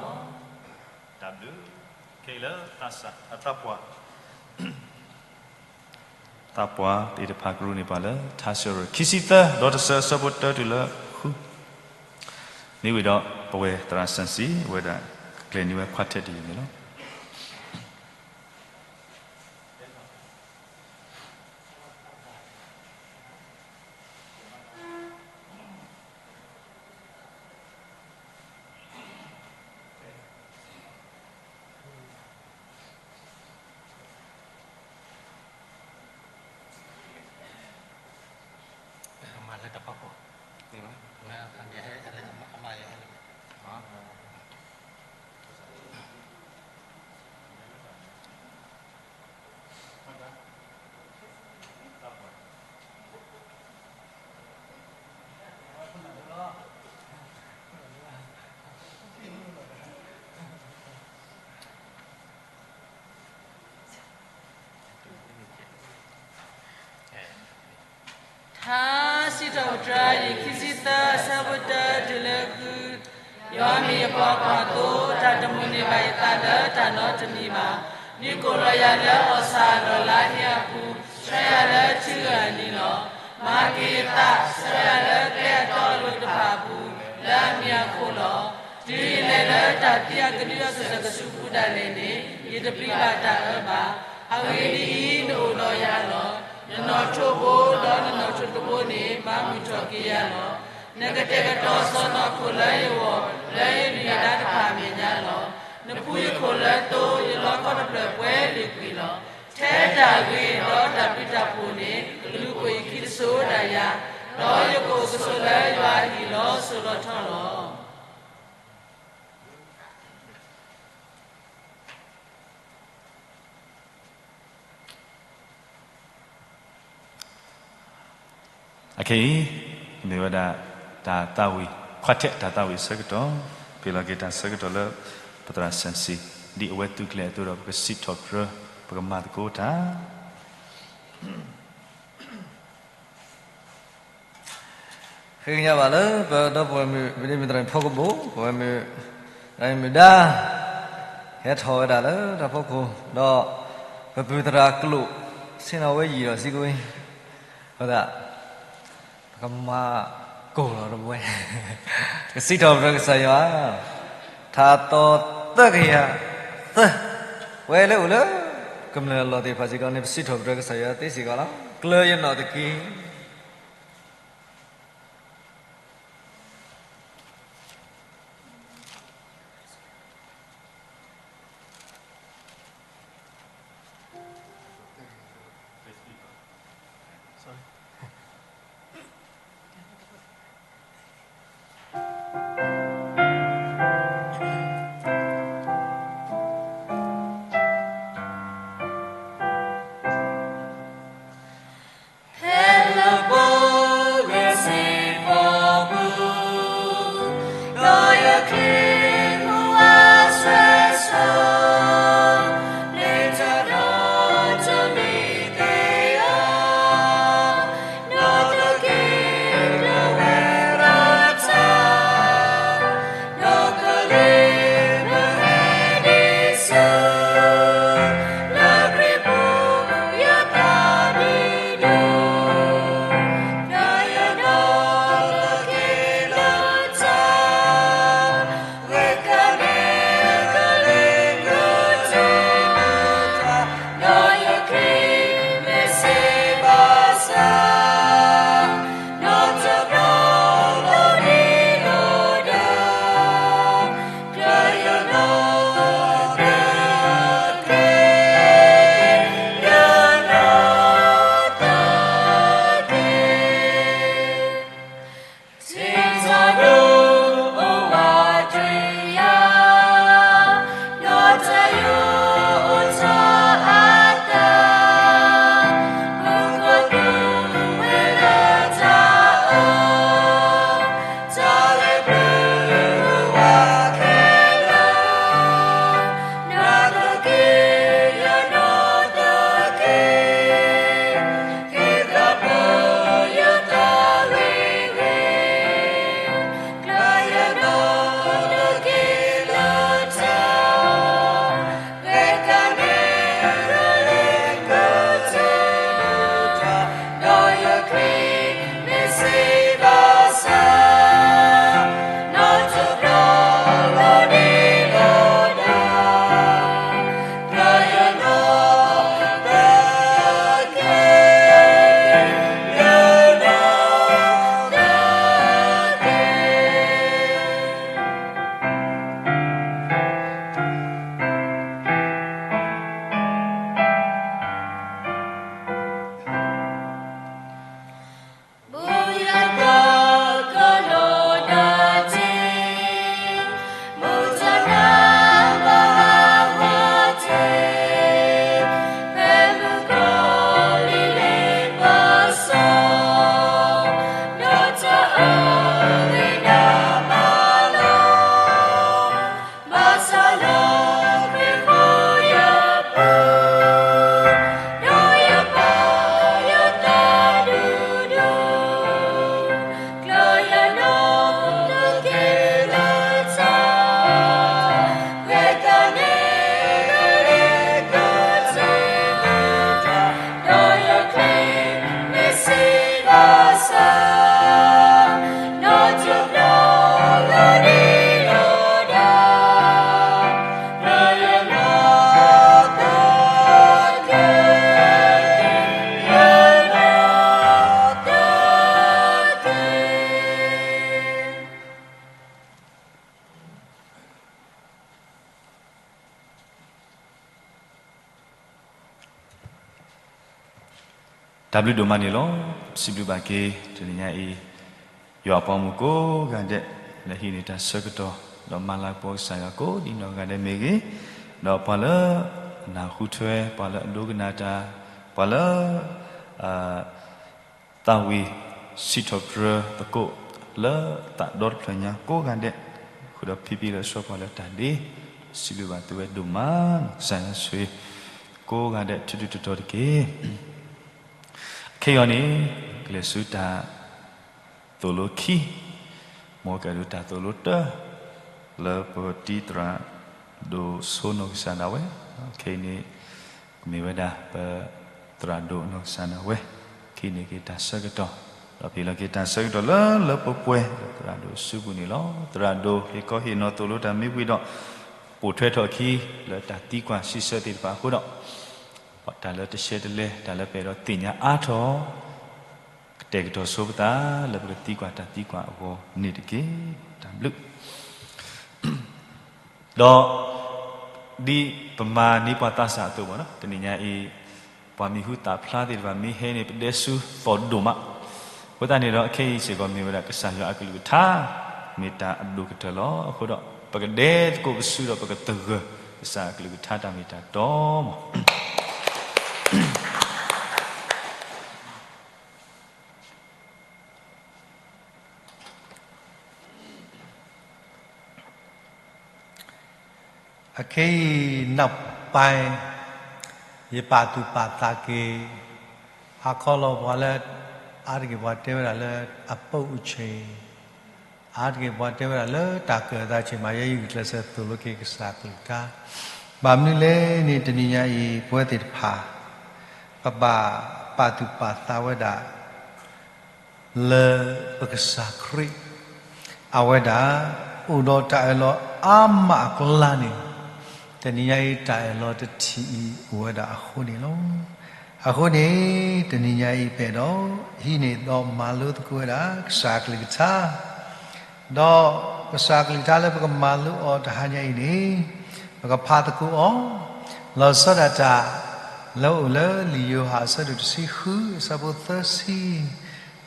တၢ်ဘျုး ခဲအံၤလၢသးစၢ်အသးပှၢ် သးပှၢ်သ့ၣ်တဖၣ်ကရူၢ်န့ၢ်ပှၤလၢ ထါစံးထီၣ်ပတြၢၤ ခံဆံသၢ ဒီတဆၢ အဆၢဖိတၢတုၤလၢဃု, မ့ၢ်ဝံၤဒီး ပဝဲသရၣ်စၢ်စံၣ် အဝဲဒၣ်ကကျဲၤန့ၢ်ဝဲခွါထဲးတယုၢ်န့ၣ်လီၤ. ထါစံးထီၣ်ပတြၢၤ အယုၢ်ခံဆံသၢ အဆၢဖိတၢတုၤလၢဃု, ယွၤမ့ၢ်ယပှၤကွၢ်သိ, တၢ်တမုာ်န့ၢ်ဘၣ်ယသးလၢတၢ်နီတမံၤဘၣ်. ဒုးကိးလီၤယၤလၢအီၣ်ဆၣ်အလီၢ်လါဟ့အပူၤ, ဆှၢယၤလၢထံဂၢၢ်အနံၤလီၤ. မၤက့ၤယသး, ဆှၢယၤလၢကျဲအတီအလိၤတဖၣ်အပူၤ, လၢအမံၤအဃိလီၤ. တုၤယလဲၤလၢတၢ်သံအကဒုအဆၢၣ်ကဆူးပူၤဒၣ်လဲာ်န့ၣ်, ယတပျံၤဘၣ်တၢ်အၢဘၣ်. အဂ့ၢ်ဒ်အံၤ, နအိၣ်ဒီးယၤလီၤ. နနီၣ်ထိးဘိဒီးနနီၣ်ထိးတဘိန့ၣ် ဘၣ်မုာ်ထီၣ်က့ၤယၤလီၤ. နကတဲာ်ကတီၤစီၢ်နီၤခိၣ်လၢယဂီၢ်, လၢယဒုၣ်ယဒါတဖၣ်အမဲာ်ညါလီၤ. နဖှူယခိၣ်လၢသိ, ယလီခီတဖျၢၣ်ပှဲၤလုာ်ကွံာ်လီၤ. ထဲတၢ်ဂ့ၤဒီးတၢ်ဘျုးတၢ်ဖှိၣ်န့ၣ် ကလူၤပိာ်ယခံတစိၤဒၣ်ယၤ, ဒီးယကအိၣ်ကဆိးလၢယွၤအဟံၣ်လီၤစိၤလီၤထီလီၤ. အခဲအံၤ မ့ၢ်ဝဲဒၣ် တၢ်သးဝံၣ် ခွါထဲးတၢ်သးဝံၣ်အဆၢကတီၢ်, ပ့ၤလီၤက့ၤတၢ်ဆၢကတီၢ်လၢ ပသရၣ်စၢၣ်စံၣ် ဒ်အဝဲသုးကျဲၤအသိးဒီး ပကစံးထီၣ်ပတြၢၤ ပကမၤသကိးတၢ် ဃ့ကညးဘၣ်လၢပဒီပုၢ်ဝဲၢ်မုၣ် မ့ၢ်သရၣ်ဖီကဘိၣ် ပဝဲမုၣ် သရၣ်မုၣ်ဒါ ဟဲထီၣ်ဝဲဒၣ်လၢတၢ်ဖီခိၣ် ဒီးပပုၢ်သရၣ်ကျိာ် ဆ့ၣ်နီၤဝဲယံာ်ဒီးစံးကဝဲ အဃိသတး ပကမၤကိၢ်လီၤတဝဲ ကစံးထီၣ်ပတြၢၤကစၢ်ယွၤ ထါသီသၢကယၤသၢ ပဝဲလၢအိၣ်လၢ ကမျၢၢ်လီၢ်သ့ၣ်တဖၣ်စ့ၢ်ကီးန့ၣ် ပစံးထီၣ်ပတြၢၤကစၢ်ယွၤသ့စ့ၢ်ကီးလီၤ. ကျၢၤယနီၣ်တက့ၢ်.တၢ်ဘျုးဒိၣ်မးန့ၣ်လီၤ. ပစံးဘျုးဘၣ်က့ၤ တနံၤညါအံၤ ယွၤအပှၤဂီၢ်မုၢ်ကိးဂၤဒဲး လၢဟံးန့ၢ်တၢ်ဆၢကတီၢ် ဒီးမၤလၤကပီၤကစၢ်ယွၤကိးဒံနီၢ်ဂၤဒဲးမ့ၢ်ဂ့ၤ, ဒီးပှၤလၢ အနၢ်ဟူထွဲ ပှၤလၢအဒိကနၣ်တၢ် ပှၤလၢ သးဝံၣ် စံးထီၣ်ပတြၢၤသကိး လၢသးဒီတဖျၢၣ်ညါကိးဂၤဒဲး, ဃုာ်ဒီးဖံဖံလၢအဆှၢပှၤလၢတၢ်ဒ့, စံးဘျုးဘၣ်သုဝဲဒိၣ်မး, ကစၢ်ယွၤဆိၣ်ဂ့ၤ ကိးဂၤဒဲး ထူထူတီတီတက့ၢ်. ခဲအံၤန့ၣ် ကလဲၤဆူတၢ်သိၣ်လိခံ, မ်ကဒုးတၢ်သိၣ်လိတၢ် လၢပတံၤသရၣ်ဒိၣ်ဆိနီၢ်ကစၢ်ဒၣ်ဝဲ, ခဲအံၤန့ၣ် ကမ့ၢ်ဝဲဒၣ်ပသရၣ်ဒိၣ်နီၢ်ကစၢ်ဒၣ်ဝဲ, ခဲအံၤန့ၣ်က့ၤတၢ်ဆၢကတီၢ်, ဒီးပဟ့ၣ်လီၤက့ၤတၢ်ဆၢကတီၢ်လၢလၢပှဲၤပှဲၤ လၢသရၣ်ဒိၣ်အစုပူၤန့ၣ်လီၤ. သရၣ်ဒိၣ်ဟ့ၣ်ခီဟ့ၣ်နီၤသိၣ်လိတၢ်မ့ၢ်ဝံၤဒီး ပိာ်ထွဲထီၣ်အခံ လၢတၢ်သံကွၢ်စံးဆၢသ့ၣ်တဖၣ်အဃိဒီး, တၢ်လၢတရှဲတလဲ တၢ်လၢပအဲၣ်ဒိးသ့ၣ်ညါအါထီၣ် ကတဲာ်ကတီၤဆိပသး လၢပကသံကွၢ်တၢ်သံကွၢ်အဂီၢ်န့ၣ်တက့ၢ်. တၢ်ဘျုး ဒီး ဒ်ပမၤန့ၢ်ပှၤသးစၢ်အသိးဘၣ်နီၤ, တနံၤညါအံၤ ပှၤမံၤဟူသၣ်ဖျါသ့ၣ်တဖၣ်မ့ၢ်ဟဲန့ၣ် ပဒဲဆူသီၣ်ဒိၣ်မး, အဃိသတးန့ၣ်ဒီး အခဲအံၤစ့ၢ်ကီးမ့ၢ်ဝဲဒၣ်ကစၢ်ယွၤအကလုၢ်ကထါ မ့ၢ်တၢ်အဒိၣ်ကတၢၢ်လီၤ. အဃိဒီး ပကဒဲသကိးပစုဒီးပကသဂၢၢ် ကစၢ်အကလုၢ်ကထါတၢ်မ့ၢ်တၢ်တီမး. အခဲအံၤ နောက်ပိုင်း ယပာ်သူၣ်ပာ်သးက့ၤ အခီလီၤပှၤလၢ အါတက့ၢ်ပှၤတဲဝဲဒၣ်လၢ အပုပ်အချိန်, အါတက့ၢ်ပှၤတဲဝဲဒၣ်လၢတၢ်ကၢၢ်အသးအချိန်မး ယဲယဂုာ်ကျဲးစၢးသိၣ်လိက့ၤကစၢ်အကလုၢ်ကထါ, ဘၣ်မနုၤလဲၣ်န့ၣ် တနံၤညါအံၤ ပဝဲသ့ၣ်တဖၣ် ပဘၣ်ပာ်သူၣ်ပာ်သးဝဲဒၣ် လၢပကစၢ်ခရံာ် အဝဲဒၣ် အိၣ်ဒီးတၢ်အၢၣ်လီၤအါမးအကျါန့ၣ်, တနံၤညါအံၤတၢ်အၢၣ်လီၤတထံၣ်အံၤအိၣ်ဝဲဒၣ်အဃိန့ၣ်လီၤ. အဃိန့ၣ် တနံၤညါအံၤပအဲၣ်ဒိး ဟံးန့ၢ်ဒီးမၤလိသကိးဝဲဒၣ် ကစၢ်အကလုၢ်ကထါ ဒီးကစၢ်အကလုၢ်ကထါလၢပကမၤလိအီၤတဟါညါအံၤန့ၣ်, ပကဖးသကိးအီၤ, လီၤဆီဒၣ်တၢ် လၢအအိၣ်လၢလံာ်ယိၤဟၣ်အဆၢဒိၣ်တဆံဃု အဆၢဖိသၢဆံ, ဒီး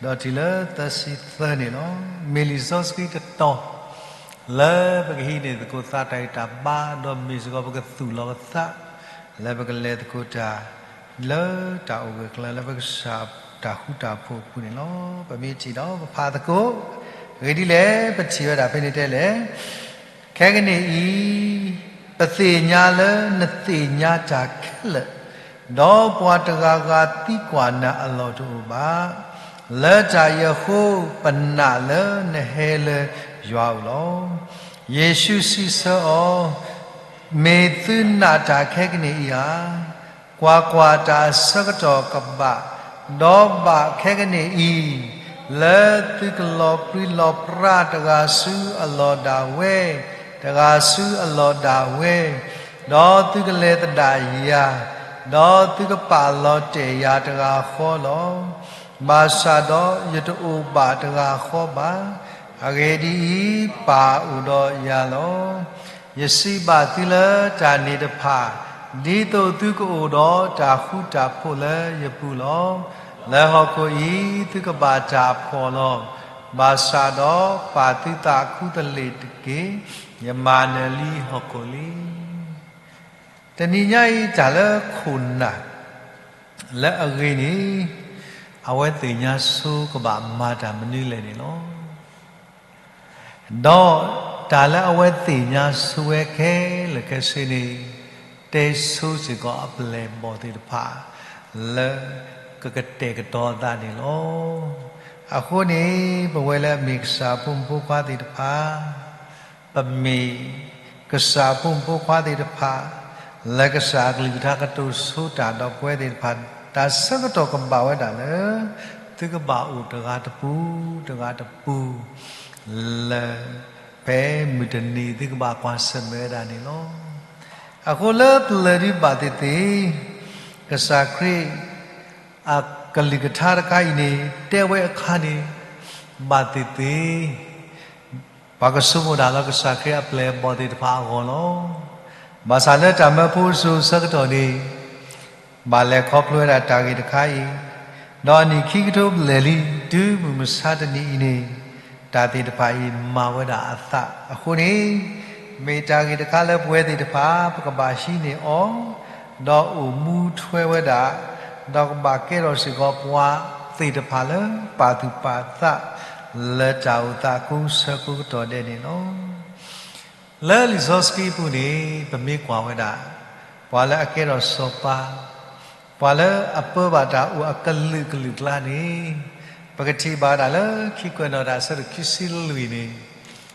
တုၤလၢသၢဆံသၢန့ၣ်လီၤ. မ့ၢ်လံာ်စီဆှံတတီၤ လၢပကဟံးန့ၢ်သကိးသးတၢ်ဂံၢ်တၢ်ဘါ ဒီးမ့ၢ်စ့ၢ်ကီးပကသူၣ်လီၤပသး လၢပကလဲၤသကိးတၢ် လၢတၢ်အိၣ်ဂၢၢ်ကျၢၤ လၢပကစၢ်တၢ်ဃူတၢ်ဖိးအပူၤန့ၣ်လီၤ. ပမ့ၢ်ထံၣ်ဒီးပဖးသကိး, အဂ့ၢ်ဒ်လဲၣ် ပထံၣ်ဝဲဒၣ်ဖဲန့ၣ်တဲလဲၣ်, ခဲကနံၣ်အံၤ ပသ့ၣ်ညါလၢနသ့ၣ်ညါတၢ်ခဲလၢာ်, ဒီးပှၤတဂၤဂၤသံကွၢ်နၤအလီၢ်တအိၣ်ဘၣ်. လၢတၢ်အံၤအဃိ ပနာ်လၢနဟဲလၢယွၤအအိၣ်လီၤ. ယ့ၣ်ၡူးစံးဆၢအီၤ, မ့ၢ်သုနာ်တၢ်ခဲကနံၣ်အံၤဧါ. ကွၢ်ကွၢ်, တၢ်အဆၢကတီၢ်ကဘၣ်, ဒီးဘၣ်ခဲကနံၣ်အံၤ, လၢသုကလီၤပြံလီၤပြါတဂၤဆူအလီၢ်ဒၣ်ဝဲ, တဂၤဆူအလီၢ်ဒၣ်ဝဲ, ဒီးသုကလဲၤသဒၣ်ယၤ, ဒီးသုကပာ်လီၤတဲာ်ယၤတဂၤဃီလီၤ. ဘၣ်ဆၣ်ဒီးယတအိၣ်ဘၣ်တဂၤဃီဘၣ်. အဂ့ၢ်ဒ်အံၤ, ပၢ်အိၣ်ဒီးယၤလီၤ. ယစံးဘၣ်သုလၢတၢ်န့ၣ်တဖၣ်, ဒ်သိးသုကအိၣ်ဒီးတၢ်ဃူတၢ်ဖိးလၢယပူၤလီၤ. လၢဟီၣ်ခိၣ်အံၤ သုကဘၣ်တၢ်ဖှီၣ်လီၤ. ဘၣ်ဆၣ်ဒီးပာ်သုသးခူသလ့ၣ်တက့ၢ်. ယမၤနၢၤလံဟီၣ်ခိၣ်လံ. တနံၤညါအံၤတၢ်လၢခိၣ်နၢ် လၢအဂ့ၤန့ၣ် အဝဲသ့ၣ်ညါဆိကဘၣ်မၤတၢ်မနုၤလဲၣ်န့ၣ်လီၤ. ဒီးတၢ်လၢအဝဲသ့ၣ်ညါဆိဝဲခဲလၢာ်ခဲဆ့န့ၣ် တဲဆိစ့ၢ်ကီးအပျဲၢ်အဘီၣ်သ့ၣ်တဖၣ် လၢကကတဲာ်ကတီၤအသးန့ၣ်လီၤ. အဃိန့ၣ် ပဝဲလၢအမ့ၢ်ကစၢ်အဖိမုၣ်ဖိခွါသ့ၣ်တဖၣ် ပမ့ၢ်ကစၢ်အဖိမုၣ်ဖိခွါသ့ၣ်တဖၣ် လၢကစၢ်အကလုၢ်ကထါကတိၤဆိတၢ်ဒီးပဝဲသ့ၣ်တဖၣ် တၢ်ဆၢကတီၢ်ကဘၣ်ဝဲဒၣ်လၢ သုကဘၣ်အိၣ်တဂၤတပူၤ တဂၤတပူၤ လၢ ဖဲမုၢ်တနံၤသုကဘၣ်ကွၢ်ဆၢၣ်မဲာ်ဝဲဒၣ်န့ၣ်လီၤ. အဃိလၢပျၢၤဒံးဘၣ်သ့ၣ်သ့ၣ် ကစၢ်ခရံာ် အကလုၢ်ကထါတခါအံၤန့ၣ် တဲဝဲအခါန့ၣ် ဘၣ်သ့ၣ်သ့ၣ် ပှၤကဆိကမိၣ်ဒၣ်လၢကစၢ်ခရံာ်အပျဲၢ်အဘီၣ်သ့ၣ်တဖၣ်အဂီၢ်လီၤ. ဘၣ်ဆၣ်လၢတၢ်မၢဖိတစိၤဆၢကတီၢ်န့ၣ် ဘၣ်လဲၤခီဖျိဝဲဒၣ်တၢ်ဂ့ၢ်တခါအံၤ, ဒီးအနံၣ်ခံကထိဘျဲၣ်လံ တုၤမုၢ်မဆါတနံၤအံၤန့ၣ် တၢ်သ့ၣ်တဖၣ်အံၤမၤဝဲဒၣ်အသးအဃိန့ၣ်, မ့ၢ်တၢ်ဂ့ၢ်တခါလၢပဝဲသ့ၣ်တဖၣ် ပကဘၣ်ဟံးန့ၢ်အီၤ, ဒီးအိၣ်မူထွဲဝဲဒၣ်, ဒီးကဘၣ်ကဲထီၣ်စ့ၢ်ကီးပှၤ သ့ၣ်တဖၣ်လၢပာ်သူၣ်ပာ်သး လၢတၢ်အိၣ်သးကိးဆၢကိးကတီၢ်ဒဲးန့ၣ်လီၤ. လၢလံာ်စီဆှံပူၤန့ၣ် ပမ့ၢ်ကွၢ်ဝဲဒၣ် ပှၤလၢအကဲထီၣ်စီၤပၤ, ပှၤလၢအပၢဘၣ်တၢ်အိၣ်အကလုာ်ကလုာ်ကျါန့ၣ်, ပကထံၣ်ဘၣ်ဝဲဒၣ်လၢခံကွဲးနီၣ်တၢ်အဆၢဒိၣ်ခံဆံလွံၢ်န့ၣ်,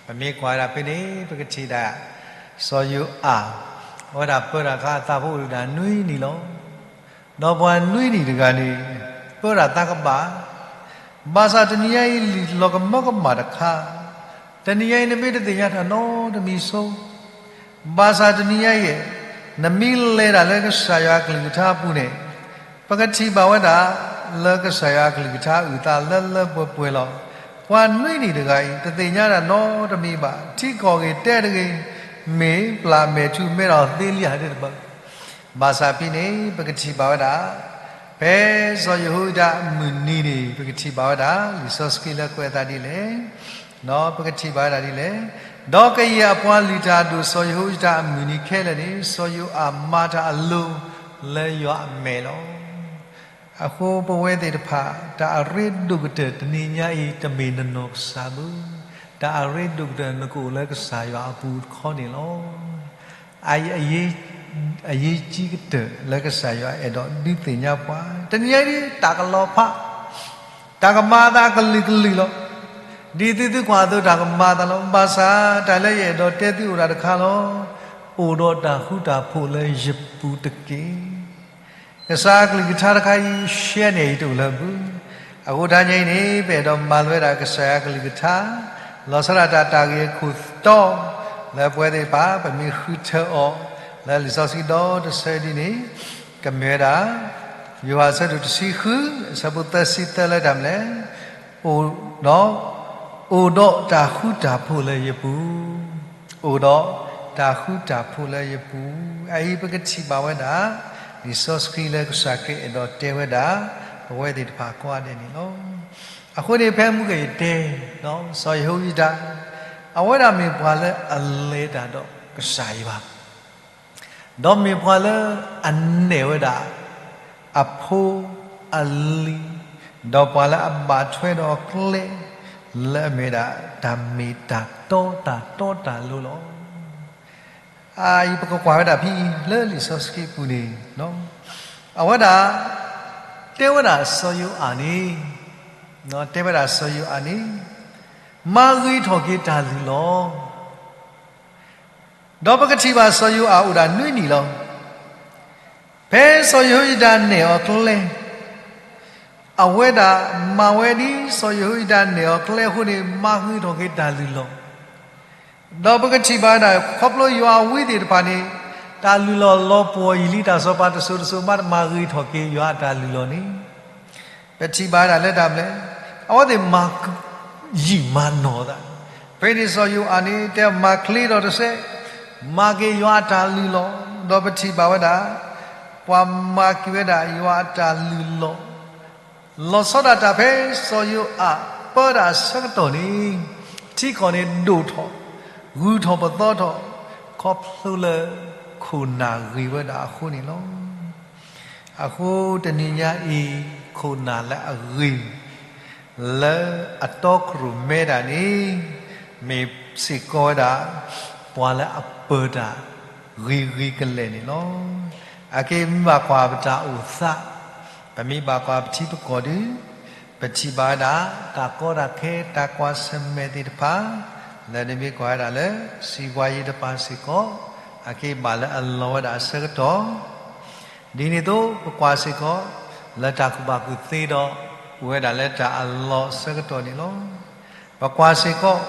ပမ့ၢ်ကွၢ်ဝဲဒၣ်ဖဲန့ၣ် ပကထံၣ်ဒၣ် စီၤယိၤအၤ အဝဲဒၣ်ပၢတၢ်အခါ အသးဖိအိၣ်ဒၣ်နွံနံၣ်လီၤ. ဒီးပှၤနွံနံၣ်တဂၤန့ၣ် ပၢတၢ်သးကဘၣ်, ဘၣ်ဆၣ်တနံၤညါအံၤ လံာ်လီၤကမၢကမၣ်တခါ, တနံၤညါအံၤ နမ့ၢ်တသ့ၣ်ညါတၢ်နီတမံၤဆိ, ဘၣ်ဆၣ်တနံၤညါအံၤ နမ့ၢ်လဲၤတၢ်လၢကစၢ်ယွၤအကလုၢ်ကထါအပူၤန့ၣ်, ပကထံၣ်ဘၣ်ဝဲဒၣ် လၢကစၢ်ယွၤအကလုၢ်ကထါအုၣ်သးလၢလၢပှဲၤပှဲၤလီၤ. ပှၤနွံနံၣ်တဂၤအံၤ တသ့ၣ်ညါတၢ်နီတမံၤဘၣ်, ထံကီၢ်ဂ့ၤတဲတဂ့ၤ, မ့ၢ်ပျၢ်မဲာ်ထူမဲာ်ဒီးသ့လံဧါဒ်တဘၣ် ဘၣ်ဆၣ်ဖဲန့ၣ် ပကထံၣ်ဘၣ်ဝဲဒၣ် ဖဲစီၤယဟိယဒၤအမုၢ်နံၤန့ၣ် ပကထံၣ်ဘၣ်ဝဲဒၣ် လံာ်စီဆှံလၢကွဲးအသးဒ်လဲၣ်, ပကထံၣ်ဘၣ်ဝဲဒၣ်ဒ်လဲၣ်, ဒီးကယဲၢ်အပှၤလုၢ်တၢ်အဒိၣ် စီၤယဟိယဒၤအမုၢ်နံၤခဲလၢာ်န့ၣ် စီၤယိၤအၤမၤတၢ်အလိၤလၢယွၤအမဲာ်လီၤ. အဃိပဝဲသ့ၣ်တဖၣ် တၢ်အရ့ဒိၣ်ကတၢၢ်တနံၤညါအံၤ တမ့ၢ်နနီၢ်ကစၢ်ဘၣ်, တၢ်အရ့ဒိၣ်ကတၢၢ်နကအိၣ်လၢကစၢ်ယွၤအပူၤတခီန့ၣ်လီၤ. အအံၤ အရေးကြီးကတၢၢ်လၢကစၢ်ယွၤအဲၣ်ဒိးဒုးသ့ၣ်ညါပှၤ, တနံၤညါအံၤ တၢ်ကလီၤဖး, တၢ်ကမၤအသးကလုာ်ကလုာ်လီၤ. ဒ်သုသုကွၢ်အသိးတၢ်ကမၤအသးလီၤ. ဘၣ်ဆၣ်တၢ်လၢယအဲၣ်ဒိးတဲသုအိၣ်ဒၣ်တခါလီၤ. အိၣ်ဒီးတၢ်ဃူတၢ်ဖိးလၢယပူၤတက့ၢ်. ကစၢ်အကလုၢ်ကထါတခါအံၤ ရှဲန့ၣ်အံၤတအိၣ်လၢၤဘၣ်. အဃိတနံၤညါအံၤန့ၣ် ပအဲၣ်ဒိးမၤလိဝဲဒၣ်ကစၢ်ယွၤအကလုၢ်ကထါ, လီၤဆီဒၣ်တၢ်တၢ်ဂ့ၢ်အခိၣ်တီ လၢပဝဲသ့ၣ်တဖၣ် ပမ့ၢ်ဃုထၢအီၤ လၢလံာ်စီဆှံဒီတဆၢဒ်န့ၣ် ကမ့ၢ်ဝဲဒၣ် ယိၤဟၣ်အဆၢဒိၣ်တဆံဃု အဆၢဖိသၢဆံသၢလၢတၢ်မနုၤလဲၣ်, အိၣ်ဒီး အိၣ်ဒီးတၢ်ဃူတၢ်ဖိးလၢယပူၤ, အိၣ်ဒီးတၢ်ဃူတၢ်ဖိးလၢယပူၤ, အအံၤပကထံၣ်ဘၣ်ဝဲဒၣ် လံာ်စီဆှံလၢကစၢ်ခရံာ်အဲၣ်ဒိးတဲဝဲဒၣ် ပဝဲသ့ၣ်တဖၣ်ကိးဂၤဒဲးန့ၣ်လီၤ. အဃိန့ၣ် ဖဲမုၢ်ဂီၤယတဲ စီၤယဟိယဒၤ အဝဲဒၣ်မ့ၢ်ပှၤလၢအလဲၤတၢ်ဒီးကစၢ်ယွၤ ဒီးမ့ၢ်ပှၤလၢအနဲၣ်ဝဲဒၣ် အဖိအလံၤ, ဒီးပှၤလၢအဘၣ်ထွဲဒီးအကျဲ လၢအမ့ၢ်ဒၣ်တၢ်မ့ၢ်တၢ်တီတၢ်တီတၢ်လိၤလီၤ. အအံၤပကကွၢ်ဝဲဒၣ်ဖဲအံၤလၢလံာ်စီဆှံပူၤန့ၣ် အဝဲဒၣ် တဲဝဲဒၣ်စီၤယိၤအၤန့ၣ်, တဲဝဲဒၣ်စီၤယိၤအၤန့ၣ် မၤဂ့ၤထီၣ်က့ၤတၢ်လုၢ်လီၤ. ဒီးပကထံၣ်ဘၣ်စီၤယိၤအၤအိၣ်ဒၣ်နွံနံၣ်လီၤ. ဖဲစီၤယဟိယဒၤနဲၣ်အီၤကျဲ အဝဲဒၣ်မၤဝဲဒ်စီၤယဟိယဒၤနဲၣ်အီၤကျဲအဃိန့ၣ် မၤဂ့ၤထီၣ်က့ၤတၢ်လုၢ်လီၤ. ဒီးပကထံၣ်ဘၣ်ဝဲဒၣ် ခီဖျိယွၤအဝံသ့ၣ်တဖၣ်န့ၣ် တၢ်လုၢ်လီၢ်လီၤပှီၢ်ယံာ်လံ တၢ်စီၤပၤတစိၤတစိၤမးတမၤဂ့ၤထီၣ်က့ၤယွၤအတၢ်လုၢ်လီၢ်န့ၣ် ပထံၣ်ဘၣ်ဝဲဒၣ်လၢတၢ်မနုၤလဲၣ်, အဝဲသ့ၣ်မၤယံာ်မၤနီၢ်သး, ဖဲန့ၣ်စီၤယိၤအၤန့ၣ် တဲမၤချ့ဒီးတစဲး, မၤက့ၤယွၤအတၢ်လုၢ်လီၢ်, ဒီးပထံၣ်ဘၣ်ဝဲဒၣ် ပှၤမၤက့ၤဝဲဒၣ်ယွၤအတၢ်လုၢ်လီၢ်, လီၤဆီဒၣ်တၢ်ဖဲစီၤယိၤအၤပၢတၢ်အဆၢကတီၢ်န့ၣ် ထံကီၢ်န့ၣ်ဒိၣ်ထီၣ်, ဂုၤထီၣ်ပသီထီၣ်, ခီဖျိလၢခိၣ်နၢ်ဂ့ၤဝဲဒၣ်အဃိန့ၣ်လီၤ. အဃိတနံၤညါအံၤ ခိၣ်နၢ်လၢအဂ့ၤ လၢအတီခိၣ်ရိၣ်မဲတၢ်န့ၣ် မ့ၢ်စ့ၢ်ကီးဝဲဒၣ် ပှၤလၢအပၢတၢ်ဂ့ၤဂ့ၤကလဲာ်န့ၣ်လီၤ. အက့မ့ၢ်ဘၣ်ကွၢ်ပတၢ်အိၣ်သး, ပမ့ၢ်ဘၣ်ကွၢ်ပထံပကီၢ်ဒီး ပထံၣ်ဘၣ်ဝဲဒၣ် တၢ်ကီတၢ်ခဲ တၢ်ကွၢ်ဆၢၣ်မဲာ်သ့ၣ်တဖၣ် လၢနမ့ၢ်ကွၢ်ဝဲဒၣ်လၢ စံးပှၤယံၤတပၤစ့ၢ်ကီး အက့ဘၣ်လၢအလီၤဝဲဒၣ်အဆၢကတီၢ် ဒ်န့ၣ်အသိး ပကွၢ်စ့ၢ်ကီး လၢတၢ်ကူၣ်ဘၣ်ကူၣ်သ့ဒီး အိၣ်ဝဲဒၣ်လၢတၢ်အလီၢ်အဆၢကတီၢ်န့ၣ်လီၤ. ပကွၢ်စ့ၢ်ကီး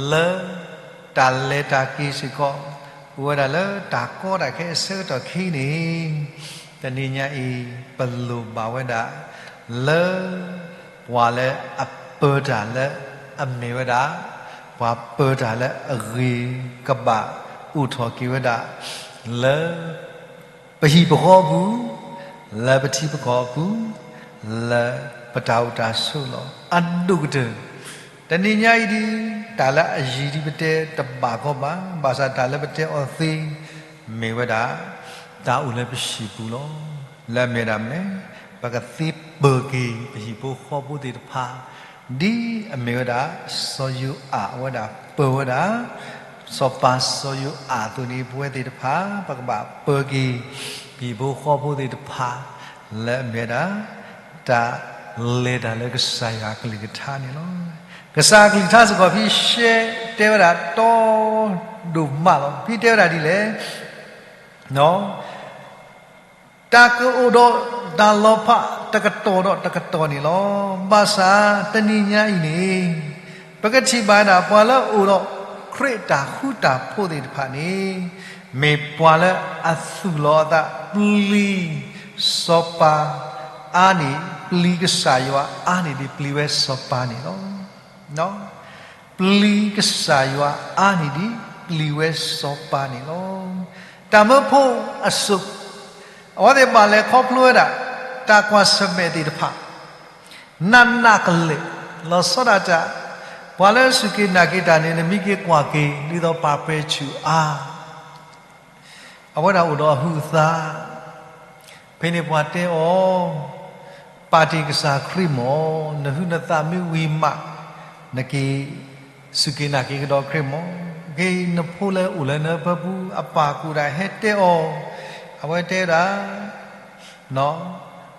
လၢ တၢ်လဲၤတၢ်က့ၤစ့ၢ်ကီး အိၣ်ဝဲဒၣ်လၢတၢ်ကီတၢ်ခဲအဆၢကတီၢ်ခံန့ၣ် တနံၤညါအံၤ ပလိၣ်ဘၣ်ဝဲဒၣ် လၢ ပှၤလၢအပၢတၢ်လၢအမ့ၢ်ဝဲဒၣ် ပှၤပၢတၢ်လၢအဂ့ၤကဘၣ်အိၣ်ထီၣ်က့ၤဝဲဒၣ် လၢ ပဟံၣ်ပဃီအပူၤ, လၢပထံပကီၢ်အပူၤ, လၢပတၢ်အိၣ်တၢ်ဆိးလီၤ. အဒိၣ်ကတၢၢ် တနံၤညါအံၤဒ် တၢ်လၢအယံၤဒ်ပတဲတဘၣ်ကီဘၣ်, ဘၣ်ဆၣ်တၢ်လၢပတဲအီၤသ့ မ့ၢ်ဝဲဒၣ် တၢ်အိၣ်လၢပဟံၣ်ပူၤလီၤ. လၢအမ့ၢ်ဒၣ်မနုၤလဲၣ်, ပကသ့ပၢၤက့ၤ ပဟံၣ်ဖိဃီဖိသ့ၣ်တဖၣ် ဒ်အမ့ၢ်ဝဲဒၣ် စီၤယိၤအၤ အဝဲဒၣ်ပၢၤဝဲဒၣ် စီၤပၤစီၤယိၤအၤအသိးန့ၣ် ပဝဲသ့ၣ်တဖၣ် ပကဘၣ်ပၢၤက့ၤ ပဟံၣ်ဖိဃီဖိသ့ၣ်တဖၣ် လၢအမ့ၢ်ဝဲဒၣ် တၢ်လဲၤတၢ်လၢကစၢ်ယွၤအကလုၢ်ကထါန့ၣ်လီၤ. ကစၢ်အကလုၢ်ကထါစ့ၢ်ကီး ဖဲရှဲတဲဝဲဒၣ်တီဒိၣ်မးလီၤ. ဖဲတဲဝဲဒၣ်ဒ်လဲၣ် တၢ်ကအိၣ်ဒီးတၢ်လီၤဖးတကတီၢ်ဒီးတကတီၢ်န့ၣ်လီၤ. ဘၣ်ဆၣ်တနံၤညါအံၤန့ၣ် ပကထံၣ်ဘၣ်ဝဲဒၣ် ပှၤလၢအအိၣ်ဒီးခရံာ်အတၢ်ဃူတၢ်ဖိးသ့ၣ်တဖၣ်န့ၣ် မ့ၢ်ပှၤလၢအသူၣ်လီၤအသးပျံၤစီၤပၤအါန့ၢ် ပျံၤကစၢ်ယွၤအါန့ၢ်ဒ်ပျံၤဝဲစီၤပၤန့ၣ်လီၤ. ပျံၤကစၢ်ယွၤအါန့ၢ်ဒ်ပျံၤဝဲစီၤပၤန့ၣ်လီၤ. တၢ်မၢဖိအစိၤ အဝဲသ့ၣ်ဘၣ်လဲၤခီဖျိဝဲဒၣ် တၢ်ကွၢ်ဆၢၣ်မဲာ်သ့ၣ်တဖၣ် နးနးကလဲာ် လီၤဆီဒၣ်တၢ် ပှၤလၢအစူၢ်က့ၤနာ်က့ၤတၢ်န့ၣ် နမ့ၢ်က့ၤကွၢ်က့ၤ ဒ်သိးပှၤပဲာ်ဆူၣ်အါ အဝဲဒၣ်အိၣ်ဒီးအဟုးအသး, ဖဲန့ၣ်ပှၤတဲအီၤ, ပာ်တ့ၢ်ကစၢ်ခရံာ်မၢ်, နဟုးနသးမ့ၢ်ဝံၤမး, နက့ၤစူၢ်က့ၤနာ်က့ၤကဒီးခရံာ်မၢ်. က့ၤနဖိလၢအိၣ်လၢနပၢၤပူၤအပၢ်ကူၣ်ဒၣ်ဟဲတဲအီၤ, အဝဲတဲဒၣ်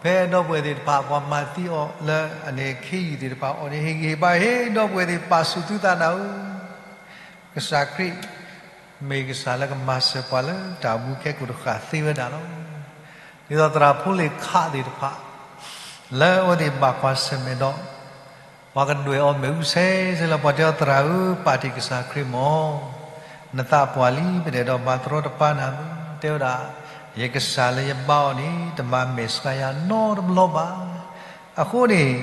ဖဲဒီပုၢ်ဝဲၢ်သ့ၣ်တဖၣ် ပှၤမၤသံအီၤလၢအန့ၣ်ခ့ယုၢ်သ့ၣ်တဖၣ်အီၤန့ၣ် ဟ့ၣ်ဂံၢ်ဟ့ၣ်ဘါ ဟ့ၣ်ဒီပုၢ်ဝဲၢ်သ့ၣ်ပာ်ဆူၣ်သုသးနၤဧၢ, ကစၢ်ခရံာ် မ့ၢ်ကစၢ်လၢကမၤစၢၤပှၤလၢတၢ်မူခဲကိာ်တဃၣ်သ့ဝဲဒၣ်လီၤ. ဒ်သိးသရၣ်ဖိလ့ၣ်ခးသ့ၣ်တဖၣ် လၢအဝဲသ့ၣ်ဘၣ်ကွၢ်ဆၢၣ်မဲာ်ဒီး ပှၤကဒွဲၣ်အီၤမ့ၣ်အူဆဲးဆဲးလၢပှၤတဲအီၤသရၣ်ဧၢ ပာ်တ့ၢ်ကစၢ်ခရံာ်မၢ်, နသးပှၢ်လံ ပတအဲၣ်ဒိးမၤတရီတပါနၤဘၣ်, တဲဝဲဒၣ်, ယကစၢ်လၢယဘါအီၤန့ၣ် တမၤမဲာ်ဆှးယၤနီတဘျီဘၣ်. အဃိန့ၣ်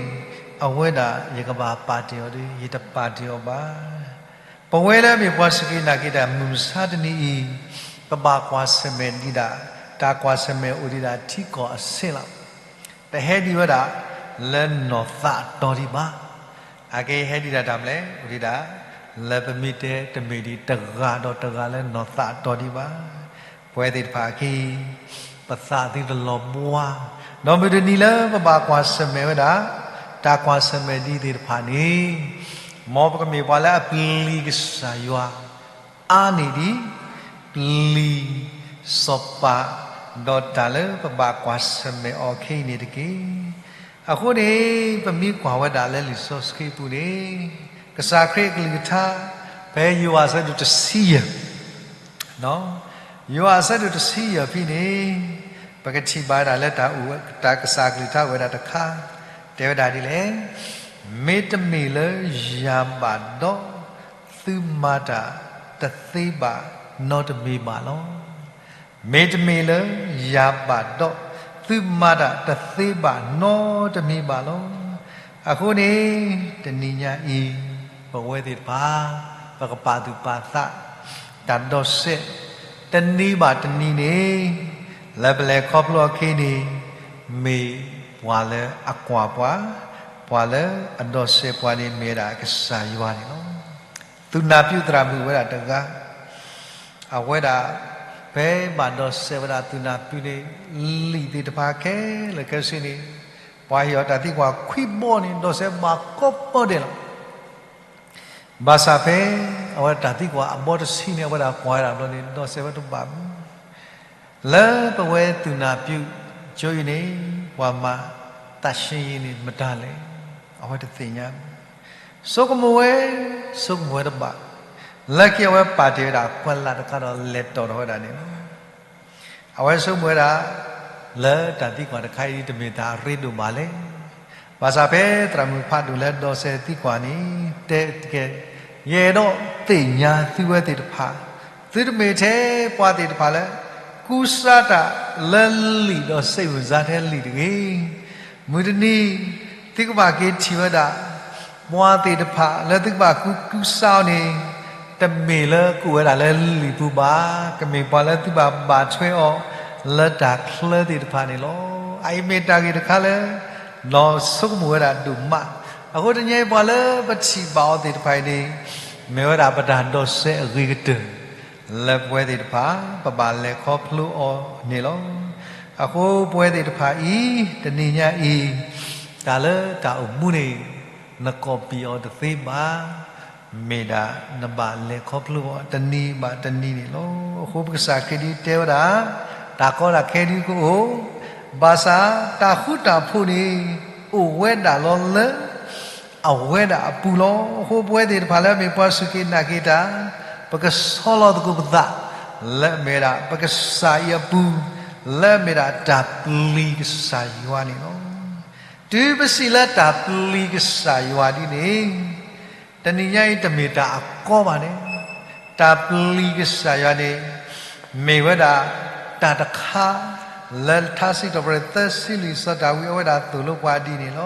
အဝဲဒၣ်ယကဘၣ်ပာ်တ့ၢ်အီၤဒီး ယတပာ်တ့ၢ်အီၤဘၣ်. ပဝဲလၢအမ့ၢ်ပှၤစူၢ်က့ၤနာ်က့ၤတၢ်မုၢ်မဆါတနံၤအံၤ, ပဘၣ်ကွၢ်ဆၢၣ်မဲာ်ဒံးဒၣ်, တၢ်ကွၢ်ဆၢၣ်မဲာ်အိၣ်ဒံးဒၣ်ထံကီၢ်အဆင့်လီၤ. တဟဲဒံးဝဲဒၣ်လၢနီၢ်သးအတီၤဒံးဘၣ်. အကဟဲဒံးဒၣ်တၢ်မနုၤလဲၣ်, အိၣ်ဒံးဒၣ် လၢပမ့ၢ်တဲတမ့ၢ်ဒံးတဂၤဒီးတဂၤလၢနီၢ်သးအတီၤဒံးဘၣ်. ပဝဲသ့ၣ်တဖၣ်အခံ ပသးသုတလီၤဘှါ, ဒီးမုၢ်တနံၤလၢပဘၣ်ကွၢ်ဆၢၣ်မဲာ်ဝဲဒၣ် တၢ်ကွၢ်ဆၢၣ်မဲာ်ဒ်သ့ၣ်တဖၣ်န့ၣ်, မ်ပကမ့ၢ်ပှၤလၢအပျံၤကစၢ်ယွၤ အါန့ၢ်ဒံး ပျံၤစီၤပၤ ဒီးတၢ်လၢပဘၣ်ကွၢ်ဆၢၣ်မဲာ်အီၤခဲအံၤန့ၣ်တက့ၢ်. အဃိန့ၣ် ပမ့ၢ်ကွၢ်ဝဲဒၣ်လၢလံာ်စီဆှံပူၤန့ၣ်, ကစၢ်ခရံာ်အကလုၢ်ကထါ ဖဲယိၤဟၣ်အဆၢဒိၣ်တဆံယဲၢ် ယိၤဟၣ်အဆၢဒိၣ်တဆံယဲၢ်ဖဲန့ၣ်, ပကထံၣ်ဘၣ်ဝဲဒၣ်လၢတၢ်အိၣ် တၢ်ကစၢ်အကလုၢ်ကထါအိၣ်ဝဲဒၣ်တခါ, တဲဝဲဒၣ်ဒ်လဲၣ်, မ့တမ့ၢ်လၢယၤဘၣ်ဒီး သုမၤတၢ်တသ့ဘၣ်နီတမံၤဘၣ်လီၤ. မ့တမ့ၢ်လၢယၤဘၣ်ဒီး သုမၤတၢ်တသ့ဘၣ်နီတမံၤဘၣ်လီၤ. အဃိန့ၣ် တနံၤညါအံၤ ပဝဲသ့ၣ်တဖၣ် ပကပာ်သူၣ်ပာ်သး တၢ်ဒီးစဲး တနံၤဘၣ်တနံၤန့ၣ် လၢပလဲၤခီဖျိအီၤခဲအံၤန့ၣ် မ့ၢ်ပှၤလၢအကွၢ်ပှၤ, ပှၤလၢအဒီးစဲးပှၤန့ၣ် မ့ၢ်ဝဲဒၣ်ကစၢ်ယွၤန့ၣ်လီၤ. သူၣ်နၢ်ပၠုၣ်သရၣ်မုၣ်ဝဲဒၣ်တဂၤ, အဝဲဒၣ် ဖဲဘၣ်ဒီးစဲးဝဲဒၣ်သူၣ်နၢ်ပၠုၣ်န့ၣ် လံာ်သ့ၣ်တဖၣ်ခဲလၢာ်ခဲဆ့န့ၣ် ပှၤဟ့ၣ်အီၤတၢ်သံကွၢ်ခွံဘီန့ၣ် ဒီးစဲးဘၣ်ကိးဘီဒဲးလီၤ. ဘၣ်ဆၣ်ဖဲ အဝဲတၢ်သံကွၢ်အဘီတဆံန့ၣ် အဝဲဒၣ်ကွၢ်ဝဲဒၣ်ဘျီန့ၣ် ဒီးစဲးဝဲတဘၣ်မုၢ် လၢပဝဲသူၣ်နၢ်ပၠုၣ်ကၠိအံၤန့ၣ် ပှၤမၤသးဆံယံၤန့ၣ်မတၤလဲၣ်, အဝဲတသ့ၣ်ညါ, ဆိကမိၣ်ဝဲ, ဆိကမိၣ်ဝဲတဘၣ်, လၢခံအဝဲပာ်တ့ၢ်ဝဲဒၣ်ကွၢ်လၢ်တခါဒီးလဲၤတီၢ်ထီၣ်ဝဲဒၣ်န့ၣ်လီၤ. အဝဲဆိကမိၣ်ဝဲဒၣ် လၢတၢ်သံကွၢ်တခါအံၤတမ့ၢ်တၢ်အရ့ဒိၣ်ဘၣ်လဲၣ်. ဘၣ်ဆၣ်ဖဲသရၣ်မုၣ်ဖးဒိၣ်လၢဒီးစဲးသံကွၢ်န့ၣ် တဲတကဲ, ယအဲၣ်ဒိးသ့ၣ်ညါသုဝဲသ့ၣ်တဖၣ်, သုတမ့ၢ်ထဲပှၤသ့ၣ်တဖၣ်လၢ ကူစါတၢ်လၢလံာ်ဒီးစဲးမုၢ်စါထဲလံာ်တဂ့ၤ. မုၢ်တနံၤ သုကဘၣ်က့ၤထံၣ်ဝဲဒၣ် ပှၤသ့ၣ်တဖၣ်လၢသုကဘၣ်ကူကူစါအီၤန့ၣ် တမ့ၢ်လၢကအိၣ်ဝဲဒၣ်လၢလံာ်ပူၤဘၣ်, ကမ့ၢ်ပှၤလၢသုဘၣ်ဘၣ်ထွဲအီၤလၢတၢ်ချၢသ့ၣ်တဖၣ်န့ၣ်လီၤ. အအံၤမ့ၢ်တၢ်ဂ့ၢ်တခါလၢ နီၢ်ဆိကမိၣ်ဝဲဒၣ်ဒိၣ်မး, အဃိတနံၤအံၤပှၤလၢပထံၣ်ဘၣ်အီၤသ့ၣ်တဖၣ်အံၤန့ၣ် မ့ၢ်ဝဲဒၣ်ပတၢ်ဒီးစဲးအဂ့ၤကတၢၢ် လၢပဝဲသ့ၣ်တဖၣ် ပဘၣ်လဲၤခီဖျိအီၤန့ၣ်လီၤ. အဃိပဝဲသ့ၣ်တဖၣ်အံၤ တနံၤညါအံၤ တၢ်လၢတၢ်အိၣ်မူန့ၣ် နကိးပံာ်အီၤတသ့ဘၣ်, မ့ၢ်ဒၣ်နဘၣ်လဲၤခီဖျိအီၤတနံၤဘၣ်တနံၤန့ၣ်လီၤ. အဃိပကစၢ်ခရံာ်ဒ်တဲဝဲဒၣ် တၢ်ကီတၢ်ခဲဒ်ကအိၣ်, ဘၣ်ဆၣ်တၢ်ဃူတၢ်ဖိးန့ၣ် အိၣ်ဝဲဒၣ်လီၤလၢ အဝဲဒၣ်အပူၤလီၤ. အဃိပဝဲသ့ၣ်တဖၣ်လၢအမ့ၢ်ပှၤစူၢ်က့ၤနာ်က့ၤတၢ်, ပကဆီလီၤသကိးပသး လၢအမ့ၢ်ဒၣ် ပကစၢ်အံၤအပူၤ, လၢအမ့ၢ်ဒၣ်တၢ်ပျံၤကစၢ်ယွၤန့ၣ်လီၤ. တုၤပစံးလၢတၢ်ပျံၤကစၢ်ယွၤဒ်န့ၣ်, တနံၤညါအံၤတမ့ၢ်တၢ်အကီဘၣ်န့ၣ်, တၢ်ပျံၤကစၢ်ယွၤန့ၣ် မ့ၢ်ဝဲဒၣ် တၢ်တခါ လၢထါစံးထီၣ်ပတြၢၤသၢဆံလွံၢ်စီၤဒၤဝံးအဝဲဒၣ်သိၣ်လိပှၤဒ်န့ၣ်လီၤ.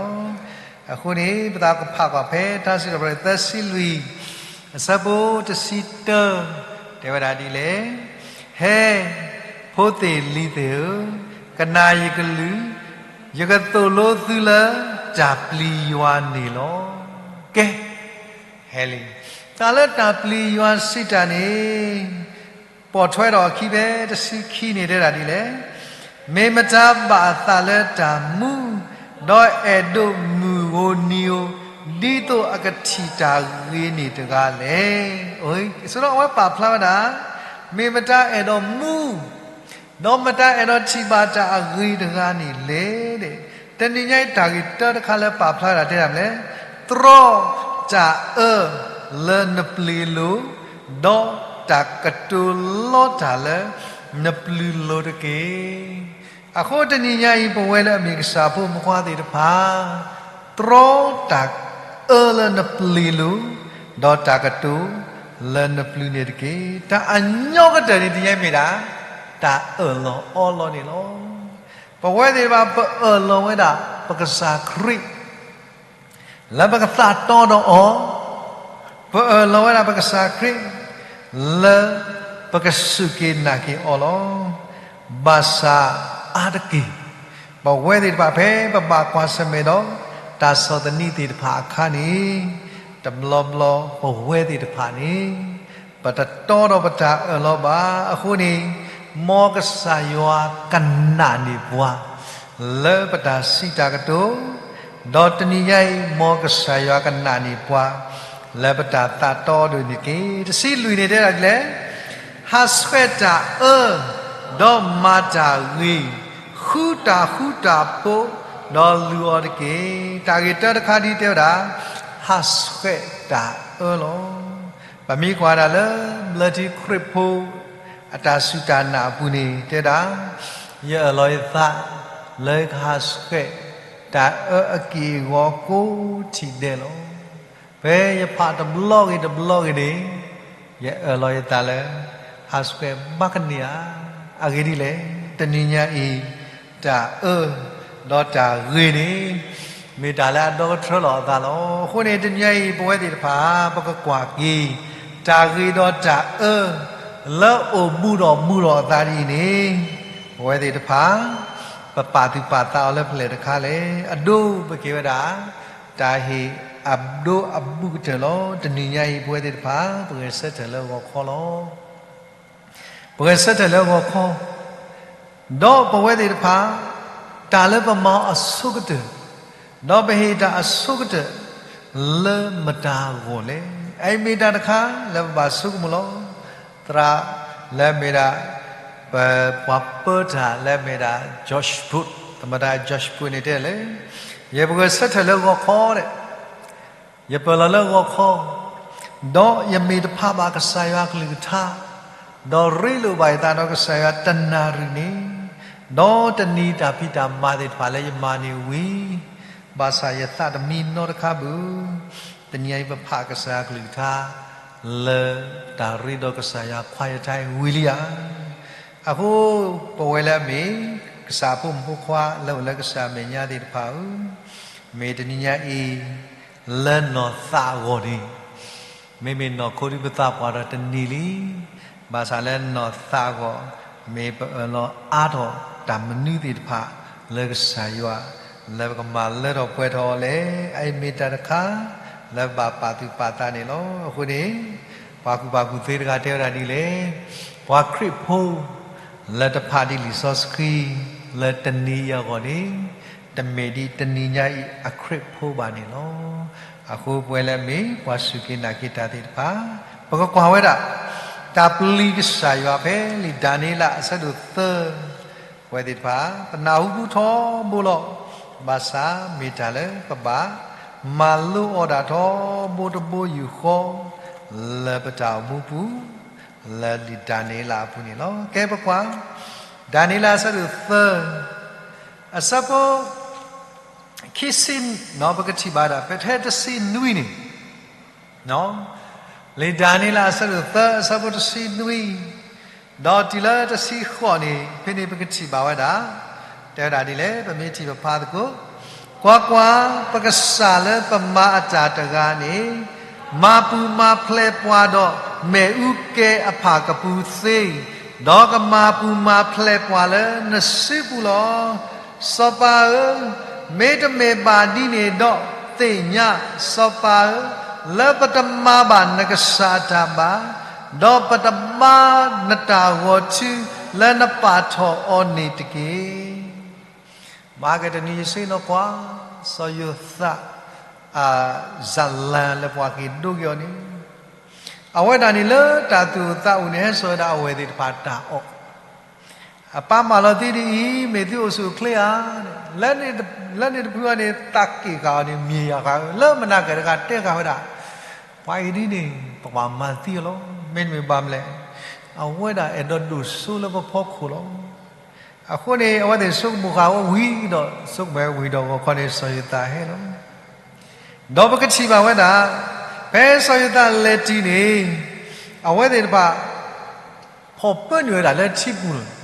အဃိန့ၣ် ပသးကဖးကွၢ်ဖဲထါစံးထီၣ်ပတြၢၤသၢဆံလွံၢ် အဆၢဖိတဆံတၢ တဲဝဲဒၣ်ဒ်လဲၣ်, ဟဲ, ဖိသ့ၣ်လံၤသ့ၣ်ဧၢ, ကနၣ်ယကလုၢ်, ယကသိၣ်လိသုလၢတၢ်ပျံၤယွၤန့ၣ်လီၤ. ကဲ, ဟဲလံ, တၢ်လၢတၢ်ပျံၤယွၤစံးတၢ်န့ၣ် ပိာ်ထွဲဒီးအခံဖဲတဆံခံန့ၣ်တဲဒၣ်ဒ်လဲၣ်, မ့ၢ်မတၤဘၣ်အသးလၢတၢ်မူ, ဒီးအဲၣ်ဒိးမုၢ်ဧိၤနံၤဧိၤ, ဒ်သိးအကထံၣ်တၢ်ဂ့ၤန့ၣ်တဂၤလဲၣ်. အဝဲပာ်ဖျါဝဲဒၣ်, မ့ၢ်မတၤအဲၣ်ဒိးမူ ဒီးမတၤအဲၣ်ဒိးထံၣ်ဘၣ်တၢ်အဂ့ၤတဂၤန့ၣ်လဲၣ်. တနံၤညါအံၤတၢ်ဂ့ၢ်တၢတခါလၢပာ်ဖျါဝဲဒၣ်တဲဒၣ်မနုၤလဲၣ်, တြီတၢ်အၢလၢနပျ့ၤလိၤ, ဒီးတၢ်ကတိၤလီတၢ်လၢနပျ့ၤလိၤတက့ၢ်. အဃိတနံၤညါအံၤ ပဝဲလၢအမ့ၢ်ကစၢ်ဖိမုၣ်ဖိခွါသ့ၣ်တဖၣ်, တြီတၢ်အၢလၢနပျ့ၤလိၤ, ဒီးတၢ်ကတိၤလၢနပျ့ၤန့ၣ်တက့ၢ်. တၢ်အညီကတၢၢ်န့ၣ်တနံၤညါအံၤမ့ၢ်ဒၣ် တၢ်အၢၣ်လီၤအီလီၤန့ၣ်လီၤ. ပဝဲသ့ၣ်တဖၣ် ပအၢၣ်လီၤဝဲဒၣ်ပကစၢ်ခရံာ် လၢပကသးတီဒီးအီၤ, ပအၢၣ်လီၤဝဲဒၣ်ပကစၢ်ခရံာ် လၢပကစူၢ်က့ၤနာ်က့ၤအီၤလီၤ. ဘၣ်ဆၣ်အါတက့ၢ်, ပဝဲသ့ၣ်တဖၣ်ဖဲပဘၣ်ကွၢ်ဆၢၣ်မဲာ်ဒီး တၢ်ဆီၣ်သနံးသ့ၣ်တဖၣ်အခါန့ၣ်, တဘျီဘျီပဝဲသ့ၣ်တဖၣ်န့ၣ် ပတတီဒီးပတၢ်အၢၣ်လီၤဘၣ်. အဃိန့ၣ် မ်ကစၢ်ယွၤကနာ်န့ၢ်ပှၤ လၢပတၢ်စံးတၢ်ကတိၤ, ဒီးတနံၤညါအံၤ မ်ကစၢ်ယွၤကနာ်န့ၢ်ပှၤ လၢပတၢ်သးတီဒိၣ်န့ၣ်တက့ၢ်. တဆံလွံၢ်န့ၣ်တဲဒၣ်ဒ်လဲၣ်, ဟးဆှဲးတၢ်အၢ, ဒီးမၤတၢ်ဂ့ၤ, ဃုတၢ်ဃူတၢ်ဖိး, ဒီးလူၤအီၤတက့ၢ်. တၢ်ဂ့ၢ်တၢတခါဒ်တဲဝဲဒၣ်, ဟးဆှဲးတၢ်အၢလီၤ. ပမ့ၢ်ကွၢ်ဒၣ်လၢ ဘျၢထံခရံာ်ဖိ အတၢ်စူၢ်တၢ်နာ်အပူၤန့ၣ် တဲဒၣ်, ယအၢၣ်လီၤယသး လၢကဟးဆှဲး တၢ်အၢအက့ၢ်အဂီၤကိးထံၣ်ဒဲးလီၤ. ဖဲယဖးတဘျီဂ့ၤတဘျီဂ့ၤန့ၣ်, ယအၢၣ်လီၤယသးလၢ ဟးဆှဲးဘၣ်ကန့ၢ်ဧါ. အဂ့ၢ်ဒ်လဲၣ်, တနံၤညါအံၤ တၢ်အၢ ဒီးတၢ်ဂ့ၤန့ၣ် မ့ၢ်တၢ်လၢအဒီကထၢလီၤအသးလီၤ. အဃိန့ၣ် တနံၤညါအံၤ ပဝဲသ့ၣ်တဖၣ် ပကကွၢ်က့ၤ တၢ်ဂ့ၤဒီးတၢ်အၢ လၢအိၣ်ဘူးဒီးမူဒီးအသးဒ်အံၤန့ၣ်, ပဝဲသ့ၣ်တဖၣ် ပပာ်သူၣ်ပာ်သးအီၤလၢဖဲလဲၣ်တခါလဲၣ်. အဒိပက့ၤဝဲဒၣ် တၢ်ဟ့ၣ်အဒိအဘူးကတၢၢ်လီၤ. တနံၤညါအံၤ ပဝဲသ့ၣ်တဖၣ် ပဂဲၤဆၢထၢၣ်လၢဂီၤခီလီၤ. ပဂဲၤဆၢထၢၣ်လၢဂီၤခီ, ဒီးပဝဲသ့ၣ်တဖၣ် တၢ်လၢပမၤအဆိကတၢၢ်, ဒီးပဟ့ၣ်တၢ်အဆိကတၢၢ် လၢမတၤအဂီၢ်လဲၣ်. အအံၤမ့ၢ်တၢ်တခါလၢပဘၣ်ဆိကမိၣ်လီၤ. သရၣ်လၢအမ့ၢ်ဒၣ် ပ ပှၤပၢတၢ်လၢအမ့ၢ်ဒၣ် George Boot, သမ္မတ George Boot န့ၣ်တဲလၢ ယဲပဂဲၤဆၢထၢၣ်လၢဂီၤခီဒီး ယပၢၢ်လီၤလၢဂီၤခီ, ဒီးယမ့ၢ်တဖးဘၣ်ကစၢ်ယွၤအကလုၢ်ကထါ, ဒီးရ့လိာ်ဘၣ်ယသးဒီးကစၢ်ယွၤတနၣ်ရံၣ်န့ၣ်, ဒီးတနံၤတၢ်ဖံးတၢ်မၤသ့ၣ်တဖၣ်လၢယမၤန့ၣ်ဝံၤ, ဘၣ်ဆၣ်ယသးတမံနီတခါဘၣ်. တနံၤအံၤပဖးကစၢ်ယွၤအကလုၢ်ကထါ လၢတၢ်ရ့ဒီးကစၢ်ယွၤခွါယထါအံၤဝံၤလံဧါ. အဃိ ပဝဲလၢအမ့ၢ် ကစၢ်အဖိမုၣ်ဖိခွါလၢအိၣ်လၢကစၢ်အမဲာ်ညါသ့ၣ်တဖၣ်ဧၢ, မ့ၢ်တနံၤညါအံၤ လၢနီၢ်သးအဂီၢ်န့ၣ် မ့မ့ၢ်နီၢ်ခိဒုပသးပှၢ်ဒီးတနံၤလံ. ဘၣ်ဆၣ်လၢနီၢ်သးအဂီၢ် မ့ၢ်ပအၢၣ်လီၤအါထီၣ်တၢ်မနုၤသ့ၣ်တဖၣ်လၢကစၢ်ယွၤ လၢပကမၤလၢထီၣ်ပှဲၤထီၣ်အီၤလဲၣ်. အအံၤမ့ၢ်တၢ်တခါ လၢပဘၣ်ပာ်သူၣ်ပာ်သးန့ၣ်လီၤ. အဃိန့ၣ် ပှၤကူၣ်ဘၣ်ကူၣ်သ့တဂၤတဲဝဲဒၣ်ဒ်လဲၣ်, ပှၤခရံာ်ဖိ လၢတဖးဒံးလံာ်စီဆှံ လၢတနံၤအံၤအဂီၢ်န့ၣ်, တမ့ၢ်ဒ်တနံၤညါအံၤအခရံာ်ဖိဘၣ်န့ၣ်လီၤ. အဃိပဝဲလၢအမ့ၢ်ပှၤစူၢ်က့ၤနာ်က့ၤတၢ်သ့ၣ်တဖၣ်, ပကကွၢ်ဝဲဒၣ် တၢ်ပျံၤကစၢ်ယွၤဖဲလံာ်ဒၤနံးယ့လးအဆၢဒိၣ်သၢ, ပဝဲသ့ၣ်တဖၣ် ပနၢ်ဟူပူၤထီဘိလီၤ. ဘၣ်ဆၣ်မ့ၢ်တၢ်လၢပဘၣ်မၤလိအီၤဒၣ်ထီဘိတဘိယူၢ်ဃီ လၢပတၢ်အိၣ်မူပူၤ လၢလံာ်ဒၤနံးယ့လးအပူၤန့ၣ်လီၤ. ကဲပကွၢ် ဒၤနံးယ့လးအဆၢဒိၣ်သၢ, အဆၢဖိ ခံဆံ, ပကထံၣ်ဘၣ်ဒၣ် ဖဲတဆံနွံန့ၣ်, လံာ်ဒၤနံးယ့လးအဆၢဒိၣ်သၢအဆၢဖိတဆံနွံ, ဒီးတုၤလၢတဆံဃိးန့ၣ် ဖဲန့ၣ်ပကထံၣ်ဘၣ်ဝဲဒၣ်, တဲဝဲဒၣ်ဒ်လဲၣ် ပမ့ၢ်ထံၣ်ပဖးသကိး, ကွၢ်ကွၢ်, ပကစၢ်လၢပမၤအတၢ်တဂၤန့ၣ် မၤပူၤမၤဖျဲးပှၤဒီးမ့ၣ်အူကဲအဖၣ်ကပူၤသ့, ဒီးကမၤပူၤမၤဖျဲးပှၤလၢနစုပူၤလီၤ. စီၤပၤဧၢ, မ့တမ့ၢ်ဘၣ်ဒ်န့ၣ်ဒီးသ့ၣ်ညါ, စီၤပၤဧၢ, လၢပတမၤဘၣ်နကစၢ်အတၢ်ဘၣ်, ဒီးပတဘါနတၢ်ဂီၤထူလၢနပာ်ထီၣ်အီၤန့ၣ်တက့ၢ်. မၤကတနံၤယစ့နီၢ်ကွၢ်, စီၤယိၤသး အစၤလၤလၢပှၤက့ၤဒိက့ၤအီၤန့ၣ်, အဝဲဒၣ်န့ၣ်လၢတၢ်သူၣ်အိၣ်သးအိၣ်န့ၣ် ဟဲစိာ်ဝဲဒၣ်အဝဲၢ်သ့ၣ်တဖၣ်တၢ်အီၣ်, အပၢ်မၢလီၤသံဒ်အံၤ, မ့ၢ်သုအိၣ်ဆူၣ်အိၣ်ချ့ဧါ, လၢန့ၣ်တဖုအံၤန့ၣ် သးက့ၣ်ဃာ်အီၤန့ၣ် မ့ၢ်ယၤဃာ်ဧၢ, လၢမနၤကဲတဂၤတဲဃာ်ဝဲဒၣ်, ပှၤအံၤဒ်န့ၣ် ပကဘၣ်မၤသံအီၤလီၤ, မ့တမ့ၢ်ဘၣ်မနုၤလဲၣ်, အဝဲဒၣ်အဲၣ်ဒိးဒိၣ်စိလၢပဖီခိၣ်လီၤ. အဃိန့ၣ် အဝဲသ့ၣ်ဆိကမိၣ်ဃာ်ဝဲဝံၤဒီး ဆိကမိၣ်ဝံၤဒီးဂီၤခီန့ၣ် စီၤယိၤသးဟဲလီၤ. ဒီးပကထံၣ်ဘၣ်ဝဲဒၣ်, ဖဲစီၤယိၤသးလဲၤတုၤန့ၣ်, အဝဲသ့ၣ်တဖၣ် ဖီၣ်ပၢနုာ်ဝဲဒၣ်လၢထံပူၤလီၤ.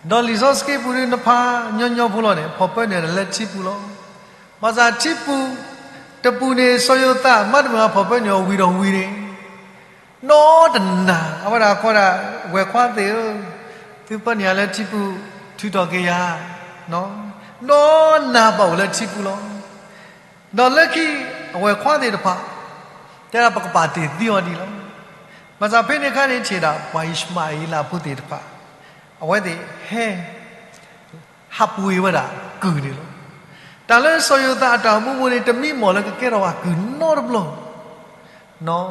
ဒီးလံာ်စီဆှံပူၤဒ်နဖးညီညီဖိလီၤန့ၣ် ဖီၣ်ပၢနုာ်ဝဲဒၣ်လၢထံပူၤလီၤ. ဘၣ်ဆၣ်ထံပူၤတပူၤန့ၣ် စီၤယိၤသးမ့တမ့ၢ်ဖီၣ်ပၢနုာ်အီၤဝံၤဒီးဝံၤန့ၣ်, နီတနၤ အဝဲဒၣ်ကိးဒၣ် ဝဲၢ်ခွါသ့ၣ်ဧၢ, သုပၢနုာ်ယၤလၢထံပူၤ ထုးထီၣ်က့ၤယၤ, နီနၤဘၣ်အိၣ်လၢထံပူၤလီၤ. ဒီးလၢခံအဝဲၢ်ခွါသ့ၣ်တဖၣ် တဲဒၣ်ပကပာ်တ့ၢ်သံအီၤဒံးလီၤ. ဘၣ်ဆၣ်ဖဲန့ၣ်အခါန့ၣ် ထံၣ်ဒၣ်ပှၤအံၣ်ၡမၤအ့လးဖိသ့ၣ်တဖၣ် အဝဲသ့ၣ်ဟဲ ဟးပှ့ၤဝဲဒၣ်ကုၢ်န့ၣ်လီၤ. တၢ်လၢစီၤယိၤသးအတၢ်အိၣ်မူပူၤန့ၣ် တမံမီၢ်လၢကကဲထီၣ်ဘၣ်ကုၢ်နီတဘျီ မံ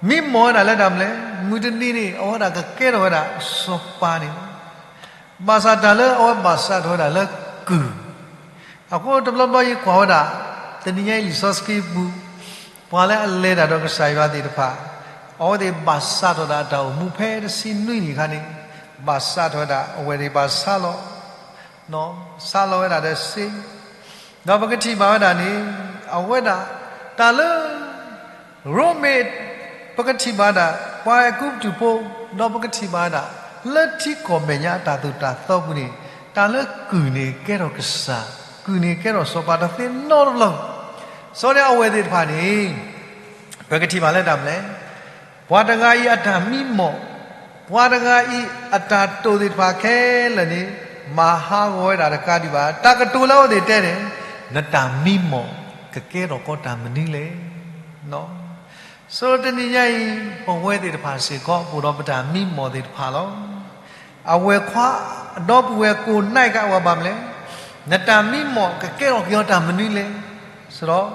မီၢ်ဝဲဒၣ်လၢတၢ်မနုၤလဲၣ်, မုၢ်တနံၤန့ၣ် အဝဲဒၣ်ကကဲထီၣ်ဝဲဒၣ်စီၤပၤန့ၣ်လီၤ. ဘၣ်ဆၣ်တၢ်လၢအဝဲဘၣ်စးထီၣ်ဝဲဒၣ်လၢကုၢ်, အဃိတဘျီဘျီယကွၢ်ဝဲဒၣ် တနံၤညါအံၤလံာ်စီဆှံပူၤ ပှၤလၢအလဲၤတၢ်ဒီးကစၢ်ယွၤသ့ၣ်တဖၣ် အဝဲသ့ၣ်ဘၣ်စးထီၣ်ဒၣ်အတၢ်အိၣ်မူဖဲတဆံနွံနံၣ်အခါန့ၣ် ဘၣ်စးထီၣ်ဝဲဒၣ် အဝဲသ့ၣ်ဘၣ်ဆါလီၤ ဆါလီၤဝဲဒၣ်ဒီးစ့, ဒီးပကထံၣ်ဘၣ်ဝဲဒၣ်န့ၣ် အဝဲဒၣ် တၢ်လၢ ရိမ့ၤ ပကထံၣ်ဘၣ်ဒၣ် ပှၤအဲၤကူပတူးဖိ ဒီးပကထံၣ်ဘၣ်ဝဲဒၣ် လၢထံကီၢ်မဲာ်ညါအတၢ်သိၣ်တၢ်သီပူၤန့ၣ် တၢ်လၢကုၢ်န့ၣ်ကဲထီၣ်ကစၢ်, ကုၢ်န့ၣ်ကဲထီၣ်စီၤပၤတသ့နီတဘျီ, စီၤန့ၣ်အဝဲသ့ၣ်တဖၣ်န့ၣ် ပကထံၣ်ဘၣ်လၢတၢ်မနုၤလဲၣ်, ပှၤတဂၤအံၤအတၢ်မံမီၢ်, ပှၤတဂၤအံၤအတၢ်တိာ်သ့ၣ်တဖၣ်ခဲလၢာ်န့ၣ် မၤဟးဂီၤဝဲဒၣ်တကးဒံးဘၣ်. တၢ်ကတိၤလၢအဝဲသ့ၣ်တဲန့ၣ် နတၢ်မံမီၢ်ကကဲထီၣ်ကီးတၢ်မနုၤလဲၣ်. ဆိတနံၤညါအံၤ ပဝဲသ့ၣ်တဖၣ်စ့ၢ်ကီး ပအိၣ်ဒီးပတၢ်မံမီၢ်သ့ၣ်တဖၣ်လီၤ. အဝဲၢ်ခွါ ဒီပုၢ်ဝဲၢ်ကိးနံၤက့ၤ အဝဲဘၣ်မနုၤလဲၣ်, နတၢ်မံမီၢ်ကကဲထီၣ်က့ၤအီၤတၢ်မနုၤလဲၣ်. ဆိဒီး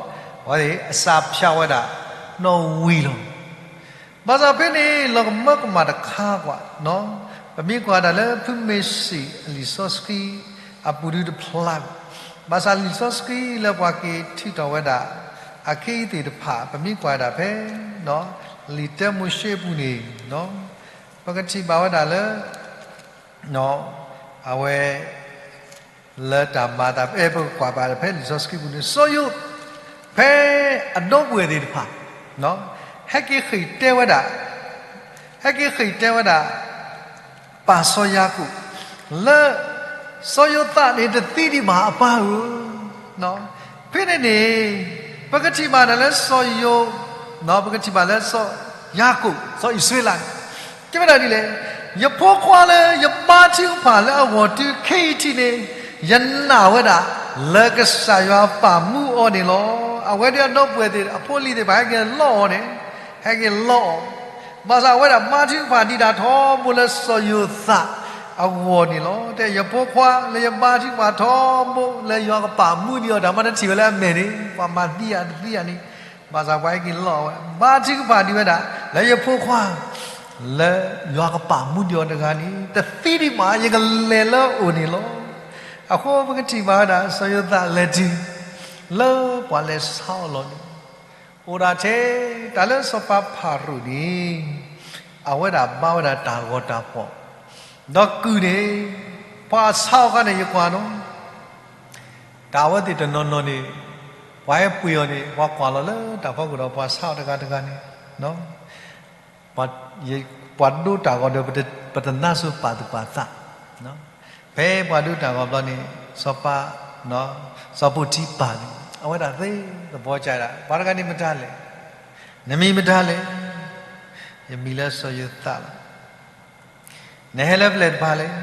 အဝဲသ့ၣ်အစးဖျါဝဲဒၣ် နီၣ်ဝံၤလီၤ. ဘၣ်ဆၣ်ဖဲန့ၣ် လီၤကမၢကမၣ်တခါကွၢ်, ပမ့ၢ်ကွၢ်ဒၣ်လၢဖုမ့ၢ်စံၣ်အလံာ်စီဆှံအပူၤဒုတဖျါ, ဘၣ်ဆၣ်လံာ်စီဆှံလၢပှၤက့ၤထုးထီၣ်ဝဲဒၣ် အခံသ့ၣ်တဖၣ် ပမ့ၢ်ကွၢ်ဒၣ်ဖဲ လံာ်တၢမိၤၡ့အပူၤန့ၣ် ပကထံၣ်ဘၣ်ဝဲဒၣ်လၢ အဝဲ လၢတၢ်မၤအသး ပကကွၢ်ဘၣ်ဖဲလံာ်စီဆှံပူၤန့ၣ် စီၤယိၤ ဖဲအဒီပုၢ်ဝဲၢ်သ့ၣ်တဖၣ် ဟဲက့ၤဃ့ၢ်တဲဝဲဒၣ်, ဟဲက့ၤဃ့ၢ်တဲဝဲဒၣ် ပၢ်စီၤယၤကိာ် လၢ စီၤယိၤသးန့ၣ်တသံဒံးဘၣ်အပၢ်ဧၢ. ဖဲန့ၣ်န့ၣ် ပကထံၣ်ဘၣ်ဒၣ်လၢစီၤယိၤ ပကထံၣ်ဘၣ်လၢစီၤယၤကိာ် စီၤအံၣ်စရ့လးန့ၣ် တဲဝဲဒၣ်ဒ်လဲၣ်, ယဖိခွါလၢယဘါထုကဖၣ်လၢအဂီၢ်တုၤခဲအံၤထံးန့ၣ် ယနာ်ဝဲဒၣ်လၢကစၢ်ယွၤပာ်မူအီၤန့ၣ်လီၤ. အဝဲဒၣ်အဒီပုၢ်ဝဲၢ်သ့ၣ်အဖိအလံၤသ့ၣ်တဖၣ် ဟဲက့ၤလီအီၤန့ၣ်, ဟဲက့ၤလီအီၤ, ဘၣ်ဆၣ်အဝဲဒၣ်ဘါထုကဖၣ်ဒံးဒၣ်ထီဘိလၢစီၤယိၤသး အဂီၢ်န့ၣ်လီၤ. တဲယဖိခွါလၢယဘါထုကဖၣ်ထီဘိလၢယွၤကပာ်မူဒံးအီၤ တၢ်မၤတထံၣ်ဝဲလၢအမဲာ်န့ၣ် ပှၤမၤသံယၤတသံယၤန့ၣ်, ဘၣ်ဆၣ်ပှၤဟဲက့ၤလီၤဝဲ ဘါထုကဖၣ်ဒံးဝဲဒၣ် လၢယဖိခွါ လၢယွၤကပာ်မူဒံးအီၤတဂၤန့ၣ် တသံဒံးဘၣ် ယကလဲၤလၢအအိၣ်န့ၣ်လီၤ. အဃိပကထံၣ်ဘၣ်ဝဲဒၣ် စီၤယိၤသးလဲၤတုၤ လၢပှၤလဲၤဆါအီၤလီၢ်န့ၣ် အိၣ်ဒၣ်ထဲ တၢ်လၢစီၤပၤဖၤရိၤန့ၣ် အဝဲဒၣ်ဘါဝဲဒၣ်တၢ်ဂီၤတၢ်ဖီၣ်, ဒီးကုၢ်န့ၣ် ပှၤဆါအီၤခါန့ၣ် ယကွၢ်နီၤ, တၢ်အဝဲသ့ၣ်တနီၤနီၤန့ၣ် ပှၤဟဲပှ့ၤအီၤန့ၣ် ပှၤကွၢ်လီၤလၢတၢ်ဖီခိၣ်ဒီး ပှၤဆါအီၤတဂၤတဂၤန့ၣ်, ပှၤဒိတၢ်ဂီၤဒီး ပတနါစိၤပာ်သူၣ်ပာ်သး, ဖဲပှၤဒိတၢ်ဂီၤဘျီန့ၣ် စီၤပၤ စီၤပိၤတံဖၤန့ၣ် အဝဲဒၣ်သ့သဘီကဒၣ် ပှၤတဂၤန့ၣ်မတၤလဲၣ်, နမံၤမတၤလဲၣ်, ယမံၤလၢစီၤယိၤသးလီၤ. နဟဲလၢပျဲၢ်တဖၣ်လဲၣ်,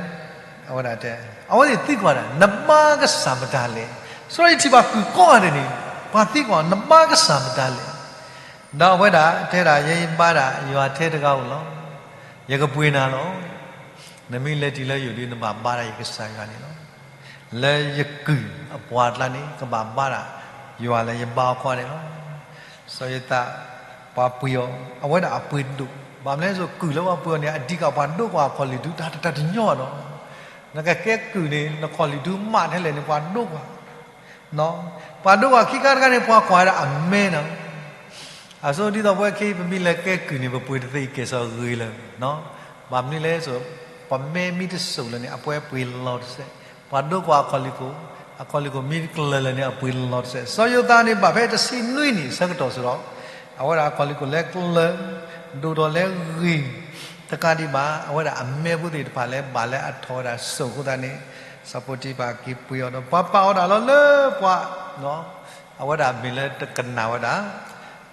အဝဲဒၣ်တဲ, အဝဲသ့ၣ်သံကွၢ်ဒၣ် နဘါကစၢ်မတၤလဲၣ်, စီၤယိၤသးထံၣ်ဘၣ်ကုၢ်ကိးဂၤဒဲးန့ၣ် ပှၤသံကွၢ် နဘါကစၢ်မတၤလဲၣ်, ဒီးအဝဲဒၣ်တဲဒၣ် ယဲယဘါဒၣ်ယွၤထဲတဂၤဧိၤလီၤ. ယကပှ့ၤနၤလီၤ. နမ့ၢ်လဲၤတုၤလၢယအိၣ်ဒီး နဘၣ်ဘါဒၣ်ယကစၢ်ယွၤန့ၣ်လီၤ. လၢယကုၢ်အပှၤအကျါန့ၣ် ကဘၣ်ဘါဒၣ် ယွၤလၢယဘါအီၤကိးဂၤဒဲးလီၤ. စီၤယိၤသး ပှၤပှ့ၤအီၤ အဝဲဒၣ်အပှ့ၤဒိၣ်, ဘၣ်မနုၤလဲၣ် ကုၢ်လၢပှၤပှ့ၤအီၤန့ၣ် အဒံးကပှၤဒိကွၢ်အခီၣ်လံၣ်ဒူ တၢ်တတၢ်တညီဘၣ်နီၤ. နကကဲကုၢ်န့ၣ် နခီၣ်လံၣ်ဒူမးထဲလဲၣ်န့ၣ် ပှၤဒိကွၢ် ပှၤဒိကွၢ်ခံခါတခါန့ၣ် ပှၤကွၢ်ဝဲဒၣ်အမဲနီၤ. အဆိဒ်သိးပဝဲခဲအံၤ ပမ့ၢ်လဲၤကဲကုၢ်န့ၣ် ပပှ့ၤတသ့ကဲၣ်ဆိးဂ့ၤလၢၤ, ဘၣ်မနုၤလဲၣ်, ပမဲမ့ၢ်တစိၣ်လၢၤန့ၣ် အပှဲၤပှ့ၤလီၤတစဲး, ပှၤဒိကွၢ်အခီၣ်လံၣ်ခိၣ်, အခီၣ်လံၣ်ခိၣ်မ့ၢ်ကျၢၤလၢၤန့ၣ် အပှ့ၤလီၤတစဲး. စီၤယိၤသးန့ၣ် ဘၣ်ဖဲတဆံနွံနံၣ်အဆၢကတီၢ်စ့ၢ်ကီး, အဝဲဒၣ်အခီၣ်လံၣ်ခိၣ်လဲၤကျၢၤ ဒိၣ်ထီၣ်လဲၤဂ့ၤ တကးဒံးဘၣ် အဝဲဒၣ်အမဲဖိသ့ၣ်တဖၣ်လၢဘၣ်လၢအထီၣ်ဝဲဒၣ်စိၣ်အဃိသတးန့ၣ်, စီၤပိၤတံဖၤက့ၤပှ့ၤအီၤဒီး ပှၤပာ်အီၤဒၣ်လီၤလၢပှၤ အဝဲဒၣ်မ့ၢ်လၢတကနၣ်ဝဲဒၣ်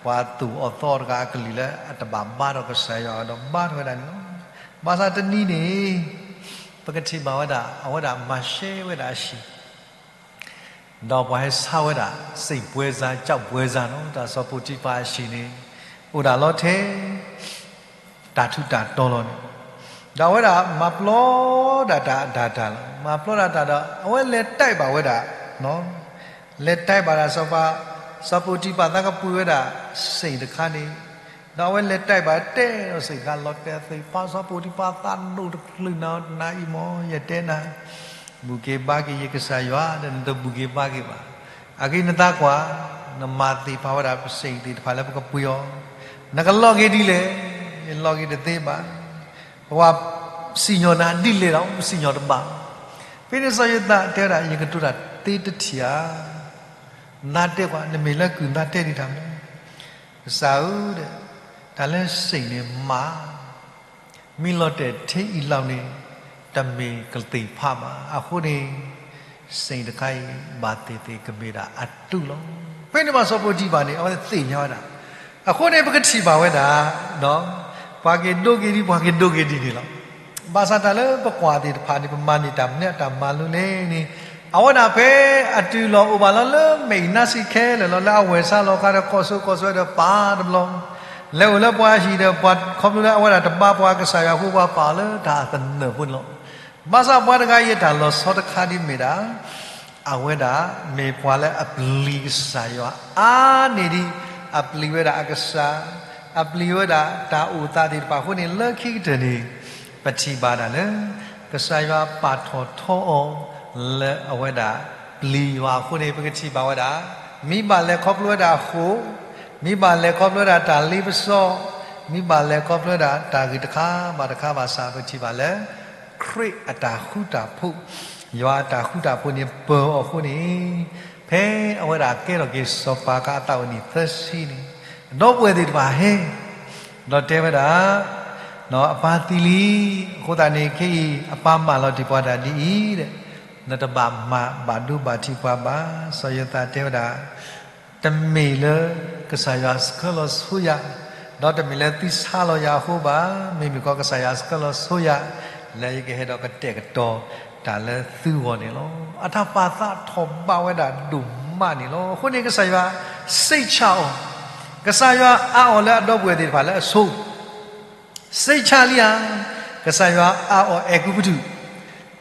ပှၤသူၣ်အီၣ်သီအီၤတဂၤအကလုၢ်လၢအတဘၣ်ဘါထီၣ်ကစၢ်ယွၤဒီးဘါထီၣ်ဝဲဒၣ်န့ၣ်လီၤ. ဘၣ်ဆၣ်တနံၤန့ၣ် ပကထံၣ်ဘၣ်ဝဲဒၣ် အဝဲဒၣ်မၤရှဲဝဲဒၣ်အဟံၣ် ဒီးပှၤဟဲဆါဝဲဒၣ် စံာ်ပှဲၤစါ ကၠီၣ်ပှဲၤစါနီၤ, တၢ်စီၤပိၤတံဖၤအဟံၣ်န့ၣ် အိၣ်ဒၣ်လီၤထဲ တၢ်ထူးတၢ်တီၤလီၤန့ၣ်, ဒီးအဝဲဒၣ်မၤပျီဒၣ်တၢ်အတၢ်တၢ်လီၤ. မၤပျီဒၣ်တၢ်ဒီး အဝဲလဲၤတဲဘၣ်ဝဲဒၣ် လဲၤတဲဘၣ်ဒၣ်စီၤပၤ, စီၤပိၤတံဖၤသးကပှ့ၤဝဲဒၣ် စံာ်တခါန့ၣ်, ဒီးအဝဲလဲၤတဲဘၣ်တဲဒီးစံာ်တခါ လီၤတဲာ်သ့ၣ်ဖး စီၤပိၤတံဖၤသးဒိၣ်တချုးနၤ နၤအံၤမ့ၢ် ယတဲနၤ ဘူၣ်က့ၤဘါက့ၤယကစၢ်ယွၤဒီး နတဘူၣ်က့ၤဘါက့ၤဘၣ်. အဂ့ၢ်နသးကွၢ်, နမၤသ့ၣ်ဖးဝဲဒၣ်ပစံာ်သ့ၣ်တဖၣ်လၢပကပှ့ၤအီၤ, နကလီၤက့ၤဒ်လဲၣ်, ယလီၤက့ၤတသ့ဘၣ်. ပှၤစံၣ်ညီၣ်နၤဒ်လဲၣ်ဒီး ပစံၣ်ညီၣ်တဘၣ်. ဖဲန့ၣ်စီၤယိၤသးတဲဝဲဒၣ် ယကတိၤတၢ်သ့တထံၣ်ဧါ. နတဲကွၢ် နမ့ၢ်လၢကုၢ် နတဲဒံးတၢ်မနုၤ. ကစၢ်ဧၢ, တၢ်လၢစံာ်န့ၣ်မး မ့ၢ်လီၤတဲာ်ထဲအံၤလီၤန့ၣ် တမ့ၢ်ကသ့ၣ်ဖးဘၣ်. အဃိန့ၣ် စံာ်တခါအံၤ ဘၣ်သ့ၣ်သ့ၣ်ကမ့ၢ်ဒၣ်အတူၢ်လီၤ. ဖဲန့ၣ်ဘၣ်စီၤပိၤတံဖၤန့ၣ် အဝဲသ့ၣ်ညါဝဲဒၣ်. အဃိန့ၣ် ပကထံၣ်ဘၣ်ဝဲဒၣ် ပှၤက့ၤဒိက့ၤဒ် ပှၤက့ၤဒိက့ၤဒ်န့ၣ်လီၤ. ဘၣ်ဆၣ်တၢ်လၢပကွၢ်သ့ၣ်တဖၣ်န့ၣ် ပမၤန့ၢ်တၢ်မနုၤအတၢ်မၤလိလဲၣ်န့ၣ်, အဝဲဒၣ်ဖဲအတုၤလီၤအိၣ်ဘၣ်လီၤလၢမဲာ်အံၤနါစံးခဲလၢာ်လီၤ လၢအဝဲၢ်ဆါလီၤအခါဒီး ကိးဆိကိးဆွဲဒီးပာ်တဘျီ လဲၤအိၣ်လၢပှၤဟံၣ်ဒီး ပှၤခီဖျိလၢအဝဲဒၣ်တဘါပှၤကစၢ်ယွၤအဃိ ပှၤပာ်အီၤလၢတၢ်အသနၢၣ်ဖိန့ၣ်လီၤ. ဘၣ်ဆၣ်ပှၤတဂၤအံၤအတၢ်လီၤဆီတခါဒ်မ့ၢ်ဒၣ် အဝဲဒၣ်မ့ၢ်ပှၤလၢအပျံၤကစၢ်ယွၤအါန့ၢ်ဒံး အပျံၤဝဲဒၣ်အကစၢ်, အပျံၤဝဲဒၣ်တၢ်အိၣ်သးသ့ၣ်တဖၣ်အဃိန့ၣ် လၢခံကတၢၢ်န့ၣ် ပထံၣ်ဘၣ်ဒၣ်လၢ ကစၢ်ယွၤပာ်ထီၣ်ထီအီၤ လၢအဝဲဒၣ်ပျံၤယွၤအဃိန့ၣ် ပကထံၣ်ဘၣ်ဝဲဒၣ် မ့ၢ်ဘၣ်လဲၤခီဖျိဝဲဒၣ်အဃိာ်, မ့ၢ်ဘၣ်လဲၤခီဖျိဝဲဒၣ်တၢ်လ့ပစီ, မ့ၢ်ဘၣ်လဲၤခီဖျိဝဲဒၣ်တၢ်ဂ့ၢ်တခါဘၣ်တခါဘၣ်ဆၣ် ပထံၣ်ဘၣ်လၢ ခရံာ်အတၢ်ဃူတၢ်ဖိး, ယွၤအတၢ်ဃူတၢ်ဖိးန့ၣ်ပၢၤအီၤအဃိန့ၣ်, ဖဲအဝဲဒၣ်ကဲထီၣ်က့ၤစီၤပၤအခါ အသးအိၣ်နံၣ်သၢဆံန့ၣ်, အဒီပုၢ်ဝဲၢ်သ့ၣ်တဖၣ်ဟဲ ဒီးတဲဝဲဒၣ်, အပၢ်သံလံ, အဃိသတးန့ၣ် ခဲအံၤ အပၢ်မၢလီၤတ့ၢ်ပှၤတၢ်ဒ်အံၤဒီး, နတဘၣ်မၤဘၣ်ဒိဘၣ်ထံးပှၤဘၣ်. စီၤယိၤသးတဲဝဲဒၣ်, တမ့ၢ်လၢကစၢ်ယွၤဆှၢလီၤဆိယၤ, ဒီးတမ့ၢ်လၢသုဆါလီၤယၤအဃိဘၣ်, မ့မ့ၢ်ကီးကစၢ်ယွၤဆှၢလီၤဆိယၤ လၢယကဟဲဒီးကတဲာ်ကတီၤတၢ်လၢသုဂီၢ်န့ၣ်လီၤ. အတၢ်ပာ်သးထီၣ်ဘးဝဲဒၣ်ဒိၣ်မးန့ၣ်လီၤ. အဃိန့ၣ် ကစၢ်ယွၤစံးဆၣ်အီၤ, ကစၢ်ယွၤအးအီၤလၢအဒီပုၢ်ဝဲၢ်သ့ၣ်တဖၣ်လၢအဆိ စံးဆၣ်လံဧါ, ကစၢ်ယွၤအးအီၤအဲၤကူပတူး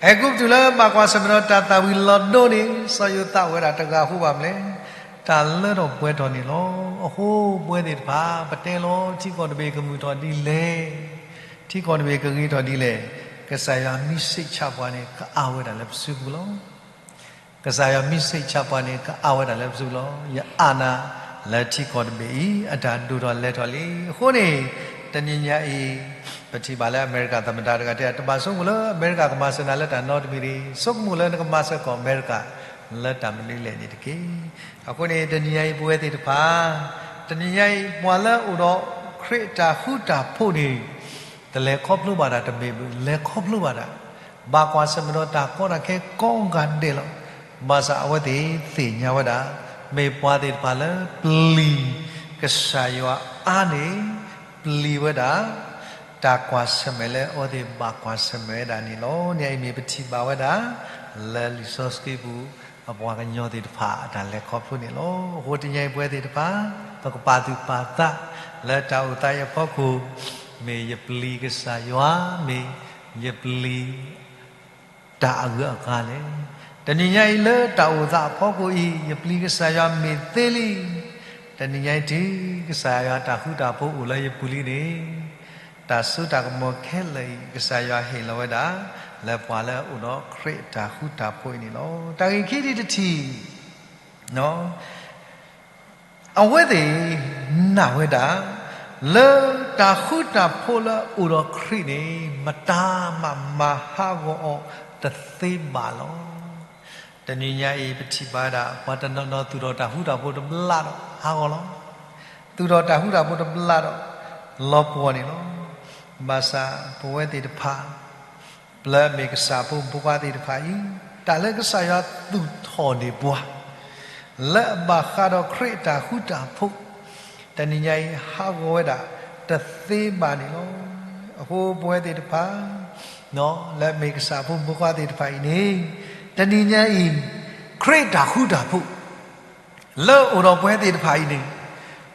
အဲၤကူပတူးလၢဘၣ်ကွၢ်ဆၢၣ်မဲာ်ဒီးတၢ်သၣ်ဝံၤလီၤဒိန့ၣ် စီၤယိၤသးအိၣ်ဝဲဒၣ်တဂၤအဃိဘၣ်မနုၤလဲၣ်, တၢ်လၢထီၣ်ပှဲၤထီၣ်န့ၣ်လီၤ. အဃိပဝဲသ့ၣ်တဖၣ် ပတဲလီၤ ထံကီၢ်တဘ့ၣ်ကမုာ်ထီၣ်ဒ်လဲၣ်, ထံကီၢ်တဘ့ၣ်ကဂ့ၤထီၣ်ဒ်လဲၣ်, ကစၢ်ယွၤမ့ၢ်စံးဆၣ်ပှၤန့ၣ် ကအါဝဲဒၣ်လၢပစုပူၤလီၤ. ကစၢ်ယွၤမ့ၢ်စံးဆၣ်ပှၤန့ၣ် ကအါဝဲဒၣ်လၢပစုပူၤလီၤ. ယအၣ်နၤလၢထံကီၢ်တဘ့ၣ်အံၤ အတၢ်ဒိၣ်ထီၣ်လဲၤထီၣ်လံ. အဃိန့ၣ် တနံၤညါအံၤ ပထံၣ်ဘၣ်လၢအမဲရကၤသမ္မတတဂၤတဲ တဘၣ်ဆိကမိၣ်လၢ အမဲရကၤကမၤစၢၤနၤလၢတၢ်နီတမံၤတဂ့ၤ, ဆိကမိၣ်လၢနကမၤစၢၤကီၢ်အမဲရကၤ လၢတၢ်မနုၤလဲၣ်န့ၣ်တက့ၢ်. အဃိန့ၣ် တနံၤညါအံၤပဝဲသ့ၣ်တဖၣ် တနံၤညါအံၤ ပှၤလၢအိၣ်ဒီးခရံာ်အတၢ်ဃူတၢ်ဖိးန့ၣ် တလဲၤခီဖျိဘၣ်တၢ်တမ့ၢ်ဘၣ်, လဲၤခီဖျိဘၣ်တၢ်, ဘၣ်ကွၢ်ဆၢၣ်မဲာ်ဒီးတၢ်ကီတၢ်ခဲကိးဂၤဒဲးလီၤ. ဘၣ်ဆၣ်အဝဲသ့ၣ်သ့ၣ်ညါဝဲဒၣ် မ့ၢ်ပှၤသ့ၣ်တဖၣ်လၢပျံၤကစၢ်ယွၤအါန့ၣ် ပျံၤဝဲဒၣ် တၢ်ကွၢ်ဆၢၣ်မဲာ်လၢအဝဲသ့ၣ်ဘၣ်ကွၢ်ဆၢၣ်မဲာ်ဝဲဒၣ်န့ၣ်လီၤ. န့ၣ်အံၤမ့ၢ်ပထံၣ်ဘၣ်ဝဲဒၣ် လၢလံာ်စီဆှံပူၤ အပှၤကညီသ့ၣ်တဖၣ်အတၢ်လဲၤခီဖျိန့ၣ်လီၤ. အဃိတနံၤညါအံၤပဝဲသ့ၣ်တဖၣ် ပကပာ်သူၣ်ပာ်သးလၢတၢ်အိၣ်သးအံၤအဖီခိၣ်, မ့ၢ်ယပျံၤကစၢ်ယွၤ, မ့ၢ်ယပျံၤ တၢ်အဂုၤအဂၤလဲၣ်. တနံၤညါအံၤလၢတၢ်အိၣ်သးအဖီခိၣ်အံၤ ယပျံၤကစၢ်ယွၤမ့ၢ်သ့လံ. တနံၤညါအံၤတုၤ ကစၢ်ယွၤတၢ်ဃူတၢ်ဖိးအိၣ်လၢယပူၤလံန့ၣ် တၢ်စိတၢ်ကမီၤခဲလၢာ်အံၤ ကစၢ်ယွၤဟ့ၣ်လီၤဝဲဒၣ် လၢပှၤလၢအအိၣ်ဒီးခရံာ်အတၢ်ဃူတၢ်ဖိးအံၤန့ၣ်လီၤ. တၢ်ဂ့ၢ်ခံထံၣ်တထံၣ် အဝဲသ့ၣ်နာ်ဝဲဒၣ် လၢတၢ်ဃူတၢ်ဖိးလၢအအိၣ်ဒီးခရံာ်န့ၣ် မတၤမးမၤဟးဂီၤအီၤတသ့ဘၣ်လီၤ. တနံၤညါအံၤ ပထံၣ်ဘၣ်ဝဲဒၣ် ပှၤတနီၤနီၤသူၣ်ထီၣ်တၢ်ဃူတၢ်ဖိးတဘျီဒီးဟးဂီၤလီၤ. သူၣ်ထီၣ်တၢ်ဃူတၢ်ဖိးတဘျီဒီး လီၤပှီၢ်န့ၣ်လီၤ. ဘၣ်ဆၣ်ပဝဲသ့ၣ်တဖၣ် ပျၢၤမ့ၢ်ကစၢ်ဖိမုၣ်ဖိခွါသ့ၣ်တဖၣ်အံၤ တၢ်လၢကစၢ်ယွၤသူၣ်ထီၣ်န့ၢ်ပှၤ လၢအဘၣ်ဃးဒီးခရံာ်အတၢ်ဃူတၢ်ဖိး တနံၤညါအံၤ ဟးဂီၤဝဲဒၣ်တသ့ဘၣ်န့ၣ်လီၤ. အဃိပဝဲသ့ၣ်တဖၣ် လၢမ့ၢ်ကစၢ်ဖိမုၣ်ဖိခွါသ့ၣ်တဖၣ်အံၤန့ၣ် တနံၤညါအံၤ ခရံာ်အတၢ်ဃူတၢ်ဖိး လၢအအိၣ်ဒီးပဝဲသ့ၣ်တဖၣ်အံၤန့ၣ်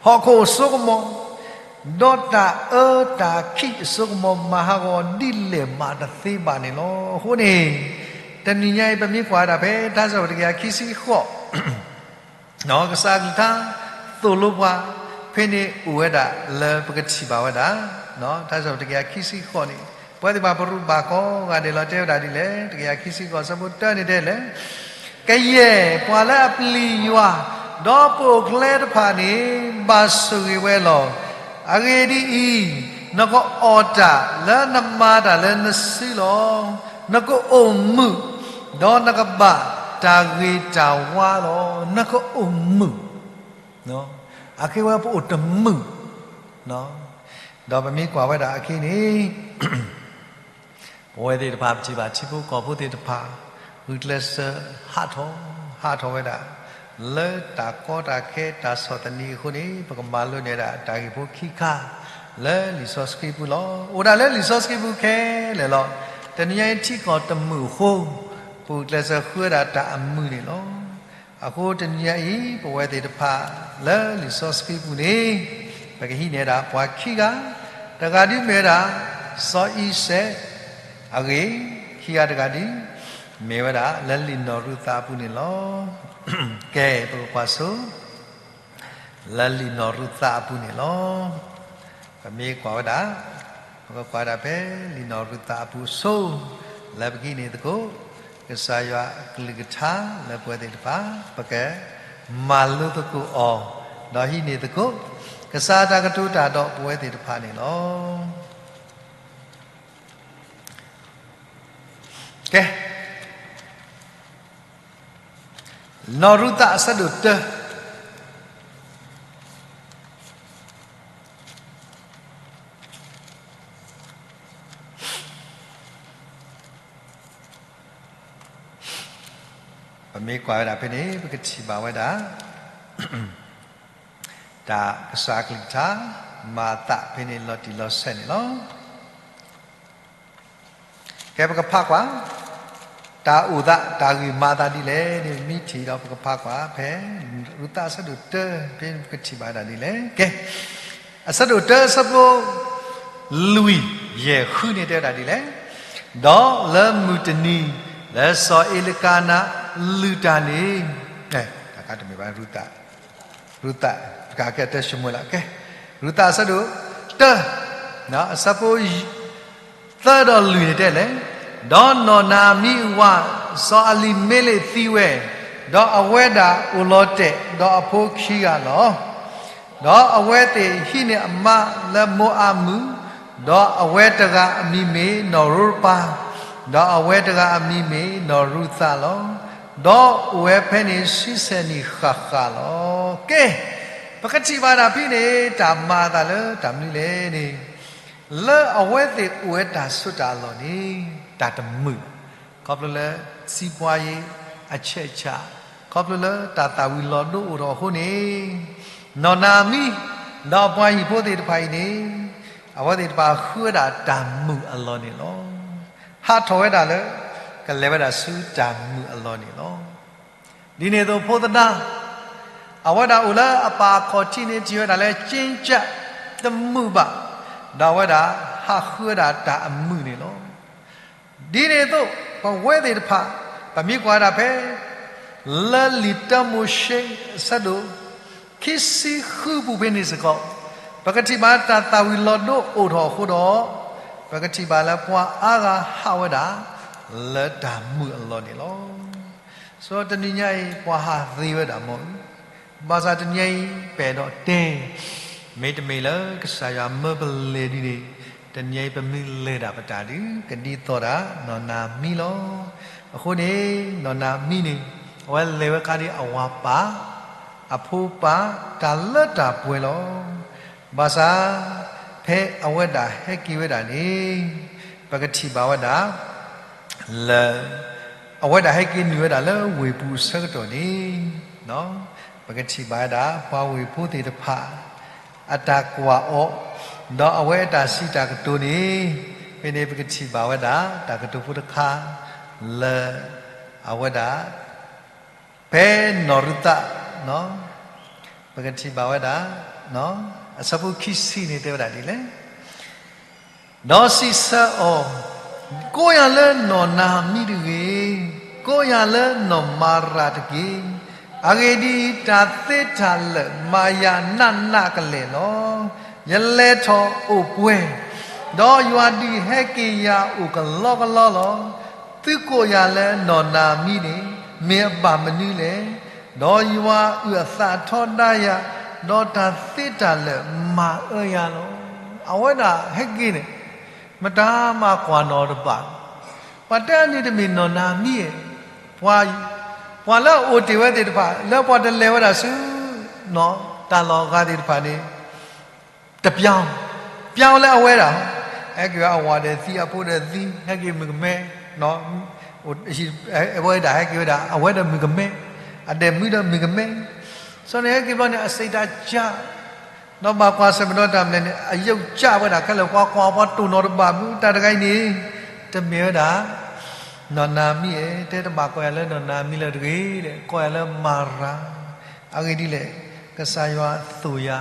ဟီၣ်ခိၣ်အစိကမီၤ ဒီးတၢ်အၢတၢ်ခံးအစိကမီၤ မၤဟးဂီၤဒ်လဲၣ်မးတသ့ဘၣ်န့ၣ်လီၤ. အဃိန့ၣ် တနံၤညါအံၤ ပမ့ၢ်ကွၢ်ဝဲဒၣ်ဖဲ ထါစံးပတြၢၤတကယၤခံဆံဃိး ကစၢ်အကလုၢ်ကထါ သိၣ်လိပှၤ ဖဲန့ၣ်အိၣ်ဝဲဒၣ်လၢပကထံၣ်ဘၣ်ဝဲဒၣ် ထါစံးပတြၢၤတကယၤခံဆံဃိးန့ၣ် ပဝဲသ့ၣ်တဖၣ်ပရူးဘၣ်ကိးဂၤဒဲးလီၤ. တဲဝဲဒၣ်ဒ်လဲၣ်, တကယၤခံဆံဃိး အဆၢဖိတၢန့ၣ်တဲလဲၣ်, ကယဲၢ်ပှၤလၢအပျံၤယွၤ ဒီးပိာ်ကျဲတဖၣ်န့ၣ် ဘၣ်ဆိၣ်ဂ့ၤဝဲလီၤ. အဂ့ၢ်ဒ်အံၤ, နကအီၣ်တၢ်လၢနမၤတၢ်လၢနစုလီၤ. နကအိၣ်မုာ်, ဒီးနကဘၣ်တၢ်ဂ့ၤတၢ်ဝါလီၤ. နကအိၣ်မုာ်, အကဲဝဲပအိၣ်တမုာ်, ဒီးပမ့ၢ်ကွၢ်ဝဲဒၣ်အခံန့ၣ် ပဝဲသ့ၣ်တဖၣ် ပထံၣ်ဘၣ်ထံဖိကီၢ်ဖိသ့ၣ်တဖၣ် ဂုာ်ကျဲးစၢးဟးထီၣ် ဟးထီၣ်ဝဲဒၣ် လၢတၢ်ကီတၢ်ခဲတၢ်ဆီၣ်သနံးအဃိန့ၣ် ပကမၤလိန့ၢ်ဒၣ်တၢ်ဂ့ၢ်ဖိခံခါ လၢလံာ်စီဆှံပူၤလီၤ. အိၣ်ဒၣ်လၢလံာ်စီဆှံပူၤခဲလၢာ်လီၤ. တနံၤညါအံၤထံကီၢ်တမုာ်အဃိ ပဂုာ်ကျဲးစၢးဃုဝဲဒၣ်တၢ်အမုာ်န့ၣ်လီၤ. အဃိတနံၤညါအံၤ ပဝဲသ့ၣ်တဖၣ်လၢလံာ်စီဆှံပူၤန့ၣ် ပကဟံးန့ၢ်ဒၣ်ပှၤခံဂၤ, တဂၤဒုမ့ၢ်ဝဲဒၣ် စီၤအံၤစဲးအဂ့ၢ်, ခံဂၤတဂၤဒု မ့ၢ်ဝဲဒၣ်လၢလံာ်နီၢ်ရူၤသးအပူၤန့ၣ်လီၤ. ကဲ ပကကွၢ်ဆိ လၢလံာ်နီၢ်ရူၤသးအပူၤန့ၣ်လီၤ. ပမ့ၢ်ကွၢ်ဝဲဒၣ်, ပကကွၢ်ဒၣ်ဖဲလံာ်နီၢ်ရူၤသးအပူၤအဆိ, လၢပကဟံးန့ၢ်သကိး ကစၢ်ယွၤအကလုၢ်ကထါလၢပဝဲသ့ၣ်တဖၣ် ပကမၤလိသကိးအီၤ, ဒီးဟံးန့ၢ်သကိး ကစၢ်အတၢ်ကတိၤတၢ်ဒီးပဝဲသ့ၣ်တဖၣ်န့ၣ်လီၤ. ကဲ နီၢ်ရူၤသးအဆၢဒိၣ်တၢ ပမ့ၢ်ကွၢ်ဝဲဒၣ်ဖဲန့ၣ် ပကထံၣ်ဘၣ်ဝဲဒၣ် တၢ်ကစၢ်အကလုၢ်ကထါ မၤအသးဖဲန့ၣ်လီၤတံၢ်လီၤဆဲးန့ၣ်လီၤ. ကဲ ပကဖးကွၢ် တၢ်အိၣ်သး တၢ်ဂ့ၢ်မၤအသးဒ်လဲၣ်န့ၣ် မ့ၢ်ထံၣ်ဒီး ပကဖးကွၢ်ဖဲ ရူၤသးအဆၢဒိၣ်တၢ ဖဲပကထံၣ်ဘၣ်ဝဲဒၣ်ဒ်လဲၣ်. ကဲ အဆၢဒိၣ်တၢ အဆၢဖိ လွံၢ် ယဲၢ် ဃုန့ၣ်တဲဝဲဒၣ်ဒ်လဲၣ်. ဒီးလၢမုၢ်တနံၤ လၢစီၤအ့လကၤနၤလုၢ်တၢ်န့ၣ်, တၢ်ခါတမ့ၢ်ဘၣ်, ရူၤသး, ရူၤသး, တကးကဲတၢၡမူၤအ့လး, ကဲ, ရူၤသးအဆၢဒိၣ်တၢ, အဆၢဖိ သၢဒီးလွံၢ်န့ၣ်တဲလဲၣ်, ဒီးနီၢ်နၤအမံအဝၤ စီၤအလံၤမ့လ့းသံဝဲ, ဒီးအဝဲဒၣ်အိၣ်လီၤတဲာ်ဒီးအဖိခံဂၤလီၤ. ဒီးအဝဲသ့ၣ်ဟံးန့ၢ်အမါလၢမိၤအၤမုၣ်, ဒီးအဝဲတဂၤအမံၤမ့ၢ်နီၢ်ရိပၤ, ဒီးအဝဲတဂၤအမံၤမ့ၢ်နီၢ်ရူၤသးလီၤ. ဒီးအိၣ်ဝဲဖဲန့ၣ်ဆံဆဲၣ်နံၣ်ဃၣ်ဃၣ်လီၤ. ကဲ, ပကထံၣ်ဘၣ်တၢ်ဖဲန့ၣ် တၢ်မၤအသးလၢတၢ်မနုၤလဲၣ်န့ၣ်, လၢအဝဲသ့ၣ်အိၣ်ဝဲတၢ်စိတၢ်အလီၢ်န့ၣ် တၢ်တမုာ်ဘၣ်, ခီဖျိလၢ စံးပှၤယ့အဆဲးဆး, ခီဖျိလၢတၢ်သၣ်ဝံၤလီၤဒိအိၣ်ထီၣ်အဃိန့ၣ်, နီၢ်နၤအမံ ဒီးအပှၤဟံၣ်ဖိသ့ၣ်တဖၣ်အံၤန့ၣ်, အဝဲသ့ၣ်တဖၣ်ဃုဝဲဒၣ်တၢ်မုာ်အလီၢ်န့ၣ်လီၤ. ဟးထီၣ်ဝဲဒၣ်လၢ ကလဲၤဝဲဒၣ်ဆူတၢ်မုာ်အလီၢ်န့ၣ်လီၤ. ဒ်န့ၣ်အသိးဖိသဒါ အဝဲဒၣ်အိၣ်လၢအပၢ်အခီၣ်ထံးန့ၣ် ထံၣ်ဝဲဒၣ်လၢက့ကၠး တမုာ်ဘၣ်, ဒီးအဝဲဒၣ်ဟးဃုဝဲဒၣ်တၢ်အမုာ်န့ၣ်လီၤ. ဒ်န့ၣ်အသိး ပဝဲသ့ၣ်တဖၣ် ပမ့ၢ်ကွၢ်ဝဲဒၣ်ဖဲ လၢလံာ်တၢမိၤၡ့အဆၢဒိၣ် ခံဆံဃုပူၤဖဲန့ၣ်စ့ၢ်ကီး, ပကထံၣ်ဘၣ်တၢ်သၣ်ဝံၤလီၤဒိအိၣ်ထီၣ်အဃိဒီး, ပကထံၣ်ဘၣ်လၢပှၤအါဂၤဟးဝဲဒၣ် လၢတၢ်မုာ်အလီၢ်န့ၣ်လီၤ. ဆိတနံၤညါအံၤ ပှၤဟးသ့ဝဲဒၣ်မ့ၢ်, ဘၣ်ဆၣ်တနံၤညါအံၤ ပအဲၣ်ဒိးတဲ မ့တမ့ၢ်လၢကစၢ်ယွၤမၢပလဲၤဒ်န့ၣ်, တနံၤညါအံၤပမ့ၢ်လဲၤဒၣ်ပတၢ်ဒီး ကဒ်သိးဒၣ်နီၢ်နၤမံလီၤ. အဃိန့ၣ် နီၢ်နၤမံန့ၣ် အဝဲလဲၤဝဲခါဒ်အဝၤပာ် အဖိပာ် တၢ်လၢတၢ်ပှဲၤလီၤ. ဘၣ်ဆၣ် ဖဲအဝဲဒၣ်ဟဲက့ၤဝဲဒၣ်န့ၣ် ပကထံၣ်ဘၣ်ဝဲဒၣ် လၢ အဝဲဒၣ်ဟဲက့ၤနုာ်ဝဲဒၣ်လၢဝ့ၢ်ပူၤအဆၢကတီၢ်န့ၣ်, ပကထံၣ်ဘၣ်ဝဲဒၣ် ပှၤဝ့ၢ်ဖိသ့ၣ်တဖၣ် အတၢ်ကွၢ်အီၤ, ဒီးအဝဲအတၢ်စံးတၢ်ကတိၤန့ၣ်, ဖဲန့ၣ်ပကထံၣ်ဘၣ်ဝဲဒၣ် တၢ်ကတိၤဖိတခါ လၢ အဝဲဒၣ် ဖဲနီၢ်ရူၤသး ပကထံၣ်ဘၣ်ဝဲဒၣ် အဆၢဖိခံဆံန့ၣ်တဲဝဲဒၣ်ဒ်လဲၣ်, ဒီးစံးဆၢအီၤ, ကိးယၤလၢနီၢ်နၤမံတဂ့ၤ, ကိးယၤလၢနီၢ်မၤရၤတက့ၢ်. အဂ့ၢ်ဒ်အံၤ, တၢ်သ့တၢ်လၢာ်မၤယၤနးနးကလဲာ်လီၤ. ယလဲၤထီၣ်အိၣ်ပှဲၤ, ဒီးယွၤဒုးဟဲက့ၤယၤအိၣ်ကလီကလီလီၤ. သုကိးယၤလၢနီၢ်နၤမံန့ၣ် မ့ၢ်အဘၣ်မနုၤလဲၣ်. ဒီးယွၤအုၣ်အသးထီဒါယၤ, ဒီးတၢ်သ့တၢ်လၢာ်မၤအၢယၤလီၤ. အဝဲဒၣ်ဟဲက့ၤန့ၣ် မတၤမၤကွၢ်နီၢ်တဘၣ်, ပှၤတဲအန့ၣ်တမ့ၢ်နီၢ်နၤမံဧါ, ပှၤလၢအအိၣ်တ့ၢ်ဝဲသ့ၣ်တဖၣ် လၢပှၤတလဲၤဝဲဒၣ်ဆူ တၢ်လီၢ်အဂၤသ့ၣ်တဖၣ်န့ၣ် တပျၢ်, ပျၢ်လၢအဝဲဒၣ်, ဟဲက့ၤဝဲအဝၤဒီးသံ အဖိဒီးသံ ဟဲက့ၤမုၣ်ကမဲ, အဝဲဒၣ်ဟဲက့ၤဝဲဒၣ် အဝဲဒီးမုၣ်ကမဲ, အဒဲးမုၣ်ဒီးမုၣ်ကမဲ, စီၤန့ၣ်ဟဲက့ၤဘျီန့ၣ် အစံးတၢ်ကၢ် ဒီးဘၣ်ကွၢ်ဆၢၣ်မဲာ်ဒီးတၢ်မနုၤလဲၣ်န့ၣ် အယုၢ်ကၢ်ဝဲဒၣ်ခဲလၢာ် ပှၤကွၢ်ပှၤတိၢ်နီၣ်တဘၣ်မုၢ် တၢ်တဂၤအံၤန့ၣ် တမ့ၢ်ဝဲဒၣ် နီၢ်နၤမံဧါ, တဲတဘၣ်ကိးယၤလၢနီၢ်နၤမံလၢၤတဂ့ၤ, ကိးယၤလၢမၤရၤ, အဂ့ၢ်ဒ်လဲၣ်, ကစၢ်ယွၤသိၣ်ယၤ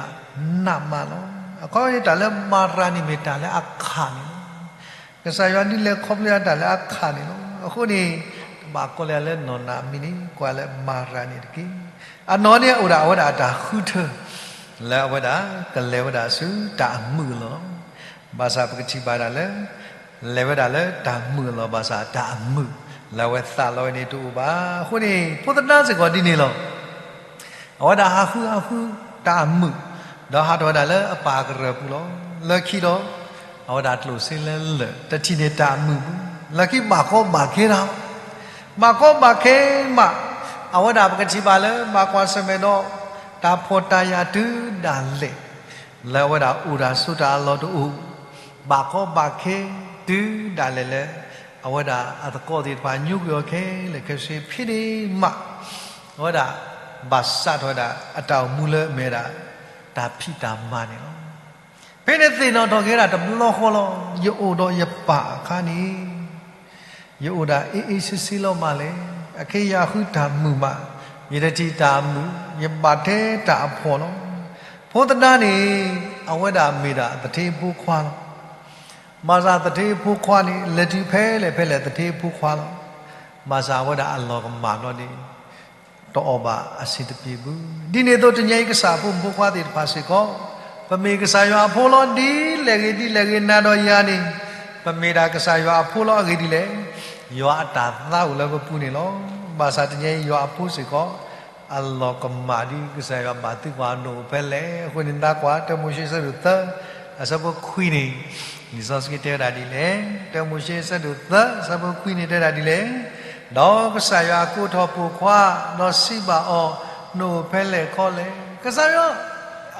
နးမးလီၤ. အခီပညီတၢ်လၢမၤရၤန့ၣ်မ့ၢ်တၢ်လၢအခၣ်န့ၣ်လီၤ. ကစၢ်ယွၤဒုးလဲၤခီဖျိယၤတၢ်လၢအခၣ်န့ၣ်လီၤ. အဃိန့ၣ် တဘၣ်ကိးလၢယၤလၢနီၢ်နၤမံန့ၣ် ကိးယၤလၢမၤရၤန့ၣ်တက့ၢ်. အနီၢ်န့ၣ်အိၣ်ဒၣ်အဝဲဒၣ်အတၢ်ဃုထၢ လၢအဝဲဒၣ်ကလဲၤဝဲဒၣ်ဆူတၢ်အမုာ်အလီၢ်လီၤ. ဘၣ်ဆၣ်ပကထံၣ်ဘၣ်ဒၣ်လၢ လဲၤဝဲဒၣ်လၢတၢ်မုာ်အလီၢ် ဘၣ်ဆၣ်တၢ်အမုာ် လၢအဝဲသးလီဝဲန့ၣ်တအိၣ်ဘၣ်. အဃိန့ၣ် ဖိသဒါစ့ၢ်ကီးဒ်န့ၣ်လီၤ. အဝဲဒၣ်ဟးဃုဟးဃုတၢ်အမုာ်, ဒီးဟးထီၣ်ဝဲဒၣ်လၢအပၢ်ကရၢၢ်ပူၤလီၤ. လၢခံဒီး အဝဲဒၣ်ကျိၣ်စ့လၢလၢၢ် တထံၣ်န့ၢ်တၢ်အမုာ်ပူၤ, လၢခံဘၣ်ကီဘၣ်ခဲတၢ်, ဘၣ်ကီဘၣ်ခဲမး, အဝဲဒၣ်ပကထံၣ်ဘၣ်လၢ ဘၣ်ကွၢ်ဆၢၣ်မဲာ်ဒီး တၢ်ဖှီၣ်တၢ်ယာ်တုၤဒၣ်လဲာ် လၢအဝဲဒၣ်အိၣ်တၢ်ဆိးတၢ်အလီၢ်တအိၣ်, ဘၣ်ကီဘၣ်ခဲတုၤဒၣ်လဲာ်လၢ အဝဲဒၣ်အသကိးသ့ၣ်တဖၣ်ညိကွံာ်အီၤခဲလၢာ်ခဲဆ့ဖဲန့ၣ်မး, အဝဲဒၣ် ဘၣ်ဆၣ်ထီၣ်ဝဲဒၣ် အတၢ်အိၣ်မူလၢအမ့ၢ်ဝဲဒၣ် တၢ်ဖံးတၢ်မၤန့ၣ်လီၤ. ဖဲန့ၣ်သ့ၣ်နီၣ်ထီၣ်က့ၤဝဲဒၣ်တဘျီဃီလီၤ. ယအိၣ်ဒီးယပၢ်အခါန့ၣ် ယအိၣ်ဒၣ်အ့ၣ်အ့ၣ်ဆ့ဆ့လီၤမးလဲၣ်. အခဲအံၤယဃုတၢ်မုာ်မး, ယတထံၣ်တၢ်အမုာ်, ယဘၣ်ထဲတၢ်အဖှီၣ်လီၤ. ဖိသဒါန့ၣ် အဝဲဒၣ်မ့ၢ်ဒၣ်သထ့ဖိခွါလီၤ. ဘၣ်ဆၣ်သထ့ဖိခွါန့ၣ် လဲၤတုၤဖဲလဲၣ်ဖဲလဲၣ်သထ့ဖိခွါလီၤ. ဘၣ်ဆၣ်အဝဲဒၣ်အလီၢ်ကမၣ်ဘျီန့ၣ် တအီၣ်ဘၣ်အဆံးတပျ့ၤဘၣ်. ဒ်န့ၣ်အသိးတနံၤအံၤကစၢ်အဖိမုၣ်ဖိခွါသ့ၣ်တဖၣ်စ့ၢ်ကီး, ပမ့ၢ်ကစၢ်ယွၤအဖိလီၤ. ဒ်လဲၣ်ဂ့ၤဒ်လဲၣ်ဂ့ၤ နၤဒီးယၤန့ၣ် ပမ့ၢ်ဒၣ်ကစၢ်ယွၤအဖိလီၤ. အဂ့ၢ်ဒ်လဲၣ်, ယွၤအတၢ်သါအိၣ်လၢပပူၤန့ၣ်လီၤ. ဘၣ်ဆၣ်တနံၤအံၤယွၤအဖိစ့ၢ်ကီး အလီၢ်ကမၣ်ဒ်ကစၢ်ယွၤဘၣ်သုကွၢ်နီၣ်ဖဲလဲၣ်. အဃိန့ၣ် နသးကွၢ် တၢမိၤၡ့ဆၢဒိၣ်သၢ အဆၢဖိခွံန့ၣ်, လံာ်စီဆှံတဲဝဲဒၣ်ဒ်လဲၣ်. တၢမိၤၡ့ဆၢဒိၣ်သၢ အဆၢဖိခွံန့ၣ်တဲဒၣ်ဒ်လဲၣ်. ဒီးကစၢ်ယွၤကိးထီၣ်ပိာ်ခွါ, ဒီးစံးဘၣ်အီၤ, နအိၣ်ဖဲလဲၣ်ခီလဲၣ်. ကစၢ်ယွၤ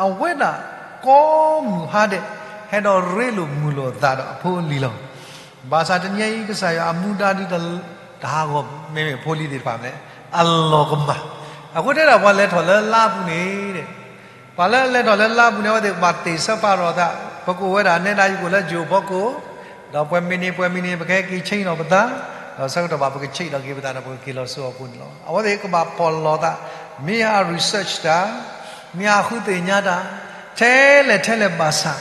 အဝဲဒၣ်ကိးမုၢ်ဟါဒဲး ဟဲဒီးရ့လိာ်မုာ်လိာ်အသးဒီးအဖိအလံၤလီၤ. ဘၣ်ဆၣ်တနံၤအံၤ ကစၢ်ယွၤအမူဒါဒ်တဟးဂီၤ မ့မ့ၢ်ဖိလံၤသ့ၣ်တဖၣ်မ့ၢ် အလီၢ်ကမၣ်. အဃိတဲဒၣ်ပှၤလဲၤထီၣ်လၢလါပူၤန့ၣ် ပှၤလၢအလဲၤထီၣ်လၢလါပူၤန့ၣ် အဝဲသ့ၣ်ကဘၣ်သ့ၣ်ဆၢပာ်ထီၣ်အသး, ပကအိၣ်ဝဲဒၣ်နဲဒၣ် ယကအိၣ်လၢယိၤဖီခိၣ်, ဒီးပှဲၤမံးနံး ပှဲၤမံးနံး ပကဟဲက့ၤဆ့ၣ်နီၤပသး, ဒီးဆၢကတီၢ်ဘၣ်ပကဆ့ၣ်နီၤက့ၤပသးဒီးပကက့ၤလီၤဆူအပူၤန့ၣ်လီၤ. အဝဲသ့ၣ်ကဘၣ်ပီၢ်လီၤသး, မ့ၢ်အ research တၢ်, မ့ၢ်အဃုသ့ၣ်ညါတၢ်, ထဲလဲၣ်ထဲလဲၣ်ဘၣ်ဆၣ်,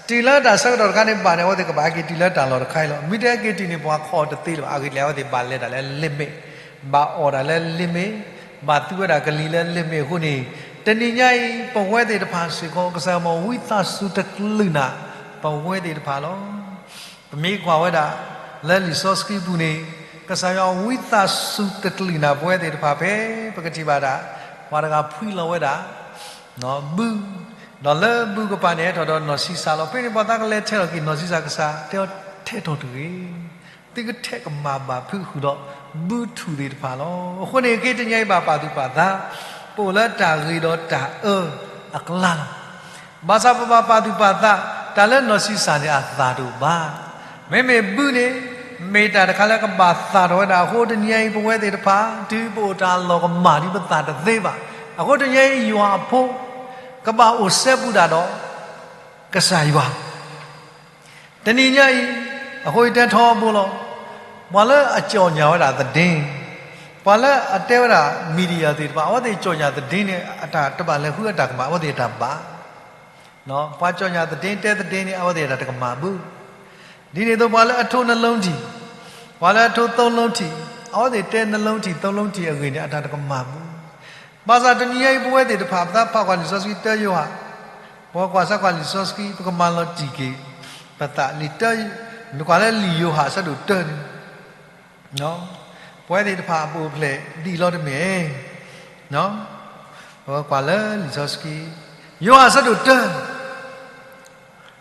တုၤလၢတၢ်ဆၢကတီၢ်တခါန့ၣ်ဘၣ်န့ၣ် အဝဲသ့ၣ်ကဘၣ်ဟဲက့ၤတုၤလၢတၢ်လီၢ်တခါအံၤလီၤ. မ့ၢ်တဟဲက့ၤတုၤန့ၣ် ပှၤခိးတသ့လၢၤဘၣ်. အဂ့ၢ်ဒ်လဲၣ် အဝဲသ့ၣ်ဘၣ်လဲၤတၢ်လၢ limit, ဘၣ်အီၣ်တၢ်လၢ limit, ဘၣ်သူဝဲဒၣ်ကလံၤလၢ limit အဃိန့ၣ်, တနံၤညါအံၤ ပဝဲသ့ၣ်တဖၣ်စ့ၢ်ကီး ကစၢ်ယွၤဝံသးစူၤတကလုာ်နၤ ပဝဲသ့ၣ်တဖၣ်လီၤ. ပမ့ၢ်ကွၢ်ဝဲဒၣ် လၢလံာ်စီဆှံပူၤန့ၣ်, ကစၢ်ယွၤဝံသးစူၤတကလုာ်နၤ ပဝဲသ့ၣ်တဖၣ်ဖဲ ပကထံၣ်ဘၣ်ဒၣ် ပှၤတဂၤဖှံလီၤဝဲဒၣ် ဘု, ဒီးလၢဘုကပၤန့ၣ် ဟဲထီၣ်ဒီးနီၢ်ဆံးစၢ်လီၤ. ဖဲန့ၣ်ပှၤသးကလဲၤထဲးထီၣ်က့ၤနီၢ်ဆံးစၢ်, ကစၢ်တဲအီၤ ထဲးထီၣ်တဂ့ၤ, သုကထဲးကမၣ်ဘၣ်ဖုးဃုာ်ဒီး ဘုထူၣ်သ့ၣ်တဖၣ်လီၤ. အဃိန့ၣ် ခဲအံၤတနံၤအံၤဘၣ်ပာ်သူၣ်ပာ်သး, ပအိၣ်လၢတၢ်ဂ့ၤဒီးတၢ်အၢအကျါလီၤ. ဘၣ်ဆၣ်ပဘၣ်ပာ်သူၣ်ပာ်သး, တၢ်လၢနီၢ်ဆံးစၢ်န့ၣ် အသၣ်တအိၣ်ဘၣ်. မ့မ့ၢ်ဘုန့ၣ်, မ့ၢ်တၢ်တခါလၢကဘၣ်သၣ်ထီၣ်ဝဲဒၣ်အဃိ တနံၤအံၤပဝဲသ့ၣ်တဖၣ် တုၤပအိၣ်တၢ်လီၢ်ကမၣ်ဒ်ပသၣ်တသ့ဘၣ်. အဃိတနံၤအံၤယွၤအဖိ ကဘၣ်အိၣ်စဲဘူးဒၣ်ဒီး ကစၢ်ယွၤ တနံၤညါအံၤ, အဃိယတဲထီဘိလီၤ. ပှၤလၢအကြော်ငြာဝဲဒၣ်သဒ့, ပှၤလၢအတဲဝဲဒၣ် media သ့ၣ်တဖၣ် အဝဲသ့ၣ်ကြော်ငြာသဒ့န့ၣ် အတၢ်တဘၣ်လဲၤဃုအတၢ်ကမၣ် အဝဲသ့ၣ်အတၢ်ဘၣ်. ပှၤကြော်ငြာသဒ့တဲသဒ့န့ၣ် အဝဲသ့ၣ်အတၢ်တကမၣ်ဘၣ်. ဒ်န့ၣ်အသိးပှၤလၢအထိ နှလုံးထီၣ်, ပှၤလၢအထိ သုံးလုံးထီၣ်, အဝဲသ့ၣ်တဲ နှလုံးထီၣ် သုံးလုံးထီၣ် အဂ့ၢ်န့ၣ် အတၢ်တကမၣ်ဘၣ်. ဘၣ်ဆၣ်တနံၤညါအံၤ ပဝဲသ့ၣ်တဖၣ် ပသးဖးကွၢ်လံာ်စီဆှံတၢယိၤဟၣ်, ပကွၢ်စၢ်ကွၢ်လံာ်စီဆှံ ပကမၤလီၤတံၢ်က့ၤ ပသးလံာ်တၢ, နကွၢ်လၢလံာ်ယိၤဟၣ်အဆၢဒိၣ်တၢန့ၣ်, ပဝဲသ့ၣ်တဖၣ်အပူၤဖျဲးဒ်အံၤလီၤတမ့ၢ်. ပကွၢ်လၢလံာ်စီဆှံ, ယိၤဟၣ်အဆၢဒိၣ်တၢ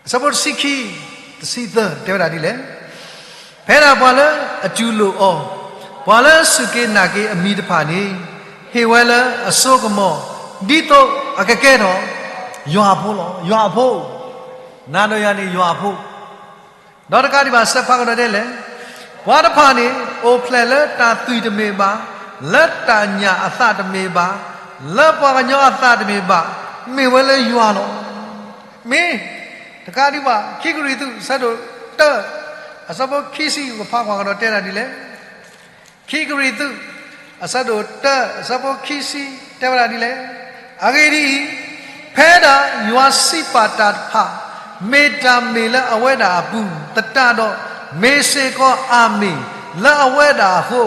အဆၢဖိတဆံခံ, တဆံသၢ တဲဝဲဒၣ်ဒ်လဲၣ်. ဖဲဒၣ်ပှၤလၢအတူၢ်လိာ်အီၤ, ပှၤလၢစူၢ်က့ၤနာ်က့ၤအမံၤတဖၣ်န့ၣ်, ဟ့ၣ်ဝဲလၢအစိကမီၤ, ဒ်သိးအကကဲထီၣ် ယွၤအဖိလီၤ. ယွၤအဖိ, နၤဒီးယၤန့ၣ်ယွၤအဖိ ဒီးတကးဒံးဘၣ် စဲးဖးကဒီးဒ်လဲၣ်, ပှၤတဖၣ်န့ၣ် အိၣ်ဖျဲၣ်လၢတၢ်သွံၣ်တမ့ၢ်ဘၣ်, လၢတၢ်ညၣ်အသးတမ့ၢ်ဘၣ်, လၢပှၤကညီအသးတမ့ၢ်ဘၣ်, မ့ၢ်ဝဲလၢယွၤလီၤ. မ့ၢ်တကးဒံးဘၣ် ခံကရံၣ်သူး အဆၢဒိၣ်တၢ အဆၢဖိခံဆံ ကဖးကွၢ်ကဒီးတဲဒၣ်ဒ်လဲၣ်. ခံကရံၣ်သူး အဆၢဒိၣ်တၢ အဆၢဖိခံဆံ တဲဝဲဒၣ်ဒ်လဲၣ်. အဂ့ၢ်ဒ်အံၤ, ဖဲဒၣ်ယွၤစံးပာ်တၢ်တဖၣ် မ့ၢ်တၢ်မ့ၢ်လၢအဝဲဒၣ်အပူၤသတးဒီး, မ့ၢ်စ့ၢ်ကီးအၤမ့ၣ်လၢအဝဲဒၣ်အဃိ,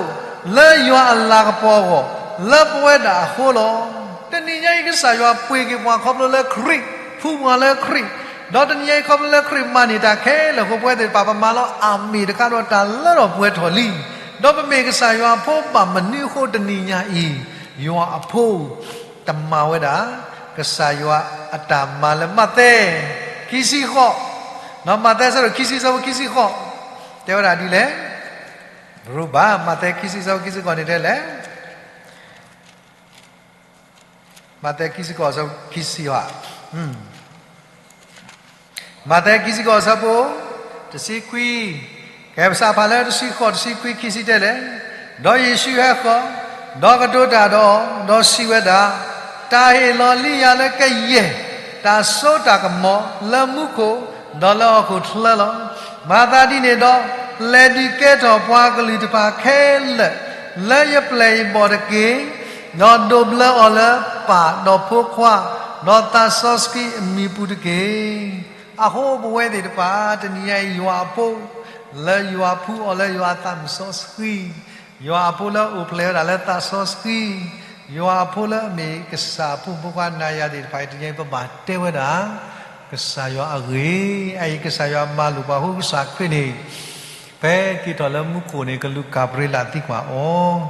လၢယွၤအလၤကပီၤအဂီၢ် လၢပဝဲဒၣ်အဃိလီၤ. တနံၤညါအံၤ ကစၢ်ယွၤပှ့ၤက့ၤပှၤခီဖျိလၢခရံာ်, ဖှူပှၤလၢခရံာ်, ဒီးတနံၤညါအံၤ ခီဖျိလၢခရံာ်မၤန့ၢ်တၢ်ခဲလၢာ်အဃိ ပဝဲသ့ၣ်တဖၣ် ပမၤလီၤအၤမ့ၣ်တခါဒီးတၢ်လၢထီၣ်ပှဲၤထီၣ်လံ. ဒီးပမ့ၢ်ကစၢ်ယွၤအဖိဘၣ်မနုၤအဃိ တနံၤညါအံၤ ယွၤအဖိ တမၤဝဲဒၣ် ကစၢ်ယွၤအတၢ်မၤလၢ မးသဲ ခံဆံဃိး, မးသဲအဆၢဒိၣ်ခံဆံ အဆၢဖိခံဆံဃိး တဲဝဲဒၣ်ဒ်လဲၣ်. ရူဘၣ် မးသဲခံဆံ အဆၢဖိခံဆံဃိးန့ၣ်တဲလဲၣ်. မးသဲခံဆံဃိး အဆၢဖိခံဆံဃိး, မးသဲခံဆံဃိး အဆၢဖိ တဆံခွံ, ကဲ ပစးဖးလၢတဆံဃိး တဆံခွံ ခံဆံတဲလဲၣ်. ဒီးယ့ၣ်ၡူးဟဲဃီၤ, ဒီးကတိၤတၢ်ဒီးအီၤ, ဒီးစံးဝဲဒၣ်, တၢ်ဟ့ၣ်လီၤလံယၤလၢကယဲၢ်တၢ်စိတၢ်ကမီၤ လၢမူခိၣ် ဒီးလၢဟီၣ်ခိၣ်ချၢလီၤ. မၤသးဒ်န့ၣ်ဒီး, လဲၤဒုးကဲထီၣ်ပှၤကလုာ်တဖၣ်ခဲလၢာ် လၢယပျဲၢ်ယဘီၣ်တက့ၢ်, ဒီးဒိးဘျၢအီၤလၢပၢ်ဒီးဖိခွါ ဒီးသးစီဆှံအမံၤပူၤတက့ၢ်. အဃိပဝဲသ့ၣ်တဖၣ် တနံၤညါအံၤ ယွၤအဖိ လၢယွၤဖှူအီၤလၢယွၤအသးမုၣ်စီဆှံ, ယွၤအဖိလၢအိၣ်ဖျဲၣ်ဝဲဒၣ်လၢသးစီဆှံ, ယွၤအဖိလၢအမ့ၢ်ကစၢ်အဖိမုၣ်ဖိခွါနၤယၤသ့ၣ်တဖၣ်အံၤ တနံၤညါအံၤ ပဘၣ်တဲဝဲဒၣ် ကစၢ်ယွၤအဂ့ၢ်, အအံၤကစၢ်ယွၤမၤလိာ်ပှၤအဃိ ကစၢ်ခရံာ်န့ၣ် ဖဲက့ၤထီၣ်လၢမူခိၣ်န့ၣ် ကလူးကၤဘြံၤလးသံကွၢ်အီၤ,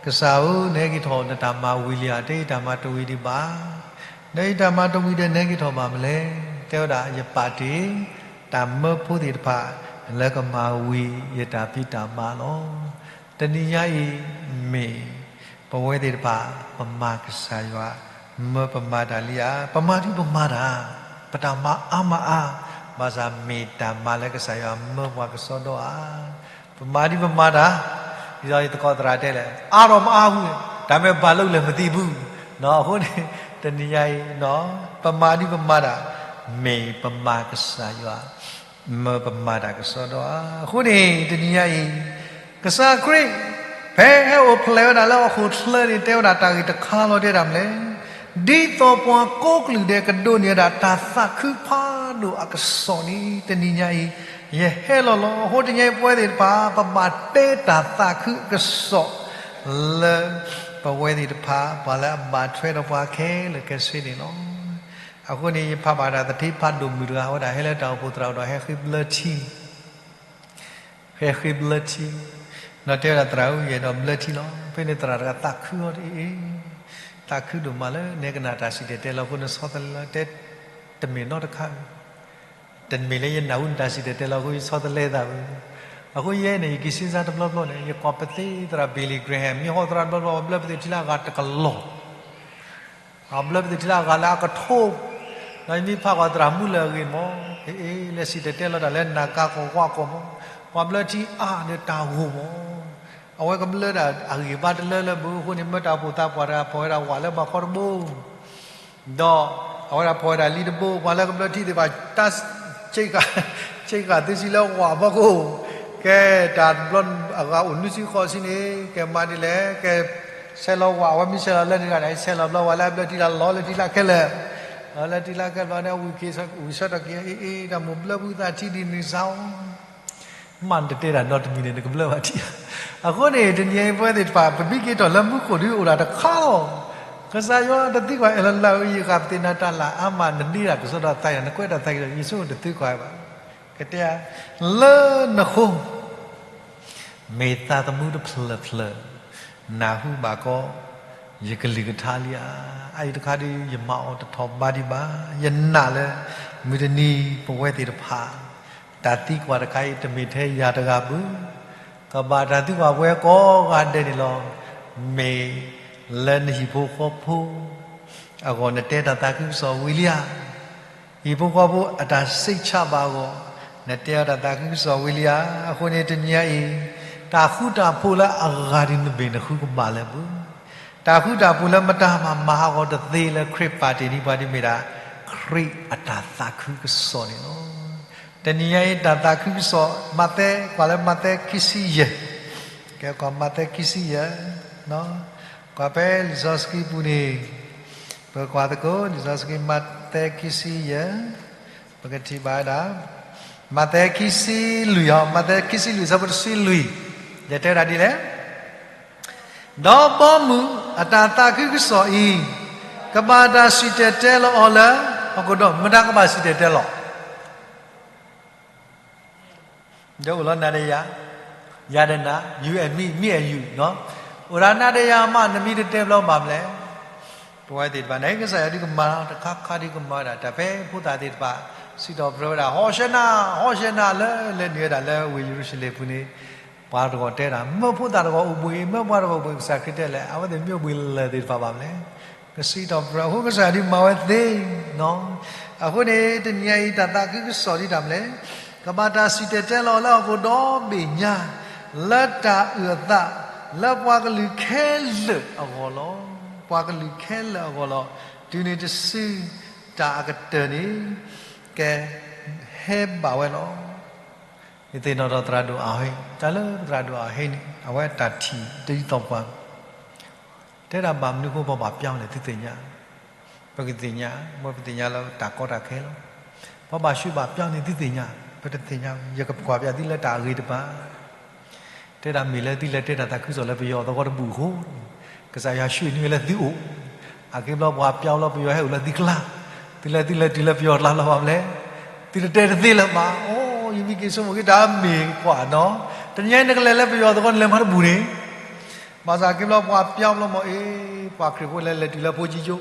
ကစၢ်ဧၢ, နဟဲက့ၤထီၣ်နတၢ်မၤဝံၤလံဧါ, တဲယတၢ်မၤတဝံၤဒံးဘၣ်. နတၢ်မၤတဝံၤဒီးနဟဲက့ၤထီၣ်ဘၣ်မနုၤလဲၣ်. တဲဝဲဒၣ် ယပာ်တ့ၢ် တၢ်မၢဖိသ့ၣ်တဖၣ် လၢကမၤဝံၤယတၢ်ဖံးတၢ်မၤလီၤ. တနံၤညါအံၤ မ့ၢ်ပဝဲသ့ၣ်တဖၣ် ပမၤကစၢ်ယွၤ မၢပမၤတၢ်လံဧါ. ပမၤဒံးပမၤတၢ်, ပတၢ်မၤအါမးအါ, ဘၣ်ဆၣ်မ့ၢ်တၢ်မၤလၢကစၢ်ယွၤမၢပှၤကစီဒီဧါ. ပမၤဒံးပမၤတၢ်, ဒ်သိးယသကိးသရၣ်တဲလဲၣ်, အါထီၣ်မအါဘူး, တၢ်မ့ၢ်ဘၣ်လၢလဲၣ်မသံဘူး. အဃိန့ၣ် တနံၤညါအံၤ ပမၤဒံးပမၤတၢ်, မ့ၢ်ပမၤကစၢ်ယွၤ မၢပမၤတၢ်ကစီဒီဧါ. အဃိန့ၣ် တနံၤညါအံၤ ကစၢ်ခရံာ် ဖဲဟဲအိၣ်ဖျဲၣ်ဝဲဒၣ်လၢဟီၣ်ခိၣ်ချၢန့ၣ် တဲဝဲဒၣ်တၢ်ဂ့ၢ်တခါလီၤ တဲဒၣ်မနုၤလဲၣ်. ဒ်သိးပှၤကိးကလုာ်ဒဲးကဒိးန့ၢ်ဝဲဒၣ်တၢ်သးခုဖးဒိၣ်အကစီၣ်န့ၣ် တနံၤညါအံၤ ယဟဲလီၤလီၤ. အဃိတနံၤအံၤပဝဲသ့ၣ်တဖၣ် ပဘၣ်တဲတၢ်သးခုအကစီၣ် လၢပဝဲသ့ၣ်တဖၣ် ပှၤလၢအဘၣ်ထွဲဒီးပှၤခဲလၢာ်ခဲဆ့န့ၣ်လီၤ. အဃိန့ၣ် ယဖးဘၣ်တၢ်သထ့ဖးဒိၣ်မုၢ်တဂၤ အဝဲဒၣ်ဟဲလၢတၢ်အိၣ်ဖှိၣ်သရၣ်အိၣ်ဒီးဟဲဃ့ဘျၢထံ ဟဲဃ့ဘျၢထံ, ဒီးတဲဝဲဒၣ်သရၣ်ဧၢ ယအဲၣ်ဒိးဘျၢထံလီၤ. ဖဲန့ၣ်သရၣ်တဂၤသးခုအီၤတအံၤ, သးခုဒိၣ်မးလၢနကနၣ်တၢ်စံၣ်တဲၤတဲလီၤအဃိ နဆီတလဲလီၤ. တဲ တမ့ၢ်နီတခါ, တမ့ၢ်လၢယနၢ်ဟူနတၢ်စံၣ်တဲၤတဲလီၤအဃိ ယဆီတလဲသးဘၣ်. အဃိယဲန့ၣ် ယက့ၤစ့စါတဘျီဘျီန့ၣ် ယကွၢ်ပသ့သရၣ် Billy Graham မ့ၢ်ဟီသရၣ်တဘျီဘျီ ဘျၢပသ့ၣ်ထံလၢအဂၤတကလီၢ် အဘျၢပသ့ၣ်ထံလၢအဂၤလၢအကထိ, ဒီးယမ့ၢ်ဖးကွၢ်သရၣ်မူလၢအဂ့ၢ်မး, အ့ လၢစံၣ်တဲၤတဲလီၤတၢ်လၢနၤကၤကီၢ်ဝးကီၢ်မး, ပှၤဘျၢထံအါန့ၣ်တၢ်ဂိၢ်မး, အဝဲကဘျၢဒၣ်အဂံၢ်ဘါတလၢလၢဘၣ်အဃိန့ၣ် မၢတၢ်အိၣ်ဖှိၣ်သးပှၢ်တဂၤဖီၣ်ဝဲဒၣ်ဝးလၢဘၣ်ခီတဘိ ဒီးအဝဲဒၣ်ဖီၣ်ဝဲဒၣ်လံတဘိ, ပှၤလၢကဘျၢထံသ့ၣ်တဖၣ် တၢ် ဆ့ကၤသုးဆံလၢဝးဖီခိၣ်, ကဲတၢ်တဘျီအဂၤအိၣ်နွံဆံဃိးဆံန့ၣ် ကဲမၤဒ်လဲၣ်, ကဲဆဲးလီၤဝး, အဝဲမ့ၢ်ဆဲးလီၤလၢတဂၤန့ၣ် ဆဲးလီၤဘျီဝးလၢအဘျၢထံလၢလီၤလၢထံလၢခဲလၢာ်, လီၤလၢထံလၢခဲလၢာ်န့ၣ် ဝံၤဆၢထီၣ်က့ၤ အ့ တၢ်မိၣ်ဘျၢဖုသးထံဒ်န့ၣ်စ့ၢ် မ့ၢ်နတတဲတၢ်နီတမံၤန့ၣ် နကဘျၢဘၣ်ထံဧါ. အဃိန့ၣ် တနံၤအံၤပဝဲသ့ၣ်တဖၣ် ပမ့ၢ်က့ၤထီၣ်လၢမူခိၣ်ဒ်အိၣ်ဒၣ်တခါလီၤ. ကစၢ်ယွၤတသံကွၢ် အဲၣ်လီၤလၢအယဂၤပသ့ၣ်နၤတၢ်လၢအါမး နန့ၢ်ဒၣ်ကစီဒီသးယၤ နကွဲးတၢ်သးက့ၤဒီး ယဆိကမိၣ်တသံကွၢ်ဘၣ်. ကတဲ လၢနဃိ မ့ၢ်သးသမူတဖျၢၣ်ဖျၢၣ် နၢ်ဟူဘၣ်ကီ ယကလုၢ်ကထါလံဧါ. အအံၤတခါဒ်ယမၤအီၤတထီၣ်ဘးဒံးဘၣ်. ယနာ်လၢ မုၢ်တနံၤပဝဲသ့ၣ်တဖၣ် တၢ်သံကွၢ်တခါအံၤ တမ့ၢ်ထဲယၤတဂၤဘၣ်, ကဘၣ်တၢ်သံကွၢ်ပဝဲကိးဂၤဒဲးန့ၣ်လီၤ. မ့ၢ်လၢနဟံၣ်ဖိဃီဖိအဂီၢ် နတဲတၢ်သးခုကစီၣ်ဝံၤလံဧါ. ဟံၣ်ဖိဃီဖိအတၢ်စိတ်ချဘၣ်အဂီၢ် နတဲအီၤတၢ်သးခုကစီၣ်ဝံၤလံဧါ. အဃိန့ၣ်တနံၤအံၤ တၢ်ဃူတၢ်ဖိးလၢအဂၤဒ်နမ့ၢ်နဃုကဘၣ်လၢၤဘၣ်. တၢ်ဃူတၢ်ဖိးလၢမတၤမၤမၤဟးဂီၤတသ့လၢခရံာ်ပာ်တ့ၢ်န့ၢ်ပှၤဒ်မ့ၢ်ဒၣ် ခရံာ်အတၢ်သးခုကစီၣ်န့ၣ်လီၤ. တနံၤညါအံၤတၢ်သးခုကစီၣ် မးသဲ ကွၢ်လၢမးသဲခံဆံယဲၢ်, ကဲကွၢ်မးသဲခံဆံယဲၢ်, ကွၢ်ဖဲလံာ်စီဆှံပူၤန့ၣ် ပကကွၢ်သကိး လံာ်စီဆှံမးသဲခံဆံယဲၢ်, ပကထံၣ်ဘၣ်ဝဲဒၣ် မးသဲခံဆံလွံၢ်, မးသဲခံဆံလွံၢ် ဆၢဖိတဆံလွံၢ်, ယတဲဝဲဒၣ်ဒ်လဲၣ်, ဒီးဘီမုၢ်အတၢ်သးခုကစီၣ်အံၤ ကဘၣ်တၢ်စံၣ်တဲၤတဲလီၤအီၤလၢဟီၣ်ခိၣ်ဒီဘ့ၣ်ညါ, မတၤကဘၣ်စံၣ်တဲၤတဲလီၤ ဒီးအိၣ်လီၤနၤဒီးယၤ, ယၤဒီးနၤ, you and me, me and you, အိၣ်ဒီးနၤဒီးယၤမး နမ့ၢ်တတဲဘၣ်ဘၣ်မနုၤလဲၣ်. ပဝဲသ့ၣ်တဖၣ်န့ၣ် ကစၢ်ယွၤဒုးကမၤတခါခါဒုးကမၤဝဲဒၣ် တၢ်ဖဲဖိသၣ်သ့ၣ်တဖၣ် စံးထီၣ်ပတြၢၤဝဲဒၣ် ဟောရှေ့နာ, ဟောရှေ့နာ လၢလဲၤနုာ်ဝဲဒၣ်လၢဝ့ၢ်ယရူၤၡလ့ၣ်ပူၤန့ၣ်, ပှၤတဂီၢ်တဲဒၣ် မၢဖိသၣ်တဂီၢ်အိၣ်ဘှံး, မၢပှၤတဂီၢ်အိၣ်ဘှံး, ကစၢ်ခရံာ်တဲလဲၣ် အဝဲသ့ၣ်မ့ၢ်အိၣ်ဘှံးလၢာ်သ့ၣ်တဖၣ်ဘၣ်မနုၤလဲၣ်. ကစံးထီၣ်ပတြၢၤအဃိ ကစၢ်ယွၤဒုးမၤဝဲသ့ အဃိန့ၣ် တနံၤအံၤ တၢ်သးခုကစီၣ်ဒ်တၢ်မနုၤလဲၣ်, ကဘၣ်တၢ်စံၣ်တဲၤတဲလီၤလၢဟီၣ်ခိၣ်ဒီဘ့ၣ်ညါ, လၢတၢ်အုၣ်အသး, လၢပှၤကလုာ်ခဲလၢာ်အဂီၢ်လီၤ. ပှၤကလုာ်ခဲလၢာ်အဂီၢ်လီၤ. တုၤနုၤတစု တၢ်အကတၢၢ်န့ၣ် ကဟဲဘၣ်ဝဲလီၤ. ယသ့ၣ်နီၣ်ထီၣ်သရၣ်ဒိၣ်အဟ့ၣ်, တၢ်လၢသရၣ်ဒိၣ်အဟ့ၣ်န့ၣ် အဝဲအတၢ်ထံၣ်တဒ်သိးပှၤ တဲဒၣ်ဘၣ်မနုၤအဃိပှၤဘၣ်ပျီလဲၣ် သုသ့ၣ်ညါ, ပကသ့ၣ်ညါ, ပကသ့ၣ်ညါလၢတၢ်ကီတၢ်ခဲလီၤ. ပှၤဘၣ်ရွှ့ၣ်ဘၣ်ပျီန့ၣ် သုသ့ၣ်ညါ, ပတသ့ၣ်ညါ, ယကကွၢ်ပျးသုလၢတၢ်အဂ့ၤတပၤ, တဲဒၣ်မ့ၢ်လၢသုလဲၤတဲတၢ်သးခုကစီၣ်လၢပယီၤသဝီတဘူၣ်အဃိ, ကစၢ်ယွၤရွှ့ၣ်န့ၢ်ဝဲလၢသုအိၣ်, အက့ဘျီပှၤပျီလၢပယီၤဟဲအိၣ်လၢသုကျါ, သုလဲၤသုလဲၤတုၤလၢပယီၤကျါလီၤဘၣ်မလဲၣ်, သုတတဲတသ့လၢၤဘၣ်, အိ ယမ့ၢ်က့ၤဆိကမိၣ်က့ၤတၢ်မ့ၢ်ကွၢ်နီၤ, တနံၤညါအံၤနကလဲၤလၢပယီၤသဝီန့ၣ် လဲၤမၤတဘူၣ်န့ၣ် ဘၣ်ဆၣ်က့ဘျီပှၤပျီဘျီမ့ၢ်အ့, ပှၤခရံာ်ဖိလဲၤလဲၤတုၤလၢဖိကၠံကၠိ,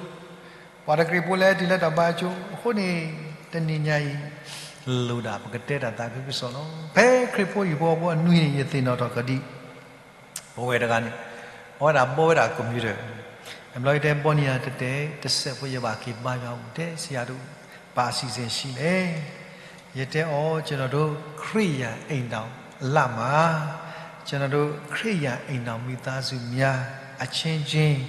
ပှၤတခရံာ်ဖိလဲၤတုၤလၢတၢ်ဘါကၠိ, အဃိန့ၣ် တနံၤညါအံၤ လိၣ်ဒၣ်ပကတဲတၢ်သးခုကစီၣ်လီၤ. ဖဲခရံာ်ဖိဟံၣ်ဖိဃီဖိအနွံန့ၣ် ယသ့ၣ်နီၣ်ထီၣ်ကဒံး, ပဝဲတဂၤန့ၣ် အဝဲဒၣ်ဘီဝဲဒၣ် computer, အဘျီယတဲဘီနံၤယၤတတဲ, တစဲးဖိယဘၣ်က့ၤဘါယွၤအိၣ် တဲဆံးယၤဒိၣ်, ပၢ်အစံးစဲးဆံးလဲၣ် ယတဲအီၤ ကျွန်တော်တို့ ခရစ်ယာန်အိမ်ထောင်လမှာ ကျွန်တော်တို့ ခရစ်ယာန်အိမ်ထောင်မိသားစုများ အချင်းချင်း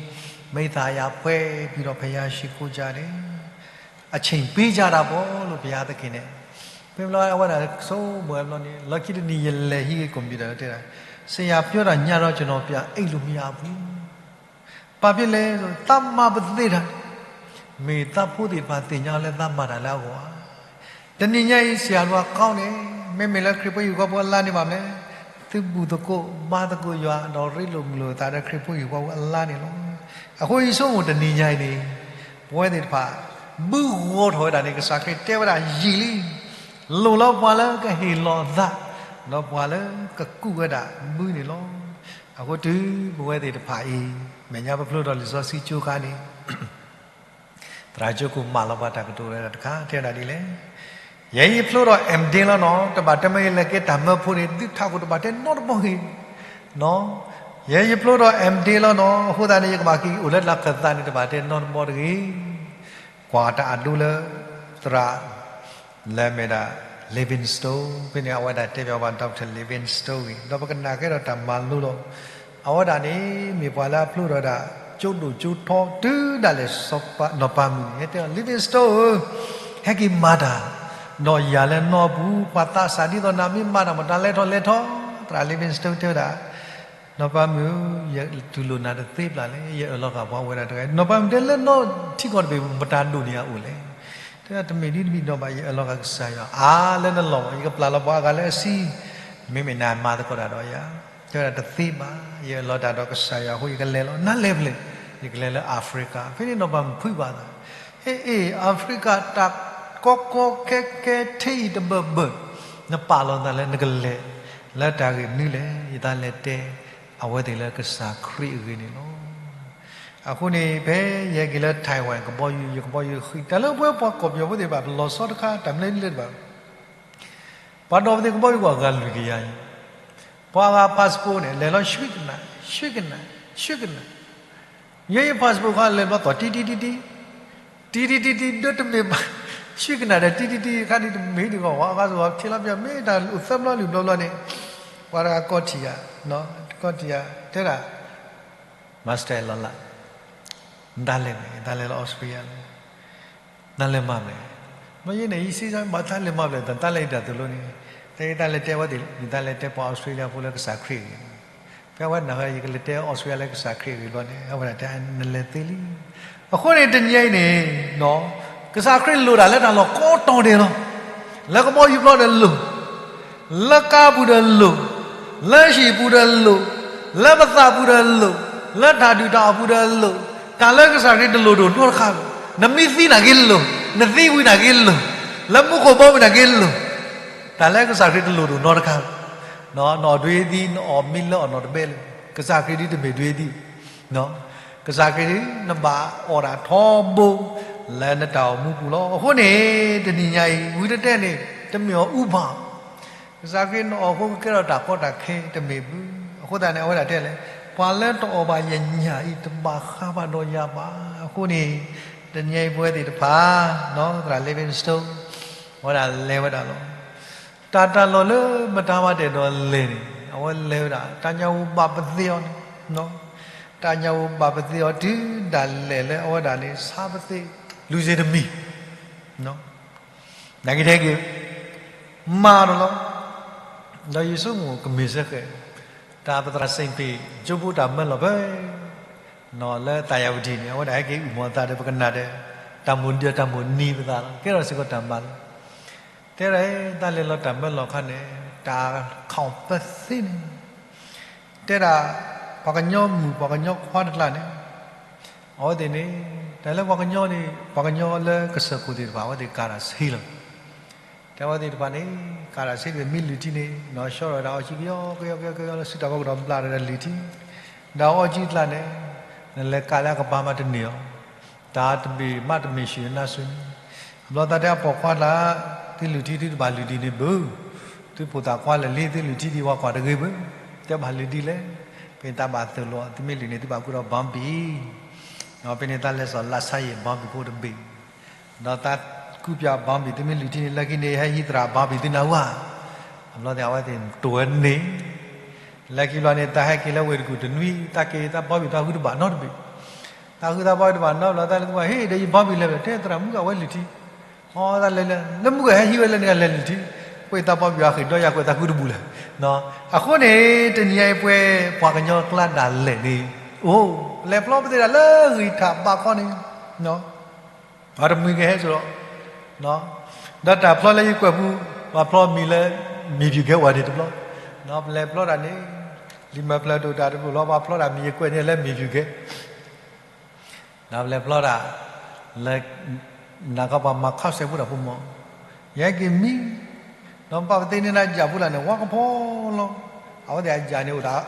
မိတ်သရာဖွဲ့ပြီးတော့ ဘုရားရှိခိုးကြတယ်, အချိန်ပေးကြတာပေါ့လို့ ဘုရားသခင်နဲ့ ဖဲဘျီအဝဲဒၣ်ဆိကမိၣ်ဝဲဘျီန့ၣ် လီၢ်ခံတနံၤယလဲၤဟံးဂ့ၤ computer တဲဒၣ်, ဆရာပြောတာညတော့ ကျွန်တော်ပြန်အိပ်လို့မရဘူး. ဘာဖြစ်လဲဆို သတ်မှတ်ပသ့ၣ်တၢ်, မ့ၢ်သးဖိသ့ၣ်တဖၣ်သ့ၣ်ညါလၢသးမၤတၢ်လၢအဂီၢ်ဧါ. တနံၤညါအံၤ ဆရာတော်က ကောင်းတယ်, မ့မ့ၢ်လၢခရံာ်ဖိဟံၣ်ဖိဃီဖိအလါန့ၣ်ဘၣ်မလဲၣ်, သုဘူၣ်သကိးဘါသကိးယွၤ ဒီးရ့လိာ်မုာ်လိာ်သးဒီးခရံာ်ဖိဟံၣ်ဖိဃီဖိအလါန့ၣ်လီၤ. အဃိယဆိကမိၣ်တနံၤညါအံၤန့ၣ် ပဝဲသ့ၣ်တဖၣ် ဘုဂီၤထီၣ်ဝဲဒၣ်န့ၣ် ကစၢ်ခရံာ်တဲဝဲဒၣ်ယံာ်လံ, လိၣ်လၢပှၤလၢကဟ့ၣ်လီၤအသး, ဒီးပှၤလၢကကူးဝဲဒၣ်ဘုန့ၣ်လီၤ. အဃိတုၤပဝဲသ့ၣ်တဖၣ်အံၤ မဲာ်ညါပဖျိထီၣ်လံာ်စီဆှံကၠိခါန့ၣ် သရၣ်ကၠိခိၣ်မၢလီၤပှၤတၢ်ကတိၤလၢတၢ်တခါ တဲဝဲဒၣ်ဒ်လဲၣ်, ယဲယဖျိထီၣ် M.Div လီၤနီၤ, တဘၣ်တဲမ့ၢ်ယလဲၤကဲတၢ်မၢဖိန့ၣ် သုထးခိၣ်တဘၣ်တဲနီတဘီဂ့ၤ, ယဲယဖျိထီၣ် M.Div လီၤနီၤ, အဃိသတးန့ၣ် ယကဘၣ်က့ၤအိၣ်လၢလၢခၢၣ်သးန့ၣ် တဘၣ်တဲနီတဘီတဂ့ၤ. ကွၢ်တၢ်အဒိလၢ သရၣ် လၢအမ့ၢ်ဒၣ် Livingstone ဖဲန့ၣ် အဝဲဒၣ်တဲဘၣ်ပှၤ Doctor Livingstone ဂ့ၤ, ဒီးပကနၣ်ကဲထီၣ်တၢ်မၤလိလီၤ. အဝဲဒၣ်န့ၣ် မ့ၢ်ပှၤလၢအဖျိထီၣ်ဝဲဒၣ် ကၠိဒိၣ်ကၠိထီ တုၤဒၣ်လဲာ် စီၤပၤ နီၢ်ပၤမုၣ်န့ၣ် ဟဲတဲအီၤ Livingstone ဧၢ, ဟဲက့ၤမၤတၢ် ဒီးယၤလၢနီၢ်ပူၤ ပှၤသးစၢ်ဒ်သိးနၤမ့ၢ်မၤတၢ်မတၤလဲၤထီၣ်လဲၤထီၣ်, သရၣ် Livingstone တဲဝဲဒၣ် နီၢ်ပၤမုၣ်ဧၢ, ယတူၢ်လိာ်နၤတသ့ဘၣ်လဲၣ်, ယအၢၣ်လီၤဂာ်ပှၤဝဲဒၣ်တဂၤ, နီၢ်ပၤမုၣ်တဲလၢနီၢ်ထံကီၢ်တဘ့ၣ် မတၤဒိၣ်န့ၢ်ယၤအိၣ်လဲၣ်, တဲတမ့ၢ်ဒ်တမံၤဒီးဘၣ် ယအၢၣ်လီၤဂာ်ကစၢ်ယွၤ အါလၢနလီၢ်, ယကပျၢ်လီၤပှၤအဂၤလၢအဆံ, မ့မ့ၢ်နမၤသကိးတၢ်ဒီးယၤ, တဲဝဲဒၣ်တသ့ဘၣ်, ယအၢၣ်လီၤတၢ်ဒီးကစၢ်ယွၤအဃိ ယကလဲၤလီၤ, နလဲၤဖဲလဲၣ်, ယကလဲၤလၢ Africa, ဖဲန့ၣ်နီၢ်ပၤမုၣ်ဖုးဘၣ်သး, ဟ့ၣ်အ့ၣ် Africa တၢ်ကီကီခဲခဲထံအံၤတဘၢၣ်ဘၢၣ်, နပာ်လီၤနသးလၢနကလဲၤ လၢတၢ်ဂ့ၢ်မနုၤလဲၣ်, ယသးလဲၤတဲ အဝဲသ့ၣ်လၢကစၢ်ခရံာ်အဂ့ၢ်န့ၣ်လီၤ. အဃိန့ၣ် ဖဲယဟဲက့ၤလၢ Taiwan ကဘီယူၤ ယကဘီယူၤဃံး တၢ်လၢပဝဲပှၤကီၢ်ပယီၤဖိသ့ၣ်တဖၣ် ပလီၤဆီတခါ တၢ်မနုၤလဲၣ်တဘၣ်, ပှၤဒီးပသ့ၣ်ကဘီယူၤကွၢ်ဂၤလွံၢ်ကယၤအံၤ, ပှၤဂၤ passport န့ၣ် လဲၤလီၤ ရွှေ့ကနၣ် ရွှေ့ကနၣ် ရွှေ့ကနၣ်, ယဲယ passport ခါလဲၤဘျီသီၣ် တံတံတံတံ တံတံတံတံ ဒိတမ့ၢ်ဘၣ်, ရွှေ့ကနၣ်ဒီး တံတံတံတံ ခါဒ်တမ့ၢ်ဒံးဂီၢ်ဝဲ အဂၤစ့ၢ်ကီး ထံၣ်လီၤပျၢၤ မ့ၢ်တၢ်အိၣ်သၢဘျီလွံၢ်ဘျီဘျီန့ၣ်, ပှၤတဂၤကီထံၣ်ယၤ, ကီထံၣ်ယၤ တဲဒၣ် Master လီၤလၢ်, နတၢ်လဲၤမ့ၢ် နတၢ်လဲၤလၢ Australia လီၤ, နလဲၤမၤမ့ၢ်, မ့ၢ်ယဲန့ၣ် ယစံးဆၢ မ့ၢ်တၢ်လဲၤမၤမ့ၢ် တၢ်လဲၤအံၤတၢ်သိၣ်လိန့ၣ်, တဲယတၢ်လဲၤတဲဝဲသ့ၣ် ယတၢ်လဲၤတဲပှၤ Australia ဖိလၢကစၢ်ခရံာ်အဂ့ၢ်, ဖဲအဝဲနာ်ဝဲ ယကလဲၤတဲ Australia လၢကစၢ်ခရံာ်အဂ့ၢ်ဘျီန့ၣ် အဝဲဒၣ်တဲ နလဲၤသ့လံ. အဃိန့ၣ် တနံၤအံၤန့ၣ် ကစၢ်ခရံာ်လိၣ်တၢ်လၢတၢ်လီၢ်ကိးတီၤဒဲးလီၤ. လၢကဘီယူၤပျီဒီးလိၣ်, လၢကါပူၤဒီးလိၣ်, လၢဟံၣ်ပူၤဒီးလိၣ်, လၢပသးပူၤဒီးလိၣ်, လၢတၢ်ဒုၣ်တၢ်အီၣ်ပူၤဒီးလိၣ်, တၢ်လၢကစၢ်ခရံာ်တလိၣ်ဒိၣ်နီတခါဘၣ်. နမ့ၢ်သံနာ်က့လိၣ်, နသံဝံၤနာ်က့လိၣ်, လၢမူခိၣ်ဘီမုၢ်နာ်က့လိၣ်, တၢ်လၢကစၢ်ခရံာ်တလိၣ်ဒိၣ်နီတခါဘၣ်. နအီၣ်ဒွံသံ နအီၣ်မ့ၢ်လၢအီၣ်နီတဘဲလၢၤ, ကစၢ်ခရံာ်ဒ်တမ့ၢ်ဒွံသံ ကစၢ်ခရံာ်ဒ် နဘၣ်အီၣ်တၢ်ထီဘိ လၢနတၢ်အိၣ်မူပူၤလီၤ. အဃိန့ၣ် တနံၤညါအံၤ ဝံၤတတဲန့ၣ် တမ့ၢ်အီၤအူဘၣ်, ကစၢ်ခရံာ်နအီၣ်အဃိ ကကဲထီၣ်တၢ်ကီတၢ်ခဲတမ့ၢ်ဘၣ်. အဃိသတးန့ၣ် အဝဲဒၣ်တဲလဲၣ်, ပှၤလၢတအီၣ်ဘၣ်ယညၣ်အံၤ တဘၣ်ဃးဘၣ်ဒီးယၤဘၣ်. အဃိန့ၣ် တနံၤညါအံၤပဝဲသ့ၣ်တဖၣ် သရၣ် Livingstone အဝဲဒၣ်လဲၤဝဲဒၣ်လီၤ. တၢ်တၢ်လီၢ်လၢမတၤမၤတအဲၣ်ဒိးလဲၤန့ၣ် အဝဲလဲၤဝဲဒၣ် တၢ်ညၣ်ဧိၤဘၣ်ပသ့အီၤန့ၣ်, တၢ်ညၣ်ဧိၤဘၣ်ပသ့အီၤ တုၤဒၣ်လဲာ်လၢအဝဲဒၣ်န့ၣ် ဆါပသ့ လူၤစ့တမံၤ နာ်က့ထဲက့ၤ မၤဒီးလီၤ. ဒီးယဆိကမိၣ်ကမ့ၢ်စ့ၢ်ကီး တၢ်ပသရၣ်စ့ၣ်ပ့း ကၠိဖိတၢ်မၢလီၤဖဲ လၢသးယၤဝတံၣ်န့ၣ် အဝဲဒၣ်ဟဲက့ၤအုၣ်မၤသးဒီးပကနၣ်ဒီး တၢ်မိၣ်ဒၢတၢ်မိၣ်နံၤပသးလီၤ. ကဲထီၣ်စ့ၢ်ကီးတၢ်မၤလီၤ. တဲဒၣ် တၢ်လဲၤလီၤတၢ်မၢလီၤအခါန့ၣ် တၢ်ခီၣ်ပသ့န့ၣ် တဲဒၣ် ပှၤကညီမုၣ်ပှၤကညီခွါတကျါန့ၣ် အဝဲသ့ၣ်န့ၣ် တၢ်လၢပှၤကညီန့ၣ် ပှၤကညီလၢကစၢၢ်ခိၣ်သ့ၣ်တဖၣ် အဝဲသ့ၣ်ကၤတၢ်ဆ့လီၤ. တဲအဝဲသ့ၣ်တဖၣ်န့ၣ် ကၤတၢ်ဆ့ဒီးမ့ၢ်လုၢ်ထံန့ၣ် နီၢ်ဆှီထီၣ်ဝဲဒၣ်အီၣ်ကံကယီကယီကယီလၢစုတၢ်ဖီခိၣ်ဒီးဘျးဒီးလုၢ်ထံ ဒီးအီၣ်ကံတကျါန့ၣ် နလဲၤကၤလၢအကပၤမးတန့ၢ်အီၤ တၢ်တဘ့ၣ်မးတမ့ၢ်ဆှၢနၤဆူန့ၣ် အဘျီသးတဲအပိာ်ခွါတကျါ သုလုၢ်ထံသုတဘၣ်လုၢ်ဒံးန့ၣ်ဘၣ်, သုဖိသၣ်ခွါလၢာ်လံ သုလုၢ်ထံဒံးဝဲကွၢ်တဂ့ၤဘၣ်, တဘၣ်လုၢ်ဒံးလဲၣ်, ဖဲန့ၣ်တၢ်ဘၣ်သိၣ်လိ သုမ့ၢ်လုၢ်န့ၣ် သုဘၣ်ဃုဒီး bomb ဖဲန့ၣ်တၢ်လဲၤစိာ်လၢဆါယံာ် bomb ဖိတဘ့ၣ် ဒီးတၢ်ကူးပၠး bomb သုမ့ၢ်လုၢ်ထံန့ၣ် လၢခံန့ၣ် ဟဲဟံးသရၣ် bomb သုနၢ်ဟူဧါ, အဘျီသ့ၣ်အဝဲသ့ၣ်တိၢ်ဝဲန့ၣ် လၢခံဘျီန့ၣ် တၢ်ဟဲက့ၤလၢဝ့ၢ်တကူၣ်တနွံ တၢ်က့ၤတၢ် bomb တၢ်ဃုတဘၣ်နီတဘ့ၣ်, တၢ်ဃုတၢ် bomb တဘၣ်နီတဘျီ တၢ်လဲၤသကွၢ် ဟ့ၣ် ဒီးယ bomb လဲၤဘၣ် တဲသရၣ်မုၣ်ကဝဲလုၢ်ထံ, အီတၢ်လဲၤလဲၤ လၢမုၢ်ကဟဲဟံးဝဲလၢန့ၣ် အလဲၤလုၢ်ထံ, ကွဲးတၢ် bomb အဃ့ၢ်ဒီးယၤကွဲးတၢ်ဃုတဘူၣ်လဲၣ်, အဃိန့ၣ် တနံၤအံၤပှဲၤပှၤကညီကျါဒၣ်လဲာ်န့ၣ် အိၣ် ပလဲၤဖျီပသ့ၣ်တၢ်လၢဂံၢ်ထၣ်ဘးခီန့ၣ် ပှၤတမှံၤကဟဲစိာ်ဒီး ဒီးတၢ်ဖျီလၢယကွဲးပူၤ ပှၤဖျီမံၤလၢ မံၤဖၠူၤကဲဝဲန့ၣ်တဘျီ, ပလဲၤဖျီတၢ်န့ၣ် လံာ်မဲာ်ဖျၢၣ်ဒိၣ်တၢ်တဘျီ ပှၤဖျီတၢ်မံၤယကွဲးန့ၣ်လၢမံၤဖၠူၤကဲ ဒီးပလဲၤဖျီတၢ် လၢ နၢ်ကီၢ်ပှၤမၤခီၣ်စဲးဖိတၢ်ဖိမီၢ်, ယဟဲက့ၤမံ, ဒီးပာ်ပသ့န့ၢ်နၤယၢ်ဖိတၢ်န့ၣ် ဝါကဖီလီၤ, အဝဲသ့ၣ်အယၢ်န့ၣ်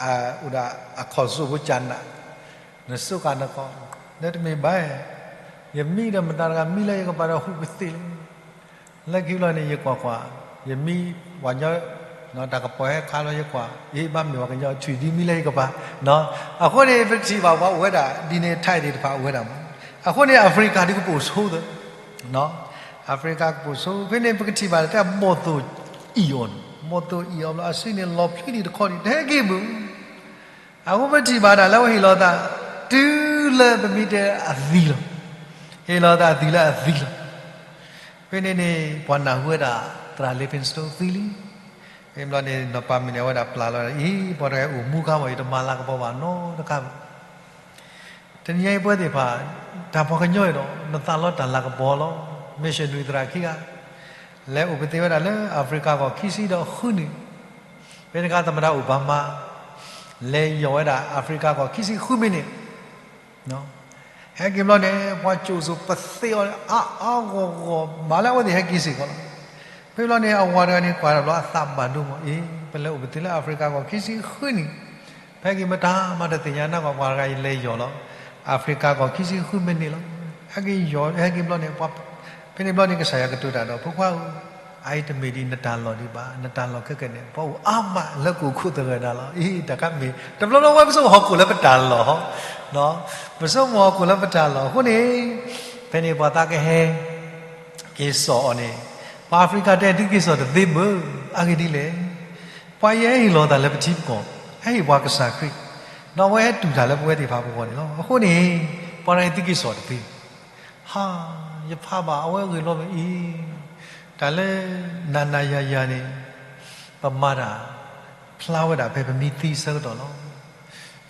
အိၣ်ဒၣ် အခီၣ်စိဖိကၢ်နး, နစိကၢ်နကီၢ်, လၢတမ့ၢ်ဘၣ်, ယမံဒီးမတၤတဂၤမံလၢယကပၤဒီးဟူးကသ့ၣ်လံ လၢခံဘျီန့ၣ် ယကွၢ်ကွၢ်, ယမံ ပှၤညီ တၢ်ကပီၤဟဲခါလီၤယကွၢ်, အ့ ဘၣ်မ့ၢ်ပှၤကညီထွံၣ်ဒ်မံလၢယကပၤ, အဃိန့ၣ် ပကထံၣ်ဘၣ်ပှၤအိၣ်ဝဲဒၣ် ဒ်န့ၣ် type သ့ၣ်တဖၣ်အိၣ်ဝဲဒၣ်မး, အဃိန့ၣ် အဖရံကၤဒုးကပိာ်ဆိသၢ, အဖရံကၤကပိာ်ဆိ ဖဲန့ၣ် ပကထံၣ်ဘၣ်တၢ်ဘီၣ်သိၣ်အံၣ်အီၤန့ၣ်, ဘီၣ်သိၣ်အံၣ်အီၤဘျီ အစုန့ၣ်လီၤဖျံလံတခီန့ၣ် တဟဲက့ၤဘၣ် အဃိပထံၣ်ဘၣ်ဒၣ်လၢဝဲဟ့ၣ်လီၤသး တုၤလၢပမ့ၢ်တဲအသံလီၤ, ဟ့ၣ်လီၤသးအသံလၢအသံလီၤ, ဖဲန့ၣ်န့ၣ် ပှၤနၢ်ဟူဝဲဒၣ် သရၣ် Livingstone သံလံ, ဖဲန့ၣ်ဘျီန့ၣ် နီၢ်ပၤမုၣ်န့ၣ် အဝဲဒၣ်ပျၢ်လီၤအံၤ ပှၤတဂၤအိၣ်မူခါမး ယတမၤလၤကပီၤဘၣ်နီတခါဘၣ် တနံၤညါအံၤပဝဲသ့ၣ်တဖၣ် တၢ်ပှၤကညီအံၤဒီး နသးလီတၢ်လၤကပီၤလီၤ. missionary သရၣ်ခံဂၤ လဲၤအိၣ်ပသ့ဝဲဒၣ်လၢအဖရံကၤကီၢ်ခံဆံဒီးဃုနံၣ်, ဖဲန့ၣ်အခါသမ္မတ Obama လဲၤယီၢ်ဝဲဒၣ်အဖရံကၤကီၢ်ခံဆံဃုမံးနံး, ဟဲက့ၤဘျီန့ၣ် ပှၤကၠိၣ်စိၤပသ့အီၤ အါအါဂီၢ်ဂီၢ် မၤလၢအဝဲသ့ၣ်ဟဲက့ၤစ့ၢ်ကီးလီၤ. ဖဲဘျီန့ၣ် အဝၤတဂၤန့ၣ် ကွၢ်တဘျီအသးဘၣ်ဒိမး အ့ ပလဲၤအိၣ်ပသ့လၢအဖရံကၤကီၢ်ခံဆံဃုနံၣ်, ဖဲက့ၤမတၤမၤတသ့ၣ်ညါနၢ်ကီၢ် ပှၤတဂၤအံၤလဲၤယီၢ်လီၤ အဖရံကၤကီၢ်ခံဆံဃုမံးနံးလီၤ. ဟဲက့ၤယီၢ် ဟဲက့ၤဘျီန့ၣ် ဖဲန့ၣ်ဘျီန့ၣ် ကစၢ်ယွၤကတိၤတၢ်ဒီး ဖိခွါဧၢ, အအံၤတမ့ၢ်ဒ်နတၢ်လီၢ်ဒံးဘၣ်, နတၢ်လီၢ်ခဲကနံၣ်န့ၣ် ပှၤအိၣ်အါမးလၢကအိၣ်ခိးသဂၢၢ်နၤလီၤ. အ့ တၢ်ခါမ့ၢ် တဘျီဘျီဝဲပဆိကမိၣ်ဟီၣ်ခိၣ်လၢပတၢ်လီၢ်, ပဆိကမိၣ်ဟီၣ်ခိၣ်လၢပတၢ်လီၢ်အဃိန့ၣ်, ဖဲန့ၣ်ပှၤသးကဟဲ က့ၤစိာ်အီၤန့ၣ်, ပှၤအဖရံကၤတဲသုက့ၤစိာ်တသ့ဘၣ်, အဂ့ၢ်ဒ်လဲၣ်, ပှၤအံၤဟဲဟ့ၣ်လီၤတၢ်လၢပထံပကီၢ်, ဟဲဟ့ၣ်ပှၤကစၢ်ခရံာ်, ဒီးအဝဲဟဲတူၢ်တၢ်လၢပဝဲသ့ၣ်တဖၣ်ပဂီၢ်န့ၣ်လီၤ. အဃိန့ၣ် ပှၤတဂၤအံၤသုက့ၤစိာ်တသ့ ဟါ, ယဖးဘၣ်အဝဲအဂ့ၢ်လီၤမ့ၢ်အံၤ, တၢ်လၢနၤနၤယၤယၤန့ၣ် ပမၤတၢ်ဖျါဝဲဒၣ်ဖဲပမ့ၢ်သံအဆၢကတီၢ်လီၤ.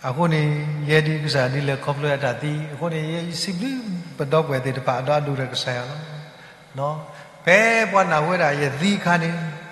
အဃိန့ၣ် ယဲဒ်ကစၢ်ဒ်လဲၣ်ခီဖျိအတၢ်သံ, အဃိန့ၣ် ယစံးဘျုးပဒီပုၢ်ဝဲၢ်သ့ၣ်တဖၣ်ဒီးအဒိၣ်ဒီးကစၢ်ယွၤလီၤ. ဖဲပှၤနၢ်ဟူဝဲဒၣ်ယသံအခါန့ၣ်